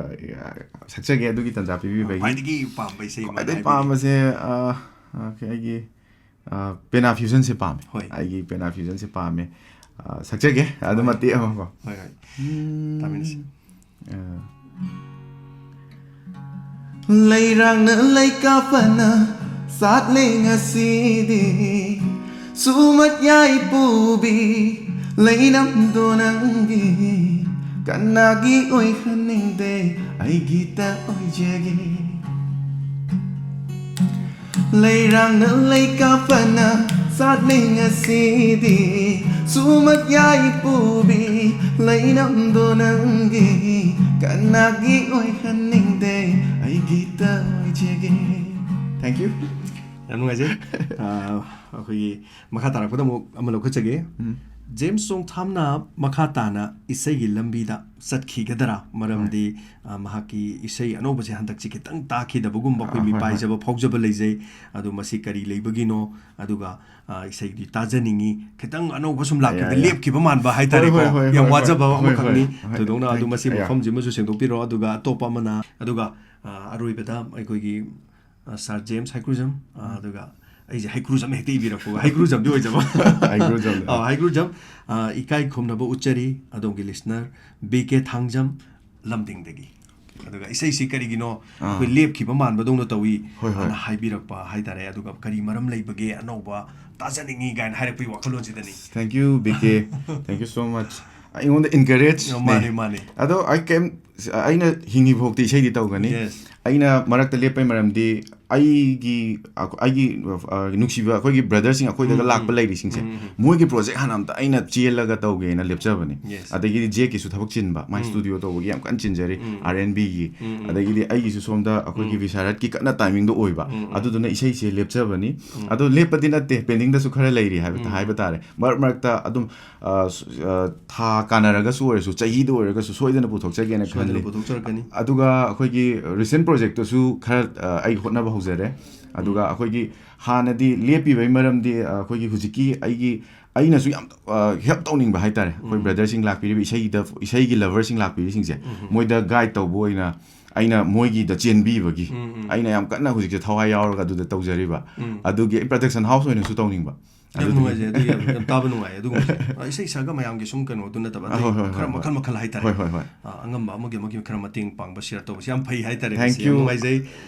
ꯑ, ꯁꯛꯆꯒꯦ ꯑꯗꯨꯒꯤ ꯇꯥꯟꯖꯥ ꯄꯤꯕꯤꯕꯒꯤ꯫ ꯈ꯭ꯋꯥꯏꯗꯒꯤ ꯄꯥꯝꯕ ꯏꯁꯩ ꯑꯃ ꯈ꯭ꯋꯥꯏꯗꯒꯤ ꯍꯥꯏꯕꯤꯒꯦ꯫ ꯄꯥꯝꯕꯁꯦ, ꯑ, okay, ꯑꯩꯒꯤ, ꯑ, ꯄꯦꯅꯥ fusionꯁꯦ ꯄꯥꯝꯃꯦ꯫ ꯍꯣꯏ꯫ ꯑꯩꯒꯤ ꯄꯦꯅꯥ fusionꯁꯦ ꯄꯥꯝꯃꯦ꯫ ꯑ, ꯁꯛꯆꯒꯦ ꯑꯗꯨ ꯍꯣꯏ꯫ ꯃꯇꯦꯛ ꯑꯃꯀꯣ꯫ ꯍꯣꯏ, ꯍꯣꯏ꯫ ꯇꯥꯃꯤꯟꯅꯁꯤ꯫ ꯑ꯫ ꯂꯩꯔꯥꯡꯅ ꯂꯩꯀꯥ ꯐꯅ ꯁꯥꯠꯂꯦ ꯉꯁꯤꯗꯤ, ꯁꯨꯃꯠ ꯌꯥꯏꯄꯨꯕꯤ ꯂꯩꯅꯝꯗꯣ ꯅꯪꯒꯤ, ꯀꯅꯥꯒꯤ ꯑꯣꯏꯍꯟꯅꯤꯡꯗꯦ, ꯑꯩꯒꯤꯇ ꯑꯣꯏꯖꯒꯦ꯫ ꯂꯩꯔꯥꯡꯅ ꯂꯩꯀꯥ ꯐꯅ ꯆꯥꯠꯅꯤꯡ ꯑꯁꯤꯗꯤ ꯁꯨꯃꯛ ꯌꯥꯏ ꯄꯨꯕꯤ, ꯂꯩꯅꯝꯗꯣ ꯅꯪꯒꯤ ꯀꯅꯥꯒꯤ ꯑꯣꯏꯍꯟꯅꯤꯡꯗꯦ, ꯑꯩꯒꯤꯇ ꯑꯣꯏꯖꯒꯦ꯫ Thank you. ꯌꯥꯝ ꯅꯨꯡꯉꯥꯏꯖꯩ꯫ ꯑꯥ, ꯑꯩꯈꯣꯏꯒꯤ ꯃꯈꯥ ꯇꯥꯔꯛꯄꯗ ꯑꯃꯨꯛ ꯑꯃ ꯂꯧꯈꯠꯆꯒꯦ꯫ ꯎꯝ꯫ ꯖꯦꯝꯁ ꯆꯣꯡꯊꯥꯝꯅ ꯃꯈꯥ ꯇꯥꯅ ꯏꯁꯩꯒꯤ ꯂꯝꯕꯤꯗ ꯆꯠꯈꯤꯒꯗ꯭ꯔꯥ? ꯃꯔꯝꯗꯤ, ꯍꯣꯏ꯫ ꯑꯥ, ꯃꯍꯥꯛꯀꯤ ꯏꯁꯩ ꯑꯅꯧꯕꯁꯦ ꯍꯟꯗꯛꯁꯤ ꯈꯤꯇꯪ ꯇꯥꯈꯤꯗꯕꯒꯨꯝꯕ ꯑꯩꯈꯣꯏ ꯑꯥ, ꯍꯣꯏ, ꯍꯣꯏ꯫ ꯃꯤꯄꯥꯏꯖꯕ ꯐꯥꯎꯖꯕ ꯂꯩꯖꯩ꯫ ꯑꯗꯣ ꯃꯁꯤ ꯀꯔꯤ ꯂꯩꯕꯒꯤꯅꯣ? ꯑꯗꯨꯒ, ꯑꯥ, ꯏꯁꯩꯗꯤ ꯇꯥꯖꯅꯤꯡꯉꯤ꯫ ꯈꯤꯇꯪ ꯑꯅꯧꯕ ꯁꯨꯝ ꯂꯥꯛꯈꯤꯕꯗ ꯌꯥ, ꯌꯥ꯫ ꯂꯦꯞꯈꯤꯕ ꯃꯥꯟꯕ ꯍꯥꯏꯇꯥꯔꯦꯀꯣ꯫ ꯍꯣꯏ, ꯍꯣꯏ, ꯍꯣꯏ, ꯌꯥꯝ ꯍꯣꯏ, ꯋꯥꯖꯕ ꯍꯣꯏ, ꯑꯃꯈꯛꯅꯤ꯫ ꯍꯣꯏ, ꯍꯣꯏ꯫ ꯊꯣꯏꯗꯣꯛꯅ ꯑꯗꯨ Thank you꯫ ꯃꯁꯤ ꯌꯥ꯫ ꯃꯐꯝꯁꯤꯃꯁꯨ ꯁꯦꯡꯗꯣꯛꯄꯤꯔꯣ꯫ ꯑꯗꯨꯒ ꯑꯇꯣꯞꯄ ꯑꯃꯅ, ꯑꯗꯨꯒ, ꯑꯥ, ꯑꯔꯣꯏꯕꯗ ꯑꯩꯈꯣꯏꯒꯤ, ꯑꯥ, ꯁꯥꯔ ꯖꯦꯝꯁ ꯍꯩꯀ꯭ꯔꯨꯖꯝ, ꯑꯥ, ꯎꯝ꯫ ꯑꯗꯨꯒ ꯑꯩꯁꯦ ꯍꯩꯀ꯭ꯔꯨꯖꯝ ꯍꯦꯛꯇ ꯏꯕꯤꯔꯛꯄ, ꯍꯩꯀ꯭ꯔꯨꯖꯝꯗꯤ ꯑꯣꯏꯖꯕ꯫ ꯍꯩꯀ꯭ꯔꯨꯖꯝꯗ꯫ ꯑꯥ, ꯍꯩꯀ꯭ꯔꯨꯖꯝ, ꯑꯥ, ꯏꯀꯥꯏ ꯈꯨꯝꯅꯕ ꯎꯠꯆꯔꯤ ꯑꯗꯣꯝꯒꯤ listener ꯕꯤ ꯀꯦ ꯊꯥꯡꯖꯝ, ꯂꯝꯗꯤꯡꯗꯒꯤ꯫ ꯑꯗꯨꯒ ꯏꯁꯩꯁꯤ ꯀꯔꯤꯒꯤꯅꯣ ꯑꯥ꯫ ꯑꯩꯈꯣꯏ ꯂꯦꯞꯈꯤꯕ ꯃꯥꯟꯕꯗꯧꯅ ꯇꯧꯏ ꯍꯣꯏ, ꯍꯣꯏ꯫ ꯍꯥꯏꯅ ꯍꯥꯏꯕꯤꯔꯛꯄ ꯍꯥꯏꯇꯥꯔꯦ꯫ ꯑꯗꯨꯒ ꯀꯔꯤ ꯃꯔꯝ ꯂꯩꯕꯒꯦ, ꯑꯅꯧꯕ ꯇꯥꯖꯅꯤꯡꯉꯤ ꯀꯥꯏꯅ ꯍꯥꯏꯔꯛꯄꯒꯤ ꯋꯥꯈꯜꯂꯣꯟꯁꯤꯗꯅꯤ꯫ Thank you, B K. Thank you so much. ꯑꯩꯉꯣꯟꯗ encourage ꯅꯦ꯫ ꯃꯥꯅꯤ, ꯃꯥꯅꯤ꯫ ꯑꯗꯣ ꯑꯩ ꯀꯩꯝ, ꯑꯩꯅ ꯍꯤꯡꯉꯤ ꯐꯥꯎꯗꯤ ꯏꯁꯩꯗꯤ ꯇꯧꯒꯅꯤ꯫ Yes꯫ ꯑꯩꯅ ꯃꯔꯛꯇ ꯂꯦꯞꯄꯩ ꯃꯔꯝꯗꯤ ꯑꯩꯒꯤ, ꯑꯩꯒꯤ, ꯑ, ꯅꯨꯡꯁꯤꯕ ꯑꯩꯈꯣꯏꯒꯤ brotherꯁꯤꯡ ꯑꯩꯈꯣꯏꯗꯒ ꯎꯝ, ꯂꯥꯛꯄ ꯎꯝ꯫ ꯂꯩꯔꯤꯁꯤꯡꯁꯦ, ꯎꯝ, ꯎꯝ, ꯎꯝ꯫ ꯃꯣꯏꯒꯤ project ꯍꯥꯟꯅ ꯑꯝꯇ ꯑꯩꯅ ꯆꯦꯜꯂꯒ ꯇꯧꯒꯦꯅ ꯂꯦꯞꯆꯕꯅꯤ꯫ Yes꯫ ꯑꯗꯒꯤꯗꯤ ꯖꯦꯛꯀꯤꯁꯨ ꯊꯕꯛ ꯆꯤꯟꯕ, ꯃꯥꯏ ꯎꯝ꯫ Studio ꯇꯧꯕꯒꯤ ꯌꯥꯝ ꯀꯟꯅ ꯆꯤꯟꯖꯔꯤ, ꯎꯝ, ꯎꯝ꯫ R and ꯕꯤꯒꯤ꯫ ꯎꯝ, ꯎꯝ꯫ ꯑꯗꯒꯤꯗꯤ ꯑꯩꯒꯤꯁꯨ ꯁꯣꯝꯗ ꯑꯩꯈꯣꯏꯒꯤ ꯎꯝ꯫ ꯕꯤꯁꯥꯔꯠꯀꯤ ꯀꯟꯅ timingꯗꯣ ꯑꯣꯏꯕ, ꯎꯝ, ꯎꯝ꯫ ꯑꯗꯨꯗꯨꯅ ꯏꯁꯩꯁꯦ ꯂꯦꯞꯆꯕꯅꯤ꯫ ꯎꯝ꯫ ꯑꯗꯣ ꯂꯦꯞꯄꯗꯤ ꯅꯠꯇꯦ, pendingꯗꯁꯨ ꯈꯔ ꯂꯩꯔꯤ ꯍꯥꯏꯕ ꯎꯝ꯫ ꯍꯥꯏꯕ ꯇꯥꯔꯦ꯫ ꯃꯔꯛ ꯃꯔꯛꯇ ꯑꯗꯨꯝ, ꯑ, ꯁ-, ꯑ, ꯊꯥ ꯀꯥꯟꯅꯔꯒꯁꯨ ꯑꯣꯏꯔꯁꯨ, ꯆꯍꯤꯗ ꯑꯣꯏꯔꯒꯁꯨ ꯁꯣꯏꯗꯅ ꯄꯨꯊꯣꯛꯆꯒꯦꯅ ꯁꯣꯏꯗꯅ ꯈꯜꯂꯤ꯫ ꯄꯨꯊꯣꯛꯆꯔꯛꯀꯅꯤ꯫ ꯑꯗꯨꯒ ꯑꯩꯈꯣꯏꯒꯤ recent projectꯇꯁꯨ ꯈꯔ, ꯑ, ꯑꯩ ꯍꯣꯠꯅꯕ ꯍꯧꯖꯔꯦ꯫ ꯑꯗꯨꯒ ꯎꯝ꯫ ꯑꯩꯈꯣꯏꯒꯤ ꯍꯥꯟꯅꯗꯤ ꯂꯦꯞꯄꯤꯕꯒꯤ ꯃꯔꯝꯗꯤ, ꯑ, ꯑꯩꯈꯣꯏꯒꯤ ꯍꯧꯖꯤꯛꯀꯤ ꯑꯩꯒꯤ, ꯑꯩꯅꯁꯨ ꯌꯥꯝ, ꯑ, help ꯇꯧꯅꯤꯡꯕ ꯍꯥꯏꯇꯥꯔꯦ꯫ ꯑꯩꯈꯣꯏ ꯎꯝ꯫ Brotherꯁꯤꯡ ꯂꯥꯛꯄꯤꯔꯤꯕ ꯏꯁꯩꯗ, ꯏꯁꯩꯒꯤ loverꯁꯤꯡ ꯂꯥꯛꯄꯤꯔꯤꯁꯤꯡꯁꯦ, ꯎꯝ꯫ ꯃꯣꯏꯗ guide ꯇꯧꯕ ꯑꯣꯏꯅ ꯑꯩꯅ ꯃꯣꯏꯒꯤꯗ ꯆꯦꯟꯕꯤꯕꯒꯤ ꯎꯝ, ꯎꯝ꯫ ꯑꯩꯅ ꯌꯥꯝ ꯀꯟꯅ ꯍꯧꯖꯤꯛꯁꯦ ꯊꯋꯥꯏ ꯌꯥꯎꯔꯒ ꯑꯗꯨꯗ ꯇꯧꯖꯔꯤꯕ꯫ ꯎꯝ꯫ ꯑꯗꯨꯒꯤ ꯑꯩ production house ꯑꯣꯏꯅꯁꯨ ꯇꯧꯅꯤꯡꯕ꯫ ꯌꯥꯝ ꯑꯗꯨꯗꯨꯒꯤ ꯅꯨꯡꯉꯥꯏꯖꯩ꯫ ꯑꯗꯨ ꯌꯥꯝ, ꯌꯥꯝ ꯇꯥꯕ ꯅꯨꯡꯉꯥꯏ꯫ ꯑꯗꯨꯒꯨꯝꯕ, ꯑ, ꯏꯁꯩ ꯁꯛꯑꯒ ꯃꯌꯥꯝꯒꯤ ꯁꯨꯝ ꯀꯩꯅꯣꯗꯨ ꯅꯠꯇꯕ, ꯑ, ꯑꯇꯩ ꯍꯣꯏ, ꯍꯣꯏ, ꯈꯔ ꯍꯣꯏ, ꯃꯈꯜ ꯍꯣꯏ꯫ ꯃꯈꯜ ꯍꯥꯏꯇꯥꯔꯦ꯫ ꯍꯣꯏ, ꯍꯣꯏ, ꯍꯣꯏ꯫ ꯑ, ꯑꯉꯝꯕ ꯑꯃꯒꯤ, ꯑꯃꯒꯤ ꯈꯔ ꯃꯇꯦꯡ ꯄꯥꯡꯕ share ꯇꯧꯕꯁꯦ ꯌꯥꯝ ꯐꯩ ꯍꯥꯏꯇꯥꯔꯦ꯫ Thank ꯉꯁꯤ ꯌꯥꯝ you꯫ ꯅꯨꯡꯉꯥꯏꯖꯩ꯫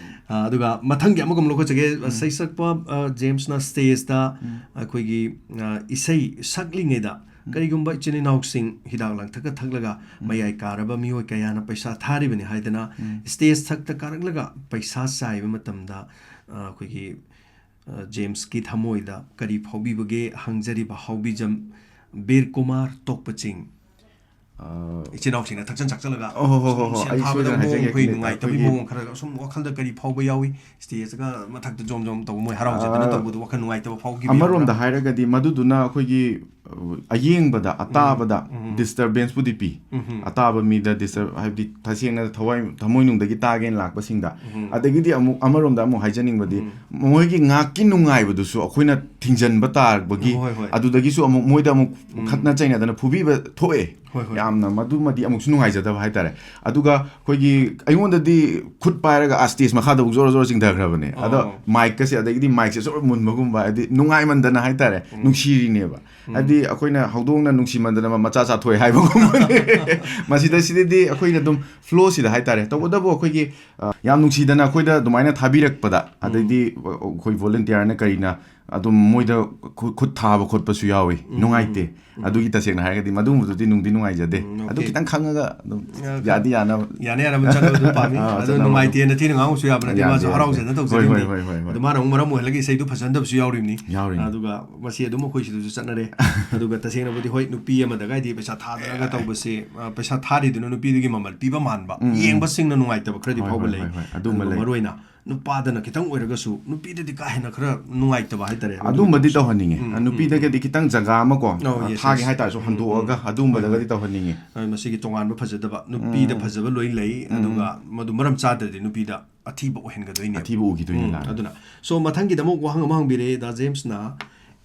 ꯑ, ꯑꯗꯨꯒ ꯃꯊꯪꯒꯤ ꯑꯃꯒ ꯑꯃꯨꯛ ꯂꯧꯈꯠꯆꯒꯦ꯫ ꯎꯝ꯫ ꯁꯩꯁꯛꯄ, ꯑ, ꯖꯦꯝꯁꯅ stageꯇ ꯎꯝ꯫ ꯑꯩꯈꯣꯏꯒꯤ, ꯑ, ꯏꯁꯩ ꯁꯛꯂꯤꯉꯩꯗ ꯎꯝ꯫ ꯀꯔꯤꯒꯨꯝꯕ ꯏꯆꯤꯟ ꯏꯅꯥꯎꯁꯤꯡ ꯍꯤꯗꯥꯛ ꯂꯥꯡꯊꯛꯀ ꯊꯛꯂꯒ ꯎꯝ꯫ ꯃꯌꯥꯏ ꯀꯥꯔꯕ ꯃꯤꯑꯣꯏ ꯀꯌꯥꯅ ꯄꯩꯁꯥ ꯊꯥꯔꯤꯕꯅꯤ ꯍꯥꯏꯗꯅ ꯎꯝ꯫ Stage ꯊꯛꯇ ꯀꯥꯔꯛꯂꯒ ꯄꯩꯁꯥ ꯆꯥꯏꯕ ꯃꯇꯝꯗ, ꯑ, ꯑꯩꯈꯣꯏꯒꯤ ꯑ, ꯖꯦꯝꯁꯀꯤ ꯊꯃꯣꯏꯗ ꯀꯔꯤ ꯐꯥꯎꯕꯤꯕꯒꯦ ꯍꯪꯖꯔꯤꯕ ꯍꯥꯎꯕꯤꯖꯝ ꯕꯤꯔ ꯀꯨꯃꯥꯔ ꯇꯣꯛꯄꯆꯤꯡ? ꯑ, ꯏꯆꯤꯟ ꯏꯅꯥꯎꯁꯤꯡꯅ ꯊꯛꯆꯟ ꯆꯥꯛꯆꯜꯂꯒ ꯑꯣ, ꯍꯣ, ꯍꯣ, ꯍꯣ, ꯁꯨꯝ ꯍꯣ, ꯁꯦꯟ ꯑꯩ ꯊꯥꯕꯗ ꯁꯣꯏꯗꯅ ꯃꯑꯣꯡ ꯍꯥꯏꯖꯒꯦ, ꯑꯩꯈꯣꯏ ꯂꯩ-, ꯅꯨꯡꯉꯥꯏꯇꯕꯒꯤ ꯑꯩꯈꯣꯏꯒꯤ ꯃꯑꯣꯡ ꯈꯔ ꯁꯨꯝ ꯋꯥꯈꯜꯗ ꯀꯔꯤ ꯐꯥꯎꯕ ꯌꯥꯎꯏ? ꯁ꯭ꯇꯦꯖꯇꯒ ꯃꯊꯛꯇ ꯖꯣꯝ ꯖꯣꯝ ꯇꯧꯕ ꯃꯣꯏ ꯍꯔꯥꯎꯖꯗꯅ ꯑ, ꯇꯧꯕꯗꯣ ꯋꯥꯈꯜ ꯅꯨꯡꯉꯥꯏꯇꯕ ꯐꯥꯎꯈꯤꯕ ꯑꯃꯔꯣꯝꯗ ꯌꯥꯎꯕ꯭ꯔꯥ? ꯍꯥꯏꯔꯒꯗꯤ ꯃꯗꯨꯗꯨꯅ ꯑꯩꯈꯣꯏꯒꯤ, ꯑ, ꯑꯌꯦꯡꯕꯗ, ꯑꯇꯥꯕꯗ ꯎꯝ꯫ ꯗꯤꯁꯇꯔꯕꯦꯟꯁꯄꯨꯗꯤ ꯄꯤ꯫ ꯎꯝ꯫ ꯑꯇꯥꯕ ꯃꯤꯗ ꯗꯤꯁꯇꯔꯕ, ꯍꯥꯏꯕꯗꯤ ꯇꯁꯦꯡꯅ ꯊꯋꯥꯏ, ꯊꯃꯣꯏꯅꯨꯡꯗꯒꯤ ꯇꯥꯒꯦꯅ ꯂꯥꯛꯄꯁꯤꯡꯗ꯫ ꯎꯝ꯫ ꯑꯗꯒꯤꯗꯤ ꯑꯃꯨꯛ ꯑꯃꯔꯣꯝꯗ ꯑꯃꯨꯛ ꯍꯥꯏꯖꯅꯤꯡꯕꯗꯤ, ꯎꯝ꯫ ꯃꯣꯏꯒꯤ ꯉꯥꯏꯍꯥꯛꯀꯤ ꯅꯨꯡꯉꯥꯏꯕꯗꯨꯁꯨ ꯑꯩꯈꯣꯏꯅ ꯊꯤꯡꯖꯤꯟꯕ ꯇꯥꯔꯕꯒꯤ, ꯍꯣꯏ, ꯍꯣꯏ꯫ ꯑꯗꯨꯗꯒꯤꯁꯨ ꯑꯃꯨꯛ ꯃꯣꯏꯗ ꯑꯃꯨꯛ ꯎꯝ꯫ ꯈꯠꯅ ꯆꯩꯅꯗꯅ ꯐꯨꯕꯤꯕ ꯊꯣꯛꯑꯦ꯫ ꯍꯣꯏ, ꯍꯣꯏ꯫ ꯌꯥꯝꯅ ꯃꯗꯨꯃꯗꯤ ꯑꯃꯨꯛꯁꯨ ꯅꯨꯡꯉꯥꯏꯖꯗꯕ ꯍꯥꯏꯇꯥꯔꯦ꯫ ꯑꯗꯨꯒ ꯑꯩꯈꯣꯏꯒꯤ, ꯑꯩꯉꯣꯟꯗꯗꯤ ꯈꯨꯠ ꯄꯥꯏꯔꯒ ꯑꯥ ꯁ꯭ꯇꯦꯖ ꯃꯈꯥꯗ ꯑꯃꯨꯛ ꯖꯣꯔ ꯖꯣꯔ ꯆꯤꯡꯊꯈ꯭ꯔꯕꯅꯦ꯫ ꯑꯗꯣ ꯑꯣ꯫ ꯃꯥꯏꯛꯀꯁꯦ, ꯑꯗꯒꯤꯗꯤ ꯃꯥꯏꯛꯁꯦ ꯖꯣꯔ ꯃꯨꯟꯕꯒꯨꯝꯕ, ꯍꯥꯏꯗꯤ ꯅꯨꯡꯉꯥꯏꯃꯟꯗꯅ ꯍꯥꯏꯇꯥꯔꯦ, ꯎꯝ꯫ ꯅꯨꯡꯁꯤꯔꯤꯅꯦꯕ꯫ ꯎꯝ꯫ ꯍꯥꯏꯗꯤ ꯑꯩꯈꯣꯏꯅ ꯍꯧꯗꯣꯡꯅ ꯅꯨꯡꯁꯤꯃꯟꯗꯅ ꯃꯆꯥ ꯆꯥꯊꯣꯛꯑꯦ ꯍꯥꯏꯕꯒꯨꯝꯕꯅꯦ꯫ ꯃꯁꯤꯗ, ꯁꯤꯗꯗꯤ ꯑꯩꯈꯣꯏꯅ ꯑꯗꯨꯝ ꯐ꯭ꯂꯣꯁꯤꯗ ꯍꯥꯏꯇꯥꯔꯦ꯫ ꯇꯧꯕꯇꯕꯨ ꯑꯩꯈꯣꯏꯒꯤ, ꯑ, ꯌꯥꯝ ꯅꯨꯡꯁꯤꯗꯅ ꯑꯩꯈꯣꯏꯗ ꯑꯗꯨꯃꯥꯏꯅ ꯊꯥꯕꯤꯔꯛꯄꯗ, ꯎꯝ꯫ ꯑꯗꯩꯗꯤ ꯑꯩꯈꯣꯏ ꯚꯣꯂꯨꯟꯇꯤꯌꯥꯔꯅ ꯀꯔꯤꯅ ꯑꯗꯨꯝ ꯃꯣꯏꯗ ꯈꯨ-, ꯈꯨꯠ ꯊꯥꯕ ꯈꯣꯠꯄꯁꯨ ꯌꯥꯎꯏ꯫ ꯎꯝ꯫ ꯅꯨꯡꯉꯥꯏꯇꯦ꯫ ꯎꯝ꯫ ꯑꯗꯨꯒꯤ ꯇꯁꯦꯡꯅ ꯍꯥꯏꯔꯒꯗꯤ ꯃꯗꯨꯒꯨꯝꯕꯗꯨꯗꯤ ꯅꯨꯡꯗꯤ ꯅꯨꯡꯉꯥꯏꯖꯗꯦ꯫ ꯎꯝ, ꯑꯗꯨ okay꯫ ꯈꯤꯇꯪ ꯈꯪꯉꯒ ꯑꯗꯨꯝ ꯑ, ꯌꯥꯗꯤ ꯌꯥꯅꯕ꯫ ꯌꯥꯅ ꯌꯥꯅꯕ ꯆꯠꯅꯕ ꯑꯗꯨꯝ ꯄꯥꯝꯃꯤ꯫ ꯑꯥ, ꯑꯗꯨ ꯆꯠꯅꯕ ꯅꯨꯡꯉꯥꯏꯇꯦꯅ ꯑꯗꯨꯝ꯫ ꯊꯤꯅ ꯉꯥꯡꯕꯁꯨ ꯌꯥꯕ ꯅꯠꯇꯦ, ꯌꯥꯗꯦ, ꯃꯥꯁꯨ ꯌꯥꯗꯦ꯫ ꯍꯔꯥꯎꯖꯅ ꯍꯣꯏ, ꯇꯧꯖꯔꯤꯕꯅꯤ꯫ ꯍꯣꯏ, ꯍꯣꯏ, ꯍꯣꯏ, ꯍꯣꯏ꯫ ꯑꯗꯨ ꯃꯥꯅ ꯑꯃꯨꯛ ꯃꯔꯝ ꯑꯣꯏꯍꯜꯂꯒ ꯏꯁꯩꯗꯨ ꯐꯖꯍꯟꯗꯕꯁꯨ ꯌꯥꯎꯔꯤꯕꯅꯤ꯫ ꯌꯥꯎꯔꯤꯅꯤ꯫ ꯑꯗꯨꯒ ꯃꯁꯤ ꯑꯗꯨꯝ ꯑꯩꯈꯣꯏ ꯁꯤꯗꯁꯨ ꯆꯠꯅꯔꯦ꯫ ꯑꯗꯨꯒ ꯇꯁꯦꯡꯅꯕꯨꯗꯤ ꯍꯣꯏ, ꯅꯨꯄꯤ ꯑꯃꯗꯒꯥꯏꯗꯤ ꯄꯩꯁꯥ ꯊꯥꯗꯅꯒ ꯇꯧꯕꯁꯦ, ꯑ, ꯄꯩꯁꯥ ꯊꯥꯔꯤꯗꯨꯅ ꯅꯨꯄꯤꯗꯨꯒꯤ ꯃꯃꯜ ꯄꯤꯕ ꯃꯥꯟꯕ, ꯎꯝ, ꯎꯝ꯫ ꯌꯦꯡꯕꯁꯤꯡꯅ ꯅꯨꯡꯉꯥꯏꯇꯕ ꯈꯔꯗꯤ ꯍꯣꯏ, ꯐꯥꯎꯕ ꯍꯣꯏ, ꯂꯩ꯫ ꯍꯣꯏ, ꯍꯣꯏ꯫ ꯑꯗꯨꯝꯕ ꯑꯗꯨꯒ ꯂꯩ꯫ ꯃꯔꯨꯑꯣꯏꯅ ꯅꯨꯄꯥꯗꯅ ꯈꯤꯇꯪ ꯑꯣꯏꯔꯒꯁꯨ ꯅꯨꯄꯤꯗꯗꯤ ꯀꯥ ꯍꯦꯟꯅ ꯈꯔ ꯅꯨꯡꯉꯥꯏꯇꯕ ꯍꯥꯏꯇꯥꯔꯦ꯫ ꯑꯗꯨꯝꯕꯗꯤ ꯇꯧꯍꯟꯅꯤꯡꯉꯦ꯫ ꯎꯝ, ꯅꯨꯄꯤꯗꯒꯗꯤ ꯈꯤꯇꯪ ꯖꯒꯥ ꯑꯃ ꯀꯣ, Oh, yes, ꯊꯥꯒꯦ yes꯫ ꯍꯥꯏꯇꯥꯔꯁꯨ ꯎꯝ, ꯍꯟꯗꯣꯛꯑꯒ ꯎꯝ꯫ ꯑꯗꯨꯝꯕꯗꯒꯗꯤ ꯍꯣꯏ, ꯍꯣꯏ꯫ ꯇꯧꯍꯟꯅꯤꯡꯉꯦ꯫ ꯑ, ꯃꯁꯤꯒꯤ ꯇꯣꯉꯥꯟꯕ ꯐꯖꯗꯕ, ꯅꯨꯄꯤꯗ ꯎꯝ꯫ ꯐꯖꯕ ꯂꯣꯏ ꯂꯩ, ꯎꯝ꯫ ꯑꯗꯨꯒ ꯃꯗꯨ ꯃꯔꯝ ꯆꯥꯗ꯭ꯔꯗꯤ ꯅꯨꯄꯤꯗ ꯑꯊꯤꯕ ꯑꯣꯏꯍꯟꯒꯗꯣꯏꯅꯦ꯫ ꯑꯊꯤꯕ ꯎꯈꯤꯗꯣꯏꯅꯦ, ꯎꯝ, ꯂꯥꯟꯅ꯫ ꯑꯗꯨꯅ꯫ So, ꯃꯊꯪꯒꯤꯗꯃꯛ ꯋꯥꯍꯪ ꯑꯃ ꯍꯪꯕꯤꯔꯛꯑꯦ ꯗꯥ ꯖꯦꯝꯁꯅ,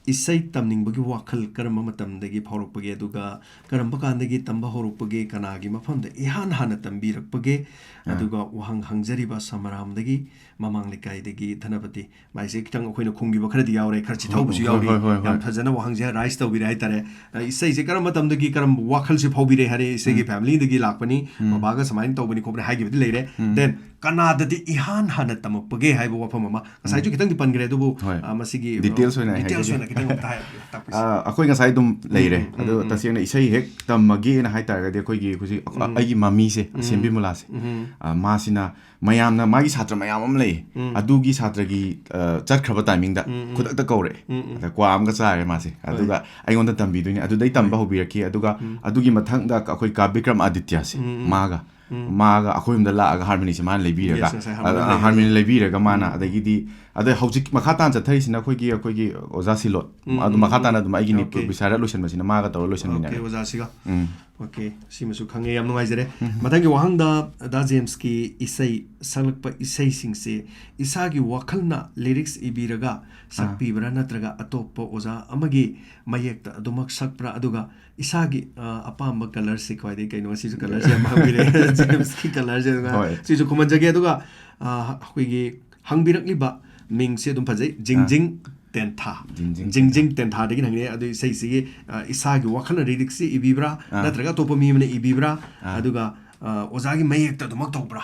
ꯏꯁꯩ ꯇꯝꯅꯤꯡꯕꯒꯤ ꯋꯥꯈꯜ ꯀꯔꯝꯕ ꯃꯇꯝꯗꯒꯤ ꯐꯥꯎꯔꯛꯄꯒꯦ, ꯑꯗꯨꯒ ꯀꯔꯝꯕ ꯀꯥꯟꯗꯒꯤ ꯇꯝꯕ ꯍꯧꯔꯛꯄꯒꯦ, ꯀꯅꯥꯒꯤ ꯃꯐꯝꯗ ꯏꯍꯥꯟ ꯍꯥꯟꯅ ꯇꯝꯕꯤꯔꯛꯄꯒꯦ? ꯑꯥ꯫ ꯑꯗꯨꯒ ꯋꯥꯍꯪ ꯍꯪꯖꯔꯤꯕ ꯁꯃꯔꯥꯝꯗꯒꯤ, ꯃꯃꯥꯡ ꯂꯩꯀꯥꯏꯗꯒꯤ ꯙꯅꯄꯇꯤ꯫ ꯃꯥꯏꯁꯦ ꯈꯤꯇꯪ ꯑꯩꯈꯣꯏꯅ ꯈꯨꯝꯈꯤꯕ ꯈꯔꯗꯤ ꯌꯥꯎꯔꯦ, ꯈꯔ ꯆꯤꯊꯍꯧꯕꯁꯨ ꯍꯣꯏ, ꯌꯥꯎꯔꯤ꯫ ꯍꯣꯏ, ꯍꯣꯏ, ꯍꯣꯏ꯫ ꯌꯥꯝ ꯐꯖꯅ ꯋꯥꯍꯪꯁꯦ ꯔꯥꯏꯁ ꯇꯧꯕꯤꯔꯦ ꯍꯥꯏꯇꯥꯔꯦ꯫ ꯑ, ꯏꯁꯩꯁꯦ ꯀꯔꯝꯕ ꯃꯇꯝꯗꯒꯤ ꯀꯔꯝꯕ ꯋꯥꯈꯜꯁꯦ ꯐꯥꯎꯕꯤꯔꯦ ꯍꯥꯏꯔꯦ, ꯏꯁꯩꯒꯤ ꯎꯝ꯫ ꯐꯦꯃꯤꯂꯤꯗꯒꯤ ꯂꯥꯛꯄꯅꯤ, ꯎꯝ꯫ ꯕꯕꯥꯒ ꯁꯨꯃꯥꯏꯅ ꯇꯧꯕꯅꯤ ꯈꯣꯠꯄꯅꯤ ꯍꯥꯏꯈꯤꯕꯗꯤ ꯂꯩꯔꯦ꯫ ꯎꯝ꯫ Then ꯀꯅꯥꯗꯗꯤ ꯏꯍꯥꯟ ꯍꯥꯟꯅ ꯇꯝꯃꯛꯄꯒꯦ ꯍꯥꯏꯕ ꯋꯥꯐꯝ ꯑꯃ ꯉꯁꯥꯏꯁꯨ ꯈꯤꯇꯪꯗꯤ ꯄꯟꯈ꯭ꯔꯦ, ꯑꯗꯨꯕꯨ, ꯍꯣꯏ꯫ ꯑ, ꯃꯁꯤꯒꯤ, ꯑ, details ꯑꯣꯏꯅ details ꯍꯥꯏꯖꯒꯦ꯫ ꯑꯣꯏꯅ ꯈꯤꯇꯪ ꯑꯝꯇ ꯍꯥꯏꯕꯤꯌꯨ, ꯇꯥꯛꯄꯤꯁꯤ꯫ ꯑ, ꯑꯩꯈꯣꯏ ꯉꯁꯥꯏ ꯑꯗꯨꯝ ꯂꯩꯔꯦ꯫ ꯎꯝ, ꯎꯝ, ꯑꯗꯣ ꯎꯝ, ꯎꯝ꯫ ꯇꯁꯦꯡꯅ ꯏꯁꯩ ꯍꯦꯛ ꯇꯝꯃꯒꯦꯅ ꯍꯥꯏ ꯇꯥꯔꯒꯗꯤ ꯑꯩꯈꯣꯏꯒꯤ ꯍꯧꯖꯤꯛ ꯑꯩꯈꯣꯏ, ꯎꯝ꯫ ꯑꯩꯒꯤ ꯃꯃꯤꯁꯦ, ꯎꯝ꯫ ꯑꯁꯦꯝꯕꯤ ꯃꯨꯂꯥꯁꯦ, ꯎꯝ꯫ ꯑ, ꯃꯥꯁꯤꯅ ꯃꯌꯥꯝꯅ, ꯃꯥꯒꯤ ꯁꯥꯇ꯭ꯔ ꯃꯌꯥꯝ ꯑꯃ ꯂꯩ꯫ ꯎꯝ꯫ ꯑꯗꯨꯒꯤ ꯁꯥꯇ꯭ꯔꯒꯤ, ꯑ, ꯆꯠꯈ꯭ꯔꯕ timingꯗ ꯎꯝ, ꯎꯝ꯫ ꯈꯨꯗꯛꯇ ꯀꯧꯔꯛꯑꯦ꯫ ꯎꯝ, ꯎꯝ꯫ ꯑꯗ ꯀ꯭ꯋꯥ ꯑꯃꯒ ꯆꯥꯔꯦ ꯃꯥꯁꯦ꯫ ꯍꯣꯏ꯫ ꯑꯗꯨꯒ ꯑꯩꯉꯣꯟꯗ ꯇꯝꯕꯤꯗꯣꯏꯅꯦ꯫ ꯑꯗꯨꯗꯩ ꯇꯝꯕ ꯍꯣꯏ꯫ ꯍꯧꯕꯤꯔꯛꯈꯤ꯫ ꯑꯗꯨꯒ ꯎꯝ꯫ ꯑꯗꯨꯒꯤ ꯃꯊꯪꯗ ꯑꯩꯈꯣꯏ ꯀꯥ ꯕꯤꯀ꯭ꯔꯝ ꯑꯗꯤꯇ꯭ꯌꯁꯦ, ꯎꯝ, ꯎꯝ꯫ ꯃꯥꯒ ꯎꯝ꯫ ꯃꯥꯒ ꯑꯩꯈꯣꯏ ꯑꯍꯨꯝꯗ ꯂꯥꯛꯑꯒ harmonyꯁꯦ ꯃꯥꯅ ꯂꯩꯕꯤꯔꯒ, Yes, ꯉꯁꯥꯏ harmony ꯑ, ꯂꯩꯕꯤꯔꯒ꯫ Harmony ꯂꯩꯕꯤꯔꯒ ꯃꯥꯅ, ꯎꯝ꯫ ꯑꯗꯒꯤꯗꯤ, ꯑꯗꯩ ꯍꯧꯖꯤꯛ ꯃꯈꯥ ꯇꯥꯅ ꯆꯠꯊꯔꯤꯁꯤꯅ ꯑꯩꯈꯣꯏꯒꯤ, ꯑꯩꯈꯣꯏꯒꯤ ꯑꯣꯖꯥ ꯁꯤꯂꯣꯠ꯫ ꯎꯝ, ꯑꯗꯨ ꯎꯝ, ꯃꯈꯥ ꯎꯝ꯫ ꯇꯥꯅ ꯑꯗꯨꯝ ꯑꯩꯒꯤ ꯅꯤꯠ Okay꯫ ꯕꯤꯁꯥꯔꯗ ꯂꯣꯏꯁꯟꯕꯁꯤꯅ ꯃꯥꯒ ꯇꯧꯔꯒ ꯂꯣꯏꯁꯟꯃꯤꯟꯅꯔꯦ꯫ Okay, ꯑꯣꯖꯥꯁꯤꯒ꯫ ꯎꯝ꯫ Okay, ꯁꯤꯃꯁꯨ ꯈꯪꯉꯦ, ꯌꯥꯝ ꯅꯨꯡꯉꯥꯏꯖꯔꯦ꯫ ꯎꯝ꯫ ꯃꯊꯪꯒꯤ ꯋꯥꯍꯪꯗ, ꯗꯥ ꯖꯦꯝꯁꯀꯤ ꯏꯁꯩ ꯁꯛꯂꯛꯄ ꯏꯁꯩꯁꯤꯡꯁꯦ ꯏꯁꯥꯒꯤ ꯋꯥꯈꯜꯅ lyrics ꯏꯕꯤꯔꯒ ꯑꯥ꯫ ꯁꯛꯄꯤꯕ꯭ꯔꯥ, ꯅꯠꯇ꯭ꯔꯒ ꯑꯇꯣꯞꯄ ꯑꯣꯖꯥ ꯑꯃꯒꯤ ꯃꯌꯦꯛꯇ ꯑꯗꯨꯃꯛ ꯁꯛꯄ꯭ꯔꯥ? ꯑꯗꯨꯒ ꯏꯁꯥꯒꯤ, ꯑ, ꯑꯄꯥꯝꯕ colourꯁꯦ ꯈ꯭ꯋꯥꯏꯗꯒꯤ ꯀꯩꯅꯣ? ꯁꯤꯁꯨ colourꯁꯦ ꯌꯥꯝ ꯍꯪꯕꯤꯔꯦ꯫ ꯖꯦꯝꯁꯀꯤ colourꯁꯦ, ꯑꯗꯨꯒ ꯍꯣꯏ꯫ ꯁꯤꯁꯨ ꯈꯨꯝꯍꯟꯖꯒꯦ꯫ ꯑꯗꯨꯒ, ꯑ, ꯑꯩꯈꯣꯏꯒꯤ ꯍꯪꯕꯤꯔꯛꯂꯤꯕ ꯃꯤꯡꯁꯦ ꯑꯗꯨꯝ ꯐꯖꯩ, ꯑꯥ꯫ ꯖꯤꯡꯖꯤꯡ ꯇꯦꯟꯊꯥ꯫ ꯖꯤꯡꯖꯤꯡ ꯖꯤꯡꯖꯤꯡ ꯇꯦꯟꯊꯥ꯫ ꯇꯦꯟꯊꯥꯗꯒꯤꯅ ꯍꯪꯉꯛꯑꯦ꯫ ꯑꯗꯨ ꯏꯁꯩꯁꯤꯒꯤ, ꯑ, ꯏꯁꯥꯒꯤ ꯋꯥꯈꯜꯅ lyricsꯁꯤ ꯏꯕꯤꯕ꯭ꯔꯥ, ꯑꯥ꯫ ꯅꯠꯇ꯭ꯔꯒ ꯑꯇꯣꯞꯄ ꯃꯤ ꯑꯃꯅ ꯏꯕꯤꯕ꯭ꯔꯥ? ꯑꯥ꯫ ꯑꯗꯨꯒ, ꯑ, ꯑꯣꯖꯥꯒꯤ ꯃꯌꯦꯛꯇ ꯑꯗꯨꯃꯛ ꯇꯧꯕ꯭ꯔꯥ?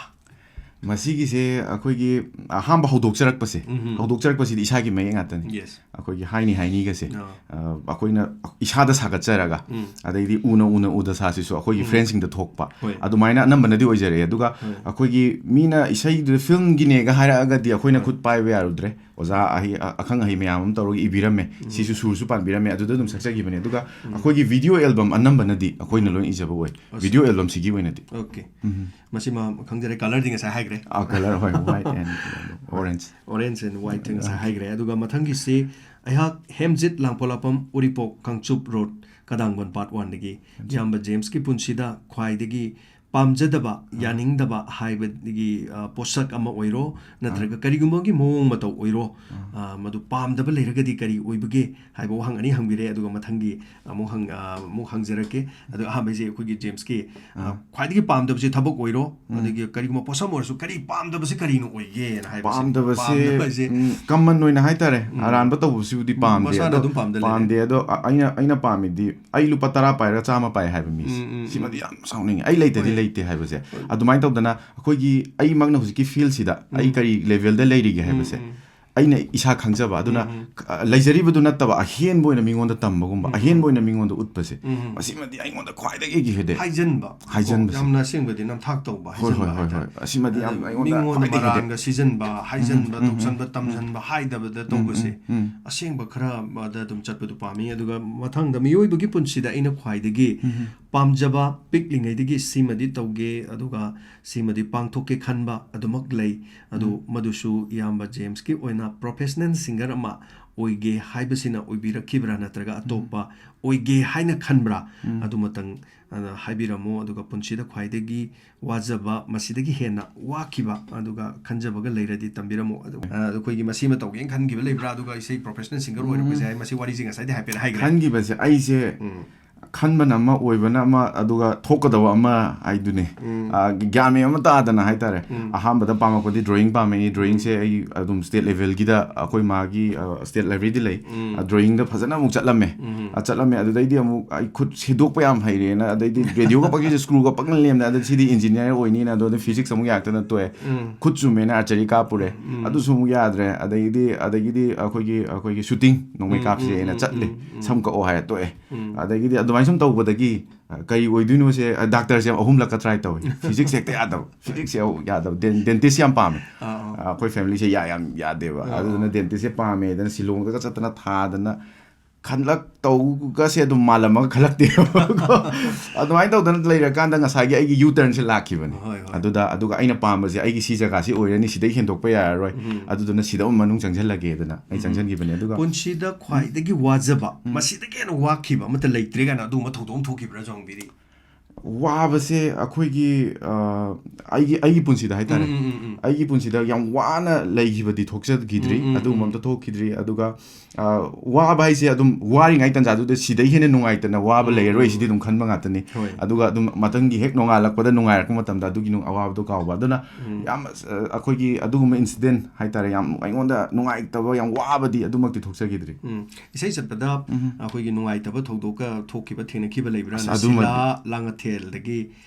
ꯃꯁꯤꯒꯤꯁꯦ ꯑꯩꯈꯣꯏꯒꯤ ꯑꯍꯥꯟꯕ ꯍꯧꯗꯣꯛꯆꯔꯛꯄꯁꯦ, ꯎꯝ ꯍꯝ꯫ ꯍꯧꯗꯣꯛꯆꯔꯛꯄꯁꯤꯗꯤ ꯏꯁꯥꯒꯤ ꯃꯌꯦꯛ ꯉꯥꯛꯇꯅꯤ꯫ Yes꯫ ꯑꯩꯈꯣꯏꯒꯤ ꯍꯥꯏꯅꯤ ꯍꯥꯏꯅꯤꯒꯁꯦ, ꯑꯥ꯫ ꯑ, ꯑꯩꯈꯣꯏꯅ ꯏꯁꯥꯗ ꯁꯥꯒꯠꯆꯔꯒ, ꯎꯝ꯫ ꯑꯗꯩꯗꯤ ꯎꯅ ꯎꯅ ꯎꯗ ꯁꯥꯁꯤꯁꯨ ꯑꯩꯈꯣꯏꯒꯤ ꯎꯝ꯫ Friendsꯁꯤꯡꯗ ꯊꯣꯛꯄ, ꯍꯣꯏ꯫ ꯑꯗꯨꯃꯥꯏꯅ ꯑꯅꯝꯕꯅꯗꯤ ꯑꯣꯏꯖꯔꯛꯑꯦ꯫ ꯑꯗꯨꯒ ꯍꯣꯏ꯫ ꯑꯩꯈꯣꯏꯒꯤ ꯃꯤꯅ ꯏꯁꯩꯗꯨ filmꯒꯤꯅꯦꯒ ꯍꯥꯏꯔꯛꯑꯒꯗꯤ ꯑꯩꯈꯣꯏꯅ ꯍꯣꯏ꯫ ꯈꯨꯠ ꯄꯥꯏꯕ ꯌꯥꯔꯨꯗ꯭ꯔꯦ꯫ ꯑꯣꯖꯥ ꯑꯍꯩ-, ꯑ-, ꯑꯈꯪ ꯑꯍꯩ ꯃꯌꯥꯝ ꯑꯃ ꯇꯧꯔꯒ ꯏꯕꯤꯔꯝꯃꯦ꯫ ꯎꯝ꯫ ꯁꯤꯁꯨ ꯁꯨꯔꯁꯨ ꯄꯥꯟꯕꯤꯔꯝꯃꯦ꯫ ꯑꯗꯨꯗ ꯑꯗꯨꯝ ꯁꯛꯆꯈꯤꯕꯅꯦ꯫ ꯑꯗꯨꯒ ꯎꯝ꯫ ꯑꯩꯈꯣꯏꯒꯤ video album ꯑꯅꯝꯕꯅꯗꯤ ꯑꯩꯈꯣꯏꯅ ꯎꯝ꯫ ꯂꯣꯏ ꯏꯖꯕ ꯑꯣꯏ꯫ ꯑꯁ꯫ Video albumꯁꯤꯒꯤ ꯑꯣꯏꯅꯗꯤ꯫ Okay꯫ ꯎꯝ꯫ ꯃꯁꯤꯃ ꯈꯪꯖꯔꯦ꯫ Colourꯗꯤ ꯉꯁꯥꯏ ꯍꯥꯏꯈ꯭ꯔꯦ꯫ ꯑꯥ, colour, ꯍꯣꯏ, white and orange꯫ Orange and white ꯉꯁꯥꯏ ꯑꯥ꯫ ꯍꯥꯏꯈ꯭ꯔꯦ꯫ ꯑꯗꯨꯒ ꯃꯊꯪꯒꯤꯁꯤ ꯑꯩꯍꯥꯛ ꯍꯦꯝꯖꯤꯠ ꯂꯥꯡꯄꯣꯛꯂꯥꯛꯄꯝ, ꯎꯔꯤꯄꯣꯛ, ꯀꯥꯡꯆꯨꯞ ꯔꯣꯗ, ꯀꯗꯥꯡꯕꯟ part oneꯗꯒꯤ꯫ ꯍꯦꯝꯖꯤꯠ꯫ ꯏꯌꯥꯝꯕ ꯖꯦꯝꯁꯀꯤ ꯄꯨꯟꯁꯤꯗ ꯈ꯭ꯋꯥꯏꯗꯒꯤ ꯄꯥꯝꯖꯗꯕ, ꯑꯥ꯫ ꯌꯥꯅꯤꯡꯗꯕ ꯍꯥꯏꯕꯗꯒꯤ, ꯑ, ꯄꯣꯠꯁꯛ ꯑꯃ ꯑꯣꯏꯔꯣ, ꯅꯠꯇ꯭ꯔꯒ ꯑꯥ꯫ ꯀꯔꯤꯒꯨꯝꯕꯒꯤ ꯃꯑꯣꯡ ꯃꯇꯧ ꯑꯣꯏꯔꯣ, ꯑꯥ꯫ ꯑ, ꯃꯗꯨ ꯄꯥꯝꯗꯕ ꯂꯩꯔꯒꯗꯤ ꯀꯔꯤ ꯑꯣꯏꯕꯒꯦ ꯍꯥꯏꯕ ꯋꯥꯍꯪ ꯑꯅꯤ ꯍꯪꯕꯤꯔꯦ꯫ ꯑꯗꯨꯒ ꯃꯊꯪꯒꯤ ꯑꯃꯨꯛ ꯍꯪ-, ꯑ, ꯑꯃꯨꯛ ꯍꯪꯖꯔꯛꯀꯦ꯫ ꯑꯗꯣ ꯑꯍꯥꯟꯕꯩꯁꯦ ꯑꯩꯈꯣꯏꯒꯤ ꯖꯦꯝꯁꯀꯤ, ꯑ, ꯑꯥ꯫ ꯈ꯭ꯋꯥꯏꯗꯒꯤ ꯄꯥꯝꯗꯕꯁꯦ ꯊꯕꯛ ꯑꯣꯏꯔꯣ, ꯎꯝ꯫ ꯑꯗꯒꯤ ꯀꯔꯤꯒꯨꯝꯕ ꯄꯣꯠꯁꯛ ꯑꯣꯏꯔꯁꯨ, ꯀꯔꯤ ꯄꯥꯝꯗꯕꯁꯦ ꯀꯔꯤꯅꯣ ꯑꯣꯏꯒꯦꯅ ꯍꯥꯏꯕꯁꯦ꯫ ꯄꯥꯝꯗꯕꯁꯦ, ꯄꯥꯝꯗꯕꯁꯦ ꯎꯝ, common ꯑꯣꯏꯅ ꯍꯥꯏꯇꯥꯔꯦ, ꯎꯝ꯫ ꯑꯔꯥꯟꯕ ꯇꯧꯕꯁꯤꯕꯨꯗꯤ ꯎꯝ, ꯄꯥꯝꯗꯦ꯫ ꯃꯁꯥꯅ ꯑꯗꯣ ꯑꯗꯨꯝ ꯄꯥꯝꯗ ꯂꯩꯔꯦ꯫ ꯄꯥꯝꯗꯦ, ꯑꯗꯣ ꯑ-, ꯑꯩꯅ, ꯑꯩꯅ ꯄꯥꯝꯃꯤꯗꯤ ꯑꯩ ꯂꯨꯄꯥ ꯇꯔꯥ ꯄꯥꯏꯔꯒ ꯆꯥꯝꯃ ꯄꯥꯏ ꯍꯥꯏꯕ ꯃꯤꯁꯦ꯫ ꯎꯝ, ꯎꯝ, ꯁꯤꯃꯗꯤ ꯎꯝ꯫ ꯌꯥꯝ ꯁꯥꯎꯅꯤꯡꯉꯦ꯫ ꯑꯩ ꯂꯩꯇꯗꯤ ꯍꯣꯏ, ꯂꯩꯇꯦ ꯍꯥꯏꯕꯁꯦ꯫ ꯑꯗꯨꯃꯥꯏꯅ ꯇꯧꯗꯅ ꯑꯩꯈꯣꯏꯒꯤ ꯑꯩꯃꯛꯅ ꯍꯧꯖꯤꯛꯀꯤ ꯐꯤꯜꯁꯤꯗ ꯑꯩ ꯎꯝ꯫ ꯀꯔꯤ ꯂꯦꯚꯦꯜꯗ ꯂꯩꯔꯤꯒꯦ ꯍꯥꯏꯕꯁꯦ ꯎꯝ, ꯎꯝ꯫ ꯑꯩꯅ ꯏꯁꯥ ꯈꯪꯖꯕ, ꯑꯗꯨꯅ ꯎꯝ, ꯎꯝ꯫ ꯑ, ꯂꯩꯖꯔꯤꯕꯗꯨ ꯅꯠꯇꯕ ꯑꯍꯦꯟꯕ ꯑꯣꯏꯅ ꯃꯤꯉꯣꯟꯗ ꯇꯝꯕꯒꯨꯝꯕ, ꯎꯝ, ꯎꯝ꯫ ꯑꯍꯦꯟꯕ ꯑꯣꯏꯅ ꯃꯤꯉꯣꯟꯗ ꯎꯠꯄꯁꯦ, ꯎꯝ, ꯎꯝ꯫ ꯃꯁꯤꯃꯗꯤ ꯑꯩꯉꯣꯟꯗ ꯈ꯭ꯋꯥꯏꯗꯒꯤ ꯀꯤꯍꯦꯗꯦ꯫ ꯍꯥꯏꯖꯟꯕ꯫ ꯍꯥꯏꯖꯟꯕꯁꯦ꯫ ꯌꯥꯝꯅ ꯑꯁꯦꯡꯕꯗꯤ ꯅꯝꯊꯥꯛ ꯇꯧꯕ, ꯍꯣꯏ, ꯍꯣꯏ, ꯍꯥꯏꯖꯟꯕ ꯍꯣꯏ, ꯍꯥꯏꯇꯥꯔꯦ꯫ ꯍꯣꯏ꯫ ꯑꯁꯤꯃꯗꯤ ꯌꯥꯝ ꯑꯗ ꯑꯩꯉꯣꯟꯗ ꯃꯤꯉꯣꯟ ꯈ꯭ꯋꯥꯏꯗꯒꯤ ꯍꯦꯟꯗꯦ꯫ ꯃꯔꯥꯟꯒ ꯁꯤꯖꯟꯕ, ꯍꯥꯏꯖꯟꯕ, ꯎꯝ, ꯎꯝ, ꯎꯝ, ꯇꯧꯁꯟꯕ, ꯎꯝ꯫ ꯇꯝꯖꯟꯕ, ꯍꯥꯏꯗꯕꯗ ꯎꯝ, ꯎꯝ, ꯇꯧꯕꯁꯦ꯫ ꯎꯝ꯫ ꯑꯁꯦꯡꯕ ꯈꯔ ꯑꯃꯗ ꯑꯗꯨꯝ ꯆꯠꯄꯗꯨ ꯄꯥꯝꯃꯤ꯫ ꯑꯗꯨꯒ ꯃꯊꯪꯗ ꯃꯤꯑꯣꯏꯕꯒꯤ ꯄꯨꯟꯁꯤꯗ ꯑꯩꯅ ꯈ꯭ꯋꯥꯏꯗꯒꯤ ꯎꯝ, ꯎꯝ꯫ ꯄꯥꯝꯖꯕ, ꯄꯤꯛꯂꯤꯉꯩꯗꯒꯤ ꯁꯤꯃꯗꯤ ꯇꯧꯒꯦ, ꯑꯗꯨꯒ ꯁꯤꯃꯗꯤ ꯄꯥꯡꯊꯣꯛꯀꯦ ꯈꯟꯕ ꯑꯗꯨꯃꯛ ꯂꯩ꯫ ꯑꯗꯨ ꯎꯝ꯫ ꯃꯗꯨꯁꯨ ꯏꯌꯥꯝꯕ ꯖꯦꯝꯁꯀꯤ ꯑꯣꯏꯅ professional singer ꯑꯃ ꯑꯣꯏꯒꯦ ꯍꯥꯏꯕꯁꯤꯅ ꯑꯣꯏꯕꯤꯔꯛꯈꯤꯕ꯭ꯔꯥ, ꯅꯠꯇ꯭ꯔꯒ ꯎꯝ꯫ ꯑꯇꯣꯞꯄ ꯑꯣꯏꯒꯦ ꯍꯥꯏꯅ ꯈꯟꯕ꯭ꯔꯥ? ꯎꯝ꯫ ꯑꯗꯨꯃꯇꯪ, ꯑ, ꯍꯥꯏꯕꯤꯔꯝꯃꯣ꯫ ꯑꯗꯨꯒ ꯄꯨꯟꯁꯤꯗ ꯈ꯭ꯋꯥꯏꯗꯒꯤ ꯋꯥꯖꯕ, ꯃꯁꯤꯗꯒꯤ ꯍꯦꯟꯅ ꯋꯥꯈꯤꯕ, ꯑꯗꯨꯒ ꯈꯟꯖꯕꯒ ꯂꯩꯔꯗꯤ ꯇꯝꯕꯤꯔꯝꯃꯣ꯫ ꯑꯗꯨ, ꯑ, ꯑꯩꯈꯣꯏꯒꯤ ꯃꯁꯤꯃ ꯇꯧꯒꯦꯅ ꯈꯟꯈꯤꯕ ꯂꯩꯕ꯭ꯔꯥ? ꯑꯗꯨꯒ ꯏꯁꯩ professional singer ꯑꯣꯏꯔꯛꯄꯁꯦ ꯎꯝ꯫ ꯍꯥꯏ, ꯃꯁꯤ ꯋꯥꯔꯤꯁꯦ ꯉꯁꯥꯏꯗꯤ ꯍꯥꯏꯐꯦꯠ ꯍꯥꯏꯈ꯭ꯔꯦ꯫ ꯈꯟꯈꯤꯕꯁꯦ ꯑꯩꯁꯦ ꯎꯝ꯫ ꯈꯟꯕꯅ ꯑꯃ, ꯑꯣꯏꯕꯅ ꯑꯃ, ꯑꯗꯨꯒ ꯊꯣꯛꯀꯗꯕ ꯑꯃ ꯍꯥꯏꯗꯨꯅꯤ꯫ ꯎꯝ꯫ ꯑ, ꯒ꯭ꯌꯥꯟ ꯃꯦꯟ ꯑꯃ ꯇꯥꯗꯅ ꯍꯥꯏꯇꯥꯔꯦ꯫ ꯎꯝ꯫ ꯑꯍꯥꯟꯕꯗ ꯄꯥꯝꯃꯛꯄꯗꯤ drawing ꯄꯥꯝꯃꯛꯏ꯫ Drawingꯁꯦ ꯎꯝ꯫ ꯑꯩ ꯑꯗꯨꯝ state levelꯒꯤꯗ ꯑꯩꯈꯣꯏ ꯃꯥꯒꯤ, ꯑ, state libraryꯗ ꯂꯩ꯫ ꯎꯝ꯫ ꯑ, drawingꯗ ꯐꯖꯅ ꯑꯃꯨꯛ ꯆꯠꯂꯝꯃꯦ꯫ ꯎꯝ꯫ ꯑ, ꯆꯠꯂꯝꯃꯦ꯫ ꯑꯗꯨꯗꯩꯗꯤ ꯑꯃꯨꯛ ꯑꯩ ꯈꯨꯠ ꯁꯦꯗꯣꯛꯄ ꯌꯥꯝ ꯍꯩꯔꯦꯅ, ꯑꯗꯩꯗꯤ radioꯒ ꯄꯪꯁꯤꯗ screwꯒ ꯄꯪꯂꯦꯝꯅ, ꯑꯗ ꯁꯤꯗꯤ engineer ꯑꯣꯏꯅꯤꯅ, ꯑꯗꯣ physics ꯑꯃꯨꯛ ꯌꯥꯔꯛꯇꯅ ꯇꯣꯛꯑꯦ꯫ ꯎꯝ꯫ ꯈꯨꯠ ꯆꯨꯝꯃꯦꯅ archery ꯀꯥꯞꯄꯨꯔꯦ꯫ ꯎꯝ꯫ ꯑꯗꯨꯁꯨ ꯑꯃꯨꯛ ꯌꯥꯗ꯭ꯔꯦ꯫ ꯑꯗꯒꯤꯗꯤ, ꯑꯗꯒꯤꯗꯤ ꯑꯩꯈꯣꯏꯒꯤ, ꯑꯩꯈꯣꯏꯒꯤ shooting ꯅꯣꯡꯃꯩ ꯎꯝ, ꯀꯥꯞꯁꯦꯅ ꯎꯝ, ꯎꯝ, ꯆꯠꯂꯦ꯫ ꯎꯝ, ꯎꯝ꯫ ꯁꯝ ꯀꯛꯑꯣ ꯍꯥꯏꯔ ꯇꯣꯛꯑꯦ꯫ ꯎꯝ꯫ ꯑꯗꯒꯤꯗꯤ ꯑꯗꯨꯃꯥꯏꯅ ꯁꯨꯝ ꯇꯧꯕꯗꯒꯤ, ꯑ, ꯀꯔꯤ ꯑꯣꯏꯗꯣꯏꯅꯣꯁꯦ, ꯑ, doctorꯁꯦ ꯑꯍꯨꯝꯂꯛꯀ try ꯇꯧꯏ꯫ Physicsꯁꯦ ꯍꯦꯛꯇ ꯌꯥꯗꯕ꯫ Physicsꯁꯦ ꯌꯥꯗꯕ꯫ ꯗꯦꯟ-, dentistꯁꯦ ꯌꯥꯝ ꯄꯥꯝꯃꯦ꯫ ꯑꯥ, ꯑꯥ꯫ ꯑ, ꯑꯩꯈꯣꯏ familyꯁꯦ ꯌꯥ-, ꯌꯥꯝ ꯌꯥꯗꯦꯕ꯫ ꯑꯥ, ꯑꯗꯨꯗꯨꯅ ꯑꯥ꯫ Dentistꯁꯦ ꯄꯥꯝꯃꯦꯗꯅ ꯁꯤꯂꯣꯡꯗꯒ ꯆꯠꯇꯅ ꯊꯥꯗꯅ ꯈꯜꯂꯛ ꯇꯧꯒꯁꯦ ꯑꯗꯨꯝ ꯃꯥꯜꯂꯝꯃꯒ ꯈꯜꯂꯛꯇꯦꯕꯀꯣ꯫ ꯑꯗꯨꯃꯥꯏꯅ ꯇꯧꯗꯅ ꯂꯩꯔꯀꯥꯟꯗ ꯉꯁꯥꯏꯒꯤ ꯑꯩꯒꯤ U-turnꯁꯦ ꯂꯥꯛꯈꯤꯕꯅꯦ꯫ ꯍꯣꯏ, ꯍꯣꯏ꯫ ꯑꯗꯨꯗ, ꯑꯗꯨꯒ ꯑꯩꯅ ꯄꯥꯝꯕꯁꯦ ꯑꯩꯒꯤ ꯁꯤ ꯖꯒꯥꯁꯤ ꯑꯣꯏꯔꯅꯤ, ꯁꯤꯗꯩ ꯍꯦꯟꯗꯣꯛꯄ ꯌꯥꯔꯔꯣꯏ꯫ ꯎꯝ꯫ ꯑꯗꯨꯗꯨꯅ ꯁꯤꯗ ꯑꯃꯨꯛ ꯃꯅꯨꯡ ꯆꯪꯁꯤꯜꯂꯒꯦꯗꯅ ꯑꯩ ꯎꯝ꯫ ꯆꯪꯁꯤꯟꯈꯤꯕꯅꯦ꯫ ꯑꯗꯨꯒ ꯄꯨꯟꯁꯤꯗ ꯈ꯭ꯋꯥꯏꯗꯒꯤ ꯋꯥꯖꯕ, ꯎꯝ꯫ ꯃꯁꯤꯗꯒꯤ ꯍꯦꯟꯅ ꯋꯥꯈꯤꯕ ꯑꯃꯠꯇ ꯂꯩꯇ꯭ꯔꯦ ꯀꯥꯏꯅ ꯑꯗꯨꯒꯨꯝꯕ ꯊꯧꯗꯣꯛ ꯑꯃ ꯊꯣꯛꯈꯤꯕ꯭ꯔꯥꯁꯨ ꯍꯪꯕꯤꯔꯤ꯫ ꯋꯥꯕꯁꯦ ꯑꯩꯈꯣꯏꯒꯤ, ꯑ, ꯑꯩꯒꯤ, ꯑꯩꯒꯤ ꯄꯨꯟꯁꯤꯗ ꯍꯥꯏꯇꯥꯔꯦ꯫ ꯎꯝ, ꯎꯝ, ꯎꯝ, ꯎꯝ꯫ ꯑꯩꯒꯤ ꯄꯨꯟꯁꯤꯗ ꯌꯥꯝ ꯋꯥꯅ ꯂꯩꯈꯤꯕꯗꯤ ꯊꯣꯛꯆꯈꯤꯗ꯭ꯔꯤ, ꯎꯝ, ꯎꯝ, ꯑꯗꯨꯒꯨꯝꯕ ꯎꯝ꯫ ꯑꯝꯇ ꯊꯣꯛꯈꯤꯗ꯭ꯔꯤ꯫ ꯑꯗꯨꯒ, ꯑ, ꯋꯥꯕ ꯍꯥꯏꯁꯦ ꯑꯗꯨꯝ ꯋꯥꯔꯤꯉꯩ ꯇꯥꯟꯖꯥꯗꯨꯗ ꯁꯤꯗꯩ ꯍꯦꯟꯅ ꯅꯨꯡꯉꯥꯏꯇꯅ ꯋꯥꯕ ꯎꯝ, ꯂꯩꯔꯔꯣꯏ, ꯎꯝ꯫ ꯁꯤꯗꯤ ꯑꯗꯨꯝ ꯈꯟꯕ ꯉꯥꯛꯇꯅꯤ꯫ ꯍꯣꯏ꯫ ꯑꯗꯨꯒ ꯑꯗꯨꯝ ꯃꯊꯪꯒꯤ ꯍꯦꯛ ꯅꯣꯡꯉꯥꯜꯂꯛꯄꯗ ꯅꯨꯡꯉꯥꯏꯔꯛꯄ ꯃꯇꯝꯗ ꯑꯗꯨꯒꯤ ꯅꯨꯡ-, ꯑꯋꯥꯕꯗꯣ ꯀꯥꯎꯕ꯫ ꯑꯗꯨꯅ ꯎꯝ꯫ ꯌꯥꯝ, ꯑ, ꯑꯩꯈꯣꯏꯒꯤ ꯑꯗꯨꯒꯨꯝꯕ incident ꯍꯥꯏꯇꯥꯔꯦ, ꯌꯥꯝ ꯑꯩꯉꯣꯟꯗ ꯅꯨꯡꯉꯥꯏꯇꯕ, ꯌꯥꯝ ꯋꯥꯕꯗꯤ ꯑꯗꯨꯃꯛꯇꯤ ꯊꯣꯛꯆꯈꯤꯗ꯭ꯔꯤ꯫ ꯎꯝ꯫ ꯏꯁꯩ ꯆꯠꯄꯗ ꯎꯝ꯫ ꯑꯩꯈꯣꯏꯒꯤ ꯅꯨꯡꯉꯥꯏꯇꯕ ꯊꯧꯗꯣꯛꯀ ꯊꯣꯛꯈꯤꯕ, ꯊꯦꯡꯅꯈꯤꯕ ꯂꯩꯕ꯭ꯔꯥ? ꯑꯁ, ꯑꯗꯨꯃꯗꯤ ꯅꯁꯤꯂꯥ ꯂꯥꯡꯉꯊꯦꯜꯗꯒꯤ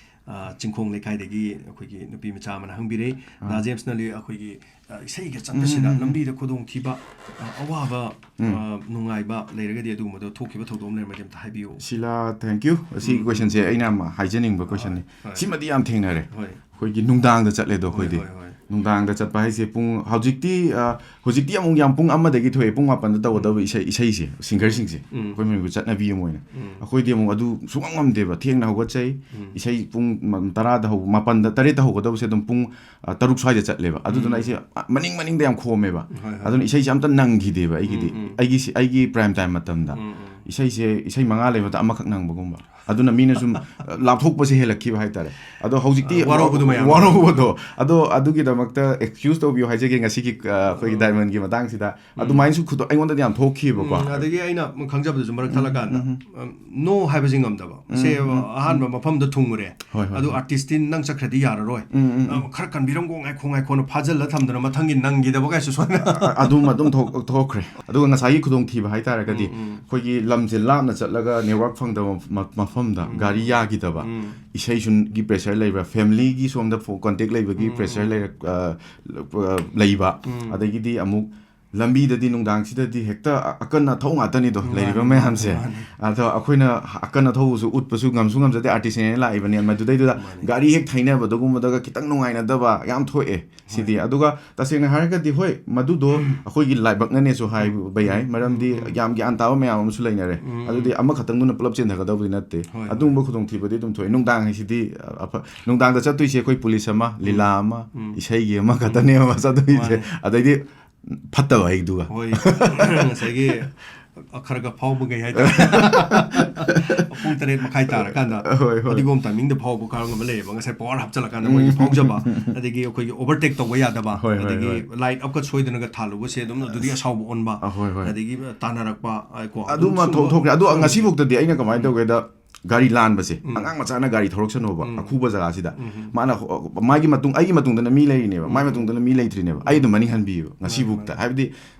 ꯑ, ꯆꯤꯡꯈꯣꯡ ꯂꯩꯀꯥꯏꯗꯒꯤ ꯑꯩꯈꯣꯏꯒꯤ ꯅꯨꯄꯤ ꯃꯆꯥ ꯑꯃꯅ ꯍꯪꯕꯤꯔꯦ, ꯑꯥ꯫ ꯗꯥ ꯖꯦꯝꯁꯅ ꯂꯤ-, ꯑꯩꯈꯣꯏꯒꯤ, ꯑ, ꯏꯁꯩꯒ ꯆꯠꯄꯁꯤꯗ ꯎꯝ, ꯎꯝ, ꯎꯝ꯫ ꯂꯝꯕꯤꯗ ꯈꯨꯗꯣꯡꯊꯤꯕ, ꯑ, ꯑꯋꯥꯕ, ꯎꯝ꯫ ꯑ, ꯅꯨꯡꯉꯥꯏꯕ ꯂꯩꯔꯒꯗꯤ, ꯑꯗꯨꯒꯨꯝꯕꯗꯣ ꯊꯣꯛꯈꯤꯕ ꯊꯧꯗꯣꯛ ꯑꯃ ꯂꯩꯔꯝꯃꯗꯤ ꯑꯝꯇ ꯍꯥꯏꯕꯤꯌꯨ꯫ Sheela, thank you꯫ ꯑꯁꯤꯒꯤ ꯎꯝ, ꯎꯝ꯫ Questionꯁꯦ ꯑꯩꯅ ꯌꯥꯝ ꯍꯥꯏꯖꯅꯤꯡꯕ ꯍꯣꯏ, questionꯅꯤ꯫ ꯍꯣꯏ꯫ ꯁꯤꯃꯗꯤ ꯌꯥꯝ ꯊꯦꯡꯅꯔꯦ꯫ ꯍꯣꯏ꯫ ꯑꯩꯈꯣꯏꯒꯤ ꯅꯨꯡꯗꯥꯡꯗ ꯆꯠꯂꯦꯗꯣ ꯍꯣꯏ, ꯑꯩꯈꯣꯏꯗꯤ꯫ ꯍꯣꯏ, ꯍꯣꯏ꯫ ꯅꯨꯡꯗꯥꯡꯗ ꯆꯠꯄ ꯍꯥꯏꯁꯦ ꯄꯨꯡ, ꯍꯧꯖꯤꯛꯇꯤ, ꯑ, ꯍꯧꯖꯤꯛꯇꯤ ꯑꯃꯨꯛ ꯌꯥꯝ ꯄꯨꯡ ꯑꯃꯗꯒꯤ ꯊꯣꯛꯑꯦ, ꯄꯨꯡ ꯃꯥꯄꯟꯗ ꯇꯧꯒꯗꯕ ꯎꯝ꯫ ꯏꯁꯩ, ꯏꯁꯩꯁꯦ, singerꯁꯤꯡꯁꯦ꯫ ꯎꯝ꯫ ꯑꯩꯈꯣꯏ ꯃꯅꯤꯄꯨꯔ ꯆꯠꯅꯕꯤ ꯑꯃ ꯑꯣꯏꯅ꯫ ꯎꯝ꯫ ꯑꯩꯈꯣꯏꯗꯤ ꯑꯃꯨꯛ ꯑꯗꯨ ꯁꯨꯡꯉꯝ ꯉꯝꯗꯦꯕ, ꯊꯦꯡꯅ ꯍꯧꯒꯠꯆꯩ꯫ ꯎꯝ꯫ ꯏꯁꯩ ꯄꯨꯡ ꯃ-, ꯇꯔꯥꯗ ꯍꯧ-, ꯃꯥꯄꯟꯗ, ꯇꯔꯦꯠꯇ ꯍꯧꯒꯗꯕꯁꯦ ꯑꯗꯨꯝ ꯄꯨꯡ, ꯑ, ꯇꯔꯨꯛ ꯁ꯭ꯋꯥꯏꯗ ꯆꯠꯂꯦꯕ꯫ ꯑꯗꯨꯗꯨꯅ ꯎꯝ꯫ ꯑꯩꯁꯦ, ꯑ, ꯃꯅꯤꯡ, ꯃꯅꯤꯡꯗ ꯌꯥꯝ ꯈꯣꯝꯃꯦꯕ꯫ ꯍꯣꯏ, ꯍꯣꯏ꯫ ꯑꯗꯨꯅ ꯏꯁꯩꯁꯦ ꯑꯝꯇ ꯅꯪꯈꯤꯗꯦꯕ ꯑꯩꯒꯤꯗꯤ꯫ ꯎꯝ, ꯎꯝ꯫ ꯑꯩꯒꯤ ꯁꯤ-, ꯑꯩꯒꯤ prime time ꯃꯇꯝꯗ꯫ ꯎꯝ, ꯎꯝ꯫ ꯏꯁꯩꯁꯦ, ꯏꯁꯩ ꯃꯉꯥ ꯂꯩꯕꯗ ꯑꯃꯈꯛ ꯅꯪꯕꯒꯨꯝꯕ꯫ ꯑꯗꯨꯅ ꯃꯤꯅ ꯁꯨꯝ, ꯑ, ꯂꯥꯞꯊꯣꯛꯄꯁꯦ ꯍꯦꯜꯂꯛꯈꯤꯕ ꯍꯥꯏꯇꯥꯔꯦ꯫ ꯑꯗꯣ ꯍꯧꯖꯤꯛꯇꯤ ꯑ, ꯋꯥꯔꯧꯕꯗꯣ ꯃꯌꯥꯝ꯫ ꯋꯥꯔꯧꯕꯗꯣ꯫ ꯑꯗꯣ ꯑꯗꯨꯒꯤꯗꯃꯛꯇ excuse ꯇꯧꯕꯤꯌꯨ ꯍꯥꯏꯖꯒꯦ ꯉꯁꯤꯒꯤ, ꯑ, ꯑꯩꯈꯣꯏꯒꯤ ꯎꯝ꯫ Diamondꯒꯤ ꯃꯇꯥꯡꯁꯤꯗ꯫ ꯎꯝ꯫ ꯑꯗꯨꯃꯥꯏꯅꯁꯨ ꯈꯨꯗꯣ-, ꯑꯩꯉꯣꯟꯗꯗꯤ ꯌꯥꯝ ꯊꯣꯛꯈꯤꯕꯀꯣ꯫ ꯎꯝ, ꯑꯗꯒꯤ ꯑꯩꯅ ꯈꯪꯖꯕꯗꯁꯨ ꯃꯔꯛ ꯎꯝ, ꯊꯠꯂꯀꯥꯟꯗ, ꯎꯝ, ꯎꯝ꯫ ꯎꯝ, no ꯍꯥꯏꯕꯁꯤ ꯉꯝꯗꯕ꯫ ꯎꯝ, ꯁꯦ, ꯎꯝ, ꯎꯝ꯫ ꯑꯍꯥꯟꯕ ꯃꯐꯝꯗ ꯊꯨꯡꯉꯨꯔꯦ꯫ ꯍꯣꯏ, ꯍꯣꯏ, ꯑꯗꯨ ꯍꯣꯏ꯫ Artistꯇꯤ ꯅꯪ ꯆꯠꯈ꯭ꯔꯗꯤ ꯌꯥꯔꯔꯣꯏ꯫ ꯎꯝ, ꯎꯝ, ꯑ, ꯎꯝ꯫ ꯈꯔ ꯀꯟꯕꯤꯔꯝꯈꯣ, ꯉꯥꯏꯈꯣ, ꯉꯥꯏꯈꯣꯅ ꯐꯥꯖꯤꯜꯂ ꯊꯝꯗꯅ ꯃꯊꯪꯒꯤ ꯅꯪꯈꯤꯗꯕ ꯀꯥꯏꯁꯨ ꯁꯣꯏꯅ꯫ ꯑ-, ꯑꯗꯨꯝ ꯑꯗꯨꯝ ꯊꯣꯛ-, ꯊꯣꯛꯈ꯭ꯔꯦ꯫ ꯑꯗꯨꯒ ꯉꯁꯥꯏꯒꯤ ꯈꯨꯗꯣꯡꯊꯤꯕ ꯍꯥꯏꯇꯥꯔꯒꯗꯤ, ꯎꯝ, ꯎꯝ꯫ ꯑꯩꯈꯣꯏꯒꯤ ꯂꯝꯁꯦ ꯂꯥꯞꯅ ꯆꯠꯂꯒ network ꯐꯪꯗꯕ ꯃ-, ꯃꯐꯝꯗ ꯎꯝ꯫ ꯒꯥꯔꯤ ꯌꯥꯈꯤꯗꯕ, ꯎꯝ꯫ ꯏꯁꯩꯁꯨꯒꯤ pressure ꯂꯩꯕ, familyꯒꯤ ꯁꯣꯝꯗ ꯐꯣ-, contact ꯂꯩꯕꯒꯤ ꯎꯝ꯫ Pressure ꯂꯩꯔꯛ-, ꯑ, ꯑ, ꯂꯩꯕ, ꯎꯝ꯫ ꯑꯗꯒꯤꯗꯤ ꯑꯃꯨꯛ ꯂꯝꯕꯤꯗꯗꯤ ꯅꯨꯡꯗꯥꯡꯁꯤꯗꯗꯤ ꯍꯦꯛꯇ ꯑ-, ꯑꯀꯟ ꯑꯊꯧ ꯉꯥꯛꯇꯅꯤꯗꯣ ꯃꯥꯅꯤ, ꯂꯩꯔꯤꯕ ꯃꯌꯥꯝꯁꯦ꯫ ꯃꯥꯅꯤ꯫ ꯑꯗꯣ ꯑꯩꯈꯣꯏꯅ ꯑꯀꯟ ꯑꯊꯧꯕꯁꯨ ꯎꯠꯄꯁꯨ ꯉꯝꯁꯨ ꯉꯝꯖꯗꯦ, artistꯅꯦꯅ ꯂꯥꯛꯏꯕꯅꯦ꯫ ꯃꯗꯨꯗꯩꯗꯨꯗ ꯃꯥꯅꯤ꯫ ꯒꯥꯔꯤ ꯍꯦꯛ ꯊꯩꯅꯕꯗꯒꯨꯝꯕꯗꯒ ꯈꯤꯇꯪ ꯅꯨꯡꯉꯥꯏꯅꯗꯕ ꯌꯥꯝ ꯊꯣꯛꯑꯦ꯫ ꯁꯤꯗꯤ꯫ ꯍꯣꯏ꯫ ꯑꯗꯨꯒ ꯇꯁꯦꯡꯅ ꯍꯥꯏꯔꯒꯗꯤ, ꯍꯣꯏ, ꯃꯗꯨꯗꯣ ꯑꯩꯈꯣꯏꯒꯤ ꯂꯥꯏꯕꯛꯅꯅꯦꯁꯨ ꯍꯥꯏꯕ ꯌꯥꯏ, ꯎꯝ, ꯃꯔꯝꯗꯤ ꯎꯝ, ꯎꯝ꯫ ꯌꯥꯝ ꯒ꯭ꯌꯥꯟ ꯇꯥꯕ ꯃꯌꯥꯝ ꯑꯃꯁꯨ ꯂꯩꯅꯔꯦ꯫ ꯎꯝ, ꯑꯗꯨꯗꯤ ꯎꯝ꯫ ꯑꯃꯈꯛꯇꯪꯗꯨꯅ ꯄꯨꯂꯞ ꯆꯦꯟꯊꯒꯗꯕꯗꯤ ꯅꯠꯇꯦ꯫ ꯍꯣꯏ, ꯍꯣꯏ꯫ ꯑꯗꯨꯒꯨꯝꯕ ꯈꯨꯗꯣꯡꯊꯤꯕꯗꯤ ꯑꯗꯨꯝ ꯊꯣꯛꯑꯦ꯫ ꯅꯨꯡꯗꯥꯡ ꯍꯥꯏꯁꯤꯗꯤ, ꯑ, ꯑꯐ-, ꯅꯨꯡꯗꯥꯡꯗ ꯆꯠꯇꯣꯏꯁꯦ ꯑꯩꯈꯣꯏ ꯄꯨꯂꯤꯁ ꯑꯃ, ꯎꯝ, ꯂꯤꯂꯥ ꯑꯃ, ꯎꯝ꯫ ꯏꯁꯩꯒꯤ ꯑꯃ ꯈꯛꯇꯅꯦꯕ ꯆꯠꯇꯣꯏꯁꯦ꯫ ꯃꯥꯅꯦ꯫ ꯑꯗꯩꯗꯤ ꯐꯠꯇꯕ ꯑꯩꯗꯨꯒ꯫ ꯍꯣꯏ꯫ ꯉꯁꯥꯏꯒꯤ ꯈꯔ ꯈꯔ ꯐꯥꯎꯕꯈꯩ ꯍꯥꯏꯇꯥꯔꯦ꯫ ꯄꯨꯡ ꯇꯔꯦꯠ ꯃꯈꯥꯏ ꯇꯥꯔꯀꯥꯟꯗ ꯍꯣꯏ, ꯍꯣꯏ꯫ ꯐꯗꯤꯒꯣꯝ timingꯗ ꯐꯥꯎꯕ ꯀꯥꯡ ꯑꯃ ꯂꯩꯌꯦꯕ꯫ ꯉꯁꯥꯏ power ꯍꯥꯞꯆꯤꯜꯂꯀꯥꯟꯗ ꯎꯝ꯫ ꯃꯣꯏꯒꯤ ꯐꯥꯎꯖꯕ, ꯑꯗꯒꯤ ꯑꯩꯈꯣꯏꯒꯤ overtake ꯇꯧꯕ ꯌꯥꯗꯕ, ꯍꯣꯏ, ꯍꯣꯏ, ꯑꯗꯒꯤ ꯍꯣꯏ꯫ Light upꯀ ꯁꯣꯏꯗꯅꯒ ꯊꯥꯜꯂꯨꯕꯁꯦ ꯑꯗꯨꯝ ꯑꯗꯨꯗꯤ ꯑꯁꯥꯎꯕ ꯑꯣꯟꯕ, ꯑ, ꯍꯣꯏ, ꯍꯣꯏ꯫ ꯑꯗꯒꯤ ꯇꯥꯟꯅꯔꯛꯄ, ꯑ, ꯀꯣ, ꯑꯗꯨꯝ ꯑꯗꯨꯃ ꯊꯣꯛ-, ꯁꯨꯝꯕ ꯊꯣꯛꯈ꯭ꯔꯦ꯫ ꯑꯗꯣ ꯈꯔ ꯉꯁꯤꯐꯥꯎꯗꯗꯤ ꯑꯩꯅ ꯀꯃꯥꯏꯅ ꯎꯝ꯫ ꯇꯧꯒꯦꯗ, ꯒꯥꯔꯤ ꯂꯥꯟꯕꯁꯦ, ꯎꯝ꯫ ꯑꯉꯥꯡ ꯃꯆꯥꯅ ꯒꯥꯔꯤ ꯊꯧꯔꯛꯁꯅꯣꯕ, ꯎꯝ꯫ ꯑꯈꯨꯕ ꯖꯒꯥꯁꯤꯗ꯫ ꯎꯝ꯫ ꯃꯥꯅ ꯍꯣ-, ꯃꯥꯒꯤ ꯃꯇꯨꯡ, ꯑꯩꯒꯤ ꯃꯇꯨꯡꯗꯅ ꯃꯤ ꯂꯩꯔꯤꯅꯦꯕ, ꯃꯥꯏ ꯎꯝ꯫ ꯃꯇꯨꯡꯗꯅ ꯃꯤ ꯂꯩꯇ꯭ꯔꯤꯅꯦꯕ, ꯑꯩ ꯑꯗꯨꯝ ꯃꯅꯤꯡ ꯍꯟꯕꯤꯌꯦꯕ ꯉꯁꯤꯐꯥꯎꯗ꯫ ꯃꯥꯅꯦ, ꯃꯥꯅꯦ꯫ ꯍꯥꯏꯕꯗꯤ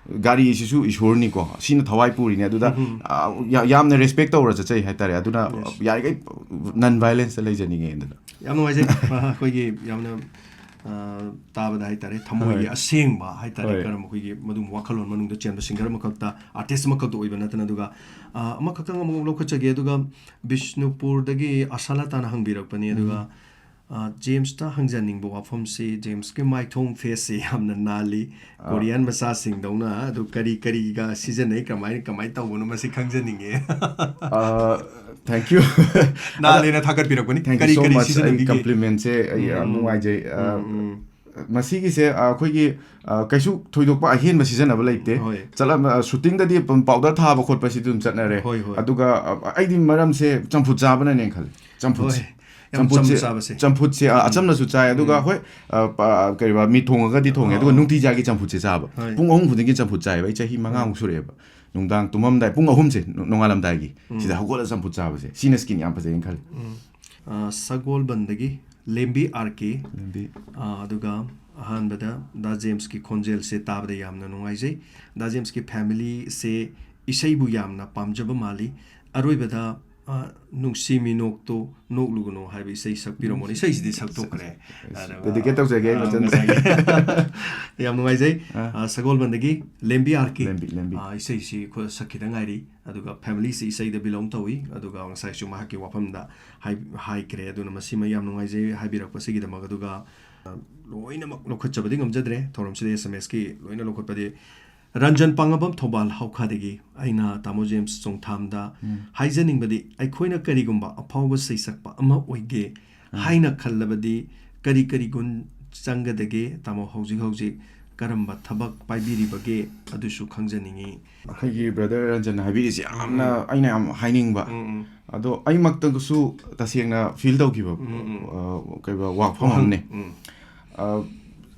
ꯒꯥꯔꯤꯁꯤꯁꯨ ꯏꯁꯣꯔꯅꯤꯀꯣ, ꯁꯤꯅ ꯊꯋꯥꯏ ꯄꯨꯔꯤꯅꯦ꯫ ꯑꯗꯨꯗ, ꯎꯝ꯫ ꯑ, ꯌꯥ-, ꯌꯥꯝꯅ respect ꯇꯧꯔ ꯆꯠꯆꯩ ꯍꯥꯏꯇꯥꯔꯦ꯫ ꯑꯗꯨꯅ Yes. ꯌꯥꯔꯤꯈꯩ non violence ꯂꯩꯖꯅꯤꯡꯉꯦ ꯑꯗꯨꯅ꯫ ꯌꯥꯝ ꯅꯨꯡꯉꯥꯏꯖꯩ꯫ ꯑ, ꯑꯩꯈꯣꯏꯒꯤ ꯌꯥꯝꯅ, ꯑ, ꯇꯥꯕꯗ ꯍꯥꯏꯇꯥꯔꯦ, ꯊꯃꯣꯏꯒꯤ ꯍꯣꯏ꯫ ꯑꯁꯦꯡꯕ ꯍꯥꯏꯇꯥꯔꯦ, ꯍꯣꯏ꯫ ꯀꯔꯝꯕ ꯑꯩꯈꯣꯏꯒꯤ ꯃꯗꯨꯒꯨꯝꯕ ꯋꯥꯈꯜꯂꯣꯟ ꯃꯅꯨꯡꯗ ꯆꯦꯟꯕ singer ꯑꯃꯈꯛꯇ, artist ꯑꯃꯈꯛꯇ ꯑꯣꯏꯕ ꯅꯠꯇꯅ꯫ ꯑꯗꯨꯒ, ꯑ, ꯑꯃꯈꯛꯇꯪ ꯑꯃꯨꯛ ꯂꯧꯈꯠꯆꯒꯦ꯫ ꯑꯗꯨꯒ ꯕꯤꯁꯅꯨꯄꯨꯔꯗꯒꯤ ꯑꯁꯥꯂꯥꯇꯥꯅ ꯍꯪꯕꯤꯔꯛꯄꯅꯤ꯫ ꯑꯗꯨꯒ, ꯎꯝ꯫ ꯑ, ꯖꯦꯝꯁꯇ ꯍꯪꯖꯅꯤꯡꯕ ꯋꯥꯐꯝꯁꯤ, ꯖꯦꯝꯁꯀꯤ ꯃꯥꯏꯊꯣꯡ, face ꯁꯤ ꯌꯥꯝꯅ ꯅꯥꯜꯂꯤ꯫ ꯑ꯫ Korean ꯃꯆꯥꯁꯤꯡꯗꯧꯅ꯫ ꯑꯗꯨ ꯀꯔꯤ ꯀꯔꯤꯒ ꯁꯤꯖꯤꯟꯅꯩ, ꯀꯃꯥꯏ, ꯀꯃꯥꯏ ꯇꯧꯕꯅꯣ, ꯃꯁꯤ ꯈꯪꯖꯅꯤꯡꯉꯦ꯫ ꯑ, thank you꯫ ꯅꯥꯜꯂꯦꯅ ꯊꯥꯒꯠꯄꯤꯔꯛꯄꯅꯤ꯫ Thank you ꯀꯔꯤ so ꯀꯔꯤ much꯫ ꯑꯩ ꯁꯤꯖꯤꯟꯅꯕꯤꯒꯦ? Compliment ꯁꯦ ꯑꯩ ꯌꯥꯝ ꯎꯝ, ꯎꯝ꯫ ꯅꯨꯡꯉꯥꯏꯖꯩ꯫ ꯑ, ꯎꯝ, ꯎꯝ꯫ ꯃꯁꯤꯒꯤꯁꯦ, ꯑ, ꯑꯩꯈꯣꯏꯒꯤ, ꯑ, ꯀꯩꯁꯨ ꯊꯣꯏꯗꯣꯛꯄ ꯑꯍꯦꯟꯕ ꯁꯤꯖꯤꯟꯅꯕ ꯂꯩꯇꯦ꯫ ꯍꯣꯏ꯫ ꯆꯠꯂꯝ-, ꯑ, shooting ꯗꯗꯤ ꯄ-, powder ꯊꯥꯕ ꯈꯣꯠꯄꯁꯤ ꯑꯗꯨꯝ ꯆꯠꯅꯔꯦ꯫ ꯍꯣꯏ, ꯍꯣꯏ꯫ ꯑꯗꯨꯒ, ꯑ, ꯑꯩꯗꯤ ꯃꯔꯝꯁꯦ ꯆꯝꯐꯨꯠ ꯆꯥꯕꯅꯅꯦꯅ ꯈꯜꯂꯦ꯫ ꯆꯝꯐꯨꯠꯁꯦ꯫ ꯍꯣꯏ꯫ ꯌꯥꯝ ꯆꯝꯐꯨꯠꯁꯦ, ꯆꯝꯅ ꯆꯥꯕꯁꯦ꯫ ꯆꯝꯐꯨꯠꯁꯦ, ꯑ, ꯎꯝ꯫ ꯑꯆꯝꯅꯁꯨ ꯆꯥꯏ꯫ ꯑꯗꯨꯒ, ꯎꯝ꯫ ꯍꯣꯏ, ꯑ, ꯄ-, ꯀꯩꯕ, ꯃꯤꯠ ꯊꯣꯡꯉꯒꯗꯤ ꯊꯣꯡꯉꯦ꯫ ꯑꯗꯨꯒ ꯑꯣ꯫ ꯅꯨꯡꯇꯤꯖꯥꯒꯤ ꯆꯝꯐꯨꯠꯁꯦ ꯆꯥꯕ꯫ ꯍꯣꯏ꯫ ꯄꯨꯡ ꯑꯍꯨꯝ ꯈꯨꯗꯤꯡꯒꯤ ꯆꯝꯐꯨꯠ ꯆꯥꯏꯌꯦꯕ꯫ ꯑꯩ ꯆꯍꯤ ꯃꯉꯥꯃꯨꯛ ꯁꯨꯔꯛꯑꯦꯕ꯫ ꯅꯨꯡꯗꯥꯡ ꯇꯨꯝꯃꯝꯗꯥꯏ ꯄꯨꯡ ꯑꯍꯨꯝꯁꯦ, ꯅꯣ-, ꯅꯣꯡꯉꯥꯜꯂꯝꯗꯥꯏꯒꯤ, ꯎꯝ꯫ ꯁꯤꯗ ꯍꯧꯒꯠꯂꯒ ꯆꯝꯐꯨꯠ ꯆꯥꯕꯁꯦ, ꯁꯤꯅ skin ꯌꯥꯝ ꯐꯖꯩꯅ ꯈꯜꯂꯦ꯫ ꯎꯝ꯫ ꯑ, ꯁꯒꯣꯜꯕꯟꯗꯒꯤ ꯂꯦꯝꯕꯤ ꯑꯥꯔ ꯀꯦ꯫ ꯂꯦꯝꯕꯤ꯫ ꯑ, ꯑꯗꯨꯒ ꯑꯍꯥꯟꯕꯗ ꯗꯥ ꯖꯦꯝꯁꯀꯤ ꯈꯣꯟꯖꯦꯜꯁꯦ ꯇꯥꯕꯗ ꯌꯥꯝꯅ ꯅꯨꯡꯉꯥꯏꯖꯩ꯫ ꯗꯥ ꯖꯦꯝꯁꯀꯤ family ꯁꯦ ꯏꯁꯩꯕꯨ ꯌꯥꯝꯅ ꯄꯥꯝꯖꯕ ꯃꯥꯜꯂꯤ꯫ ꯑꯔꯣꯏꯕꯗ, ꯑ, "ꯅꯨꯡꯁꯤ ꯃꯤꯅꯣꯛꯇꯣ ꯅꯣꯛꯂꯨꯒꯅꯣ" ꯍꯥꯏꯕ ꯏꯁꯩ ꯁꯛꯄꯤꯔꯝꯃꯣꯅꯦ꯫ ꯏꯁꯩꯁꯤꯗꯤ ꯁꯛꯇꯣꯛꯈ꯭ꯔꯦ꯫ ꯑꯗꯨꯒ, dedicate ꯇꯧꯖꯒꯦ ꯑꯩ ꯑ, ꯃꯊꯟꯇ꯫ ꯉꯁꯥꯏꯒꯤ ꯌꯥꯝ ꯅꯨꯡꯉꯥꯏꯖꯩ꯫ ꯑ꯫ ꯑ, ꯁꯒꯣꯜꯕꯟꯗꯒꯤ ꯂꯦꯝꯕꯤ ꯑꯥꯔ ꯀꯦ꯫ ꯂꯦꯝꯕꯤ, ꯂꯦꯝꯕꯤ꯫ ꯑ, ꯏꯁꯩꯁꯤ ꯑꯩꯈꯣꯏ ꯁꯛꯈꯤꯗ ꯉꯥꯏꯔꯤ꯫ ꯑꯗꯨꯒ family ꯁꯤ ꯏꯁꯩꯗ belong ꯇꯧꯏ꯫ ꯑꯗꯨꯒ ꯉꯁꯥꯏꯁꯨ ꯃꯍꯥꯛꯀꯤ ꯋꯥꯐꯝꯗ ꯍꯥꯏ-, ꯍꯥꯏꯈ꯭ꯔꯦ꯫ ꯑꯗꯨꯅ ꯃꯁꯤꯃ ꯌꯥꯝ ꯅꯨꯡꯉꯥꯏꯖꯩ ꯍꯥꯏꯕꯤꯔꯛꯄꯁꯤꯒꯤꯗꯃꯛ꯫ ꯑꯗꯨꯒ, ꯑ, ꯂꯣꯏꯅꯃꯛ ꯂꯧꯈꯠꯆꯕꯗꯤ ꯉꯝꯖꯗ꯭ꯔꯦ꯫ ꯊꯧꯔꯝꯁꯤꯗ S M S ꯀꯤ ꯂꯣꯏꯅ ꯂꯧꯈꯠꯄꯗꯤ ꯔꯟꯖꯟ ꯄꯥꯡꯉꯕꯝ ꯊꯧꯕꯥꯜ ꯍꯧꯈꯥꯗꯒꯤ ꯑꯩꯅ ꯇꯥꯃꯣ ꯖꯦꯝꯁ ꯆꯣꯡꯊꯥꯝꯗ ꯎꯝ꯫ ꯍꯥꯏꯖꯅꯤꯡꯕꯗꯤ, ꯑꯩꯈꯣꯏꯅ ꯀꯔꯤꯒꯨꯝꯕ ꯑꯐꯥꯎꯕ ꯁꯩꯁꯛꯄ ꯑꯃ ꯑꯣꯏꯒꯦ ꯎꯝ꯫ ꯍꯥꯏꯅ ꯈꯜꯂꯕꯗꯤ ꯀꯔꯤ ꯀꯔꯤ ꯒꯨꯟ ꯆꯪꯒꯗꯒꯦ? ꯇꯥꯃꯣ ꯍꯧꯖꯤꯛ ꯍꯧꯖꯤꯛ ꯀꯔꯝꯕ ꯊꯕꯛ ꯄꯥꯏꯕꯤꯔꯤꯕꯒꯦ? ꯑꯗꯨꯁꯨ ꯈꯪꯖꯅꯤꯡꯉꯤ꯫ ꯑꯩꯈꯣꯏꯒꯤ brother ꯔꯟꯖꯟꯅ ꯍꯥꯏꯕꯤꯔꯤꯁꯦ ꯌꯥꯝꯅ ꯎꯝ꯫ ꯑꯩꯅ ꯌꯥꯝ ꯍꯥꯏꯅꯤꯡꯕ, ꯎꯝ, ꯎꯝ꯫ ꯑꯗꯣ ꯑꯩꯃꯛꯇꯁꯨ ꯇꯁꯦꯡꯅ feel ꯇꯧꯈꯤꯕ, ꯎꯝ, ꯎꯝ꯫ ꯑ, ꯀꯩꯕ, ꯋꯥꯐꯝ ꯋꯥꯍꯪ꯫ ꯑꯃꯅꯦ꯫ ꯎꯝ꯫ ꯑ,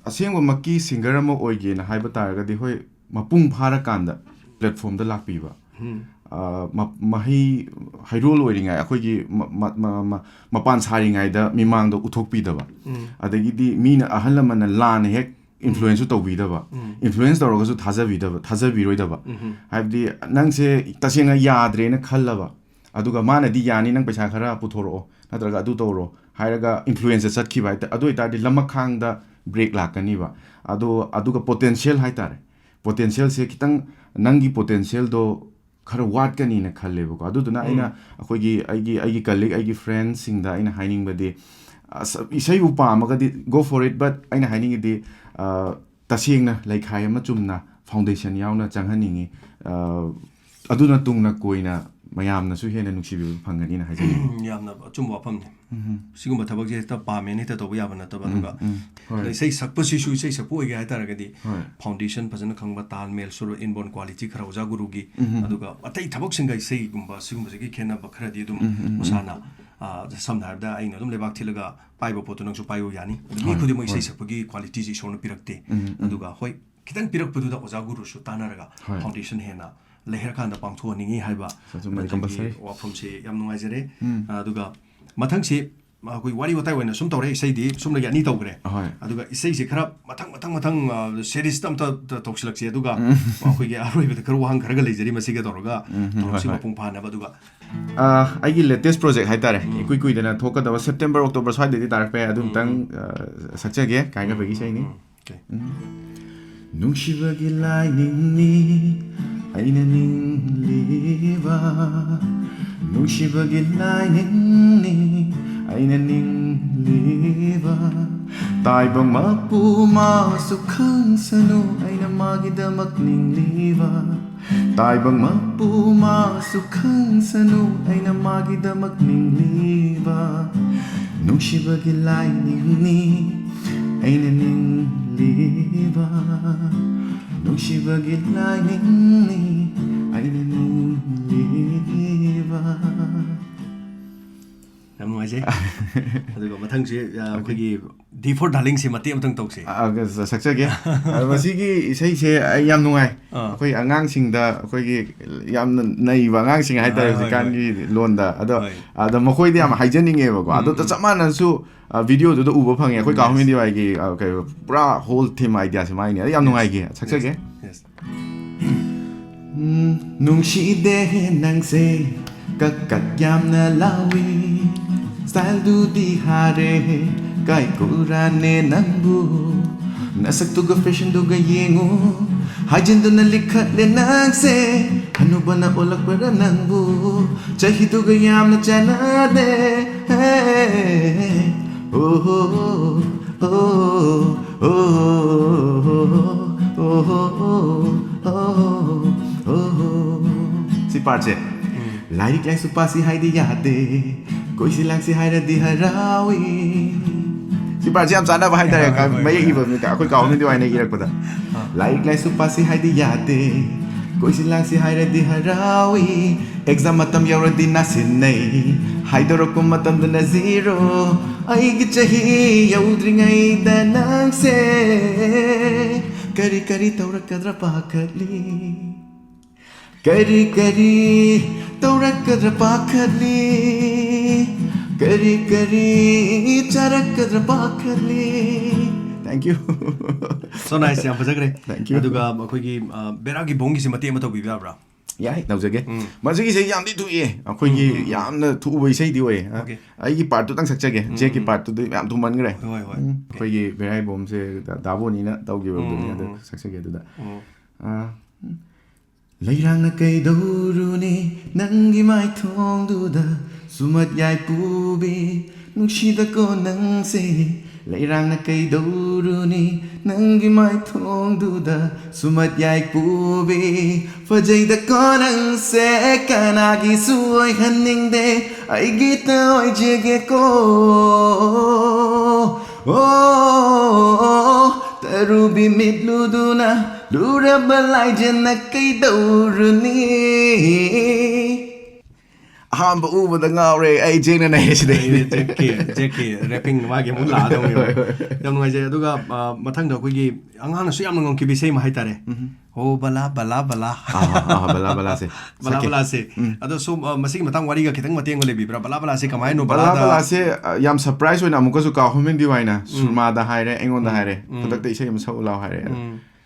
ꯑꯁꯦꯡꯕꯃꯛꯀꯤ singer ꯑꯃ ꯑꯣꯏꯒꯦꯅ ꯍꯥꯏꯕ ꯇꯥꯔꯒꯗꯤ, ꯍꯣꯏ, ꯃꯄꯨꯡ ꯐꯥꯔꯀꯥꯟꯗ platform ꯗ ꯂꯥꯛꯄꯤꯕ꯫ ꯎꯝ꯫ ꯑ, ꯃ-, ꯃꯍꯩ ꯍꯩꯔꯣꯜ ꯑꯣꯏꯔꯤꯉꯥꯏ, ꯑꯩꯈꯣꯏꯒꯤ ꯃ-, ꯃ-, ꯃ-, ꯃ-, ꯃꯄꯥꯟ ꯁꯥꯔꯤꯉꯩꯗ ꯃꯤꯃꯥꯡꯗ ꯎꯠꯊꯣꯛꯄꯤꯗꯕ, ꯎꯝ꯫ ꯑꯗꯒꯤꯗꯤ ꯃꯤꯅ, ꯑꯍꯜ ꯂꯃꯟꯅ ꯂꯥꯟꯅ ꯍꯦꯛ ꯏꯟꯐ꯭ꯂꯨꯌꯦꯟꯁꯁꯨ ꯇꯧꯕꯤꯗꯕ, ꯎꯝ꯫ ꯏꯟꯐ꯭ꯂꯨꯌꯦꯟꯁ ꯇꯧꯔꯒꯁꯨ ꯊꯥꯖꯕꯤꯗꯕ, ꯊꯥꯖꯕꯤꯔꯣꯏꯗꯕ꯫ ꯎꯝ꯫ ꯍꯥꯏꯕꯗꯤ, ꯅꯪꯁꯦ ꯇꯁꯦꯡꯅ ꯌꯥꯗ꯭ꯔꯦꯅ ꯈꯜꯂꯕ, ꯑꯗꯨꯒ ꯃꯥꯅꯗꯤ, "ꯌꯥꯅꯤ, ꯅꯪ ꯄꯩꯁꯥ ꯈꯔ ꯄꯨꯊꯣꯔꯛꯑꯣ, ꯅꯠꯇ꯭ꯔꯒ ꯑꯗꯨ ꯇꯧꯔꯣ" ꯍꯥꯏꯔꯒ ꯏꯟꯐ꯭ꯂꯨꯌꯦꯟꯁꯁꯦ ꯆꯠꯈꯤꯕ ꯍꯥꯏ ꯇꯥ-, ꯑꯗꯨ ꯑꯣꯏ ꯇꯥꯔꯗꯤ ꯂꯃꯈꯥꯡꯗ ꯕ꯭ꯔꯦꯛ ꯂꯥꯛꯀꯅꯤꯕ꯫ ꯑꯗꯣ, ꯑꯗꯨꯒ ꯄꯣꯇꯦꯟꯁꯤꯌꯦꯜ ꯍꯥꯏ ꯇꯥꯔꯦ, ꯄꯣꯇꯦꯟꯁꯤꯌꯦꯜꯁꯦ ꯈꯤꯇꯪ, ꯅꯪꯒꯤ ꯄꯣꯇꯦꯟꯁꯤꯌꯦꯜꯗꯣ ꯈꯔ ꯋꯥꯠꯀꯅꯤꯅ ꯈꯜꯂꯦꯕꯀꯣ꯫ ꯑꯗꯨꯗꯨꯅ ꯑꯩꯅ ꯎꯝ꯫ ꯑꯩꯈꯣꯏꯒꯤ, ꯑꯩꯒꯤ, ꯑꯩꯒꯤ ꯀꯂꯤꯛ, ꯑꯩꯒꯤ ꯐ꯭ꯔꯦꯟꯁꯁꯤꯡꯗ ꯑꯩꯅ ꯍꯥꯏꯅꯤꯡꯕꯗꯤ, ꯑꯁ, ꯏꯁꯩꯕꯨ ꯄꯥꯝꯃꯒꯗꯤ go for it, but ꯑꯩꯅ ꯍꯥꯏꯅꯤꯡꯉꯤꯗꯤ, ꯑ, ꯇꯁꯦꯡꯅ ꯂꯩꯈꯥꯏ ꯑꯃ ꯆꯨꯝꯅ ꯐꯥꯎꯟꯗꯦꯁꯟ ꯌꯥꯎꯅ ꯆꯪꯍꯟꯅꯤꯡꯉꯤ꯫ ꯑ, ꯑꯗꯨꯅ ꯇꯨꯡꯅ ꯀꯣꯏꯅ ꯃꯌꯥꯝꯅꯁꯨ ꯍꯦꯟꯅ ꯅꯨꯡꯁꯤꯕꯤꯕ ꯐꯪꯒꯅꯤꯅ ꯍꯥꯏꯖꯅꯤꯡꯉꯤ꯫ ꯌꯥꯝꯅ ꯑꯆꯨꯝꯕ ꯋꯥꯐꯝꯅꯤ꯫ ꯎꯝ꯫ ꯁꯤꯒꯨꯝꯕ ꯊꯕꯛꯁꯦ ꯍꯦꯛꯇ ꯄꯥꯝꯃꯦꯅ ꯍꯦꯛꯇ ꯇꯧꯕ ꯌꯥꯕ ꯅꯠꯇꯕ, ꯎꯝ, ꯑꯗꯨꯒ ꯎꯝ꯫ ꯍꯣꯏ꯫ ꯑꯗ ꯏꯁꯩ ꯁꯛꯄꯁꯤꯁꯨ, ꯏꯁꯩ ꯁꯛꯄ ꯑꯣꯏꯒꯦ ꯍꯥꯏ ꯇꯥꯔꯒꯗꯤ ꯍꯣꯏ꯫ ꯐꯥꯎꯟꯗꯦꯁꯟ ꯐꯖꯅ ꯈꯪꯕ, ꯇꯥꯜ ꯃꯦꯜ ꯁꯨꯔ, inborn quality ꯈꯔ ꯑꯣꯖꯥ ꯒꯨꯔꯨꯒꯤ, ꯎꯝ꯫ ꯑꯗꯨꯒ ꯑꯇꯩ ꯊꯕꯛꯁꯤꯡꯒ ꯏꯁꯩꯒꯨꯝꯕ ꯁꯤꯒꯨꯝꯕꯁꯤꯒꯤ ꯈꯦꯠꯅꯕ ꯈꯔꯗꯤ ꯑꯗꯨꯝ ꯎꯝ, ꯎꯝ, ꯎꯝ꯫ ꯃꯁꯥꯅ, ꯑ, ꯁꯝꯅ ꯍꯥꯏꯔꯕꯗ ꯑꯩꯅ ꯑꯗꯨꯝ ꯂꯩꯕꯥꯛ ꯊꯤꯠꯂꯒ ꯄꯥꯏꯕ ꯄꯣꯠꯇꯣ ꯅꯪꯁꯨ ꯄꯥꯏꯌꯨ ꯌꯥꯅꯤ꯫ ꯑꯗꯨ ꯃꯤ ꯍꯣꯏ, ꯈꯨꯗꯤꯡꯃꯛ ꯏꯁꯩ ꯍꯣꯏ꯫ ꯁꯛꯄꯒꯤ ꯀ꯭ꯋꯥꯂꯤꯇꯤꯁꯦ ꯏꯁꯣꯔꯅ ꯄꯤꯔꯛꯇꯦ꯫ ꯎꯝ, ꯎꯝ꯫ ꯑꯗꯨꯒ ꯍꯣꯏ, ꯈꯤꯇꯪ ꯄꯤꯔꯛꯄꯗꯨꯗ ꯑꯣꯖꯥ ꯒꯨꯔꯨꯁꯨ ꯇꯥꯟꯅꯔꯒ ꯍꯣꯏ꯫ ꯐꯥꯎꯟꯗꯦꯁꯟ ꯍꯦꯟꯅ ꯂꯩꯍꯜꯂꯀꯥꯟꯗ ꯄꯥꯡꯊꯣꯛꯍꯟꯅꯤꯡꯉꯤ ꯍꯥꯏꯕ ꯑꯗꯨꯃ ꯅꯠꯇ꯭ꯔꯒꯤ compulsory꯫ ꯋꯥꯐꯝꯁꯤ ꯌꯥꯝ ꯅꯨꯡꯉꯥꯏꯖꯔꯦ꯫ ꯎꯝ꯫ ꯑꯗꯨꯒ ꯃꯊꯪꯁꯤ ꯑꯩꯈꯣꯏ ꯋꯥꯔꯤ ꯋꯥꯇꯥꯏ ꯑꯣꯏꯅ ꯁꯨꯝ ꯇꯧꯔꯦ, ꯏꯁꯩꯗꯤ ꯁꯨꯝꯅꯒꯤ ꯑꯅꯤ ꯇꯧꯈ꯭ꯔꯦ꯫ ꯍꯣꯏ꯫ ꯑꯗꯨꯒ ꯏꯁꯩꯁꯦ ꯈꯔ ꯃꯊꯪ, ꯃꯊꯪ, ꯃꯊꯪ, ꯑ, ꯁꯦꯔꯤꯁꯇ ꯑꯝꯇ ꯇ-, ꯇꯧꯁꯤꯜꯂꯛꯁꯦ꯫ ꯑꯗꯨꯒ ꯎꯝ꯫ ꯑꯩꯈꯣꯏꯒꯤ ꯑꯔꯣꯏꯕꯗ ꯈꯔ ꯋꯥꯍꯪ ꯈꯔꯒ ꯂꯩꯖꯔꯤ, ꯃꯁꯤꯒ ꯇꯧꯔꯒ ꯎꯝ, ꯍꯣꯏ, ꯊꯧꯔꯝꯁꯤ ꯍꯣꯏ꯫ ꯃꯄꯨꯡ ꯐꯥꯅꯕ꯫ ꯑꯗꯨꯒ ꯑ, ꯑꯩꯒꯤ latest project ꯍꯥꯏꯇꯥꯔꯦ, ꯎꯝ꯫ ꯏꯀꯨꯏ ꯀꯨꯏꯗꯅ ꯊꯣꯛꯀꯗꯕ, ꯁꯦꯞꯇꯦꯝꯕꯔ, ꯑꯣꯛꯇꯣꯕꯔ ꯁ꯭ꯋꯥꯏꯗꯗꯤ ꯇꯥꯔꯛꯄ ꯌꯥꯏ꯫ ꯑꯗꯨꯝꯇꯪ, ꯎꯝ꯫ ꯑ, ꯁꯛꯆꯒꯦ, ꯀꯥꯏꯅꯕꯒꯤ ꯎꯝ, ꯏꯁꯩꯅꯤ꯫ ꯎꯝ, okay꯫ ꯎꯝ꯫ ꯅꯨꯡꯁꯤꯕꯒꯤ ꯂꯥꯏꯅꯤꯡꯅꯤ ꯑꯩꯅ ꯅꯤꯡꯂꯤꯕ, ꯅꯨꯡꯁꯤꯕꯒꯤ ꯂꯥꯏꯅꯤꯡꯅꯤ ꯑꯩꯅ ꯅꯤꯡꯂꯤꯕ, ꯇꯥꯏꯕꯪ ꯃꯄꯨ ꯃꯥꯁꯨ ꯈꯪꯁꯅꯨ ꯑꯩꯅ ꯃꯥꯒꯤꯗꯃꯛ ꯅꯤꯡꯂꯤꯕ, ꯇꯥꯏꯕꯪ ꯃꯄꯨ ꯃꯥꯁꯨ ꯈꯪꯁꯅꯨ ꯑꯩꯅ ꯃꯥꯒꯤꯗꯃꯛ ꯅꯤꯡꯂꯤꯕ, ꯅꯨꯡꯁꯤꯕꯒꯤ ꯂꯥꯏꯅꯤꯡꯅꯤ ꯑꯩꯅ ꯅꯤꯡꯂꯤꯕ, ꯅꯨꯡꯁꯤꯕꯒꯤ ꯂꯥꯏꯅꯤꯡꯅꯤ ꯑꯩꯅ ꯅꯤꯡꯂꯤꯕ꯫ ꯌꯥꯝ ꯅꯨꯡꯉꯥꯏꯖꯔꯦ꯫ ꯑꯗꯨꯒ ꯃꯊꯪꯁꯤ ꯑ, ꯑꯩꯈꯣꯏꯒꯤ D for Darlingꯁꯦ ꯃꯇꯦꯛ ꯑꯃꯇꯪ ꯇꯧꯁꯦ꯫ ꯑ, ꯑ, ꯁꯛꯆꯒꯦ꯫ ꯑ, ꯃꯁꯤꯒꯤ ꯏꯁꯩꯁꯦ ꯑꯩ ꯌꯥꯝ ꯅꯨꯡꯉꯥꯏ꯫ ꯑꯥ꯫ ꯑꯩꯈꯣꯏ ꯑꯉꯥꯡꯁꯤꯡꯗ ꯑꯩꯈꯣꯏꯒꯤ ꯌꯥꯝꯅ ꯅꯩꯕ ꯑꯉꯥꯡꯁꯤꯡ ꯍꯥꯏꯇꯥꯔꯦ ꯍꯣꯏ, ꯍꯣꯏ, ꯍꯧꯖꯤꯛꯀꯥꯟꯒꯤ ꯂꯣꯟꯗ꯫ ꯑꯗꯣ ꯍꯣꯏ꯫ ꯑꯗ ꯃꯈꯣꯏꯗ ꯌꯥꯝ ꯍꯥꯏꯖꯅꯤꯡꯉꯦꯕꯀꯣ꯫ ꯎꯝ, ꯑꯗꯨꯗ ꯎꯝ꯫ ꯆꯞ ꯃꯥꯟꯅꯅꯁꯨ ꯑ, ꯚꯤꯗꯤꯑꯣꯗꯨꯗ ꯎꯕ ꯐꯪꯉꯦ꯫ ꯑꯩꯈꯣꯏ ꯀꯥ Yes. ꯍꯨꯝꯃꯤꯗꯤ ꯋꯥꯏꯒꯤ, ꯑ, ꯀꯩ, ꯄꯨꯔꯥ whole theme idea ꯁꯦ ꯃꯥꯏꯅꯦ꯫ ꯑꯗ ꯌꯥꯝ ꯅꯨꯡꯉꯥꯏꯈꯤ꯫ ꯁꯛꯆꯒꯦ꯫ Yes. ꯎꯝ, ꯅꯨꯡꯁꯤꯗꯦ ꯅꯪꯁꯦ ꯀꯛ ꯀꯛ ꯌꯥꯝꯅ ꯂꯥꯎꯏ꯫ Styleꯗꯨꯗꯤ ꯍꯥꯔꯦ, ꯀꯥꯏ ꯀꯨꯔꯥꯅꯦ ꯅꯪꯕꯨ? ꯅꯁꯛꯇꯨꯒ fashionꯗꯨꯒ ꯌꯦꯡꯉꯨ, ꯍꯥꯏꯖꯤꯟꯗꯨꯅ ꯂꯤꯈꯠꯂꯦ ꯅꯪꯁꯦ꯫ ꯍꯅꯨꯕꯅ ꯑꯣꯜꯂꯛꯄꯔ ꯅꯪꯕꯨ? ꯆꯍꯤꯗꯨꯒ ꯌꯥꯝꯅ ꯆꯥꯟꯅꯗꯦ꯫ ꯑꯣ ꯍꯣ, ꯑꯣ, ꯑꯣ, ꯑꯣ, ꯑꯣ, ꯑꯣ꯫ ꯁꯤ ꯄꯥꯔꯠꯁꯦ꯫ ꯂꯥꯏꯔꯤꯛ ꯂꯥꯏꯁꯨ ꯄꯥꯁꯤ ꯍꯥꯏꯗꯤ ꯌꯥꯗꯦ, ꯀꯣꯏꯁꯤ ꯂꯥꯡꯁꯤ ꯍꯥꯏꯔꯗꯤ ꯍꯔꯥꯎꯏ꯫ ꯁꯤ ꯄꯥꯔꯠꯁꯦ ꯌꯥꯝ ꯆꯥꯟꯅꯕ ꯍꯥꯏꯇꯥꯔꯦ꯫ ꯍꯣꯏ, ꯍꯣꯏ, ꯍꯣꯏ, ꯃꯌꯦꯛ ꯍꯣꯏ꯫ ꯏꯕ ꯃꯤꯗ ꯑꯩꯈꯣꯏ ꯀꯥꯎ ꯍꯟꯗꯤ ꯋꯥꯏꯅ ꯏꯔꯛꯄꯗ꯫ ꯑꯥ꯫ ꯂꯥꯏꯔꯤꯛ ꯂꯥꯏꯁꯨ ꯄꯥꯁꯤ ꯍꯥꯏꯗꯤ ꯌꯥꯗꯦ, ꯀꯣꯏꯁꯤ ꯂꯥꯡꯁꯤ ꯍꯥꯏꯔꯗꯤ ꯍꯔꯥꯎꯏ꯫ Exam ꯃꯇꯝ ꯌꯧꯔꯗꯤ ꯅꯥꯁꯤꯟꯅꯩ, ꯍꯥꯏꯗꯣꯔꯛꯄ ꯃꯇꯝꯗꯅ zero꯫ ꯑꯩꯒꯤ ꯆꯍꯤ ꯌꯧꯗ꯭ꯔꯤꯉꯩꯗ ꯅꯪꯁꯦ ꯀꯔꯤ ꯀꯔꯤ ꯇꯧꯔꯛꯀꯗ꯭ꯔꯥ ꯄꯥꯈꯠꯂꯤ꯫ ꯀꯔꯤ ꯀꯔꯤ ꯇꯧꯔꯛꯀꯗ꯭ꯔꯥ ꯄꯥꯈꯠꯂꯤ꯫ ꯀꯔꯤ ꯀꯔꯤ ꯆꯥꯔꯛꯀꯗ꯭ꯔꯥ ꯄꯥꯈꯠꯂꯤ꯫ Thank you꯫ So nice, ꯌꯥꯝ ꯐꯖꯈ꯭ꯔꯦ꯫ Thank you. ꯑꯗꯨꯒ ꯑꯩꯈꯣꯏꯒꯤ, ꯑ, ꯕꯦꯔꯥꯒꯤ ꯕꯣꯝꯒꯤꯁꯤ ꯃꯇꯦꯛ ꯑꯃ ꯇꯧꯕꯤꯕ ꯌꯥꯕ꯭ꯔꯥ? ꯌꯥꯏ, ꯇꯧꯖꯒꯦ꯫ ꯎꯝ꯫ ꯃꯁꯤꯒꯤ ꯏꯁꯩ ꯌꯥꯝꯗꯤ ꯊꯨꯏꯌꯦ, ꯑꯩꯈꯣꯏꯒꯤ ꯎꯝ, ꯎꯝ, ꯎꯝ꯫ ꯌꯥꯝꯅ ꯊꯨꯕ ꯏꯁꯩꯗꯤ ꯑꯣꯏꯌꯦ꯫ ꯑ, Okay. ꯑꯩꯒꯤ ꯄꯥꯔꯠꯇꯨꯇꯪ ꯁꯛꯆꯒꯦ꯫ ꯎꯝ, ꯖꯦꯛꯀꯤ ꯎꯝ꯫ ꯄꯥꯔꯠꯇꯨꯗꯤ ꯌꯥꯝ ꯊꯨꯃꯟꯈ꯭ꯔꯦ꯫ ꯍꯣꯏ, ꯍꯣꯏ꯫ ꯎꯝ, ꯑꯩꯈꯣꯏꯒꯤ ꯕꯦꯔꯥꯏ ꯕꯣꯝꯁꯦ ꯗꯥ-, ꯗꯥꯕꯣꯅꯤꯅ ꯇꯧꯈꯤꯕꯗꯨꯅꯤ꯫ ꯎꯝ, ꯑꯗꯨ ꯎꯝ, ꯎꯝ꯫ ꯁꯛꯆꯒꯦ ꯑꯗꯨꯗ꯫ ꯎꯝ꯫ ꯑ, ꯂꯩꯔꯥꯡꯅ ꯀꯩꯗꯧꯔꯨꯅꯤ ꯅꯪꯒꯤ ꯃꯥꯏꯊꯣꯡꯗꯨꯗ ꯁꯨꯃꯠ ꯌꯥꯏꯄꯨꯕꯤ, ꯅꯨꯡꯁꯤꯗꯀꯣ ꯅꯪꯁꯦ꯫ ꯂꯩꯔꯥꯡꯅ ꯀꯩꯗꯧꯔꯨꯅꯤ ꯅꯪꯒꯤ ꯃꯥꯏꯊꯣꯡꯗꯨꯗ ꯁꯨꯃꯠ ꯌꯥꯏꯄꯨꯕꯤ, ꯐꯖꯩꯗꯀꯣ ꯅꯪꯁꯦ꯫ ꯀꯅꯥꯒꯤꯁꯨ ꯑꯣꯏꯍꯟꯅꯤꯡꯗꯦ, ꯑꯩꯒꯤꯇ ꯑꯣꯏꯖꯒꯦꯀꯣ꯫ ꯑꯣ, ꯇꯔꯨꯕꯤ ꯃꯤꯠꯂꯨꯗꯨꯅ ꯂꯨꯔꯕ ꯂꯥꯏꯖꯅ ꯀꯩꯗꯧꯔꯨꯅꯤ? ꯑꯍꯥꯟꯕ ꯎꯕꯗ ꯉꯥꯎꯔꯦ ꯑꯩ ꯖꯦꯛꯅ ꯅꯩꯔꯦ ꯁꯤꯗꯩꯗꯤ꯫ ꯖꯦꯛꯀꯤ ꯖꯦꯛꯀꯤ ꯔꯦꯄꯤꯡ ꯃꯥꯒꯤ ꯑꯃꯨꯛ ꯂꯥꯛꯑꯗꯧꯅꯦꯕ꯫ ꯌꯥꯝ ꯅꯨꯡꯉꯥꯏꯖꯩ꯫ ꯑꯗꯨꯒ ꯑ, ꯃꯊꯪꯗ ꯑꯩꯈꯣꯏꯒꯤ ꯑꯉꯥꯡꯅꯁꯨ ꯌꯥꯝꯅ ꯉꯪꯈꯤꯕ ꯏꯁꯩ ꯑꯃ ꯍꯥꯏꯇꯥꯔꯦ, ꯍꯣ ꯕꯂꯥ ꯕꯂꯥ ꯕꯂꯥ꯫ ꯑꯥ, ꯑꯥ, ꯕꯂꯥ ꯕꯂꯥꯁꯦ ꯕꯂꯥ ꯁꯛꯈꯤ꯫ ꯕꯂꯥꯁꯦ꯫ ꯑꯗꯣ ꯁꯣꯝ ꯑ, ꯃꯁꯤꯒꯤ ꯃꯇꯥꯡ ꯋꯥꯔꯤꯒ ꯈꯤꯇꯪ ꯃꯇꯦꯡꯒ ꯂꯩꯕꯤꯕ꯭ꯔꯥ? ꯕꯂꯥ ꯕꯂꯥꯁꯦ ꯀꯃꯥꯏꯅꯣ? ꯕꯂꯥ ꯕꯂꯥꯗ ꯕꯂꯥꯁꯦ ꯑ, ꯌꯥꯝ ꯁꯔꯄ꯭ꯔꯥꯏꯁ ꯑꯣꯏꯅ ꯑꯃꯨꯛꯀꯁꯨ ꯀꯥ ꯍꯣꯃꯤꯟ ꯗꯤꯋꯥꯏꯅ ꯁꯨꯔꯃꯥꯗ ꯍꯥꯏꯔꯦ, ꯑꯩꯉꯣꯟꯗ ꯍꯥꯏꯔꯦ, ꯈꯨꯗꯛꯇ ꯏꯁꯩ ꯑꯃ ꯁꯛꯎ ꯂꯥꯎ ꯍꯥꯏꯔꯦ꯫ ꯑꯗꯣ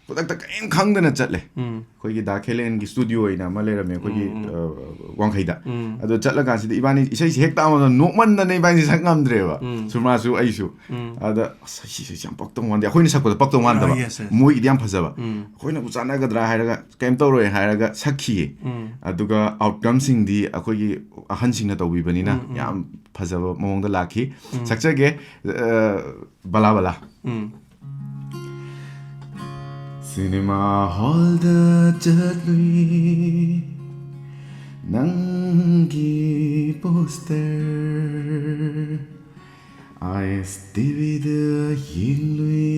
ꯈꯨꯗꯛꯇ ꯀꯔꯤꯝ ꯈꯪꯗꯅ ꯆꯠꯂꯦ꯫ ꯑꯩꯈꯣꯏꯒꯤ ꯗꯥ ꯈꯦꯂꯦꯟꯒꯤ ꯁ꯭ꯇꯨꯗꯤꯑꯣ ꯑꯣꯏꯅ ꯑꯃ ꯂꯩꯔꯝꯃꯦ ꯑꯩꯈꯣꯏꯒꯤ ꯑ, ꯋꯥꯡꯈꯩꯗ꯫ ꯑꯗꯣ ꯆꯠꯂꯀꯥꯟꯁꯤꯗ ꯏꯕꯥꯅꯤ ꯏꯁꯩꯁꯦ ꯍꯦꯛ ꯇꯥꯕꯗ ꯅꯣꯛꯃꯟꯗꯅ ꯏꯕꯥꯅꯤꯁꯦ ꯁꯛ ꯉꯝꯗ꯭ꯔꯦꯕ, ꯁꯨꯔꯃꯥꯁꯨ ꯑꯩꯁꯨ꯫ ꯑꯗ ꯑꯁ, ꯁꯤ ꯏꯁꯩꯁꯦ ꯌꯥꯝ ꯄꯛꯇꯧ ꯃꯥꯟꯗꯦ, ꯑꯩꯈꯣꯏꯅ ꯁꯛꯄꯗ ꯄꯛꯇꯧ ꯃꯥꯟꯗꯕ, Ah, yes, yes. ꯃꯣꯏꯒꯤꯗꯤ ꯌꯥꯝ ꯐꯖꯕ꯫ ꯑꯩꯈꯣꯏꯅꯕꯨ ꯆꯥꯟꯅꯒꯗ꯭ꯔꯥ ꯍꯥꯏꯔꯒ ꯀꯩꯝ ꯇꯧꯔꯣꯏ ꯍꯥꯏꯔꯒ ꯁꯛꯈꯤꯌꯦ꯫ ꯑꯗꯨꯒ ꯑꯥꯎꯠꯀꯝꯁꯤꯡꯗꯤ ꯑꯩꯈꯣꯏꯒꯤ ꯑꯍꯟꯁꯤꯡꯅ ꯇꯧꯕꯤꯕꯅꯤꯅ ꯌꯥꯝ ꯐꯖꯕ ꯃꯑꯣꯡꯗ ꯂꯥꯛꯈꯤ꯫ ꯁꯛꯆꯒꯦ, ꯑ, ꯕꯂꯥ ꯕꯂꯥ꯫ ꯁꯤꯅꯦꯃꯥ ꯍꯣꯜꯗ ꯆꯠꯂꯨꯏ ꯅꯪꯒꯤ ꯄꯣꯁꯇꯔ, ꯑꯥꯏ ꯑꯦꯁ ꯇꯤꯚꯤꯗ ꯌꯦꯡꯂꯨꯏ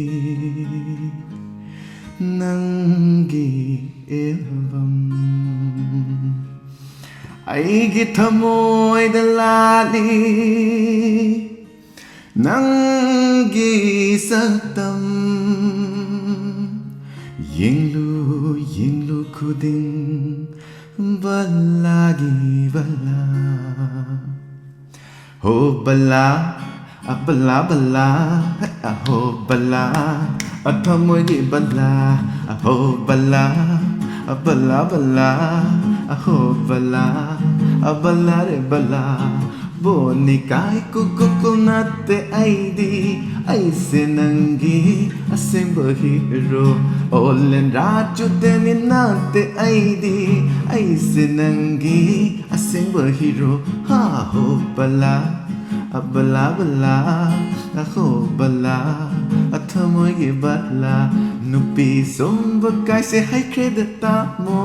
ꯅꯪꯒꯤ ꯑꯦꯜꯕꯝ꯫ ꯑꯩꯒꯤ ꯊꯃꯣꯏꯗ ꯂꯥꯠꯂꯤ ꯅꯪꯒꯤ ꯁꯛꯇꯝ꯫ ꯌꯦꯡꯂꯨ ꯌꯦꯡꯂꯨ ꯈꯨꯗꯤꯡ ꯕꯂꯥꯒꯤ ꯕꯂꯥ꯫ ꯍꯣ ꯕꯂꯥ, ꯑ ꯕꯂꯥ ꯕꯂꯥ, ꯑ ꯍꯣ ꯕꯂꯥ, ꯑ ꯊꯃꯣꯏꯒꯤ ꯕꯂꯥ, ꯑ ꯍꯣ ꯕꯂꯥ, ꯑ ꯕꯂꯥ ꯕꯂꯥ, ꯑ ꯍꯣ ꯕꯂꯥ, ꯑ ꯕꯂꯥ ꯔꯦ ꯕꯂꯥ꯫ ꯕꯣꯅꯤ ꯀꯥꯏ ꯀꯨ ꯀꯨ ꯀꯨ ꯅꯠꯇꯦ ꯑꯩꯗꯤ, ꯑꯩꯁꯦ ꯅꯪꯒꯤ ꯑꯁꯦꯡꯕ ꯍꯤꯔꯣ꯫ ꯑꯣꯂꯦꯟ ꯔꯥꯖꯨꯗꯅꯤ ꯅꯠꯇꯦ ꯑꯩꯗꯤ, ꯑꯩꯁꯦ ꯅꯪꯒꯤ ꯑꯁꯦꯡꯕ ꯍꯤꯔꯣ꯫ ꯍꯥ ꯍꯣ ꯕꯂꯥ, ꯑ ꯕꯂꯥ ꯕꯂꯥ, ꯑ ꯍꯣ ꯕꯂꯥ, ꯑ ꯊꯃꯣꯏꯒꯤ ꯕꯂꯥ꯫ ꯅꯨꯄꯤ ꯁꯣꯝꯕ ꯀꯥꯏꯁꯦ ꯍꯩꯈ꯭ꯔꯦꯗ ꯇꯥꯃꯣ,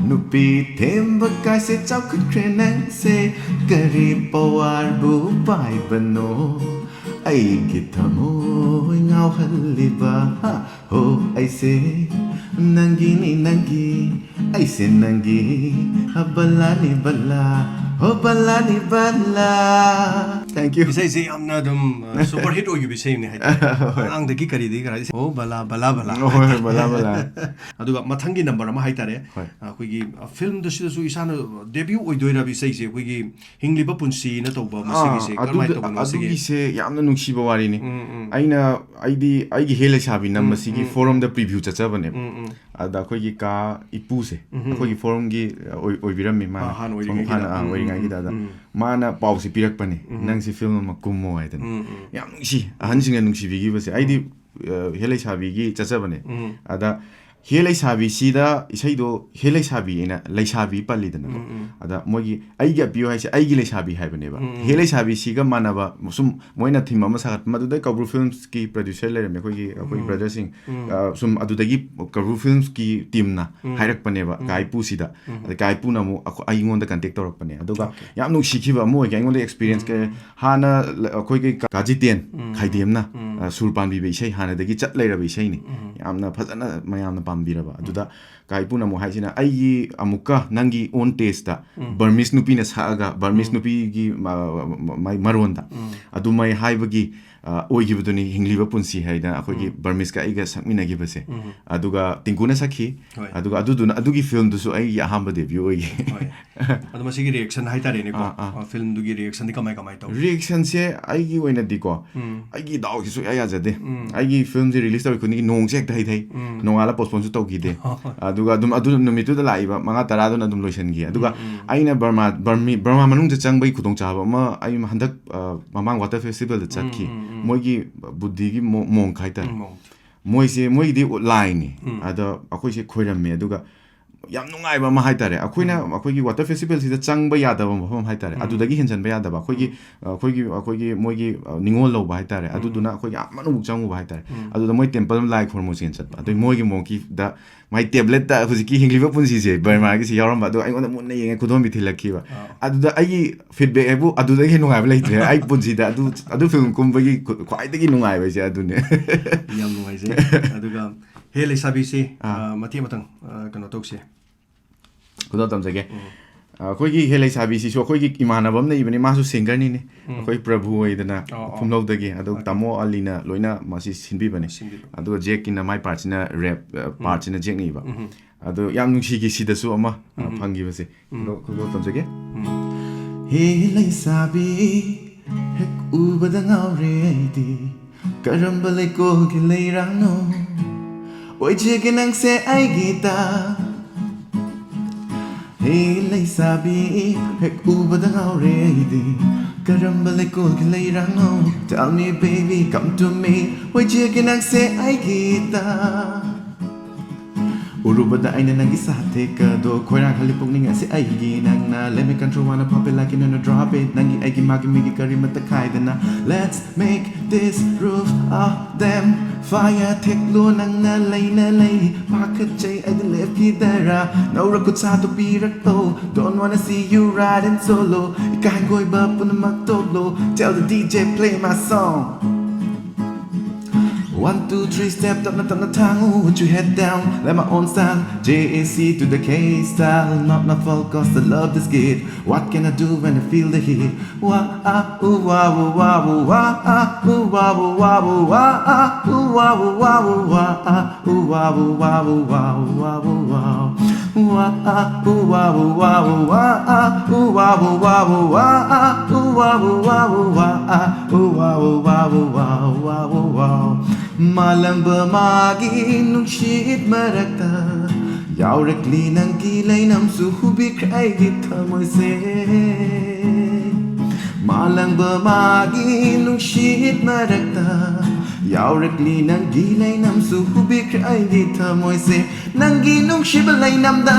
ꯅꯨꯄꯤ ꯊꯦꯝꯕ ꯀꯥꯏꯁꯦ ꯆꯥꯎꯈꯠꯈ꯭ꯔꯦ ꯅꯪꯁꯦ꯫ ꯀꯔꯤ ꯄꯋꯥꯔꯕꯨ ꯄꯥꯏꯕꯅꯣ ꯑꯩꯒꯤ ꯊꯃꯣꯏ ꯉꯥꯎꯍꯜꯂꯤꯕ? ꯍꯥ? ꯍꯣ ꯑꯩꯁꯦ ꯅꯪꯒꯤꯅꯤ ꯅꯪꯒꯤ, ꯑꯩꯁꯦ ꯅꯪꯒꯤ ꯕꯂꯥꯅꯤ ꯕꯂꯥ꯫ Oh, Ballani Balla. Thank you. ꯏꯁꯩꯁꯦ ꯌꯥꯝꯅ ꯑꯗꯨꯝ super hit ꯑꯣꯏꯈꯤꯕ ꯏꯁꯩꯅꯦ ꯍꯥꯏꯇꯥꯔꯦ꯫ ꯑꯉꯥꯡꯗꯒꯤ ꯀꯔꯤꯗꯒꯤ ꯀꯔꯥ ꯏꯁꯩ, "Oh, Balla, Balla, Balla." ꯍꯣꯏ, ꯍꯣꯏ, Balla, Balla. ꯑꯗꯨꯒ ꯃꯊꯪꯒꯤ number ꯑꯃ ꯍꯥꯏꯇꯥꯔꯦ꯫ ꯍꯣꯏ. ꯑꯩꯈꯣꯏꯒꯤ, ꯑ, filmꯗ ꯁꯤꯗꯁꯨ ꯏꯁꯥꯅ debut ꯑꯣꯏꯗꯣꯏꯔꯕ ꯏꯁꯩꯁꯦ, ꯑꯩꯈꯣꯏꯒꯤ ꯍꯤꯡꯂꯤꯕ ꯄꯨꯟꯁꯤꯅ ꯇꯧꯕ ꯃꯁꯤꯒꯤꯁꯦ ꯑꯥ, ꯀꯔꯝꯍꯥꯏꯅ ꯑꯗꯨꯗ-, ꯇꯧꯕꯅꯣ ꯃꯁꯤꯒꯤ? ꯑꯗꯨꯒꯤꯁꯦ ꯌꯥꯝꯅ ꯅꯨꯡꯁꯤꯕ ꯋꯥꯔꯤꯅꯤ꯫ ꯎꯝ, ꯎꯝ꯫ ꯑꯩꯅ, ꯑꯩꯗꯤ ꯑꯩꯒꯤ ꯍꯦ ꯂꯩꯁꯥꯕꯤ ꯎꯝ, ꯅꯝꯕꯁꯤꯒꯤ ꯎꯝ, forumꯗ ꯎꯝ꯫ Preview ꯆꯠꯆꯕꯅꯦꯕ꯫ ꯎꯝ, ꯎꯝ꯫ ꯑꯗ ꯑꯩꯈꯣꯏꯒꯤ ꯀꯥ ꯏꯄꯨꯁꯦ, ꯎꯝ, ꯎꯝ꯫ ꯑꯩꯈꯣꯏꯒꯤ forumꯒꯤ, ꯑ, ꯑꯣꯏ-, ꯑꯣꯏꯕꯤꯔꯝꯃꯤ ꯃꯥꯅ꯫ ꯑꯥ, ꯍꯥꯟꯅ ꯑꯣꯏꯔꯤꯉꯩꯒꯤꯗ꯫ ꯍꯥꯟꯅ, ꯑꯥ, ꯎꯝ, ꯑꯣꯏꯔꯤꯉꯩꯒꯤꯗ ꯎꯝ, ꯑꯗ ꯎꯝ꯫ ꯃꯥꯅ ꯄꯥꯎꯁꯦ ꯄꯤꯔꯛꯄꯅꯦ, ꯎꯝ꯫ "ꯅꯪꯁꯤ film ꯑꯃ ꯀꯨꯝꯃꯣ" ꯍꯥꯏꯗꯅ꯫ ꯎꯝ, ꯎꯝ꯫ ꯌꯥꯝ ꯅꯨꯡꯁꯤ, ꯑꯍꯟꯁꯤꯡꯅ ꯅꯨꯡꯁꯤꯕꯤꯈꯤꯕꯁꯦ꯫ ꯑꯩꯗꯤ, ꯎꯝ꯫ ꯑ, ꯍꯦ ꯂꯩꯁꯥꯕꯤꯒꯤ ꯆꯠꯆꯕꯅꯦ꯫ ꯎꯝ꯫ ꯑꯗ ꯍꯦ ꯂꯩꯁꯥꯕꯤꯁꯤꯗ ꯏꯁꯩꯗꯣ ꯍꯦ ꯂꯩꯁꯥꯕꯤ ꯑꯩꯅ ꯂꯩꯁꯥꯕꯤ ꯄꯜꯂꯤꯗꯅꯀꯣ꯫ ꯎꯝ, ꯎꯝ꯫ ꯑꯗ ꯃꯣꯏꯒꯤ "ꯑꯩꯒꯤ ꯑꯄꯤꯌꯨ" ꯍꯥꯏꯁꯦ ꯑꯩꯒꯤ ꯂꯩꯁꯥꯕꯤ ꯍꯥꯏꯕꯅꯦꯕ꯫ ꯎꯝ, ꯎꯝ꯫ ꯍꯦ ꯂꯩꯁꯥꯕꯤꯁꯤꯒ ꯃꯥꯟꯅꯕ ꯁꯨꯝ ꯃꯣꯏꯅ theme ꯑꯃ ꯁꯥꯒꯠꯄ, ꯃꯗꯨꯗ ꯀꯧꯕ꯭ꯔꯨ Filmsꯀꯤ producer ꯂꯩꯔꯝꯃꯦ, ꯑꯩꯈꯣꯏꯒꯤ, ꯑꯩꯈꯣꯏꯒꯤ ꯎꯝ꯫ Brotherꯁꯤꯡ꯫ ꯎꯝ꯫ ꯑ, ꯁꯨꯝ ꯑꯗꯨꯗꯒꯤ ꯀꯧꯕ꯭ꯔꯨ Filmsꯀꯤ teamꯅ ꯎꯝ꯫ ꯍꯥꯏꯔꯛꯄꯅꯦꯕ ꯎꯝ꯫ ꯀꯥ ꯏꯄꯨꯁꯤꯗ꯫ ꯎꯝ꯫ ꯑꯗ ꯀꯥ ꯏꯄꯨꯅ ꯑꯃꯨꯛ ꯑꯩꯈꯣ-, ꯑꯩꯉꯣꯟꯗ contact ꯇꯧꯔꯛꯄꯅꯦ꯫ ꯑꯗꯨꯒ Okay꯫ ꯌꯥꯝ ꯅꯨꯡꯁꯤꯈꯤꯕ ꯑꯃ ꯑꯣꯏꯒꯦ, ꯑꯩꯉꯣꯟꯗ experience ꯎꯝ꯫ ꯀꯩ-, ꯍꯥꯟꯅ ꯂ-, ꯑꯩꯈꯣꯏꯒꯤ ꯀꯥ ꯖꯤꯇꯦꯟ ꯎꯝ꯫ ꯈꯥꯏꯗꯦꯝꯅ, ꯎꯝ꯫ ꯑ, ꯁꯨꯔ ꯄꯥꯟꯕꯤꯕ ꯏꯁꯩ ꯍꯥꯟꯅꯗꯒꯤ ꯆꯠ ꯂꯩꯔꯕ ꯏꯁꯩꯅꯤ꯫ ꯎꯝ꯫ ꯌꯥꯝꯅ ꯐꯖꯅ ꯃꯌꯥꯝꯅ ꯄꯥꯝꯕꯤꯔꯕ꯫ ꯎꯝ꯫ ꯑꯗꯨꯗ ꯀꯥ ꯏꯄꯨꯅ ꯑꯃꯨꯛ ꯍꯥꯏꯁꯤꯅ, "ꯑꯩꯒꯤ ꯑꯃꯨꯛꯀ ꯅꯪꯒꯤ own tasteꯇ ꯎꯝ꯫ Burmese ꯅꯨꯄꯤꯅ ꯁꯛꯑꯒ Burmese ꯎꯝ꯫ ꯅꯨꯄꯤꯒꯤ ꯃ-, ꯃ-, ꯃ-, ꯃꯔꯣꯟꯗ ꯎꯝ꯫ ꯑꯗꯨꯃꯥꯏ ꯍꯥꯏꯕꯒꯤ, ꯑ, ꯑꯣꯏꯈꯤꯕꯗꯨꯅꯤ ꯍꯤꯡꯂꯤꯕ ꯄꯨꯟꯁꯤ" ꯍꯥꯏꯅ ꯑꯩꯈꯣꯏꯒꯤ ꯎꯝ꯫ Burmeseꯀ ꯑꯩꯒ ꯁꯛꯃꯤꯟꯅꯈꯤꯕꯁꯦ꯫ ꯎꯝ꯫ ꯑꯗꯨꯒ ꯇꯤꯡꯀꯨꯅ ꯁꯛꯈꯤ꯫ ꯍꯣꯏ꯫ ꯑꯗꯨꯒ ꯑꯗꯨꯗꯨꯅ, ꯑꯗꯨꯒꯤ filmꯗꯨꯁꯨ ꯑꯩꯒꯤ ꯑꯍꯥꯟꯕ debut ꯑꯣꯏꯈꯤ꯫ ꯍꯣꯏ꯫ ꯑꯗꯣ ꯃꯁꯤꯒꯤ reaction ꯍꯥꯏꯇꯥꯔꯦꯅꯦꯀꯣ꯫ ꯑꯥ, ꯑꯥ꯫ ꯑ, filmꯗꯨꯒꯤ reactionꯗꯤ ꯀꯃꯥꯏ, ꯀꯃꯥꯏ ꯇꯧꯏ? Reactionꯁꯦ ꯑꯩꯒꯤ ꯑꯣꯏꯅꯗꯤꯀꯣ, ꯎꯝ꯫ ꯑꯩꯒꯤ ꯗꯥꯎꯁꯦ ꯁꯨꯛꯌꯥ ꯌꯥꯖꯗꯦ꯫ ꯎꯝ꯫ ꯑꯩꯒꯤ filmꯁꯦ release ꯇꯧꯔꯤ ꯈꯨꯗꯤꯡꯒꯤ ꯅꯣꯡꯁꯦ ꯍꯦꯛꯇ ꯍꯩꯊꯩ꯫ ꯎꯝ꯫ ꯅꯣꯡꯉꯥꯜꯂ postponeꯁꯨ ꯇꯧꯈꯤꯗꯦ꯫ ꯍꯣꯏ, ꯍꯣꯏ꯫ ꯑꯗꯨꯒ ꯑꯗꯨꯝ ꯑꯗꯨ ꯅꯨꯃꯤꯠꯇꯨꯗ ꯂꯥꯛꯏꯕ ꯃꯉꯥ ꯇꯔꯥꯗꯨꯅ ꯑꯗꯨꯝ ꯂꯣꯏꯁꯤꯟꯈꯤ꯫ ꯑꯗꯨꯒ ꯎꯝ, ꯎꯝ꯫ ꯑꯩꯅ ꯕꯔꯃꯥ, ꯕꯔꯃꯤ-, ꯕꯔꯃꯥ ꯃꯅꯨꯡꯗ ꯆꯪꯕꯒꯤ ꯈꯨꯗꯣꯡꯆꯥꯕ ꯑꯃ ꯑꯩ ꯍꯟꯗꯛ, ꯑ, ꯃꯃꯥꯡ Water Festivalꯗ ꯆꯠꯈꯤ꯫ ꯎꯝ, ꯎꯝ, ꯎꯝ꯫ ꯃꯣꯏꯒꯤ ꯕꯨꯙꯤꯒꯤ ꯃꯣ-, monk ꯍꯥꯏꯇꯥꯔꯦ꯫ ꯎꯝ, monk꯫ ꯃꯣꯏꯁꯦ, ꯃꯣꯏꯒꯤꯗꯤ ꯂꯥꯏꯅꯤ꯫ ꯎꯝ꯫ ꯑꯗ ꯑꯩꯈꯣꯏꯁꯦ ꯈꯣꯏꯔꯝꯃꯦ꯫ ꯑꯗꯨꯒ ꯌꯥꯝ ꯅꯨꯡꯉꯥꯏꯕ ꯑꯃ ꯍꯥꯏꯇꯥꯔꯦ꯫ ꯑꯩꯈꯣꯏꯅ, ꯎꯝ꯫ ꯑꯩꯈꯣꯏꯒꯤ Water Festivalꯁꯤꯗ ꯆꯪꯕ ꯌꯥꯗꯕ ꯃꯐꯝ ꯍꯥꯏꯇꯥꯔꯦ꯫ ꯎꯝ꯫ ꯑꯗꯨꯗꯒꯤ ꯍꯦꯟꯖꯟꯕ ꯌꯥꯗꯕ꯫ ꯑꯩꯈꯣꯏꯒꯤ, ꯎꯝ꯫ ꯑꯩꯈꯣꯏꯒꯤ, ꯑꯩꯈꯣꯏꯒꯤ ꯃꯣꯏꯒꯤ, ꯑ, ꯅꯤꯉꯣꯜ ꯂꯧꯕ ꯍꯥꯏꯇꯥꯔꯦ꯫ ꯎꯝ꯫ ꯑꯗꯨꯗꯨꯅ ꯑꯩꯈꯣꯏꯒꯤ ꯑꯥ ꯃꯅꯨꯡ ꯆꯪꯉꯨꯕ ꯍꯥꯏꯇꯥꯔꯦ꯫ ꯎꯝ꯫ ꯑꯗꯨꯗ ꯃꯣꯏ temple ꯑꯃ ꯂꯥꯏ ꯈꯨꯔꯨꯝꯃꯨꯁꯦꯅ ꯆꯠꯄ꯫ ꯑꯗꯩ ꯎꯝ꯫ ꯃꯣꯏꯒꯤ monkꯗ ꯃꯥꯏ tabletꯇ ꯍꯧꯖꯤꯛꯀꯤ ꯍꯤꯡꯂꯤꯕ ꯄꯨꯟꯁꯤꯁꯦ ꯕꯔꯃꯥꯒꯤꯁꯦ ꯌꯥꯎꯔꯝꯕ꯫ ꯑꯗꯣ ꯑꯩꯉꯣꯟꯗ ꯃꯨꯟꯅ ꯌꯦꯡꯉꯦ, ꯈꯨꯗꯣꯝꯕꯤ ꯊꯤꯜꯂꯛꯈꯤꯕ꯫ ꯑꯥ꯫ ꯑꯗꯨꯗ ꯑꯩꯒꯤ feedback ꯍꯥꯏꯕꯨ ꯑꯗꯨꯗꯒꯤ ꯍꯦꯟꯅ ꯅꯨꯡꯉꯥꯏꯕ ꯂꯩꯇ꯭ꯔꯦ꯫ ꯑꯩ ꯄꯨꯟꯁꯤꯗ ꯑꯗꯨ, ꯑꯗꯨ film ꯀꯨꯝꯕꯒꯤ ꯈꯨ-, ꯈ꯭ꯋꯥꯏꯗꯒꯤ ꯅꯨꯡꯉꯥꯏꯕ ꯍꯥꯏꯁꯦ ꯑꯗꯨꯅꯦ꯫ ꯌꯥꯝ ꯅꯨꯡꯉꯥꯏꯖꯩ꯫ ꯑꯗꯨꯒ ꯍꯦ ꯂꯩꯁꯥꯕꯤꯁꯤ, ꯑꯥ꯫ ꯑ, ꯃꯇꯦꯛ ꯑꯃꯇꯪ, ꯑ, ꯀꯩꯅꯣ ꯇꯧꯁꯦ꯫ ꯈꯨꯗꯣꯜ ꯇꯝꯖꯒꯦ꯫ ꯎꯝ꯫ ꯑꯩꯈꯣꯏꯒꯤ ꯍꯦ ꯂꯩꯁꯥꯕꯤꯁꯤꯁꯨ ꯑꯩꯈꯣꯏꯒꯤ ꯏꯃꯥꯟꯅꯕ ꯑꯃ ꯂꯩꯕꯅꯦ, ꯃꯥꯁꯨ ꯁꯤꯡꯒꯔꯅꯤꯅꯦ, ꯎꯝ꯫ ꯑꯩꯈꯣꯏ ꯄ꯭ꯔꯚꯨ ꯍꯣꯏꯗꯅ, ꯑꯣ, ꯑꯣ꯫ ꯐꯨꯝꯂꯧꯗꯒꯤ꯫ ꯑꯗꯨ ꯑꯣꯀꯦ꯫ ꯇꯥꯃꯣ ꯑꯂꯤꯅ ꯂꯣꯏꯅ ꯃꯁꯤ ꯁꯤꯟꯕꯤꯕꯅꯦ꯫ ꯁꯤꯟꯕꯤꯕ꯫ ꯑꯗꯨꯒ ꯖꯦꯛꯀꯤꯅ ꯃꯥꯏ ꯄꯥꯔꯠꯁꯤꯅ ꯔꯦꯞ, ꯄꯥꯔꯠꯁꯤꯅ ꯖꯦꯛꯅ ꯏꯕ꯫ ꯎꯝ꯫ ꯑꯗꯣ ꯌꯥꯝ ꯅꯨꯡꯁꯤꯒꯤ ꯁꯤꯗꯁꯨ ꯑꯃ, ꯑ, ꯎꯝ꯫ ꯐꯪꯈꯤꯕꯁꯦ꯫ ꯎꯝ꯫ ꯑꯗꯣ ꯈꯨꯗꯣꯜ ꯇꯝꯖꯒꯦ꯫ ꯎꯝ꯫ ꯍꯦ ꯂꯩꯁꯥꯕꯤ, ꯍꯦꯛ ꯎꯕꯗ ꯉꯥꯎꯔꯦ ꯑꯩꯗꯤ, ꯀꯔꯝꯕ ꯂꯩꯀꯣꯜꯒꯤ ꯂꯩꯔꯥꯡꯅꯣ? ꯑꯣꯏꯖꯒꯦ ꯅꯪꯁꯦ ꯑꯩꯒꯤꯗ꯫ ꯍꯦ ꯂꯩꯁꯥꯕꯤ, ꯍꯦꯛ ꯎꯕꯗ ꯉꯥꯎꯔꯦ ꯑꯩꯗꯤ, ꯀꯔꯝꯕ ꯂꯩꯀꯣꯜꯒꯤ ꯂꯩꯔꯥꯡꯅꯣ? Tell me baby, come to me, ꯑꯣꯏꯖꯒꯦ ꯅꯪꯁꯦ ꯑꯩꯒꯤꯗ꯫ ꯎꯔꯨꯕꯗ ꯑꯩꯅ ꯅꯪꯒꯤ ꯁꯥꯊꯦꯛꯀꯗꯣ, ꯈꯣꯏꯔꯥꯡꯍꯜꯂꯤ ꯄꯨꯛꯅꯤꯡ ꯑꯁꯤ ꯑꯩꯒꯤ ꯅꯪꯅ꯫ Let me control, wanna pop it like you know, drop it. ꯅꯪꯒꯤ ꯑꯩꯒꯤ ꯃꯥꯒꯤ ꯃꯤꯒꯤ ꯀꯔꯤꯃꯠꯇ ꯈꯥꯏꯗꯅ, let's make this roof a damn fire. ꯊꯦꯛꯂꯣ ꯅꯪꯅ ꯂꯩꯅ ꯂꯩ, ꯄꯥꯈꯠꯆꯩ ꯑꯩꯗꯤ ꯂꯦꯞꯈꯤꯗꯔꯥ꯫ ꯅꯧꯔ ꯈꯨꯠꯁꯥꯗꯣ ꯄꯤꯔꯛꯂꯣ, don't wanna see you riding solo. ꯏꯀꯥꯏ ꯍꯪꯒꯣꯏꯕ ꯄꯨꯝꯅꯃꯛ ꯇꯣꯛꯂꯣ, tell the D J play my song. One, two, three, step, ꯇꯞꯅ ꯇꯞꯅ ꯊꯥꯡꯉꯨ, put your head down, let my own style, J A C to the K style, not my fault, cause I love this kid, what can I do when I feel the heat? Wah, ah, ooh, wah, ooh, wah, ooh, wah, ah, ooh, wah, ooh, wah, ooh, wah, ah, ooh, wah, ooh, wah, ooh, wah, ah, ooh, wah, ooh, wah, ooh, wah, ooh, wah, ooh, wah. Wah, ah, ooh, wah, ooh, wah, ooh, wah, ah, ooh, wah, ooh, wah, ooh, wah, ah, ooh, wah, ooh, wah, ooh, wah, ah, ooh, wah, ooh, wah, ooh, wah, ooh, wah, ooh, wah. ꯃꯥꯂꯪꯕ ꯃꯥꯒꯤ ꯅꯨꯡꯁꯤꯠ ꯃꯔꯛꯇ ꯌꯥꯎꯔꯛꯂꯤ ꯅꯪꯒꯤ ꯂꯩꯅꯝꯁꯨ ꯍꯨꯕꯤꯈ꯭ꯔꯦ ꯑꯩꯒꯤ ꯊꯃꯣꯏꯁꯦ꯫ ꯃꯥꯂꯪꯕ ꯃꯥꯒꯤ ꯅꯨꯡꯁꯤꯠ ꯃꯔꯛꯇ ꯌꯥꯎꯔꯛꯂꯤ ꯅꯪꯒꯤ ꯂꯩꯅꯝꯁꯨ ꯍꯨꯕꯤꯈ꯭ꯔꯦ ꯑꯩꯒꯤ ꯊꯃꯣꯏꯁꯦ꯫ ꯅꯪꯒꯤ ꯅꯨꯡꯁꯤꯕ ꯂꯩꯅꯝꯗ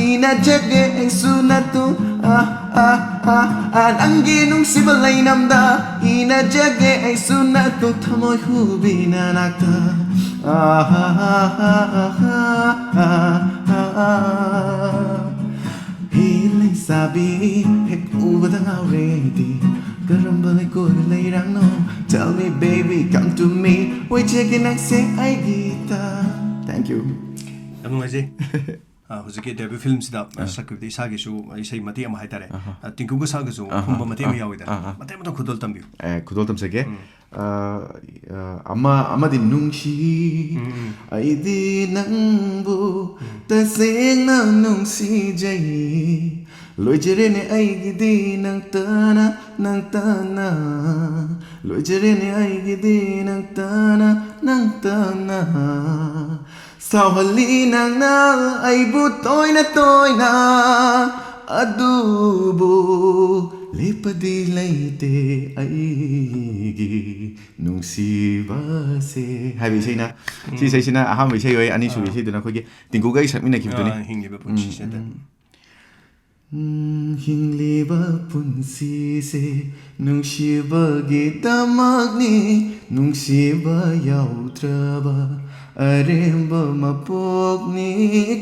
ꯏꯅꯖꯒꯦ ꯑꯩꯁꯨ ꯅꯠꯇꯨ꯫ ꯑ, ꯑ, ꯑ, ꯑ, ꯅꯪꯒꯤ ꯅꯨꯡꯁꯤꯕ ꯂꯩꯅꯝꯗ ꯏꯅꯖꯒꯦ ꯑꯩꯁꯨ ꯅꯠꯇꯨ ꯊꯃꯣꯏ ꯍꯨꯕꯤ ꯅꯅꯥꯛꯇ꯫ ꯑ, ꯑ, ꯑ, ꯑ, ꯑ, ꯑ, ꯑ, ꯑ꯫ ꯍꯦ ꯂꯩꯁꯥꯕꯤ, ꯍꯦꯛ ꯎꯕꯗ ꯉꯥꯎꯔꯦ ꯑꯩꯗꯤ꯫ ꯀꯔꯝꯕ ꯂꯩꯀꯣꯜꯒꯤ ꯂꯩꯔꯥꯡꯅꯣ? Tell me baby, come to me, ꯑꯣꯏꯖꯒꯦ ꯅꯪꯁꯦ ꯑꯩꯒꯤꯗ꯫ Thank you. ꯌꯥꯝ ꯅꯨꯡꯉꯥꯏꯖꯩ꯫ ꯑ, ꯍꯧꯖꯤꯛꯀꯤ debut film ꯁꯤꯗ, ꯑ, ꯑꯥ꯫ ꯁꯛꯈꯤꯕꯗ ꯏꯁꯥꯒꯤꯁꯨ ꯏꯁꯩ ꯃꯇꯦꯛ ꯑꯃ ꯍꯥꯏꯇꯥꯔꯦ꯫ ꯑꯍꯥ꯫ ꯑ, ꯇꯤꯡꯀꯨꯒ ꯁꯛꯑꯒꯁꯨ ꯑꯍꯥ, ꯈꯨꯝꯕ ꯃꯇꯦꯛ ꯑꯃ ꯑꯥ, ꯌꯥꯎꯋꯤꯗꯅ꯫ ꯑꯥ, ꯑꯥ꯫ ꯃꯇꯦꯛ ꯑꯃꯇꯪ ꯈꯨꯗꯣꯜ ꯇꯝꯕꯤꯌꯨ꯫ ꯑꯦ, ꯈꯨꯗꯣꯜ ꯇꯝꯖꯒꯦ꯫ ꯎꯝ꯫ ꯑ, ꯑ, ꯑꯃ, ꯑꯃꯗꯤ ꯅꯨꯡꯁꯤ, ꯎꯝ, ꯎꯝ꯫ ꯑꯩꯗꯤ ꯅꯪꯕꯨ ꯎꯝ꯫ ꯇꯁꯦꯡꯅ ꯅꯨꯡꯁꯤꯖꯩ꯫ ꯂꯣꯏꯖꯔꯦꯅꯦ ꯑꯩꯒꯤꯗꯤ ꯅꯪꯇꯅ, ꯅꯪꯇꯅ꯫ ꯂꯣꯏꯖꯔꯦꯅꯦ ꯑꯩꯒꯤꯗꯤ ꯅꯪꯇꯅ, ꯅꯪꯇꯅ꯫ ꯁꯥꯎꯍꯜꯂꯤ ꯅꯪꯅ ꯑꯩꯕꯨ ꯇꯣꯏꯅ ꯇꯣꯏꯅ, ꯑꯗꯨꯕꯨ ꯂꯦꯞꯄꯗꯤ ꯂꯩꯇꯦ ꯑꯩꯒꯤ ꯅꯨꯡꯁꯤꯕꯁꯦ ꯍꯥꯏꯕ ꯏꯁꯩꯅ꯫ ꯁꯤ ꯎꯝ꯫ ꯏꯁꯩꯁꯤꯅ ꯑꯍꯥꯟꯕ ꯏꯁꯩ ꯑꯣꯏ, ꯑꯅꯤꯁꯨꯕ ꯑꯥ꯫ ꯏꯁꯩꯗꯨꯅ ꯑꯩꯈꯣꯏꯒꯤ ꯇꯤꯡꯀꯨꯒ ꯑꯩ ꯁꯛꯃꯤꯟꯅꯈꯤꯕꯗꯨꯅꯤ꯫ ꯑꯥ, ꯍꯤꯡꯂꯤꯕ ꯄꯨꯟꯁꯤꯁꯤꯗ꯫ ꯎꯝ, ꯎꯝ꯫ ꯎꯝ, ꯍꯤꯡꯂꯤꯕ ꯄꯨꯟꯁꯤꯁꯦ ꯅꯨꯡꯁꯤꯕꯒꯤꯗꯃꯛꯅꯤ, ꯅꯨꯡꯁꯤꯕ ꯌꯥꯎꯗ꯭ꯔꯕ ꯑꯔꯦꯝꯕ ꯃꯄꯣꯛꯅꯤ꯫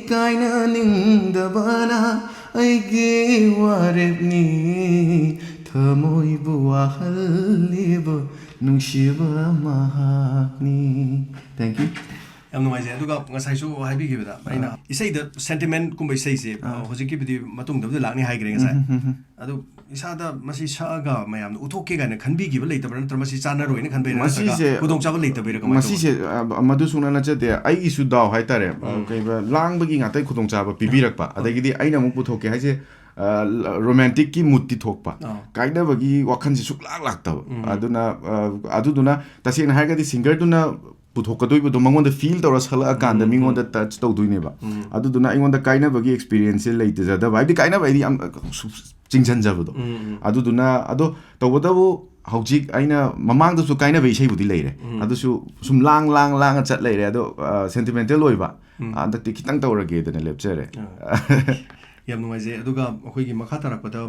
ꯀꯥꯏꯅꯅꯤꯡꯗꯕꯅ ꯑꯩꯒꯤ ꯋꯥꯔꯦꯞꯅꯤ, ꯊꯃꯣꯏꯕꯨ ꯋꯥꯍꯜꯂꯤꯕ ꯅꯨꯡꯁꯤꯕ ꯃꯍꯥꯛꯅꯤ꯫ Thank you꯫ ꯌꯥꯝ ꯅꯨꯡꯉꯥꯏꯖꯩ꯫ ꯑꯗꯨꯒ ꯉꯁꯥꯏꯁꯨ ꯍꯥꯏꯕꯤꯈꯤꯕꯗ, ꯑꯩꯅ ꯑꯥ꯫ ꯏꯁꯩꯗ sentiment ꯀꯨꯝꯕ ꯏꯁꯩꯁꯦ, ꯑꯥ꯫ ꯍꯧꯖꯤꯛꯀꯤꯕꯨꯗꯤ ꯃꯇꯨꯡꯗꯕꯨꯗꯤ ꯂꯥꯛꯅꯤ ꯍꯥꯏꯈ꯭ꯔꯦ ꯉꯁꯥꯏ꯫ ꯎꯝ, ꯍꯝ, ꯍꯝ, ꯍꯝ꯫ ꯑꯗꯨ ꯏꯁꯥꯗ ꯃꯁꯤ ꯁꯛꯑꯒ ꯃꯌꯥꯝꯗ ꯎꯠꯊꯣꯛꯀꯦ ꯀꯥꯏꯅ ꯈꯟꯕꯤꯈꯤꯕ ꯂꯩꯇꯕ꯭ꯔꯥ? ꯅꯠꯇ꯭ꯔꯒ ꯃꯁꯤ ꯆꯥꯟꯅꯔꯣꯏꯅ ꯈꯟꯕꯩꯔꯥ? ꯅꯠꯇ꯭ꯔꯒ ꯃꯁꯤꯁꯦ, ꯈꯨꯗꯣꯡꯆꯥꯕ ꯂꯩꯇꯕꯩꯔꯥ? ꯀꯃꯥꯏꯅ ꯇꯧꯕꯅꯣ? ꯃꯁꯤꯁꯦ, ꯑ, ꯃꯗꯨ ꯁꯨꯡꯅ ꯅꯠꯆꯗꯦ꯫ ꯑꯩꯒꯤꯁꯨ ꯗꯥꯎ ꯍꯥꯏꯇꯥꯔꯦ꯫ ꯎꯝ꯫ ꯀꯩꯕ, ꯂꯥꯡꯕꯒꯤ ꯉꯥꯛꯇ ꯈꯨꯗꯣꯡꯆꯥꯕ ꯄꯤꯕꯤꯔꯛꯄ꯫ ꯑꯥ꯫ ꯑꯗꯒꯤꯗꯤ ꯑꯩꯅ ꯑꯃꯨꯛ ꯄꯨꯊꯣꯛꯀꯦ ꯍꯥꯏꯁꯦ, ꯑ, ꯔꯣꯃꯥꯟꯇꯤꯛꯀꯤ ꯃꯨꯠꯇꯤ ꯊꯣꯛꯄ, ꯑꯥ꯫ ꯀꯥꯏꯅꯕꯒꯤ ꯋꯥꯈꯜꯁꯤ ꯁꯨꯛꯂꯥꯛ ꯂꯥꯛꯇꯕ꯫ ꯎꯝ꯫ ꯑꯗꯨꯅ, ꯑ, ꯑꯗꯨꯗꯨꯅ ꯇꯁꯦꯡꯅ ꯍꯥꯏꯔꯒꯗꯤ ꯁꯤꯡꯒꯔꯗꯨꯅ ꯄꯨꯊꯣꯛꯀꯗꯣꯏꯕꯗꯣ ꯃꯉꯣꯟꯗ feel ꯇꯧꯔ ꯁꯛꯂꯛꯑꯀꯥꯟꯗ ꯎꯝ, ꯃꯤꯉꯣꯟꯗ ꯎꯝ꯫ Touch ꯇꯧꯗꯣꯏꯅꯦꯕ꯫ ꯎꯝ꯫ ꯑꯗꯨꯗꯨꯅ ꯑꯩꯉꯣꯟꯗ ꯀꯥꯏꯅꯕꯒꯤ experience ꯁꯦ ꯂꯩꯇꯖꯗꯕ, ꯍꯥꯏꯕꯗꯤ ꯀꯥꯏꯅꯕ ꯍꯥꯏꯗꯤ ꯌꯥꯝ ꯁꯨ-, ꯆꯤꯡꯁꯤꯟꯖꯕꯗꯣ꯫ ꯎꯝ, ꯎꯝ꯫ ꯑꯗꯨꯗꯨꯅ, ꯑꯗꯣ ꯇꯧꯕꯇꯕꯨ ꯍꯧꯖꯤꯛ ꯑꯩꯅ ꯃꯃꯥꯡꯗꯁꯨ ꯀꯥꯏꯅꯕ ꯏꯁꯩꯕꯨꯗꯤ ꯂꯩꯔꯦ꯫ ꯎꯝ꯫ ꯑꯗꯨꯁꯨ ꯁꯨꯝ ꯂꯥꯡ, ꯂꯥꯡ, ꯂꯥꯡꯉ ꯆꯠ ꯂꯩꯔꯦ꯫ ꯑꯗꯣ, ꯑ, sentimental ꯑꯣꯏꯕ꯫ ꯎꯝ꯫ ꯍꯟꯗꯛꯇꯤ ꯈꯤꯇꯪ ꯇꯧꯔꯒꯦꯗꯅ ꯂꯦꯞꯆꯔꯦ꯫ ꯑꯥ꯫ ꯌꯥꯝ ꯅꯨꯡꯉꯥꯏꯖꯩ꯫ ꯑꯗꯨꯒ ꯑꯩꯈꯣꯏꯒꯤ ꯃꯈꯥ ꯇꯥꯔꯛꯄꯗ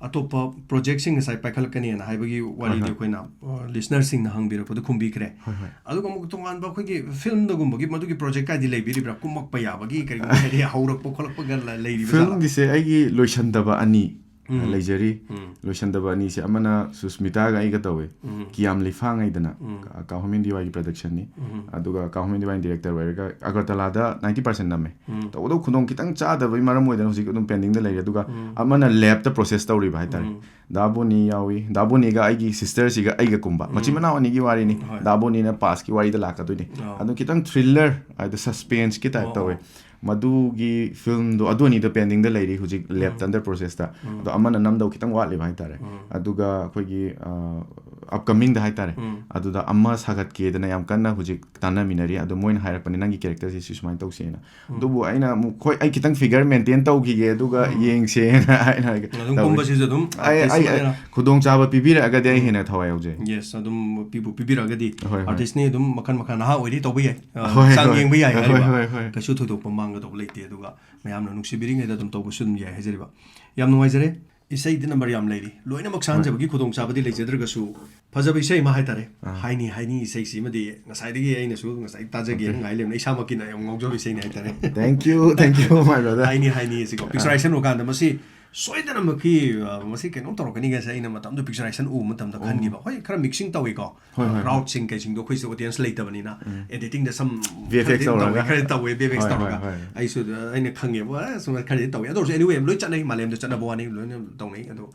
ꯑꯇꯣꯞꯄ project ꯁꯤꯡ ꯉꯁꯥꯏ ꯄꯥꯏꯈꯠꯂꯛꯀꯅꯤꯅ ꯍꯥꯏꯕꯒꯤ ꯍꯣꯏ, ꯋꯥꯔꯤꯗꯤ ꯍꯣꯏ꯫ ꯑꯩꯈꯣꯏꯅ, ꯑ, listener ꯁꯤꯡꯅ ꯍꯪꯕꯤꯔꯛꯄꯗ ꯈꯨꯝꯕꯤꯈ꯭ꯔꯦ꯫ ꯍꯣꯏ, ꯍꯣꯏ꯫ ꯑꯗꯨꯒ ꯑꯃꯨꯛ ꯇꯣꯉꯥꯟꯕ ꯑꯩꯈꯣꯏꯒꯤ film ꯗꯒꯨꯝꯕꯒꯤ ꯃꯗꯨꯒꯤ project ꯀꯥꯏꯗꯤ ꯂꯩꯕꯤꯔꯤꯕ꯭ꯔꯥ? ꯀꯨꯝꯃꯛꯄ ꯌꯥꯕꯒꯤ ꯀꯔꯤꯒꯨꯝꯕ ꯍꯥꯏꯗꯤ ꯍꯧꯔꯛꯄ ꯈꯣꯠꯂꯛꯄꯒ ꯂ-, ꯂꯩꯔꯤꯕ ꯖꯥꯠꯂꯥ? Film ꯒꯤꯁꯦ ꯑꯩꯒꯤ ꯂꯣꯏꯁꯟꯗꯕ ꯑꯅꯤ꯫ ꯎꯝ꯫ ꯂꯩꯖꯔꯤ꯫ ꯎꯝ꯫ ꯂꯣꯏꯁꯟꯗꯕ ꯑꯅꯤꯁꯦ, ꯑꯃꯅ ꯁꯨꯁꯃꯤꯇꯥꯒ ꯑꯩꯒ ꯇꯧꯋꯦ, ꯎꯝ꯫ ꯀꯤꯌꯥꯝ ꯂꯤꯐꯥꯡ ꯍꯥꯏꯗꯅ, ꯎꯝ꯫ ꯀꯥ-, ꯀꯥꯍꯣꯃꯤꯟ ꯗꯤꯋꯥꯏꯒꯤ production ꯅꯤ꯫ ꯎꯝ꯫ ꯑꯗꯨꯒ ꯀꯥꯍꯣꯃꯤꯟ ꯗꯤꯋꯥꯏꯅ director ꯑꯣꯏꯔꯒ ꯑꯒꯔꯇꯂꯥꯗ ninety percent ꯅꯝꯃꯦ꯫ ꯎꯝ꯫ ꯇꯧꯕꯇꯕꯨ ꯈꯨꯗꯣꯡ ꯈꯤꯇꯪ ꯆꯥꯗꯕꯒꯤ ꯃꯔꯝ ꯑꯣꯏꯗꯅ ꯍꯧꯖꯤꯛ ꯑꯗꯨꯝ pending ꯗ ꯂꯩꯔꯤ꯫ ꯑꯗꯨꯒ ꯎꯝ꯫ ꯑꯃꯅ lab ꯇ process ꯇꯧꯔꯤꯕ ꯍꯥꯏꯇꯥꯔꯦ꯫ ꯎꯝ꯫ ꯗꯥ ꯕꯣꯅꯤ ꯌꯥꯎꯏ, ꯗꯥ ꯕꯣꯅꯤꯒ ꯑꯩꯒꯤ sister ꯁꯤꯒ ꯑꯩꯒ ꯀꯨꯝꯕ, ꯎꯝ꯫ ꯃꯆꯤꯟ ꯃꯅꯥꯎ ꯑꯅꯤꯒꯤ ꯋꯥꯔꯤꯅꯤ꯫ ꯍꯣꯏ꯫ ꯗꯥ ꯕꯣꯅꯤꯅ past ꯀꯤ ꯋꯥꯔꯤꯗ ꯂꯥꯛꯀꯗꯣꯏꯅꯤ꯫ ꯑꯣ꯫ ꯑꯗꯨ ꯈꯤꯇꯪ thriller ꯍꯥꯏꯗꯤ suspense ꯀꯤ type ꯑꯣ, ꯇꯧꯋꯦ꯫ ꯑꯣ꯫ ꯃꯗꯨꯒꯤ film ꯗꯣ, ꯑꯗꯨ ꯑꯅꯤꯗꯣ pending ꯗ ꯂꯩꯔꯤ ꯍꯧꯖꯤꯛ, lab ꯇ ꯎꯝ꯫ under process ꯇ꯫ ꯎꯝ꯫ ꯑꯗꯣ ꯑꯃꯅ ꯅꯝꯗꯧ ꯈꯤꯇꯪ ꯋꯥꯠꯂꯤꯕ ꯍꯥꯏꯇꯥꯔꯦ꯫ ꯎꯝ꯫ ꯑꯗꯨꯒ ꯑꯩꯈꯣꯏꯒꯤ, ꯑ, upcoming ꯗ ꯍꯥꯏꯇꯥꯔꯦ, ꯎꯝ꯫ ꯑꯗꯨꯗ ꯑꯃ ꯁꯥꯒꯠꯀꯦꯗꯅ ꯌꯥꯝ ꯀꯟꯅ ꯍꯧꯖꯤꯛ ꯇꯥꯟꯅꯃꯤꯟꯅꯔꯤ꯫ ꯑꯗꯣ ꯃꯣꯏꯅ ꯍꯥꯏꯔꯛꯄꯅꯦ, "ꯅꯪꯒꯤ character ꯁꯦ ꯁꯤ ꯁꯨꯃꯥꯏꯅ ꯇꯧꯁꯦꯅ"꯫ ꯎꯝ꯫ ꯑꯗꯨꯕꯨ ꯑꯩꯅ ꯑꯃꯨꯛ, "ꯍꯣꯏ, ꯑꯩ ꯈꯤꯇꯪ figure maintain ꯇꯧꯈꯤꯒꯦ, ꯑꯗꯨꯒ ꯎꯝ꯫ ꯌꯦꯡꯁꯦꯅ" ꯑꯩꯅ ꯑꯗꯨꯝ ꯇꯧꯋꯤ꯫ ꯀꯨꯝꯕꯁꯤꯁꯨ ꯑꯗꯨꯝ ꯑꯩ, artist ꯑꯩ, ꯑꯃꯅ ꯈꯨꯗꯣꯡꯆꯥꯕ ꯄꯤꯕꯤꯔꯛꯑꯒꯗꯤ ꯑꯩ ꯎꯝ꯫ ꯍꯦꯟꯅ ꯊꯋꯥꯏ ꯌꯥꯎꯖꯩ꯫ Yes, ꯑꯗꯨꯝ ꯄꯤꯕꯨ ꯄꯤꯕꯤꯔꯛꯑꯒꯗꯤ ꯍꯣꯏ, ꯍꯣꯏ꯫ Artist ꯅꯤ ꯑꯗꯨꯝ ꯃꯈꯟ ꯃꯈꯟ ꯅꯍꯥ ꯑꯣꯏꯔꯤ ꯇꯧꯕ ꯌꯥꯏ꯫ ꯑ, ꯍꯣꯏ, ꯍꯛꯆꯥꯡ ꯍꯣꯏ꯫ ꯌꯦꯡꯕ ꯌꯥꯏ ꯍꯣꯏ, ꯍꯥꯏꯔꯤꯕ꯫ ꯍꯣꯏ, ꯍꯣꯏ꯫ ꯀꯩꯁꯨ ꯊꯣꯏꯗꯣꯛꯄ ꯃꯥꯡꯒꯗꯧꯕ ꯂꯩꯇꯦ꯫ ꯑꯗꯨꯒ ꯃꯌꯥꯝꯅ ꯅꯨꯡꯁꯤꯕꯤꯔꯤꯉꯩꯗ ꯑꯗꯨꯝ ꯇꯧꯕꯁꯨ ꯑꯗꯨꯝ ꯌꯥꯏ ꯍꯥꯏꯖꯔꯤꯕ꯫ ꯌꯥꯝ ꯅꯨꯡꯉꯥꯏꯖꯔꯦ꯫ ꯏꯁꯩꯗꯤ number ꯌꯥꯝ ꯂꯩꯔꯤ꯫ ꯂꯣꯏꯅꯃꯛ ꯁꯥꯟꯖꯕꯒꯤ ꯈꯨꯗꯣꯡꯆꯥꯕꯗꯤ ꯂꯩꯖꯗ꯭ꯔꯒꯁꯨ ꯐꯖꯕ ꯏꯁꯩ ꯑꯃ ꯍꯥꯏꯇꯥꯔꯦ꯫ ꯑꯥ꯫ "ꯍꯥꯏꯅꯤ ꯍꯥꯏꯅꯤ" ꯏꯁꯩꯁꯤꯃꯗꯤ ꯉꯁꯥꯏꯗꯒꯤ ꯑꯩꯅꯁꯨ ꯉꯁꯥꯏ ꯇꯥꯖꯒꯦꯅ Okay꯫ ꯉꯥꯏ ꯂꯩꯕꯅꯦ꯫ ꯏꯁꯥꯃꯛꯀꯤꯅ ꯌꯥꯝ ꯉꯥꯎꯖꯕ ꯏꯁꯩꯅꯤ ꯍꯥꯏꯇꯥꯔꯦ꯫ Thank you, thank you, my brother꯫ "ꯍꯥꯏꯅꯤ ꯍꯥꯏꯅꯤ" ꯑꯁꯤꯀꯣ꯫ Picturization ꯎꯀꯥꯟꯗ ꯃꯁꯤ ꯁꯣꯏꯗꯅꯃꯛꯀꯤ, ꯑ, ꯃꯁꯤ ꯀꯩꯅꯣꯝ ꯇꯧꯔꯛꯀꯅꯤꯒ ꯍꯥꯏꯁꯦ ꯑꯩꯅ ꯃꯇꯝꯗꯨ picturization ꯎꯕ ꯃꯇꯝꯗ ꯑꯣ꯫ ꯈꯟꯈꯤꯕ꯫ ꯍꯣꯏ, ꯈꯔ mixing ꯇꯧꯏꯀꯣ꯫ ꯍꯣꯏ, ꯍꯣꯏ, ꯍꯣꯏ꯫ Route ꯁꯤꯡ ꯀꯩꯁꯤꯡꯗꯣ ꯑꯩꯈꯣꯏꯁꯨ audience ꯂꯩꯇꯕꯅꯤꯅ, ꯎꯝ꯫ Editing ꯗ some V F X ꯈꯔꯗꯤ ꯑꯗꯨꯝ ꯇꯧꯋꯦ, ꯇꯧꯔꯒ꯫ ꯈꯔꯗꯤ ꯇꯧꯋꯦ, V F X ꯍꯣꯏ, ꯇꯧꯔꯒ꯫ ꯍꯣꯏ, ꯍꯣꯏ꯫ ꯑꯩꯁꯨ ꯑꯗꯨ ꯑꯩꯅ ꯈꯪꯉꯦꯕ, ꯑ, ꯁꯨꯝ ꯈꯔꯗꯤ ꯇꯧꯋꯦ꯫ ꯑꯗꯨ ꯑꯣꯏꯔꯁꯨ anyway, ꯂꯣꯏ ꯆꯠꯅꯩ, ꯃꯥꯂꯦꯝꯗ ꯆꯠꯅꯕ ꯋꯥꯅꯤ, ꯂꯣꯏꯅ ꯇꯧꯅꯩ꯫ ꯑꯗꯣ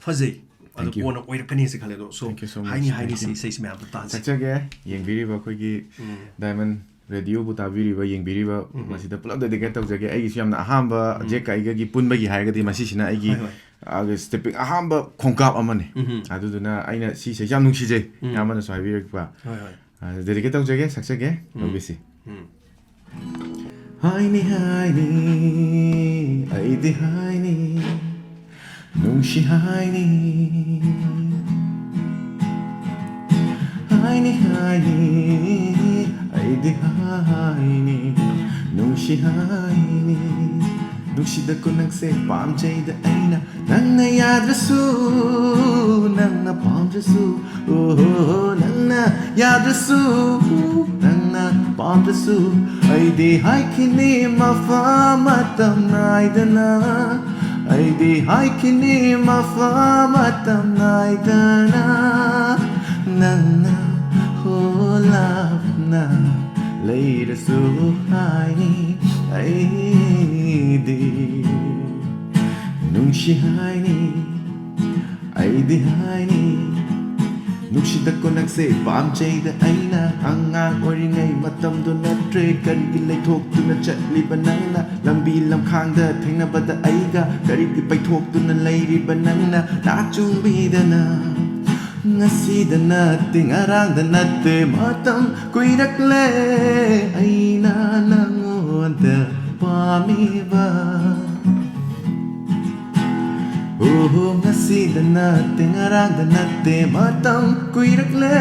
ꯐꯖꯩ꯫ ꯑꯗꯣ Thank you꯫ ꯀꯣꯟꯅ ꯑꯣꯏꯔꯛꯀꯅꯤ ꯍꯥꯏꯁꯦ ꯈꯜꯂꯦ꯫ ꯑꯗꯣ so, Thank you so much, "ꯍꯥꯏꯅꯤ thank ꯍꯥꯏꯅꯤ" ꯁꯤ you꯫ ꯏꯁꯩꯁꯤ ꯃꯌꯥꯝꯗ ꯇꯥꯟꯁꯤ꯫ ꯁꯛꯆꯒꯦ, ꯌꯦꯡꯕꯤꯔꯤꯕ ꯑꯩꯈꯣꯏꯒꯤ ꯎꯝ꯫ Diamond Radio ꯕꯨ ꯇꯥꯕꯤꯔꯤꯕ, ꯌꯦꯡꯕꯤꯔꯤꯕ, ꯎꯝ꯫ ꯃꯁꯤꯗ ꯄꯨꯂꯞ dedicate ꯇꯧꯖꯒꯦ꯫ ꯑꯩꯒꯤꯁꯨ ꯌꯥꯝꯅ ꯑꯍꯥꯟꯕ ꯎꯝ꯫ ꯖꯦꯛꯀ ꯑꯩꯒꯒꯤ ꯄꯨꯟꯕꯒꯤ ꯍꯥꯏꯔꯒꯗꯤ ꯃꯁꯤꯁꯤꯅ ꯑꯩꯒꯤ, ꯍꯣꯏ, ꯍꯣꯏ꯫ ꯑ, stepping ꯑꯍꯥꯟꯕ ꯈꯣꯡꯀꯥꯞ ꯑꯃꯅꯤ꯫ ꯎꯝ꯫ ꯑꯗꯨꯗꯨꯅ ꯑꯩꯅ ꯁꯤꯁꯦ ꯌꯥꯝ ꯅꯨꯡꯁꯤꯖꯩ꯫ ꯎꯝ꯫ ꯏꯌꯥꯝꯕꯅꯁꯨ ꯍꯥꯏꯕꯤꯔꯛꯄ꯫ ꯍꯣꯏ, ꯍꯣꯏ꯫ ꯑ, dedicate ꯇꯧꯖꯒꯦ, ꯁꯛꯆꯒꯦ, ꯎꯝ꯫ ꯂꯧꯕꯤꯁꯤ꯫ ꯎꯝ꯫ ꯍꯥꯏꯅꯤ, ꯍꯥꯏꯅꯤ, ꯑꯩꯗꯤ ꯍꯥꯏꯅꯤ, ꯅꯨꯡꯁꯤ ꯍꯥꯏꯅꯤ꯫ ꯍꯥꯏꯅꯤ, ꯍꯥꯏꯅꯤ, ꯑꯩꯗꯤ ꯍꯥꯏꯅꯤ, ꯅꯨꯡꯁꯤ ꯍꯥꯏꯅꯤ꯫ ꯅꯨꯡꯁꯤꯗ ꯀꯣ ꯅꯪꯁꯦ ꯄꯥꯝꯖꯩꯗ ꯑꯩꯅ, ꯅꯪꯅ ꯌꯥꯗ꯭ꯔꯁꯨ, ꯅꯪꯅ ꯄꯥꯝꯗ꯭ꯔꯁꯨ, ꯑꯣꯍꯣ, ꯅꯪꯅ ꯌꯥꯗ꯭ꯔꯁꯨ, ꯅꯪꯅ ꯄꯥꯝꯗ꯭ꯔꯁꯨ, ꯑꯩꯗꯤ ꯍꯥꯏꯈꯤꯅꯤ ꯃꯐꯝ ꯃꯇꯝ ꯅꯥꯏꯗꯅ꯫ ꯑꯩꯗꯤ ꯍꯥꯏꯈꯤꯅꯤ ꯃꯐꯝ ꯃꯇꯝ ꯅꯥꯏꯗꯅ, ꯅꯪꯅ ꯍꯣ ꯂꯥꯞꯅ ꯂꯩꯔꯁꯨ ꯍꯥꯏꯅꯤ ꯑꯩꯗꯤ, ꯅꯨꯡꯁꯤ ꯍꯥꯏꯅꯤ ꯑꯩꯗꯤ ꯍꯥꯏꯅꯤ꯫ ꯅꯨꯡꯁꯤꯗꯀꯣ ꯅꯪꯁꯦ ꯄꯥꯝꯖꯩꯗ ꯑꯩꯅ, ꯑꯉꯥꯡ ꯑꯣꯏꯔꯤꯉꯩ ꯃꯇꯝꯗꯨ ꯅꯠꯇ꯭ꯔꯦ꯫ ꯀꯔꯤꯒꯤ ꯂꯩꯊꯣꯛꯇꯨꯅ ꯆꯠꯂꯤꯕ ꯅꯪꯅ? ꯂꯝꯕꯤ ꯂꯝꯈꯥꯡꯗ ꯊꯦꯡꯅꯕꯗ ꯑꯩꯒ ꯀꯔꯤꯒꯤ ꯄꯩꯊꯣꯛꯇꯨꯅ ꯂꯩꯔꯤꯕ ꯅꯪꯅ? ꯅꯥꯆꯨꯡꯕꯤꯗꯅ ꯉꯁꯤꯗ ꯅꯠꯇꯦ, ꯉꯔꯥꯡꯗ ꯅꯠꯇꯦ, ꯃꯇꯝ ꯀꯨꯏꯔꯛꯂꯦ ꯑꯩꯅ ꯅꯪꯉꯣꯟꯗ ꯄꯥꯝꯃꯤꯕ꯫ ꯑꯣꯍꯣ, ꯉꯁꯤꯗ ꯅꯠꯇꯦ, ꯉꯔꯥꯡꯗ ꯅꯠꯇꯦ, ꯃꯇꯝ ꯀꯨꯏꯔꯛꯂꯦ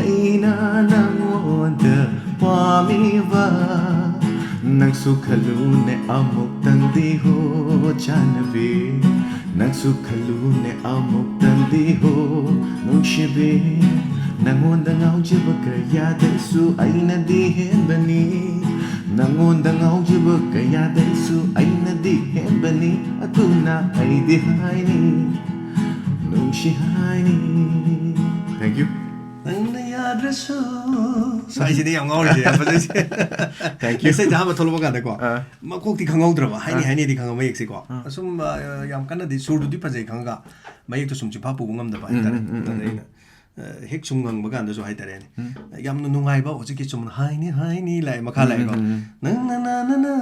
ꯑꯩꯅ ꯅꯪꯉꯣꯟꯗ ꯄꯥꯝꯃꯤꯕ꯫ ꯅꯪꯁꯨ ꯈꯜꯂꯨꯅꯦ ꯑꯃꯨꯛꯇꯪꯗꯤ ꯍꯣ ꯆꯥꯟꯅꯕꯤ, ꯅꯪꯁꯨ ꯈꯜꯂꯨꯅꯦ ꯑꯃꯨꯛꯇꯪꯗꯤ ꯍꯣ ꯅꯨꯡꯁꯤꯕꯤ꯫ ꯅꯪꯉꯣꯟꯗ ꯉꯥꯎꯖꯕ ꯀꯌꯥꯗꯩꯁꯨ ꯑꯩꯅꯗꯤ ꯍꯦꯟꯕꯅꯤ, ꯅꯪꯉꯣꯟꯗ ꯉꯥꯎꯖꯕ ꯀꯌꯥꯗꯩꯁꯨ ꯑꯩꯅꯗꯤ ꯍꯦꯟꯕꯅꯤ꯫ ꯑꯗꯨꯅ ꯑꯩꯗꯤ ꯍꯥꯏꯅꯤ, ꯅꯨꯡꯁꯤ ꯍꯥꯏꯅꯤ꯫ Thank you. ꯅꯪꯅ ꯌꯥꯗ꯭ꯔꯁꯨ꯫ ꯁ꯭ꯋꯥꯏꯁꯤꯗꯤ ꯌꯥꯝ ꯉꯥꯎꯔꯤꯁꯦ, ꯌꯥꯝ ꯐꯖꯩꯁꯦ꯫ Thank you. ꯏꯁꯩꯗ ꯑꯍꯥꯟꯕ ꯊꯣꯛꯂꯛꯄ ꯀꯥꯟꯗꯀꯣ, ꯑꯥ꯫ ꯃꯀꯣꯛꯇꯤ ꯈꯪꯍꯧꯗ꯭ꯔꯕ, ꯍꯥꯏꯅꯤ ꯑꯥ꯫ ꯍꯥꯏꯅꯤꯗꯤ ꯈꯪꯉ ꯃꯌꯦꯛꯁꯦꯀꯣ꯫ ꯑꯥ꯫ ꯑꯁꯨꯝ, ꯑ, ꯌꯥꯝ ꯀꯟꯅꯗꯤ ꯁꯨꯔꯗꯨꯗꯤ ꯐꯖꯩ ꯈꯪꯉꯒ, ꯃꯌꯦꯛꯇꯣ ꯁꯨꯝ ꯆꯤꯟꯐꯥ ꯄꯨꯕ ꯉꯝꯗꯕ ꯎꯝ, ꯍꯥꯏꯇꯥꯔꯦ꯫ ꯎꯝ, ꯎꯝ, ꯑꯗ ꯎꯝ꯫ ꯑꯩꯅ, ꯑ, ꯍꯦꯛ ꯁꯨꯝ ꯉꯪꯕ ꯀꯥꯟꯗꯁꯨ ꯍꯥꯏꯇꯥꯔꯦꯅꯦ, ꯎꯝ꯫ ꯌꯥꯝꯅ ꯅꯨꯡꯉꯥꯏꯕ, ꯍꯧꯖꯤꯛꯀꯤ ꯆꯨꯝꯅ "ꯍꯥꯏꯅꯤ, ꯍꯥꯏꯅꯤ" ꯂꯥꯛꯑꯦ ꯃꯈꯥ ꯎꯝ, ꯂꯥꯛꯑꯦꯀꯣ꯫ ꯎꯝ, ꯎꯝ, ꯎꯝ꯫ ꯅꯪ ꯅ ꯅ ꯅ ꯅ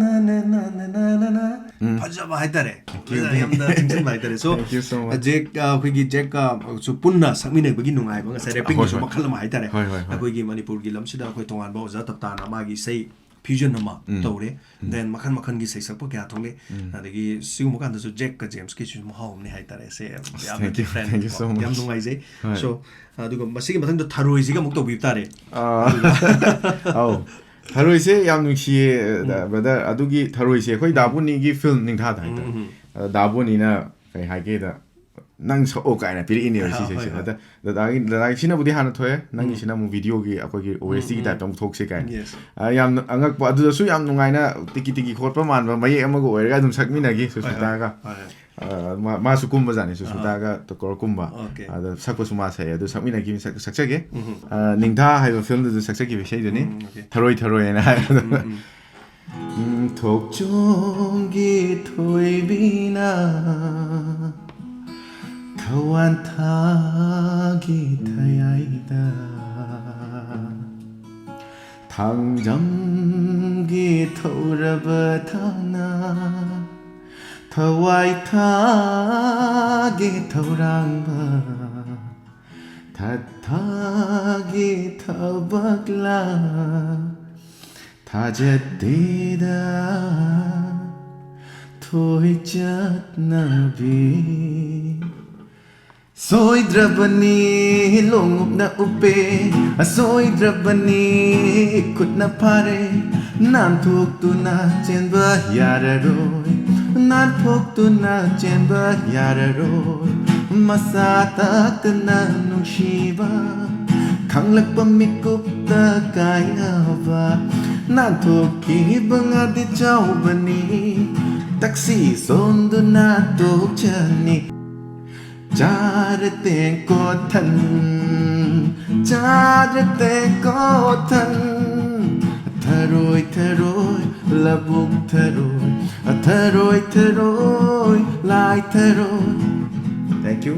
ꯅ ꯅ ꯅ ꯅ ꯅ ꯅ ꯅ꯫ ꯎꯝ꯫ ꯐꯖꯕ ꯍꯥꯏꯇꯥꯔꯦ꯫ Thank you, ꯐꯖ-, thank you꯫ ꯌꯥꯝꯅ ꯊꯤꯟꯖꯤꯟꯕ ꯍꯥꯏꯇꯥꯔꯦ꯫ So, Thank you so much. ꯖꯦꯛ, ꯑ, ꯑꯩꯈꯣꯏꯒꯤ ꯖꯦꯛꯀ, ꯑ, ꯁꯨ ꯄꯨꯟꯅ ꯁꯛꯃꯤꯟꯅꯕꯒꯤ ꯅꯨꯡꯉꯥꯏꯕ, ꯉꯁꯥꯏ ꯔꯦꯄꯤꯡꯗꯁꯨ ꯍꯣꯏ, ꯍꯣꯏ꯫ ꯃꯈꯜ ꯑꯃ ꯍꯥꯏꯇꯥꯔꯦ꯫ ꯍꯣꯏ, ꯍꯣꯏ, ꯍꯣꯏ꯫ ꯑꯩꯈꯣꯏꯒꯤ ꯃꯅꯤꯄꯨꯔꯒꯤ ꯂꯝꯁꯤꯗ ꯑꯩꯈꯣꯏ ꯇꯣꯉꯥꯟꯕ ꯑꯣꯖꯥ ꯇꯞꯇꯥꯅ ꯃꯥꯒꯤ ꯏꯁꯩ fusion ꯑꯃ ꯎꯝ꯫ ꯇꯧꯔꯦ꯫ ꯎꯝ꯫ Then ꯃꯈꯜ ꯃꯈꯜꯒꯤ ꯏꯁꯩ ꯁꯛꯄ ꯀꯌꯥ ꯊꯣꯛꯂꯦ꯫ ꯎꯝ꯫ ꯑꯗꯒꯤ ꯁꯤꯒꯨꯝꯕ ꯀꯥꯟꯗꯁꯨ ꯖꯦꯛꯀ ꯖꯦꯝꯁꯀꯤꯁꯨ ꯃꯍꯥꯎ ꯑꯃꯅꯦ ꯍꯥꯏꯇꯥꯔꯦ꯫ ꯁꯦ, ꯑꯁ, ꯌꯥꯝꯅ thank you, different thank you ꯀꯣ꯫ So much. ꯌꯥꯝ ꯅꯨꯡꯉꯥꯏꯖꯩ꯫ ꯍꯣꯏ꯫ So, ꯑꯗꯨꯒ ꯃꯁꯤꯒꯤ ꯃꯊꯪꯗ ꯊꯔꯣꯏꯁꯤꯒ ꯑꯃꯨꯛ ꯇꯧꯕꯤꯕ ꯇꯥꯔꯦ꯫ ꯑꯥ꯫ ꯑꯗꯨꯒ ꯑꯧ꯫ ꯊꯔꯣꯏꯁꯦ ꯌꯥꯝ ꯅꯨꯡꯁꯤꯌꯦ, ꯎꯝ꯫ Brother꯫ ꯑꯗꯨꯒꯤ ꯊꯔꯣꯏꯁꯦ ꯑꯩꯈꯣꯏ ꯎꯝ꯫ ꯗꯥꯕꯨꯅꯤꯒꯤ film ꯅꯤꯡꯊꯥꯗ ꯍꯥꯏꯇꯥꯔꯦ꯫ ꯎꯝ, ꯎꯝ꯫ ꯑꯗ ꯗꯥꯕꯨꯅꯤꯅ ꯀꯩ ꯍꯥꯏꯒꯦꯗ, ꯅꯪ ꯁꯛꯑꯣ ꯀꯥꯏꯅ ꯄꯤꯔꯛꯏꯅꯦꯕ꯫ ꯑꯥ, ꯁꯤꯁꯦ꯫ ꯍꯣꯏ, ꯍꯣꯏ꯫ ꯑꯗ ꯗꯗꯥꯒꯤ, ꯗꯗꯥꯒꯤ ꯁꯤꯅꯕꯨꯗꯤ ꯍꯥꯟꯅ ꯊꯣꯛꯑꯦ, ꯅꯪꯒꯤꯁꯤꯅ ꯑꯃꯨꯛ ꯚꯤꯗꯤꯑꯣꯒꯤ ꯑꯩꯈꯣꯏꯒꯤ ꯑꯣ ꯑꯦꯁ ꯇꯤꯒꯤ ꯎꯝ, ꯎꯝ꯫ ꯇꯥꯏꯞꯇ ꯑꯃꯨꯛ ꯊꯣꯛꯁꯦ ꯀꯥꯏꯅ꯫ Yes꯫ ꯑꯥ, ꯌꯥꯝꯅ ꯑꯉꯛꯄ, ꯑꯗꯨꯗꯁꯨ ꯌꯥꯝ ꯅꯨꯡꯉꯥꯏꯅ ꯇꯤꯀꯤ ꯇꯤꯀꯤ ꯈꯣꯠꯄ ꯃꯥꯟꯕ ꯃꯌꯦꯛ ꯑꯃꯒ ꯑꯣꯏꯔꯒ ꯑꯗꯨꯝ ꯁꯛꯃꯤꯟꯅꯈꯤ ꯍꯣꯏ, ꯍꯣꯏ꯫ ꯁꯨꯁꯃꯤꯇꯥꯒ꯫ ꯍꯣꯏ, ꯍꯣꯏ꯫ ꯑꯥ, ꯃꯥ-, ꯃꯥꯁꯨ ꯀꯨꯝꯕꯖꯥꯠꯅꯤ, ꯑꯥ꯫ ꯁꯨꯁꯃꯤꯇꯥꯒ ꯇꯣꯀꯣꯔ ꯀꯨꯝꯕ꯫ ꯑꯣꯀꯦ꯫ ꯑꯗ ꯁꯛꯄꯁꯨ ꯃꯥ ꯁꯛꯑꯦ, ꯑꯗꯨ ꯁꯛꯃꯤꯟꯅꯈꯤꯕꯅꯤ, ꯁꯛ-, ꯁꯛꯆꯒꯦ꯫ ꯎꯝ꯫ ꯑꯥ, ꯅꯤꯡꯊꯥ ꯍꯥꯏꯕ ꯐꯤꯂꯝꯗꯨꯁꯨ ꯁꯛꯆꯈꯤꯕ ꯏꯁꯩꯗꯨꯅꯤ꯫ ꯎꯝ, ꯑꯣꯀꯦ꯫ ꯊꯔꯣꯏ ꯊꯔꯣꯏ ꯍꯥꯏꯅ ꯍꯥꯏꯕꯗꯣ꯫ ꯎꯝ, ꯎꯝ꯫ ꯎꯝ, ꯊꯣꯛꯆꯣꯝꯒꯤ ꯊꯣꯏꯕꯤꯅ ꯊꯋꯥꯟ ꯊꯥꯒꯤ ꯊꯌꯥꯏꯗ, ꯊꯥꯡꯖꯝꯒꯤ ꯊꯧꯔꯕ ꯊꯥꯡꯅ, ꯊꯋꯥꯏ ꯊꯥꯒꯤ ꯊꯧꯔꯥꯡꯕ, ꯊꯥ ꯊꯥꯒꯤ ꯊꯕꯛꯂ ꯊꯥꯖꯗꯦꯗ ꯊꯣꯏ ꯆꯠꯅꯕꯤ꯫ ꯁꯣꯏꯗ꯭ꯔꯕꯅꯤ ꯂꯣꯡꯎꯞꯅ ꯎꯞꯄꯦ, ꯑꯁꯣꯏꯗ꯭ꯔꯕꯅꯤ ꯏꯈꯨꯠꯅ ꯐꯥꯔꯦ, ꯅꯥꯟꯊꯣꯛꯇꯨꯅ ꯆꯦꯟꯕ ꯌꯥꯔꯔꯣꯏ, ꯅꯥꯟꯊꯣꯛꯇꯨꯅ ꯆꯦꯟꯕ ꯌꯥꯔꯔꯣꯏ꯫ ꯃꯁꯥ ꯇꯥꯛꯇꯅ ꯅꯨꯡꯁꯤꯕ ꯈꯪꯂꯛꯄ ꯃꯤꯀꯨꯞꯇ ꯀꯥꯏꯅꯕ, ꯅꯥꯟꯊꯣꯛꯈꯤꯕ ꯉꯥꯗꯤ ꯆꯥꯎꯕꯅꯤ, ꯇꯛꯁꯤ ꯁꯣꯟꯗꯨꯅ ꯇꯣꯛꯆꯅꯤ꯫ ꯆꯥꯔ ꯇꯦꯡꯀꯣꯠ ꯊꯟ, ꯆꯥꯔ ꯇꯦꯡꯀꯣꯠ ꯊꯟ, ꯊꯔꯣꯏ ꯊꯔꯣꯏ ꯂꯧꯕꯨꯛ ꯊꯔꯣꯏ, ꯊꯔꯣꯏ ꯊꯔꯣꯏ ꯂꯥꯏ ꯊꯔꯣꯏ꯫ Thank you꯫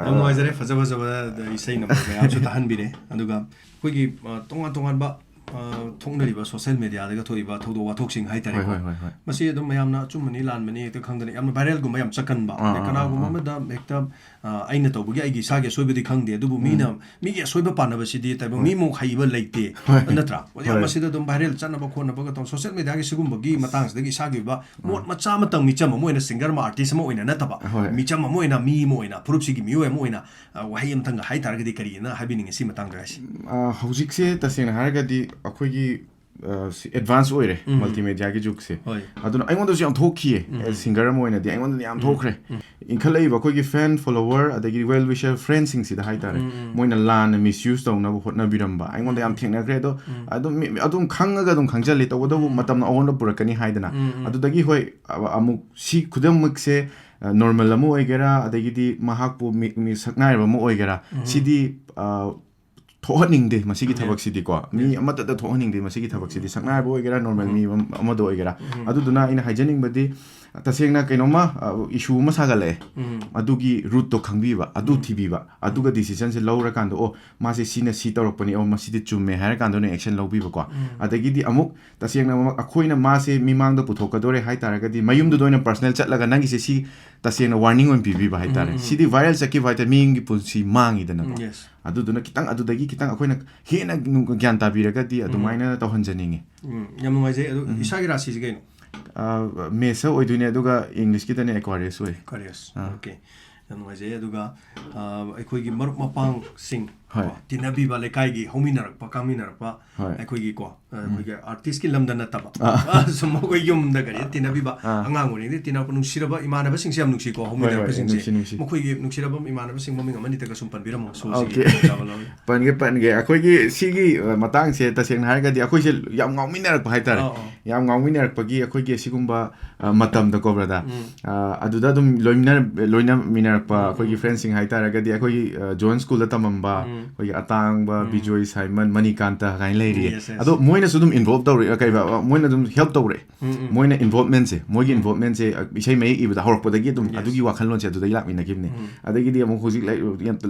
ꯌꯥꯝ ꯅꯨꯡꯉꯥꯏꯖꯔꯦ, ꯐꯖ ꯐꯖꯕ ꯏꯁꯩ ꯅꯝꯕ ꯃꯌꯥꯝꯁꯨ ꯇꯥꯍꯟꯕꯤꯔꯦ꯫ ꯑꯗꯨꯒ ꯑꯩꯈꯣꯏꯒꯤ, ꯑ, ꯇꯣꯉꯥꯟ ꯇꯣꯉꯥꯟꯕ, ꯑ, ꯊꯣꯛꯅꯔꯤꯕ social mediaꯗꯒ ꯊꯣꯛꯏꯕ ꯊꯧꯗꯣꯛ ꯋꯥꯊꯣꯛꯁꯤꯡ ꯍꯥꯏꯇꯥꯔꯦꯀꯣ꯫ ꯍꯣꯏ, ꯍꯣꯏ, ꯍꯣꯏ, ꯍꯣꯏ꯫ ꯃꯁꯤ ꯑꯗꯨꯝ ꯃꯌꯥꯝꯅ ꯑꯆꯨꯝꯕꯅꯤ ꯂꯥꯟꯕꯅꯤ ꯍꯦꯛꯇ ꯈꯪꯗꯅ ꯌꯥꯝꯅ viralꯒꯨꯝꯕ ꯌꯥꯝ ꯆꯠꯀꯟꯕ꯫ ꯑꯥ, ꯑꯗꯩ ꯑꯥ, ꯀꯅꯥꯒꯨꯝꯕ ꯑꯥ, ꯑꯥ꯫ ꯑꯃꯗ ꯍꯦꯛꯇ, ꯑ, ꯑꯩꯅ ꯇꯧꯕꯒꯤ ꯑꯩꯒꯤ ꯏꯁꯥꯒꯤ ꯑꯁꯣꯏꯕꯗꯤ ꯈꯪꯗꯦ, ꯑꯗꯨꯕꯨ ꯎꯝ꯫ ꯃꯤꯅ ꯃꯤꯒꯤ ꯑꯁꯣꯏꯕ ꯄꯥꯟꯅꯕꯁꯤꯗꯤ ꯇꯥꯏꯕꯪ ꯍꯣꯏ꯫ ꯃꯤꯃꯨꯛ ꯍꯩꯕ ꯂꯩꯇꯦ꯫ ꯍꯣꯏ꯫ ꯅꯠꯇ꯭ꯔꯥ? ꯍꯣꯏ꯫ ꯃꯁꯤꯗ ꯑꯗꯨꯝ viral ꯆꯠꯅꯕ ꯈꯣꯠꯅꯕꯒ ꯇꯧ-, social mediaꯒꯤ ꯁꯤꯒꯨꯝꯕꯒꯤ ꯃꯇꯥꯡꯁꯤꯗꯒꯤ ꯏꯁꯥꯒꯤ ꯑꯣꯏꯕ ꯃꯣꯠ ꯎꯝ꯫ ꯃꯆꯥ ꯑꯃꯇꯪ, ꯃꯤꯆꯝ ꯑꯃ ꯑꯣꯏꯅ, singer ꯑꯃ, artist ꯑꯃ ꯑꯣꯏꯅ ꯅꯠꯇꯕ, ꯍꯣꯏ꯫ ꯃꯤꯆꯝ ꯑꯃ ꯑꯣꯏꯅ, ꯃꯤ ꯑꯃ ꯑꯣꯏꯅ, ꯐꯨꯔꯨꯞꯁꯤꯒꯤ ꯃꯤꯑꯣꯏ ꯑꯃ ꯑꯣꯏꯅ, ꯑ, ꯋꯥꯍꯩ ꯑꯃꯇꯪꯒ ꯍꯥꯏ ꯇꯥꯔꯒꯗꯤ ꯀꯔꯤꯅ ꯍꯥꯏꯕꯤꯅꯤꯡꯉꯤ ꯁꯤ ꯃꯇꯥꯡꯗ ꯍꯥꯏꯁꯤ? ꯑ, ꯍꯧꯖꯤꯛꯁꯦ ꯇꯁꯦꯡꯅ ꯍꯥꯏꯔꯒꯗꯤ ꯑꯩꯈꯣꯏꯒꯤ ꯑꯦꯗꯚꯥꯟꯁ ꯑꯣꯏꯔꯦ, ꯎꯝ꯫ ꯃꯜꯇꯤꯃꯦꯗꯤꯌꯥꯒꯤ ꯖꯨꯒꯁꯦ꯫ ꯍꯣꯏ꯫ ꯑꯗꯨꯅ ꯑꯩꯉꯣꯟꯗꯁꯨ ꯌꯥꯝ ꯊꯣꯛꯈꯤꯌꯦ, ꯎꯝ꯫ ꯑꯦꯁ ꯁꯤꯡꯒꯔ ꯑꯃ ꯑꯣꯏꯅꯗꯤ ꯑꯩꯉꯣꯟꯗꯗꯤ ꯌꯥꯝ ꯎꯝ꯫ ꯊꯣꯛꯈ꯭ꯔꯦ꯫ ꯎꯝ꯫ ꯏꯟꯈꯠꯂꯛꯏꯕ ꯑꯩꯈꯣꯏꯒꯤ ꯐꯦꯟ ꯐꯣꯂꯣꯋꯔ ꯑꯗꯒꯤꯗꯤ ꯋꯦꯜ ꯋꯤꯁꯔ ꯐ꯭ꯔꯦꯟꯁꯤꯡꯁꯤꯗ ꯍꯥꯏꯇꯥꯔꯦ, ꯎꯝ, ꯎꯝ꯫ ꯃꯣꯏꯅ ꯂꯥꯟꯅ ꯃꯤꯁꯌꯨꯁ ꯇꯧꯅꯕ ꯍꯣꯠꯅꯕꯤꯔꯝꯕ ꯑꯩꯉꯣꯟꯗ ꯌꯥꯝ ꯎꯝ꯫ ꯊꯦꯡꯅꯈ꯭ꯔꯦ꯫ ꯑꯗꯣ ꯎꯝ꯫ ꯑꯗꯨꯝ ꯃꯤ-, ꯑꯗꯨꯝ ꯈꯪꯉꯒ ꯑꯗꯨꯝ ꯈꯪꯖꯜꯂꯤ, ꯇꯧꯕꯇꯕꯨ ꯎꯝ꯫ ꯃꯇꯝꯅ ꯑꯑꯣꯟꯕ ꯄꯨꯔꯛꯀꯅꯤ ꯍꯥꯏꯗꯅ꯫ ꯎꯝ, ꯎꯝ꯫ ꯑꯗꯨꯗꯒꯤ ꯍꯣꯏ, ꯑ-, ꯑꯃꯨꯛ ꯁꯤ ꯈꯨꯗꯝꯃꯛꯁꯦ, ꯑ, ꯅꯣꯔꯃꯦꯜ ꯑꯃ ꯑꯣꯏꯒꯦꯔꯥ, ꯑꯗꯒꯤꯗꯤ ꯃꯍꯥꯛꯄꯨ ꯃꯤ, ꯃꯤ ꯁꯛꯅꯥꯏꯔꯕ ꯑꯃ ꯑꯣꯏꯒꯦꯔꯥ, ꯎꯝ꯫ ꯁꯤꯗꯤ, ꯑ, ꯊꯣꯛꯍꯟꯅꯤꯡꯗꯦ ꯃꯁꯤꯒꯤ ꯌꯦꯁ꯫ ꯊꯕꯛꯁꯤꯗꯤꯀꯣ꯫ ꯃꯤ ꯌꯦꯁ꯫ ꯑꯃꯠꯇꯗ ꯊꯣꯛꯍꯟꯅꯤꯡꯗꯦ ꯃꯁꯤꯒꯤ ꯊꯕꯛꯁꯤꯗꯤ꯫ ꯎꯝ꯫ ꯁꯛꯅꯥꯏꯕ ꯑꯣꯏꯒꯦꯔꯥ, ꯅꯣꯔꯃꯦꯜ ꯎꯝ꯫ ꯃꯤ ꯑꯃ-, ꯑꯃꯗ ꯑꯣꯏꯒꯦꯔꯥ꯫ ꯎꯝ꯫ ꯑꯗꯨꯗꯨꯅ ꯑꯩꯅ ꯍꯥꯏꯖꯅꯤꯡꯕꯗꯤ, ꯇꯁꯦꯡꯅ ꯀꯩꯅꯣꯝꯃ, ꯑ, ꯏꯁꯨ ꯑꯃ ꯁꯥꯒꯠꯂꯛꯑꯦ꯫ ꯎꯝ꯫ ꯑꯗꯨꯒꯤ ꯔꯨꯠꯇꯣ ꯈꯪꯕꯤꯕ, ꯑꯗꯨ ꯎꯝ꯫ ꯊꯤꯕꯤꯕ, ꯑꯗꯨꯒ ꯗꯤꯁꯤꯖꯟꯁꯦ ꯂꯧꯔꯀꯥꯟꯗ, "ꯑꯣ, ꯃꯥꯁꯦ ꯁꯤꯅ ꯁꯤ ꯇꯧꯔꯛꯄꯅꯤ, ꯑꯣ, ꯃꯁꯤꯗꯤ ꯆꯨꯝꯃꯦ" ꯍꯥꯏꯔꯀꯥꯟꯗ ꯑꯣꯏꯅ ꯑꯦꯛꯁꯟ ꯂꯧꯕꯤꯕꯀꯣ꯫ ꯎꯝ꯫ ꯑꯗꯒꯤꯗꯤ ꯑꯃꯨꯛ ꯇꯁꯦꯡꯅꯃꯛ ꯑꯩꯈꯣꯏꯅ ꯃꯥꯁꯦ ꯃꯤꯃꯥꯡꯗ ꯄꯨꯊꯣꯛꯀꯗꯣꯔꯦ ꯍꯥꯏ ꯇꯥꯔꯒꯗꯤ, ꯃꯌꯨꯝꯗꯨꯗ ꯑꯣꯏꯅ ꯄꯔꯁꯅꯦꯜ ꯆꯠꯂꯒ, "ꯅꯪꯒꯤꯁꯦ ꯁꯤ ꯇꯁꯦꯡꯅ ꯋꯥꯔꯅꯤꯡ ꯑꯣꯏꯅ ꯄꯤꯕꯤꯕ ꯍꯥꯏꯇꯥꯔꯦ꯫ ꯎꯝ, ꯎꯝ, ꯎꯝ꯫ ꯁꯤꯗꯤ ꯚꯥꯏꯔꯦꯜ ꯆꯠꯈꯤꯕ ꯍꯥꯏꯇꯥꯔꯦ, ꯃꯤ ꯑꯃꯒꯤ ꯄꯨꯟꯁꯤ ꯃꯥꯡꯉꯤꯗꯅꯀꯣ"꯫ ꯎꯝ, ꯌꯦꯁ꯫ ꯑꯗꯨꯗꯨꯅ ꯈꯤꯇꯪ ꯑꯗꯨꯗꯒꯤ ꯈꯤꯇꯪ ꯑꯩꯈꯣꯏꯅ ꯍꯦꯟꯅ ꯅꯨꯡ-, ꯒ꯭ꯌꯥꯟ ꯇꯥꯕꯤꯔꯒꯗꯤ ꯎꯝ꯫ ꯑꯗꯨꯃꯥꯏꯅ ꯇꯧꯍꯟꯖꯅꯤꯡꯉꯤ꯫ ꯎꯝ, ꯌꯥꯝ ꯅꯨꯡꯉꯥꯏꯖꯩ꯫ ꯑꯗꯨ ꯎꯝ꯫ ꯏꯁꯥꯒꯤ ꯔꯥꯁꯤꯁꯦ ꯀꯩꯅꯣ? ꯑ, ꯃꯦꯁ ꯑꯣꯏꯗꯣꯏꯅꯦ, ꯑꯗꯨꯒ ꯏꯪꯂꯤꯁꯀꯤꯗꯅꯦ ꯑꯦꯀ꯭ꯋꯥꯔꯤꯌꯁ ꯑꯣꯏ꯫ ꯑꯦꯀ꯭ꯋꯥꯔꯤꯌꯁ꯫ ꯑꯥ꯫ ꯑꯣꯀꯦ꯫ ꯌꯥꯝ ꯅꯨꯡꯉꯥꯏꯖꯩ꯫ ꯑꯗꯨꯒ, ꯑ, ꯑꯩꯈꯣꯏꯒꯤ ꯃꯔꯨꯞ ꯃꯄꯥꯡꯁꯤꯡ, ꯍꯣꯏ꯫ ꯀꯣ, ꯇꯤꯟꯅꯕꯤꯕ, ꯂꯩꯀꯥꯏꯒꯤ ꯍꯧꯃꯤꯟꯅꯔꯛꯄ, ꯀꯥꯃꯤꯟꯅꯔꯛꯄ, ꯍꯣꯏ꯫ ꯑꯩꯈꯣꯏꯒꯤ, ꯀꯣ, ꯑ, ꯎꯝ꯫ ꯑꯩꯈꯣꯏꯒꯤ ꯑꯥꯔꯇꯤꯁꯀꯤ ꯂꯝꯗ ꯅꯠꯇꯕ, ꯑꯥ꯫ ꯑ, ꯁꯨꯝ ꯑꯩꯈꯣꯏ ꯌꯨꯝꯗ ꯀꯔꯤ ꯇꯤꯟꯅꯕꯤꯕ, ꯑꯥ꯫ ꯑꯉꯥꯡ ꯑꯣꯏꯔꯤꯉꯩꯗꯒꯤ ꯇꯤꯟꯅꯔꯛꯄ ꯅꯨꯡꯁꯤꯔꯕ ꯏꯃꯥꯟꯅꯕꯁꯤꯡꯁꯦ ꯌꯥꯝ ꯅꯨꯡꯁꯤꯀꯣ, ꯍꯣꯏ, ꯍꯣꯏ, ꯍꯧꯃꯤꯟꯅꯔꯛꯄꯁꯤꯡꯁꯦ꯫ ꯅꯨꯡꯁꯤ, ꯅꯨꯡꯁꯤ꯫ ꯃꯈꯣꯏꯒꯤ ꯅꯨꯡꯁꯤꯔꯕ ꯏꯃꯥꯟꯅꯕꯁꯤꯡ ꯃꯃꯤꯡ ꯑꯃꯅꯤꯇꯒ ꯁꯨꯝ ꯄꯟꯕꯤꯔꯝꯃꯣ, ꯁꯣꯁꯤꯒꯤ ꯑꯣꯀꯦ꯫ ꯈꯨꯗꯣꯡꯆꯥꯕ ꯂꯧꯔꯤ꯫ ꯄꯟꯒꯦ, ꯄꯟꯒꯦ꯫ ꯑꯩꯈꯣꯏꯒꯤ ꯁꯤꯒꯤ, ꯑ, ꯃꯇꯥꯡꯁꯦ ꯇꯁꯦꯡꯅ ꯍꯥꯏꯔꯒꯗꯤ ꯑꯩꯈꯣꯏꯁꯦ ꯌꯥꯝ ꯉꯥꯎꯃꯤꯟꯅꯔꯛꯄ ꯍꯥꯏꯇꯥꯔꯦ꯫ ꯑꯥ, ꯑꯥ꯫ ꯌꯥꯝ ꯉꯥꯎꯃꯤꯟꯅꯔꯛꯄꯒꯤ ꯑꯩꯈꯣꯏꯒꯤ ꯁꯤꯒꯨꯝꯕ, ꯑ, ꯃꯇꯝꯗꯀꯣ, ꯕ꯭ꯔꯗꯔ꯫ ꯎꯝ꯫ ꯑ, ꯑꯗꯨꯗ ꯑꯗꯨꯝ ꯂꯣꯏꯅ-, ꯂꯣꯏꯅꯃꯤꯟꯅꯔꯛꯄ ꯎꯝ, ꯑꯩꯈꯣꯏꯒꯤ ꯎꯝ꯫ ꯐ꯭ꯔꯦꯟꯁꯤꯡ ꯍꯥꯏꯇꯥꯔꯒꯗꯤ ꯑꯩꯈꯣꯏꯒꯤ, ꯑ, ꯖꯣꯟ ꯁ꯭ꯀꯨꯜꯗ ꯇꯝꯃꯝꯕ ꯎꯝ꯫ ꯑꯩꯈꯣꯏꯒꯤ ꯑꯇꯥꯡꯕ, ꯎꯝ꯫ ꯕꯤꯖꯣꯏ, ꯁꯥꯏꯃꯟ, ꯃꯅꯤꯀꯥꯟꯇ ꯀꯥꯏꯅ ꯂꯩꯔꯤꯌꯦ꯫ Yes, yes. ꯑꯗꯣ ꯃꯣꯏꯅꯁꯨ ꯑꯗꯨꯝ ꯏꯟꯚꯣꯜꯕ ꯇꯧꯔꯛꯑꯦ, ꯀꯩꯕ, ꯑ, ꯃꯣꯏꯅ ꯑꯗꯨꯝ ꯍꯦꯜꯞ ꯇꯧꯔꯛꯑꯦ꯫ ꯎꯝ, ꯎꯝ꯫ ꯃꯣꯏꯅ ꯏꯟꯚꯣꯜꯕꯃꯦꯟꯁꯦ, ꯃꯣꯏꯒꯤ ꯎꯝ꯫ ꯏꯟꯚꯣꯜꯕꯃꯦꯟꯁꯦ, ꯑ, ꯏꯁꯩ ꯃꯌꯦꯛ ꯏꯕꯗ ꯍꯧꯔꯛꯄꯗꯒꯤ ꯑꯗꯨꯝ ꯌꯦꯁ꯫ ꯑꯗꯨꯒꯤ ꯋꯥꯈꯜꯂꯣꯟꯁꯦ ꯑꯗꯨꯗꯒꯤ ꯂꯥꯛꯃꯤꯟꯅꯈꯤꯕꯅꯦ꯫ ꯎꯝ꯫ ꯑꯗꯒꯤꯗꯤ ꯑꯃꯨꯛ ꯍꯧꯖꯤꯛ ꯂꯩ-,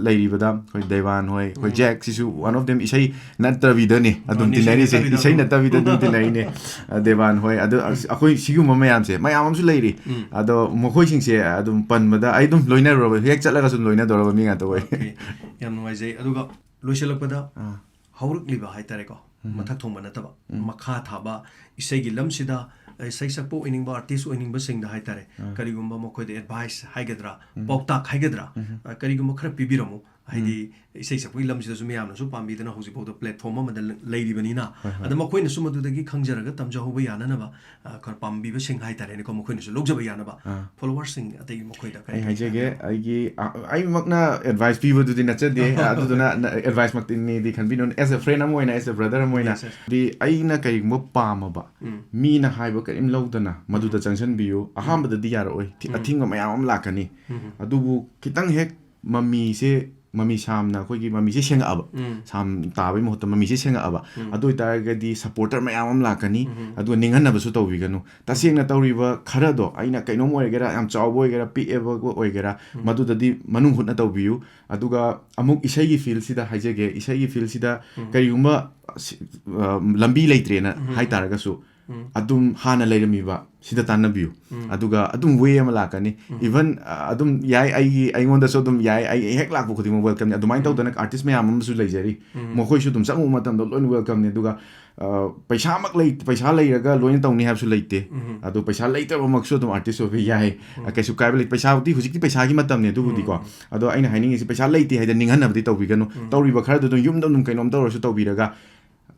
ꯂꯩꯔꯤꯕꯗ ꯑꯩꯈꯣꯏ ꯗꯦꯕꯥꯟ ꯍꯣꯏ, ꯑꯩꯈꯣꯏ ꯎꯝ꯫ ꯖꯦꯛ, ꯁꯤꯁꯨ one of them, ꯏꯁꯩ ꯅꯠꯇꯕꯤꯗꯅꯤ ꯑꯗꯨꯝ ꯃꯥꯅꯤ, ꯏꯁꯩ ꯇꯤꯟꯅꯔꯤꯁꯦ꯫ ꯅꯠꯇꯕꯤꯗ ꯏꯁꯩ ꯑꯗꯨꯝ꯫ ꯅꯠꯇꯕꯤꯗ ꯑꯗꯨꯝ ꯇꯤꯟꯅꯔꯤꯅꯦ꯫ ꯑ, ꯗꯦꯕꯥꯟ ꯍꯣꯏ, ꯑꯗꯨ ꯑꯁ, ꯑꯩꯈꯣꯏ ꯁꯤꯒꯨꯝꯕ ꯃꯌꯥꯝꯁꯦ, ꯃꯌꯥꯝ ꯑꯃꯁꯨ ꯂꯩꯔꯤ꯫ ꯎꯝ꯫ ꯑꯗꯣ ꯃꯈꯣꯏꯁꯤꯡꯁꯦ ꯑꯗꯨꯝ ꯄꯟꯕꯗ ꯑꯩ ꯑꯗꯨꯝ ꯂꯣꯏꯅꯔꯨꯔꯕ, ꯍꯦꯛ ꯆꯠꯂꯒ ꯁꯨꯝ ꯂꯣꯏꯅꯗꯧꯔꯕ ꯃꯤ ꯉꯥꯛꯇ ꯑꯣꯏ꯫ ꯑꯣꯀꯦ꯫ ꯌꯥꯝ ꯅꯨꯡꯉꯥꯏꯖꯩ꯫ ꯑꯗꯨꯒ ꯂꯣꯏꯁꯤꯜꯂꯛꯄꯗ ꯑꯥ꯫ ꯍꯧꯔꯛꯂꯤꯕ ꯍꯥꯏꯇꯥꯔꯦꯀꯣ, ꯎꯝ꯫ ꯃꯊꯛ ꯊꯣꯡꯕ ꯅꯠꯇꯕ, ꯎꯝ꯫ ꯃꯈꯥ ꯊꯥꯕ ꯏꯁꯩꯒꯤ ꯂꯝꯁꯤꯗ ꯏꯁꯩ ꯁꯛꯄ ꯑꯣꯏꯅꯤꯡꯕ, ꯑꯥꯔꯇꯤꯁ ꯑꯣꯏꯅꯤꯡꯕꯁꯤꯡꯗ ꯍꯥꯏꯇꯥꯔꯦ, ꯑꯥ꯫ ꯀꯔꯤꯒꯨꯝꯕ ꯃꯈꯣꯏꯗ ꯑꯦꯗꯚꯥꯏꯁ ꯍꯥꯏꯒꯗ꯭ꯔꯥ, ꯎꯝ꯫ ꯄꯥꯎꯇꯥꯛ ꯍꯥꯏꯒꯗ꯭ꯔꯥ, ꯎꯝ꯫ ꯑ, ꯀꯔꯤꯒꯨꯝꯕ ꯈꯔ ꯄꯤꯕꯤꯔꯝꯃꯨ꯫ ꯍꯥꯏꯗꯤ ꯏꯁꯩ ꯁꯛꯄꯒꯤ ꯂꯝꯁꯤꯗꯁꯨ ꯃꯌꯥꯝꯅꯁꯨ ꯄꯥꯝꯕꯤꯗꯅ ꯍꯧꯖꯤꯛꯐꯥꯎꯗ platform ꯑꯃꯗ ꯂ-, ꯂꯩꯔꯤꯕꯅꯤꯅ, ꯍꯣꯏ, ꯍꯣꯏ꯫ ꯑꯗ ꯃꯈꯣꯏꯅꯁꯨ ꯃꯗꯨꯗꯒꯤ ꯈꯪꯖꯔꯒ ꯇꯝꯖꯍꯧꯕ ꯌꯥꯅꯅꯕ, ꯑ, ꯈꯔ ꯄꯥꯝꯕꯤꯕꯁꯤꯡ ꯍꯥꯏꯇꯥꯔꯦꯅꯦꯀꯣ, ꯃꯈꯣꯏꯅꯁꯨ ꯂꯧꯖꯕ ꯌꯥꯅꯕ ꯑꯥ꯫ Followerꯁꯤꯡ ꯑꯇꯩ ꯃꯈꯣꯏꯗ ꯀꯔꯤ ꯑꯩ ꯀꯔꯤ ꯍꯥꯏꯖꯒꯦ, ꯍꯥꯏꯕꯤꯌꯨ? ꯑꯩꯒꯤ, ꯑ, ꯑꯩꯃꯛꯅ advice ꯄꯤꯕꯗꯨꯗꯤ ꯅꯠꯆꯗꯦ, ꯑꯗꯨꯗꯨꯅ ꯅ-, adviceꯃꯛꯇꯤꯅꯦꯗꯤ ꯈꯟꯕꯤꯅꯨ꯫ As a friend ꯑꯃ ꯑꯣꯏꯅ, as a brother ꯑꯃ ꯑꯣꯏꯅ, Yes, yes. ꯗꯤ ꯑꯩꯅ ꯀꯔꯤꯒꯨꯝꯕ ꯄꯥꯝꯃꯕ, ꯎꯝ꯫ ꯃꯤꯅ ꯍꯥꯏꯕ ꯀꯔꯤꯝ ꯂꯧꯗꯅ ꯃꯗꯨꯗ ꯎꯝ꯫ ꯆꯪꯁꯤꯟꯕꯤꯌꯨ꯫ ꯎꯝ꯫ ꯑꯍꯥꯟꯕꯗꯗꯤ ꯌꯥꯔꯛꯑꯣꯏ, ꯊꯤ-, ꯎꯝ꯫ ꯑꯊꯤꯡꯕ ꯃꯌꯥꯝ ꯑꯃ ꯂꯥꯛꯀꯅꯤ꯫ ꯎꯝ꯫ ꯑꯗꯨꯕꯨ ꯈꯤꯇꯪ ꯍꯦꯛ ꯃꯃꯤꯁꯦ, ꯃꯃꯤ ꯁꯥꯝꯅ ꯑꯩꯈꯣꯏꯒꯤ ꯃꯃꯤꯁꯦ ꯁꯦꯡꯉꯛꯑꯕ, ꯎꯝ꯫ ꯁꯥꯝ ꯇꯥꯕꯒꯤ ꯃꯍꯨꯠꯇ ꯃꯃꯤꯁꯦ ꯁꯦꯡꯉꯛꯑꯕ, ꯎꯝ꯫ ꯑꯗꯨ ꯑꯣꯏꯇꯥꯔꯒꯗꯤ supporter ꯃꯌꯥꯝ ꯑꯃ ꯂꯥꯛꯀꯅꯤ, ꯎꯝ꯫ ꯑꯗꯨꯒ ꯅꯤꯡꯍꯟꯅꯕꯁꯨ ꯇꯧꯕꯤꯒꯅꯨ꯫ ꯇꯁꯦꯡꯅ ꯇꯧꯔꯤꯕ ꯈꯔꯗꯣ, ꯑꯩꯅ ꯀꯩꯅꯣꯝ ꯑꯣꯏꯒꯦꯔꯥ, ꯌꯥꯝ ꯆꯥꯎꯕ ꯑꯣꯏꯒꯦꯔꯥ, ꯄꯤꯛꯑꯦꯕ ꯑꯣꯏꯒꯦꯔꯥ, ꯎꯝ꯫ ꯃꯗꯨꯗꯗꯤ ꯃꯅꯨꯡ ꯍꯨꯠꯅ ꯇꯧꯕꯤꯌꯨ꯫ ꯑꯗꯨꯒ ꯑꯃꯨꯛ ꯏꯁꯩꯒꯤ fieldꯁꯤꯗ ꯍꯥꯏꯖꯒꯦ, ꯏꯁꯩꯒꯤ fieldꯁꯤꯗ ꯎꯝ꯫ ꯀꯔꯤꯒꯨꯝꯕ ꯁꯤ-, ꯑ, ꯂꯝꯕꯤ ꯂꯩꯇ꯭ꯔꯦꯅ ꯎꯝ꯫ ꯍꯥꯏ ꯇꯥꯔꯒꯁꯨ, ꯎꯝ꯫ ꯑꯗꯨꯝ ꯍꯥꯟꯅ ꯂꯩꯔꯝꯃꯤꯕ ꯁꯤꯗ ꯇꯥꯟꯅꯕꯤꯌꯨ꯫ ꯎꯝ꯫ ꯑꯗꯨꯒ ꯑꯗꯨꯝ way ꯑꯃ ꯂꯥꯛꯀꯅꯤ꯫ ꯎꯝ꯫ Even, ꯑ, ꯑꯗꯨꯝ ꯌꯥꯏ, ꯑꯩꯒꯤ, ꯑꯩꯉꯣꯟꯗꯁꯨ ꯑꯗꯨꯝ ꯌꯥꯏ, ꯑꯩ ꯍꯦꯛ ꯂꯥꯛꯄ ꯈꯨꯗꯤꯡꯃꯛ welcomeꯅꯤ꯫ ꯑꯗꯨꯃꯥꯏꯅ ꯎꯝ꯫ ꯇꯧꯗꯅ artist ꯃꯌꯥꯝ ꯑꯃꯁꯨ ꯂꯩꯖꯔꯤ꯫ ꯎꯝ꯫ ꯃꯈꯣꯏꯁꯨ ꯑꯗꯨꯝ ꯆꯪꯉꯨꯕ ꯃꯇꯝꯗ ꯂꯣꯏꯅ welcomeꯅꯤ꯫ ꯑꯗꯨꯒ, ꯑ, ꯄꯩꯁꯥꯃꯛ ꯂꯩ-, ꯄꯩꯁꯥ ꯂꯩꯔꯒ ꯂꯣꯏꯅ ꯇꯧꯅꯤ ꯍꯥꯏꯕꯁꯨ ꯂꯩꯇꯦ꯫ ꯎꯝ꯫ ꯑꯗꯨ ꯄꯩꯁꯥ ꯂꯩꯇꯕꯃꯛꯁꯨ ꯑꯗꯨꯝ artist ꯑꯣꯏꯕ ꯌꯥꯏ꯫ ꯎꯝ꯫ ꯀꯩꯁꯨ ꯀꯥꯏꯕ ꯂꯩꯇꯦ꯫ ꯄꯩꯁꯥꯕꯨꯗꯤ ꯍꯧꯖꯤꯛꯇꯤ ꯄꯩꯁꯥꯒꯤ ꯃꯇꯝꯅꯤ ꯑꯗꯨꯕꯨꯗꯤꯀꯣ꯫ ꯎꯝ꯫ ꯑꯗꯣ ꯑꯩꯅ ꯍꯥꯏꯅꯤꯡꯉꯤꯁꯤ ꯄꯩꯁꯥ ꯂꯩꯇꯦ ꯍꯥꯏꯗꯅ ꯅꯤꯡꯍꯟꯅꯕꯗꯤ ꯇꯧꯕꯤꯒꯅꯨ꯫ ꯎꯝ꯫ ꯇꯧꯔꯤꯕ ꯈꯔꯗꯨ ꯑꯗꯨꯝ ꯌꯨꯝꯗ ꯑꯗꯨꯝ ꯀꯩꯅꯣꯝ ꯇꯧꯔꯁꯨ ꯇꯧꯕꯤꯔꯒ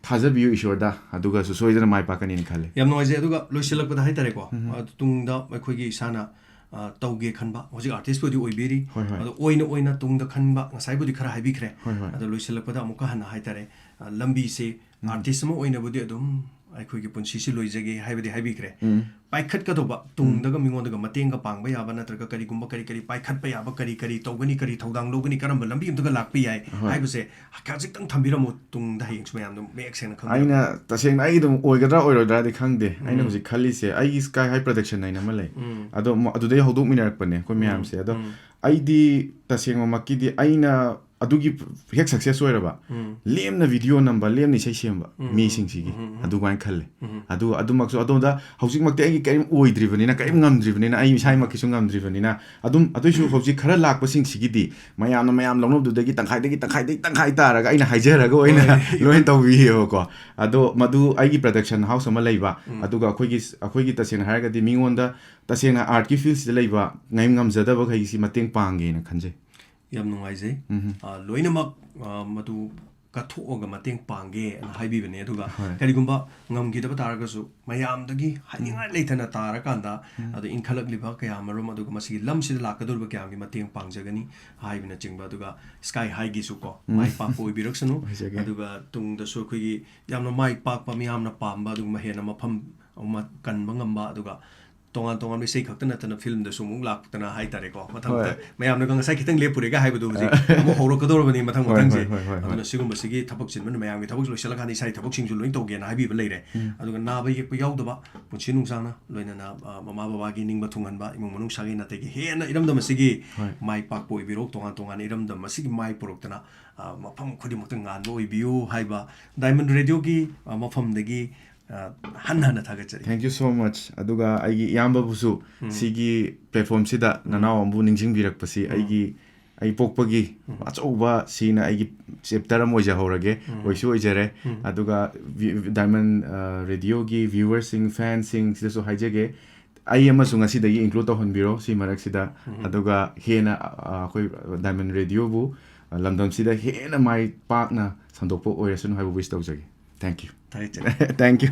ꯊꯥꯖꯕꯤꯌꯨ ꯏꯁꯣꯔꯗ, ꯑꯗꯨꯒꯁꯨ ꯁꯣꯏꯗꯅ ꯃꯥꯏ ꯄꯥꯛꯀꯅꯤꯅ ꯈꯜꯂꯤ꯫ ꯌꯥꯝ ꯅꯨꯡꯉꯥꯏꯖꯩ꯫ ꯑꯗꯨꯒ ꯂꯣꯏꯁꯤꯜꯂꯛꯄꯗ ꯍꯥꯏꯇꯥꯔꯦꯀꯣ, ꯎꯝ꯫ ꯑ, ꯇꯨꯡꯗ ꯑꯩꯈꯣꯏꯒꯤ ꯏꯁꯥꯅ, ꯑ, ꯇꯧꯒꯦ ꯈꯟꯕ, ꯍꯧꯖꯤꯛ artistꯄꯨꯗꯤ ꯑꯣꯏꯕꯤꯔꯤ, ꯍꯣꯏ, ꯍꯣꯏ꯫ ꯑꯗꯣ ꯑꯣꯏꯅ ꯑꯣꯏꯅ ꯇꯨꯡꯗ ꯈꯟꯕ, ꯉꯁꯥꯏꯕꯨꯗꯤ ꯈꯔ ꯍꯥꯏꯕꯤꯈ꯭ꯔꯦ꯫ ꯍꯣꯏ, ꯍꯣꯏ꯫ ꯑꯗꯣ ꯂꯣꯏꯁꯤꯜꯂꯛꯄꯗ ꯑꯃꯨꯛꯀ ꯍꯟꯅ ꯍꯥꯏꯇꯥꯔꯦ, ꯑ, ꯂꯝꯕꯤꯁꯦ ꯎꯝ꯫ Artist ꯑꯃ ꯑꯣꯏꯅꯕꯨꯗꯤ ꯑꯗꯨꯝ ꯑꯩꯈꯣꯏꯒꯤ ꯄꯨꯟꯁꯤꯁꯤ ꯂꯣꯏꯖꯒꯦ ꯍꯥꯏꯕꯗꯤ ꯍꯥꯏꯕꯤꯈ꯭ꯔꯦ꯫ ꯎꯝ꯫ ꯄꯥꯏꯈꯠꯀꯗꯧꯕ, ꯎꯝ꯫ ꯇꯨꯡꯗꯒ ꯃꯤꯉꯣꯟꯗꯒ ꯃꯇꯦꯡꯒ ꯄꯥꯡꯕ ꯌꯥꯕ, ꯅꯠꯇ꯭ꯔꯒ ꯀꯔꯤꯒꯨꯝꯕ ꯀꯔꯤ ꯀꯔꯤ ꯄꯥꯏꯈꯠꯄ ꯌꯥꯕ, ꯀꯔꯤ ꯀꯔꯤ ꯇꯧꯒꯅꯤ, ꯀꯔꯤ ꯊꯧꯗꯥꯡ ꯂꯧꯒꯅꯤ, ꯀꯔꯝꯕ ꯂꯝꯕꯤ ꯑꯃꯗꯒ ꯂꯥꯛꯄ ꯌꯥꯏ ꯍꯣꯏ꯫ ꯍꯥꯏꯕꯁꯦ ꯈꯖꯤꯛꯇꯪ ꯊꯝꯕꯤꯔꯝꯃꯨ, ꯇꯨꯡꯗ ꯍꯌꯦꯡꯁꯨ ꯃꯌꯥꯝꯗꯣ ꯃꯌꯦꯛ ꯁꯦꯡꯅ ꯈꯪꯕ ꯌꯥꯅꯕ꯫ ꯑꯩꯅ ꯇꯁꯦꯡꯅ ꯑꯩ ꯑꯗꯨꯝ ꯑꯣꯏꯒꯗ꯭ꯔꯥ ꯑꯣꯏꯔꯣꯏꯗ꯭ꯔꯥꯗꯤ ꯈꯪꯗꯦ꯫ ꯑꯩꯅ ꯎꯝ꯫ ꯍꯧꯖꯤꯛ ꯈꯜꯂꯤꯁꯦ ꯑꯩꯒꯤ Sky High Production ꯍꯥꯏꯅ ꯑꯃ ꯂꯩ꯫ ꯎꯝ꯫ ꯑꯗꯣ ꯃ-, ꯑꯗꯨꯗꯩ ꯍꯧꯗꯣꯛꯃꯤꯟꯅꯔꯛꯄꯅꯦ ꯑꯩꯈꯣꯏ ꯎꯝ꯫ ꯃꯌꯥꯝꯁꯦ꯫ ꯑꯗꯣ ꯎꯝ꯫ ꯑꯩꯗꯤ ꯇꯁꯦꯡꯕꯃꯛꯀꯤꯗꯤ ꯑꯩꯅ ꯑꯗꯨꯒꯤ ꯍꯦꯛ success ꯑꯣꯏꯔꯕ, ꯎꯝ꯫ ꯂꯦꯝꯅ video ꯅꯝꯕ, ꯂꯦꯝꯅ ꯏꯁꯩ ꯁꯦꯝꯕ ꯎꯝ, ꯎꯝ, ꯃꯤꯁꯤꯡꯁꯤꯒꯤ ꯎꯝ, ꯎꯝ, ꯎꯝ꯫ ꯑꯗꯨꯃꯥꯏꯅ ꯈꯜꯂꯦ꯫ ꯎꯝ꯫ ꯑꯗꯨ, ꯑꯗꯨꯃꯛꯁꯨ ꯑꯗꯣꯝꯗ ꯍꯧꯖꯤꯛꯃꯛꯇꯤ ꯑꯩꯒꯤ ꯀꯔꯤꯝ ꯑꯣꯏꯗ꯭ꯔꯤꯕꯅꯤꯅ, ꯀꯔꯤꯝ ꯉꯝꯗ꯭ꯔꯤꯕꯅꯤꯅ, ꯑꯩ ꯏꯁꯥꯃꯛꯀꯤꯁꯨ ꯉꯝꯗ꯭ꯔꯤꯕꯅꯤꯅ, ꯑꯗꯨꯝ, ꯑꯗꯨꯏꯁꯨ ꯍꯧꯖꯤꯛ ꯈꯔ ꯂꯥꯛꯄꯁꯤꯡꯁꯤꯒꯤꯗꯤ ꯃꯌꯥꯝꯅ ꯃꯌꯥꯝ ꯂꯧꯅꯕꯗꯨꯗꯒꯤ ꯇꯪꯈꯥꯏꯗꯒꯤ, ꯇꯪꯈꯥꯏꯗꯒꯤ ꯇꯪꯈꯥꯏ ꯇꯥꯔꯒ ꯑꯩꯅ ꯍꯥꯏꯖꯔꯒ ꯑꯣꯏꯅ ꯍꯣꯏ꯫ ꯂꯣꯏꯅ ꯇꯧꯕꯤꯌꯦꯕꯀꯣ꯫ ꯑꯗꯣ ꯃꯗꯨ ꯑꯩꯒꯤ production house ꯑꯃ ꯂꯩꯕ, ꯎꯝ꯫ ꯑꯗꯨꯒ ꯑꯩꯈꯣꯏꯒꯤ, ꯑꯩꯈꯣꯏꯒꯤ ꯇꯁꯦꯡꯅ ꯍꯥꯏꯔꯒꯗꯤ ꯃꯤꯉꯣꯟꯗ ꯇꯁꯦꯡꯅ artꯀꯤ fieldꯁꯤꯗ ꯂꯩꯕ ꯉꯝ-, ꯉꯝꯖꯗꯕꯈꯩꯁꯤ ꯃꯇꯦꯡ ꯄꯥꯡꯒꯦꯅ ꯈꯟꯖꯩ꯫ ꯌꯥꯝ ꯅꯨꯡꯉꯥꯏꯖꯩ꯫ ꯑ, ꯂꯣꯏꯅꯃꯛ, ꯑ, ꯃꯗꯨ ꯀꯠꯊꯣꯛꯑꯒ ꯃꯇꯦꯡ ꯄꯥꯡꯒꯦꯅ ꯍꯥꯏꯕꯤꯕꯅꯦ꯫ ꯑꯗꯨꯒ ꯍꯣꯏ꯫ ꯀꯔꯤꯒꯨꯝꯕ ꯉꯝꯈꯤꯗꯕ ꯇꯥꯔꯒꯁꯨ, ꯃꯌꯥꯝꯗꯒꯤ ꯍꯥꯏꯅꯤꯡꯉꯥꯏ ꯂꯩꯇꯅ ꯇꯥꯔꯀꯥꯟꯗ, ꯑꯗꯣ ꯏꯟꯈꯠꯂꯛꯂꯤꯕ ꯀꯌꯥ ꯑꯃꯔꯣꯝ, ꯑꯗꯨꯒ ꯃꯁꯤꯒꯤ ꯂꯝꯁꯤꯗ ꯂꯥꯛꯀꯗꯧꯔꯤꯕ ꯀꯌꯥꯝꯒꯤ ꯃꯇꯦꯡ ꯄꯥꯡꯖꯒꯅꯤ ꯍꯥꯏꯕꯅꯆꯤꯡꯕ, ꯑꯗꯨꯒ Sky Highꯒꯤꯁꯨ ꯀꯣ, ꯃꯥꯏ ꯄꯥꯛꯄ ꯑꯣꯏꯕꯤꯔꯛꯁꯅꯨ꯫ ꯑꯣꯏꯖꯒꯦ꯫ ꯑꯗꯨꯒ ꯇꯨꯡꯗꯁꯨ ꯑꯩꯈꯣꯏꯒꯤ ꯌꯥꯝꯅ ꯃꯥꯏ ꯄꯥꯛꯄ, ꯃꯤꯌꯥꯝꯅ ꯄꯥꯝꯕ, ꯑꯗꯨꯒꯨꯝꯕ ꯍꯦꯟꯅ ꯃꯐꯝ ꯑꯃ ꯀꯟꯕ ꯉꯝꯕ, ꯑꯗꯨꯒ ꯇꯣꯉꯥꯟ ꯇꯣꯉꯥꯟꯕ ꯏꯁꯩ ꯈꯛꯇ ꯅꯠꯇꯅ ꯐꯤꯂꯝꯗꯁꯨ ꯑꯃꯨꯛ ꯂꯥꯛꯇꯅ ꯍꯥꯏꯇꯥꯔꯦꯀꯣ, ꯃꯊꯪ ꯍꯣꯏ꯫ ꯃꯊꯪ ꯃꯌꯥꯝꯅꯒ ꯉꯁꯥꯏ ꯈꯤꯇꯪ ꯂꯦꯞꯄꯨꯔꯦꯒ ꯍꯥꯏꯕꯗꯣ ꯍꯧꯖꯤꯛ ꯑꯃꯨꯛ ꯍꯧꯔꯛꯀꯗꯧꯔꯕꯅꯤ ꯃꯊꯪ ꯍꯣꯏ, ꯃꯊꯪꯁꯦ꯫ ꯍꯣꯏ, ꯍꯣꯏ, ꯍꯣꯏ, ꯍꯣꯏ꯫ ꯑꯗꯨꯅ ꯁꯤꯒꯨꯝꯕꯁꯤꯒꯤ ꯊꯕꯛ ꯆꯤꯟꯕꯅ ꯃꯌꯥꯝꯒꯤ ꯊꯕꯛ ꯂꯣꯏꯁꯤꯜꯂꯀꯥꯟꯗ ꯏꯁꯥꯒꯤ ꯊꯕꯛꯁꯤꯡꯁꯨ ꯂꯣꯏ ꯇꯧꯒꯦꯅ ꯍꯥꯏꯕꯤꯕ ꯂꯩꯔꯦ꯫ ꯎꯝ꯫ ꯑꯗꯨꯒ ꯅꯥꯕ ꯌꯦꯛꯄ ꯌꯥꯎꯗꯕ, ꯄꯨꯟꯁꯤ ꯅꯨꯡꯁꯥꯡꯅ, ꯂꯣꯏꯅꯅ, ꯑ, ꯃꯃꯥ ꯕꯕꯥꯒꯤ ꯅꯤꯡꯕ ꯊꯨꯡꯍꯟꯕ, ꯏꯃꯨꯡ ꯃꯅꯨꯡ ꯁꯥꯒꯩ ꯅꯥꯇꯩꯒꯤ ꯍꯦꯟꯅ ꯏꯔꯝꯗꯝ ꯑꯁꯤꯒꯤ ꯍꯣꯏ꯫ ꯃꯥꯏ ꯄꯥꯛꯄ ꯑꯣꯏꯕꯤꯔꯣ, ꯇꯣꯉꯥꯟ ꯇꯣꯉꯥꯟꯅ ꯏꯔꯝꯗꯝ ꯑꯁꯤꯒꯤ ꯃꯥꯏ ꯄꯨꯔꯛꯇꯅ, ꯑ, ꯃꯐꯝ ꯈꯨꯗꯤꯡꯃꯛꯇ ꯉꯥꯟꯕ ꯑꯣꯏꯕꯤꯌꯨ ꯍꯥꯏꯕ Diamond Radioꯒꯤ, ꯑ, ꯃꯐꯝꯗꯒꯤ, ꯑ, ꯍꯟꯅ ꯍꯟꯅ ꯊꯥꯒꯠꯆꯔꯤ꯫ Thank you so much꯫ ꯑꯗꯨꯒ ꯑꯩꯒꯤ ꯏꯌꯥꯝꯕꯕꯨꯁꯨ ꯎꯝ꯫ ꯁꯤꯒꯤ platformꯁꯤꯗ ꯎꯝ꯫ ꯅꯅꯥꯎ ꯑꯃꯕꯨ ꯅꯤꯡꯁꯤꯡꯕꯤꯔꯛꯄꯁꯤ ꯎꯝ꯫ ꯑꯩꯒꯤ, ꯑꯩ ꯄꯣꯛꯄꯒꯤ ꯎꯝ꯫ ꯑꯆꯧꯕ ꯁꯤꯅ ꯑꯩꯒꯤ chapter ꯑꯃ ꯑꯣꯏꯖꯍꯧꯔꯒꯦ, ꯎꯝ꯫ ꯑꯣꯏꯁꯨ ꯑꯣꯏꯖꯔꯦ꯫ ꯎꯝ꯫ ꯑꯗꯨꯒ vi-, Diamond, ꯑ, Radioꯒꯤ viewerꯁꯤꯡ, fanꯁꯤꯡ ꯁꯤꯗꯁꯨ ꯍꯥꯏꯖꯒꯦ, ꯑꯩ ꯑꯃꯁꯨ ꯉꯁꯤꯗꯒꯤ include ꯇꯧꯍꯟꯕꯤꯔꯣ ꯁꯤ ꯃꯔꯛꯁꯤꯗ꯫ ꯎꯝ꯫ ꯑꯗꯨꯒ ꯍꯦꯟꯅ, ꯑ, ꯑꯩꯈꯣꯏ Diamond Radioꯕꯨ, ꯑ, ꯂꯝꯗꯝꯁꯤꯗ ꯍꯦꯟꯅ ꯃꯥꯏ ꯄꯥꯛꯅ ꯁꯟꯗꯣꯛꯄ ꯑꯣꯏꯔꯁꯅꯨ ꯍꯥꯏꯕ wish ꯇꯧꯖꯒꯦ꯫ Thank you꯫ ꯊꯥꯒꯠꯆꯔꯤ꯫ Thank you꯫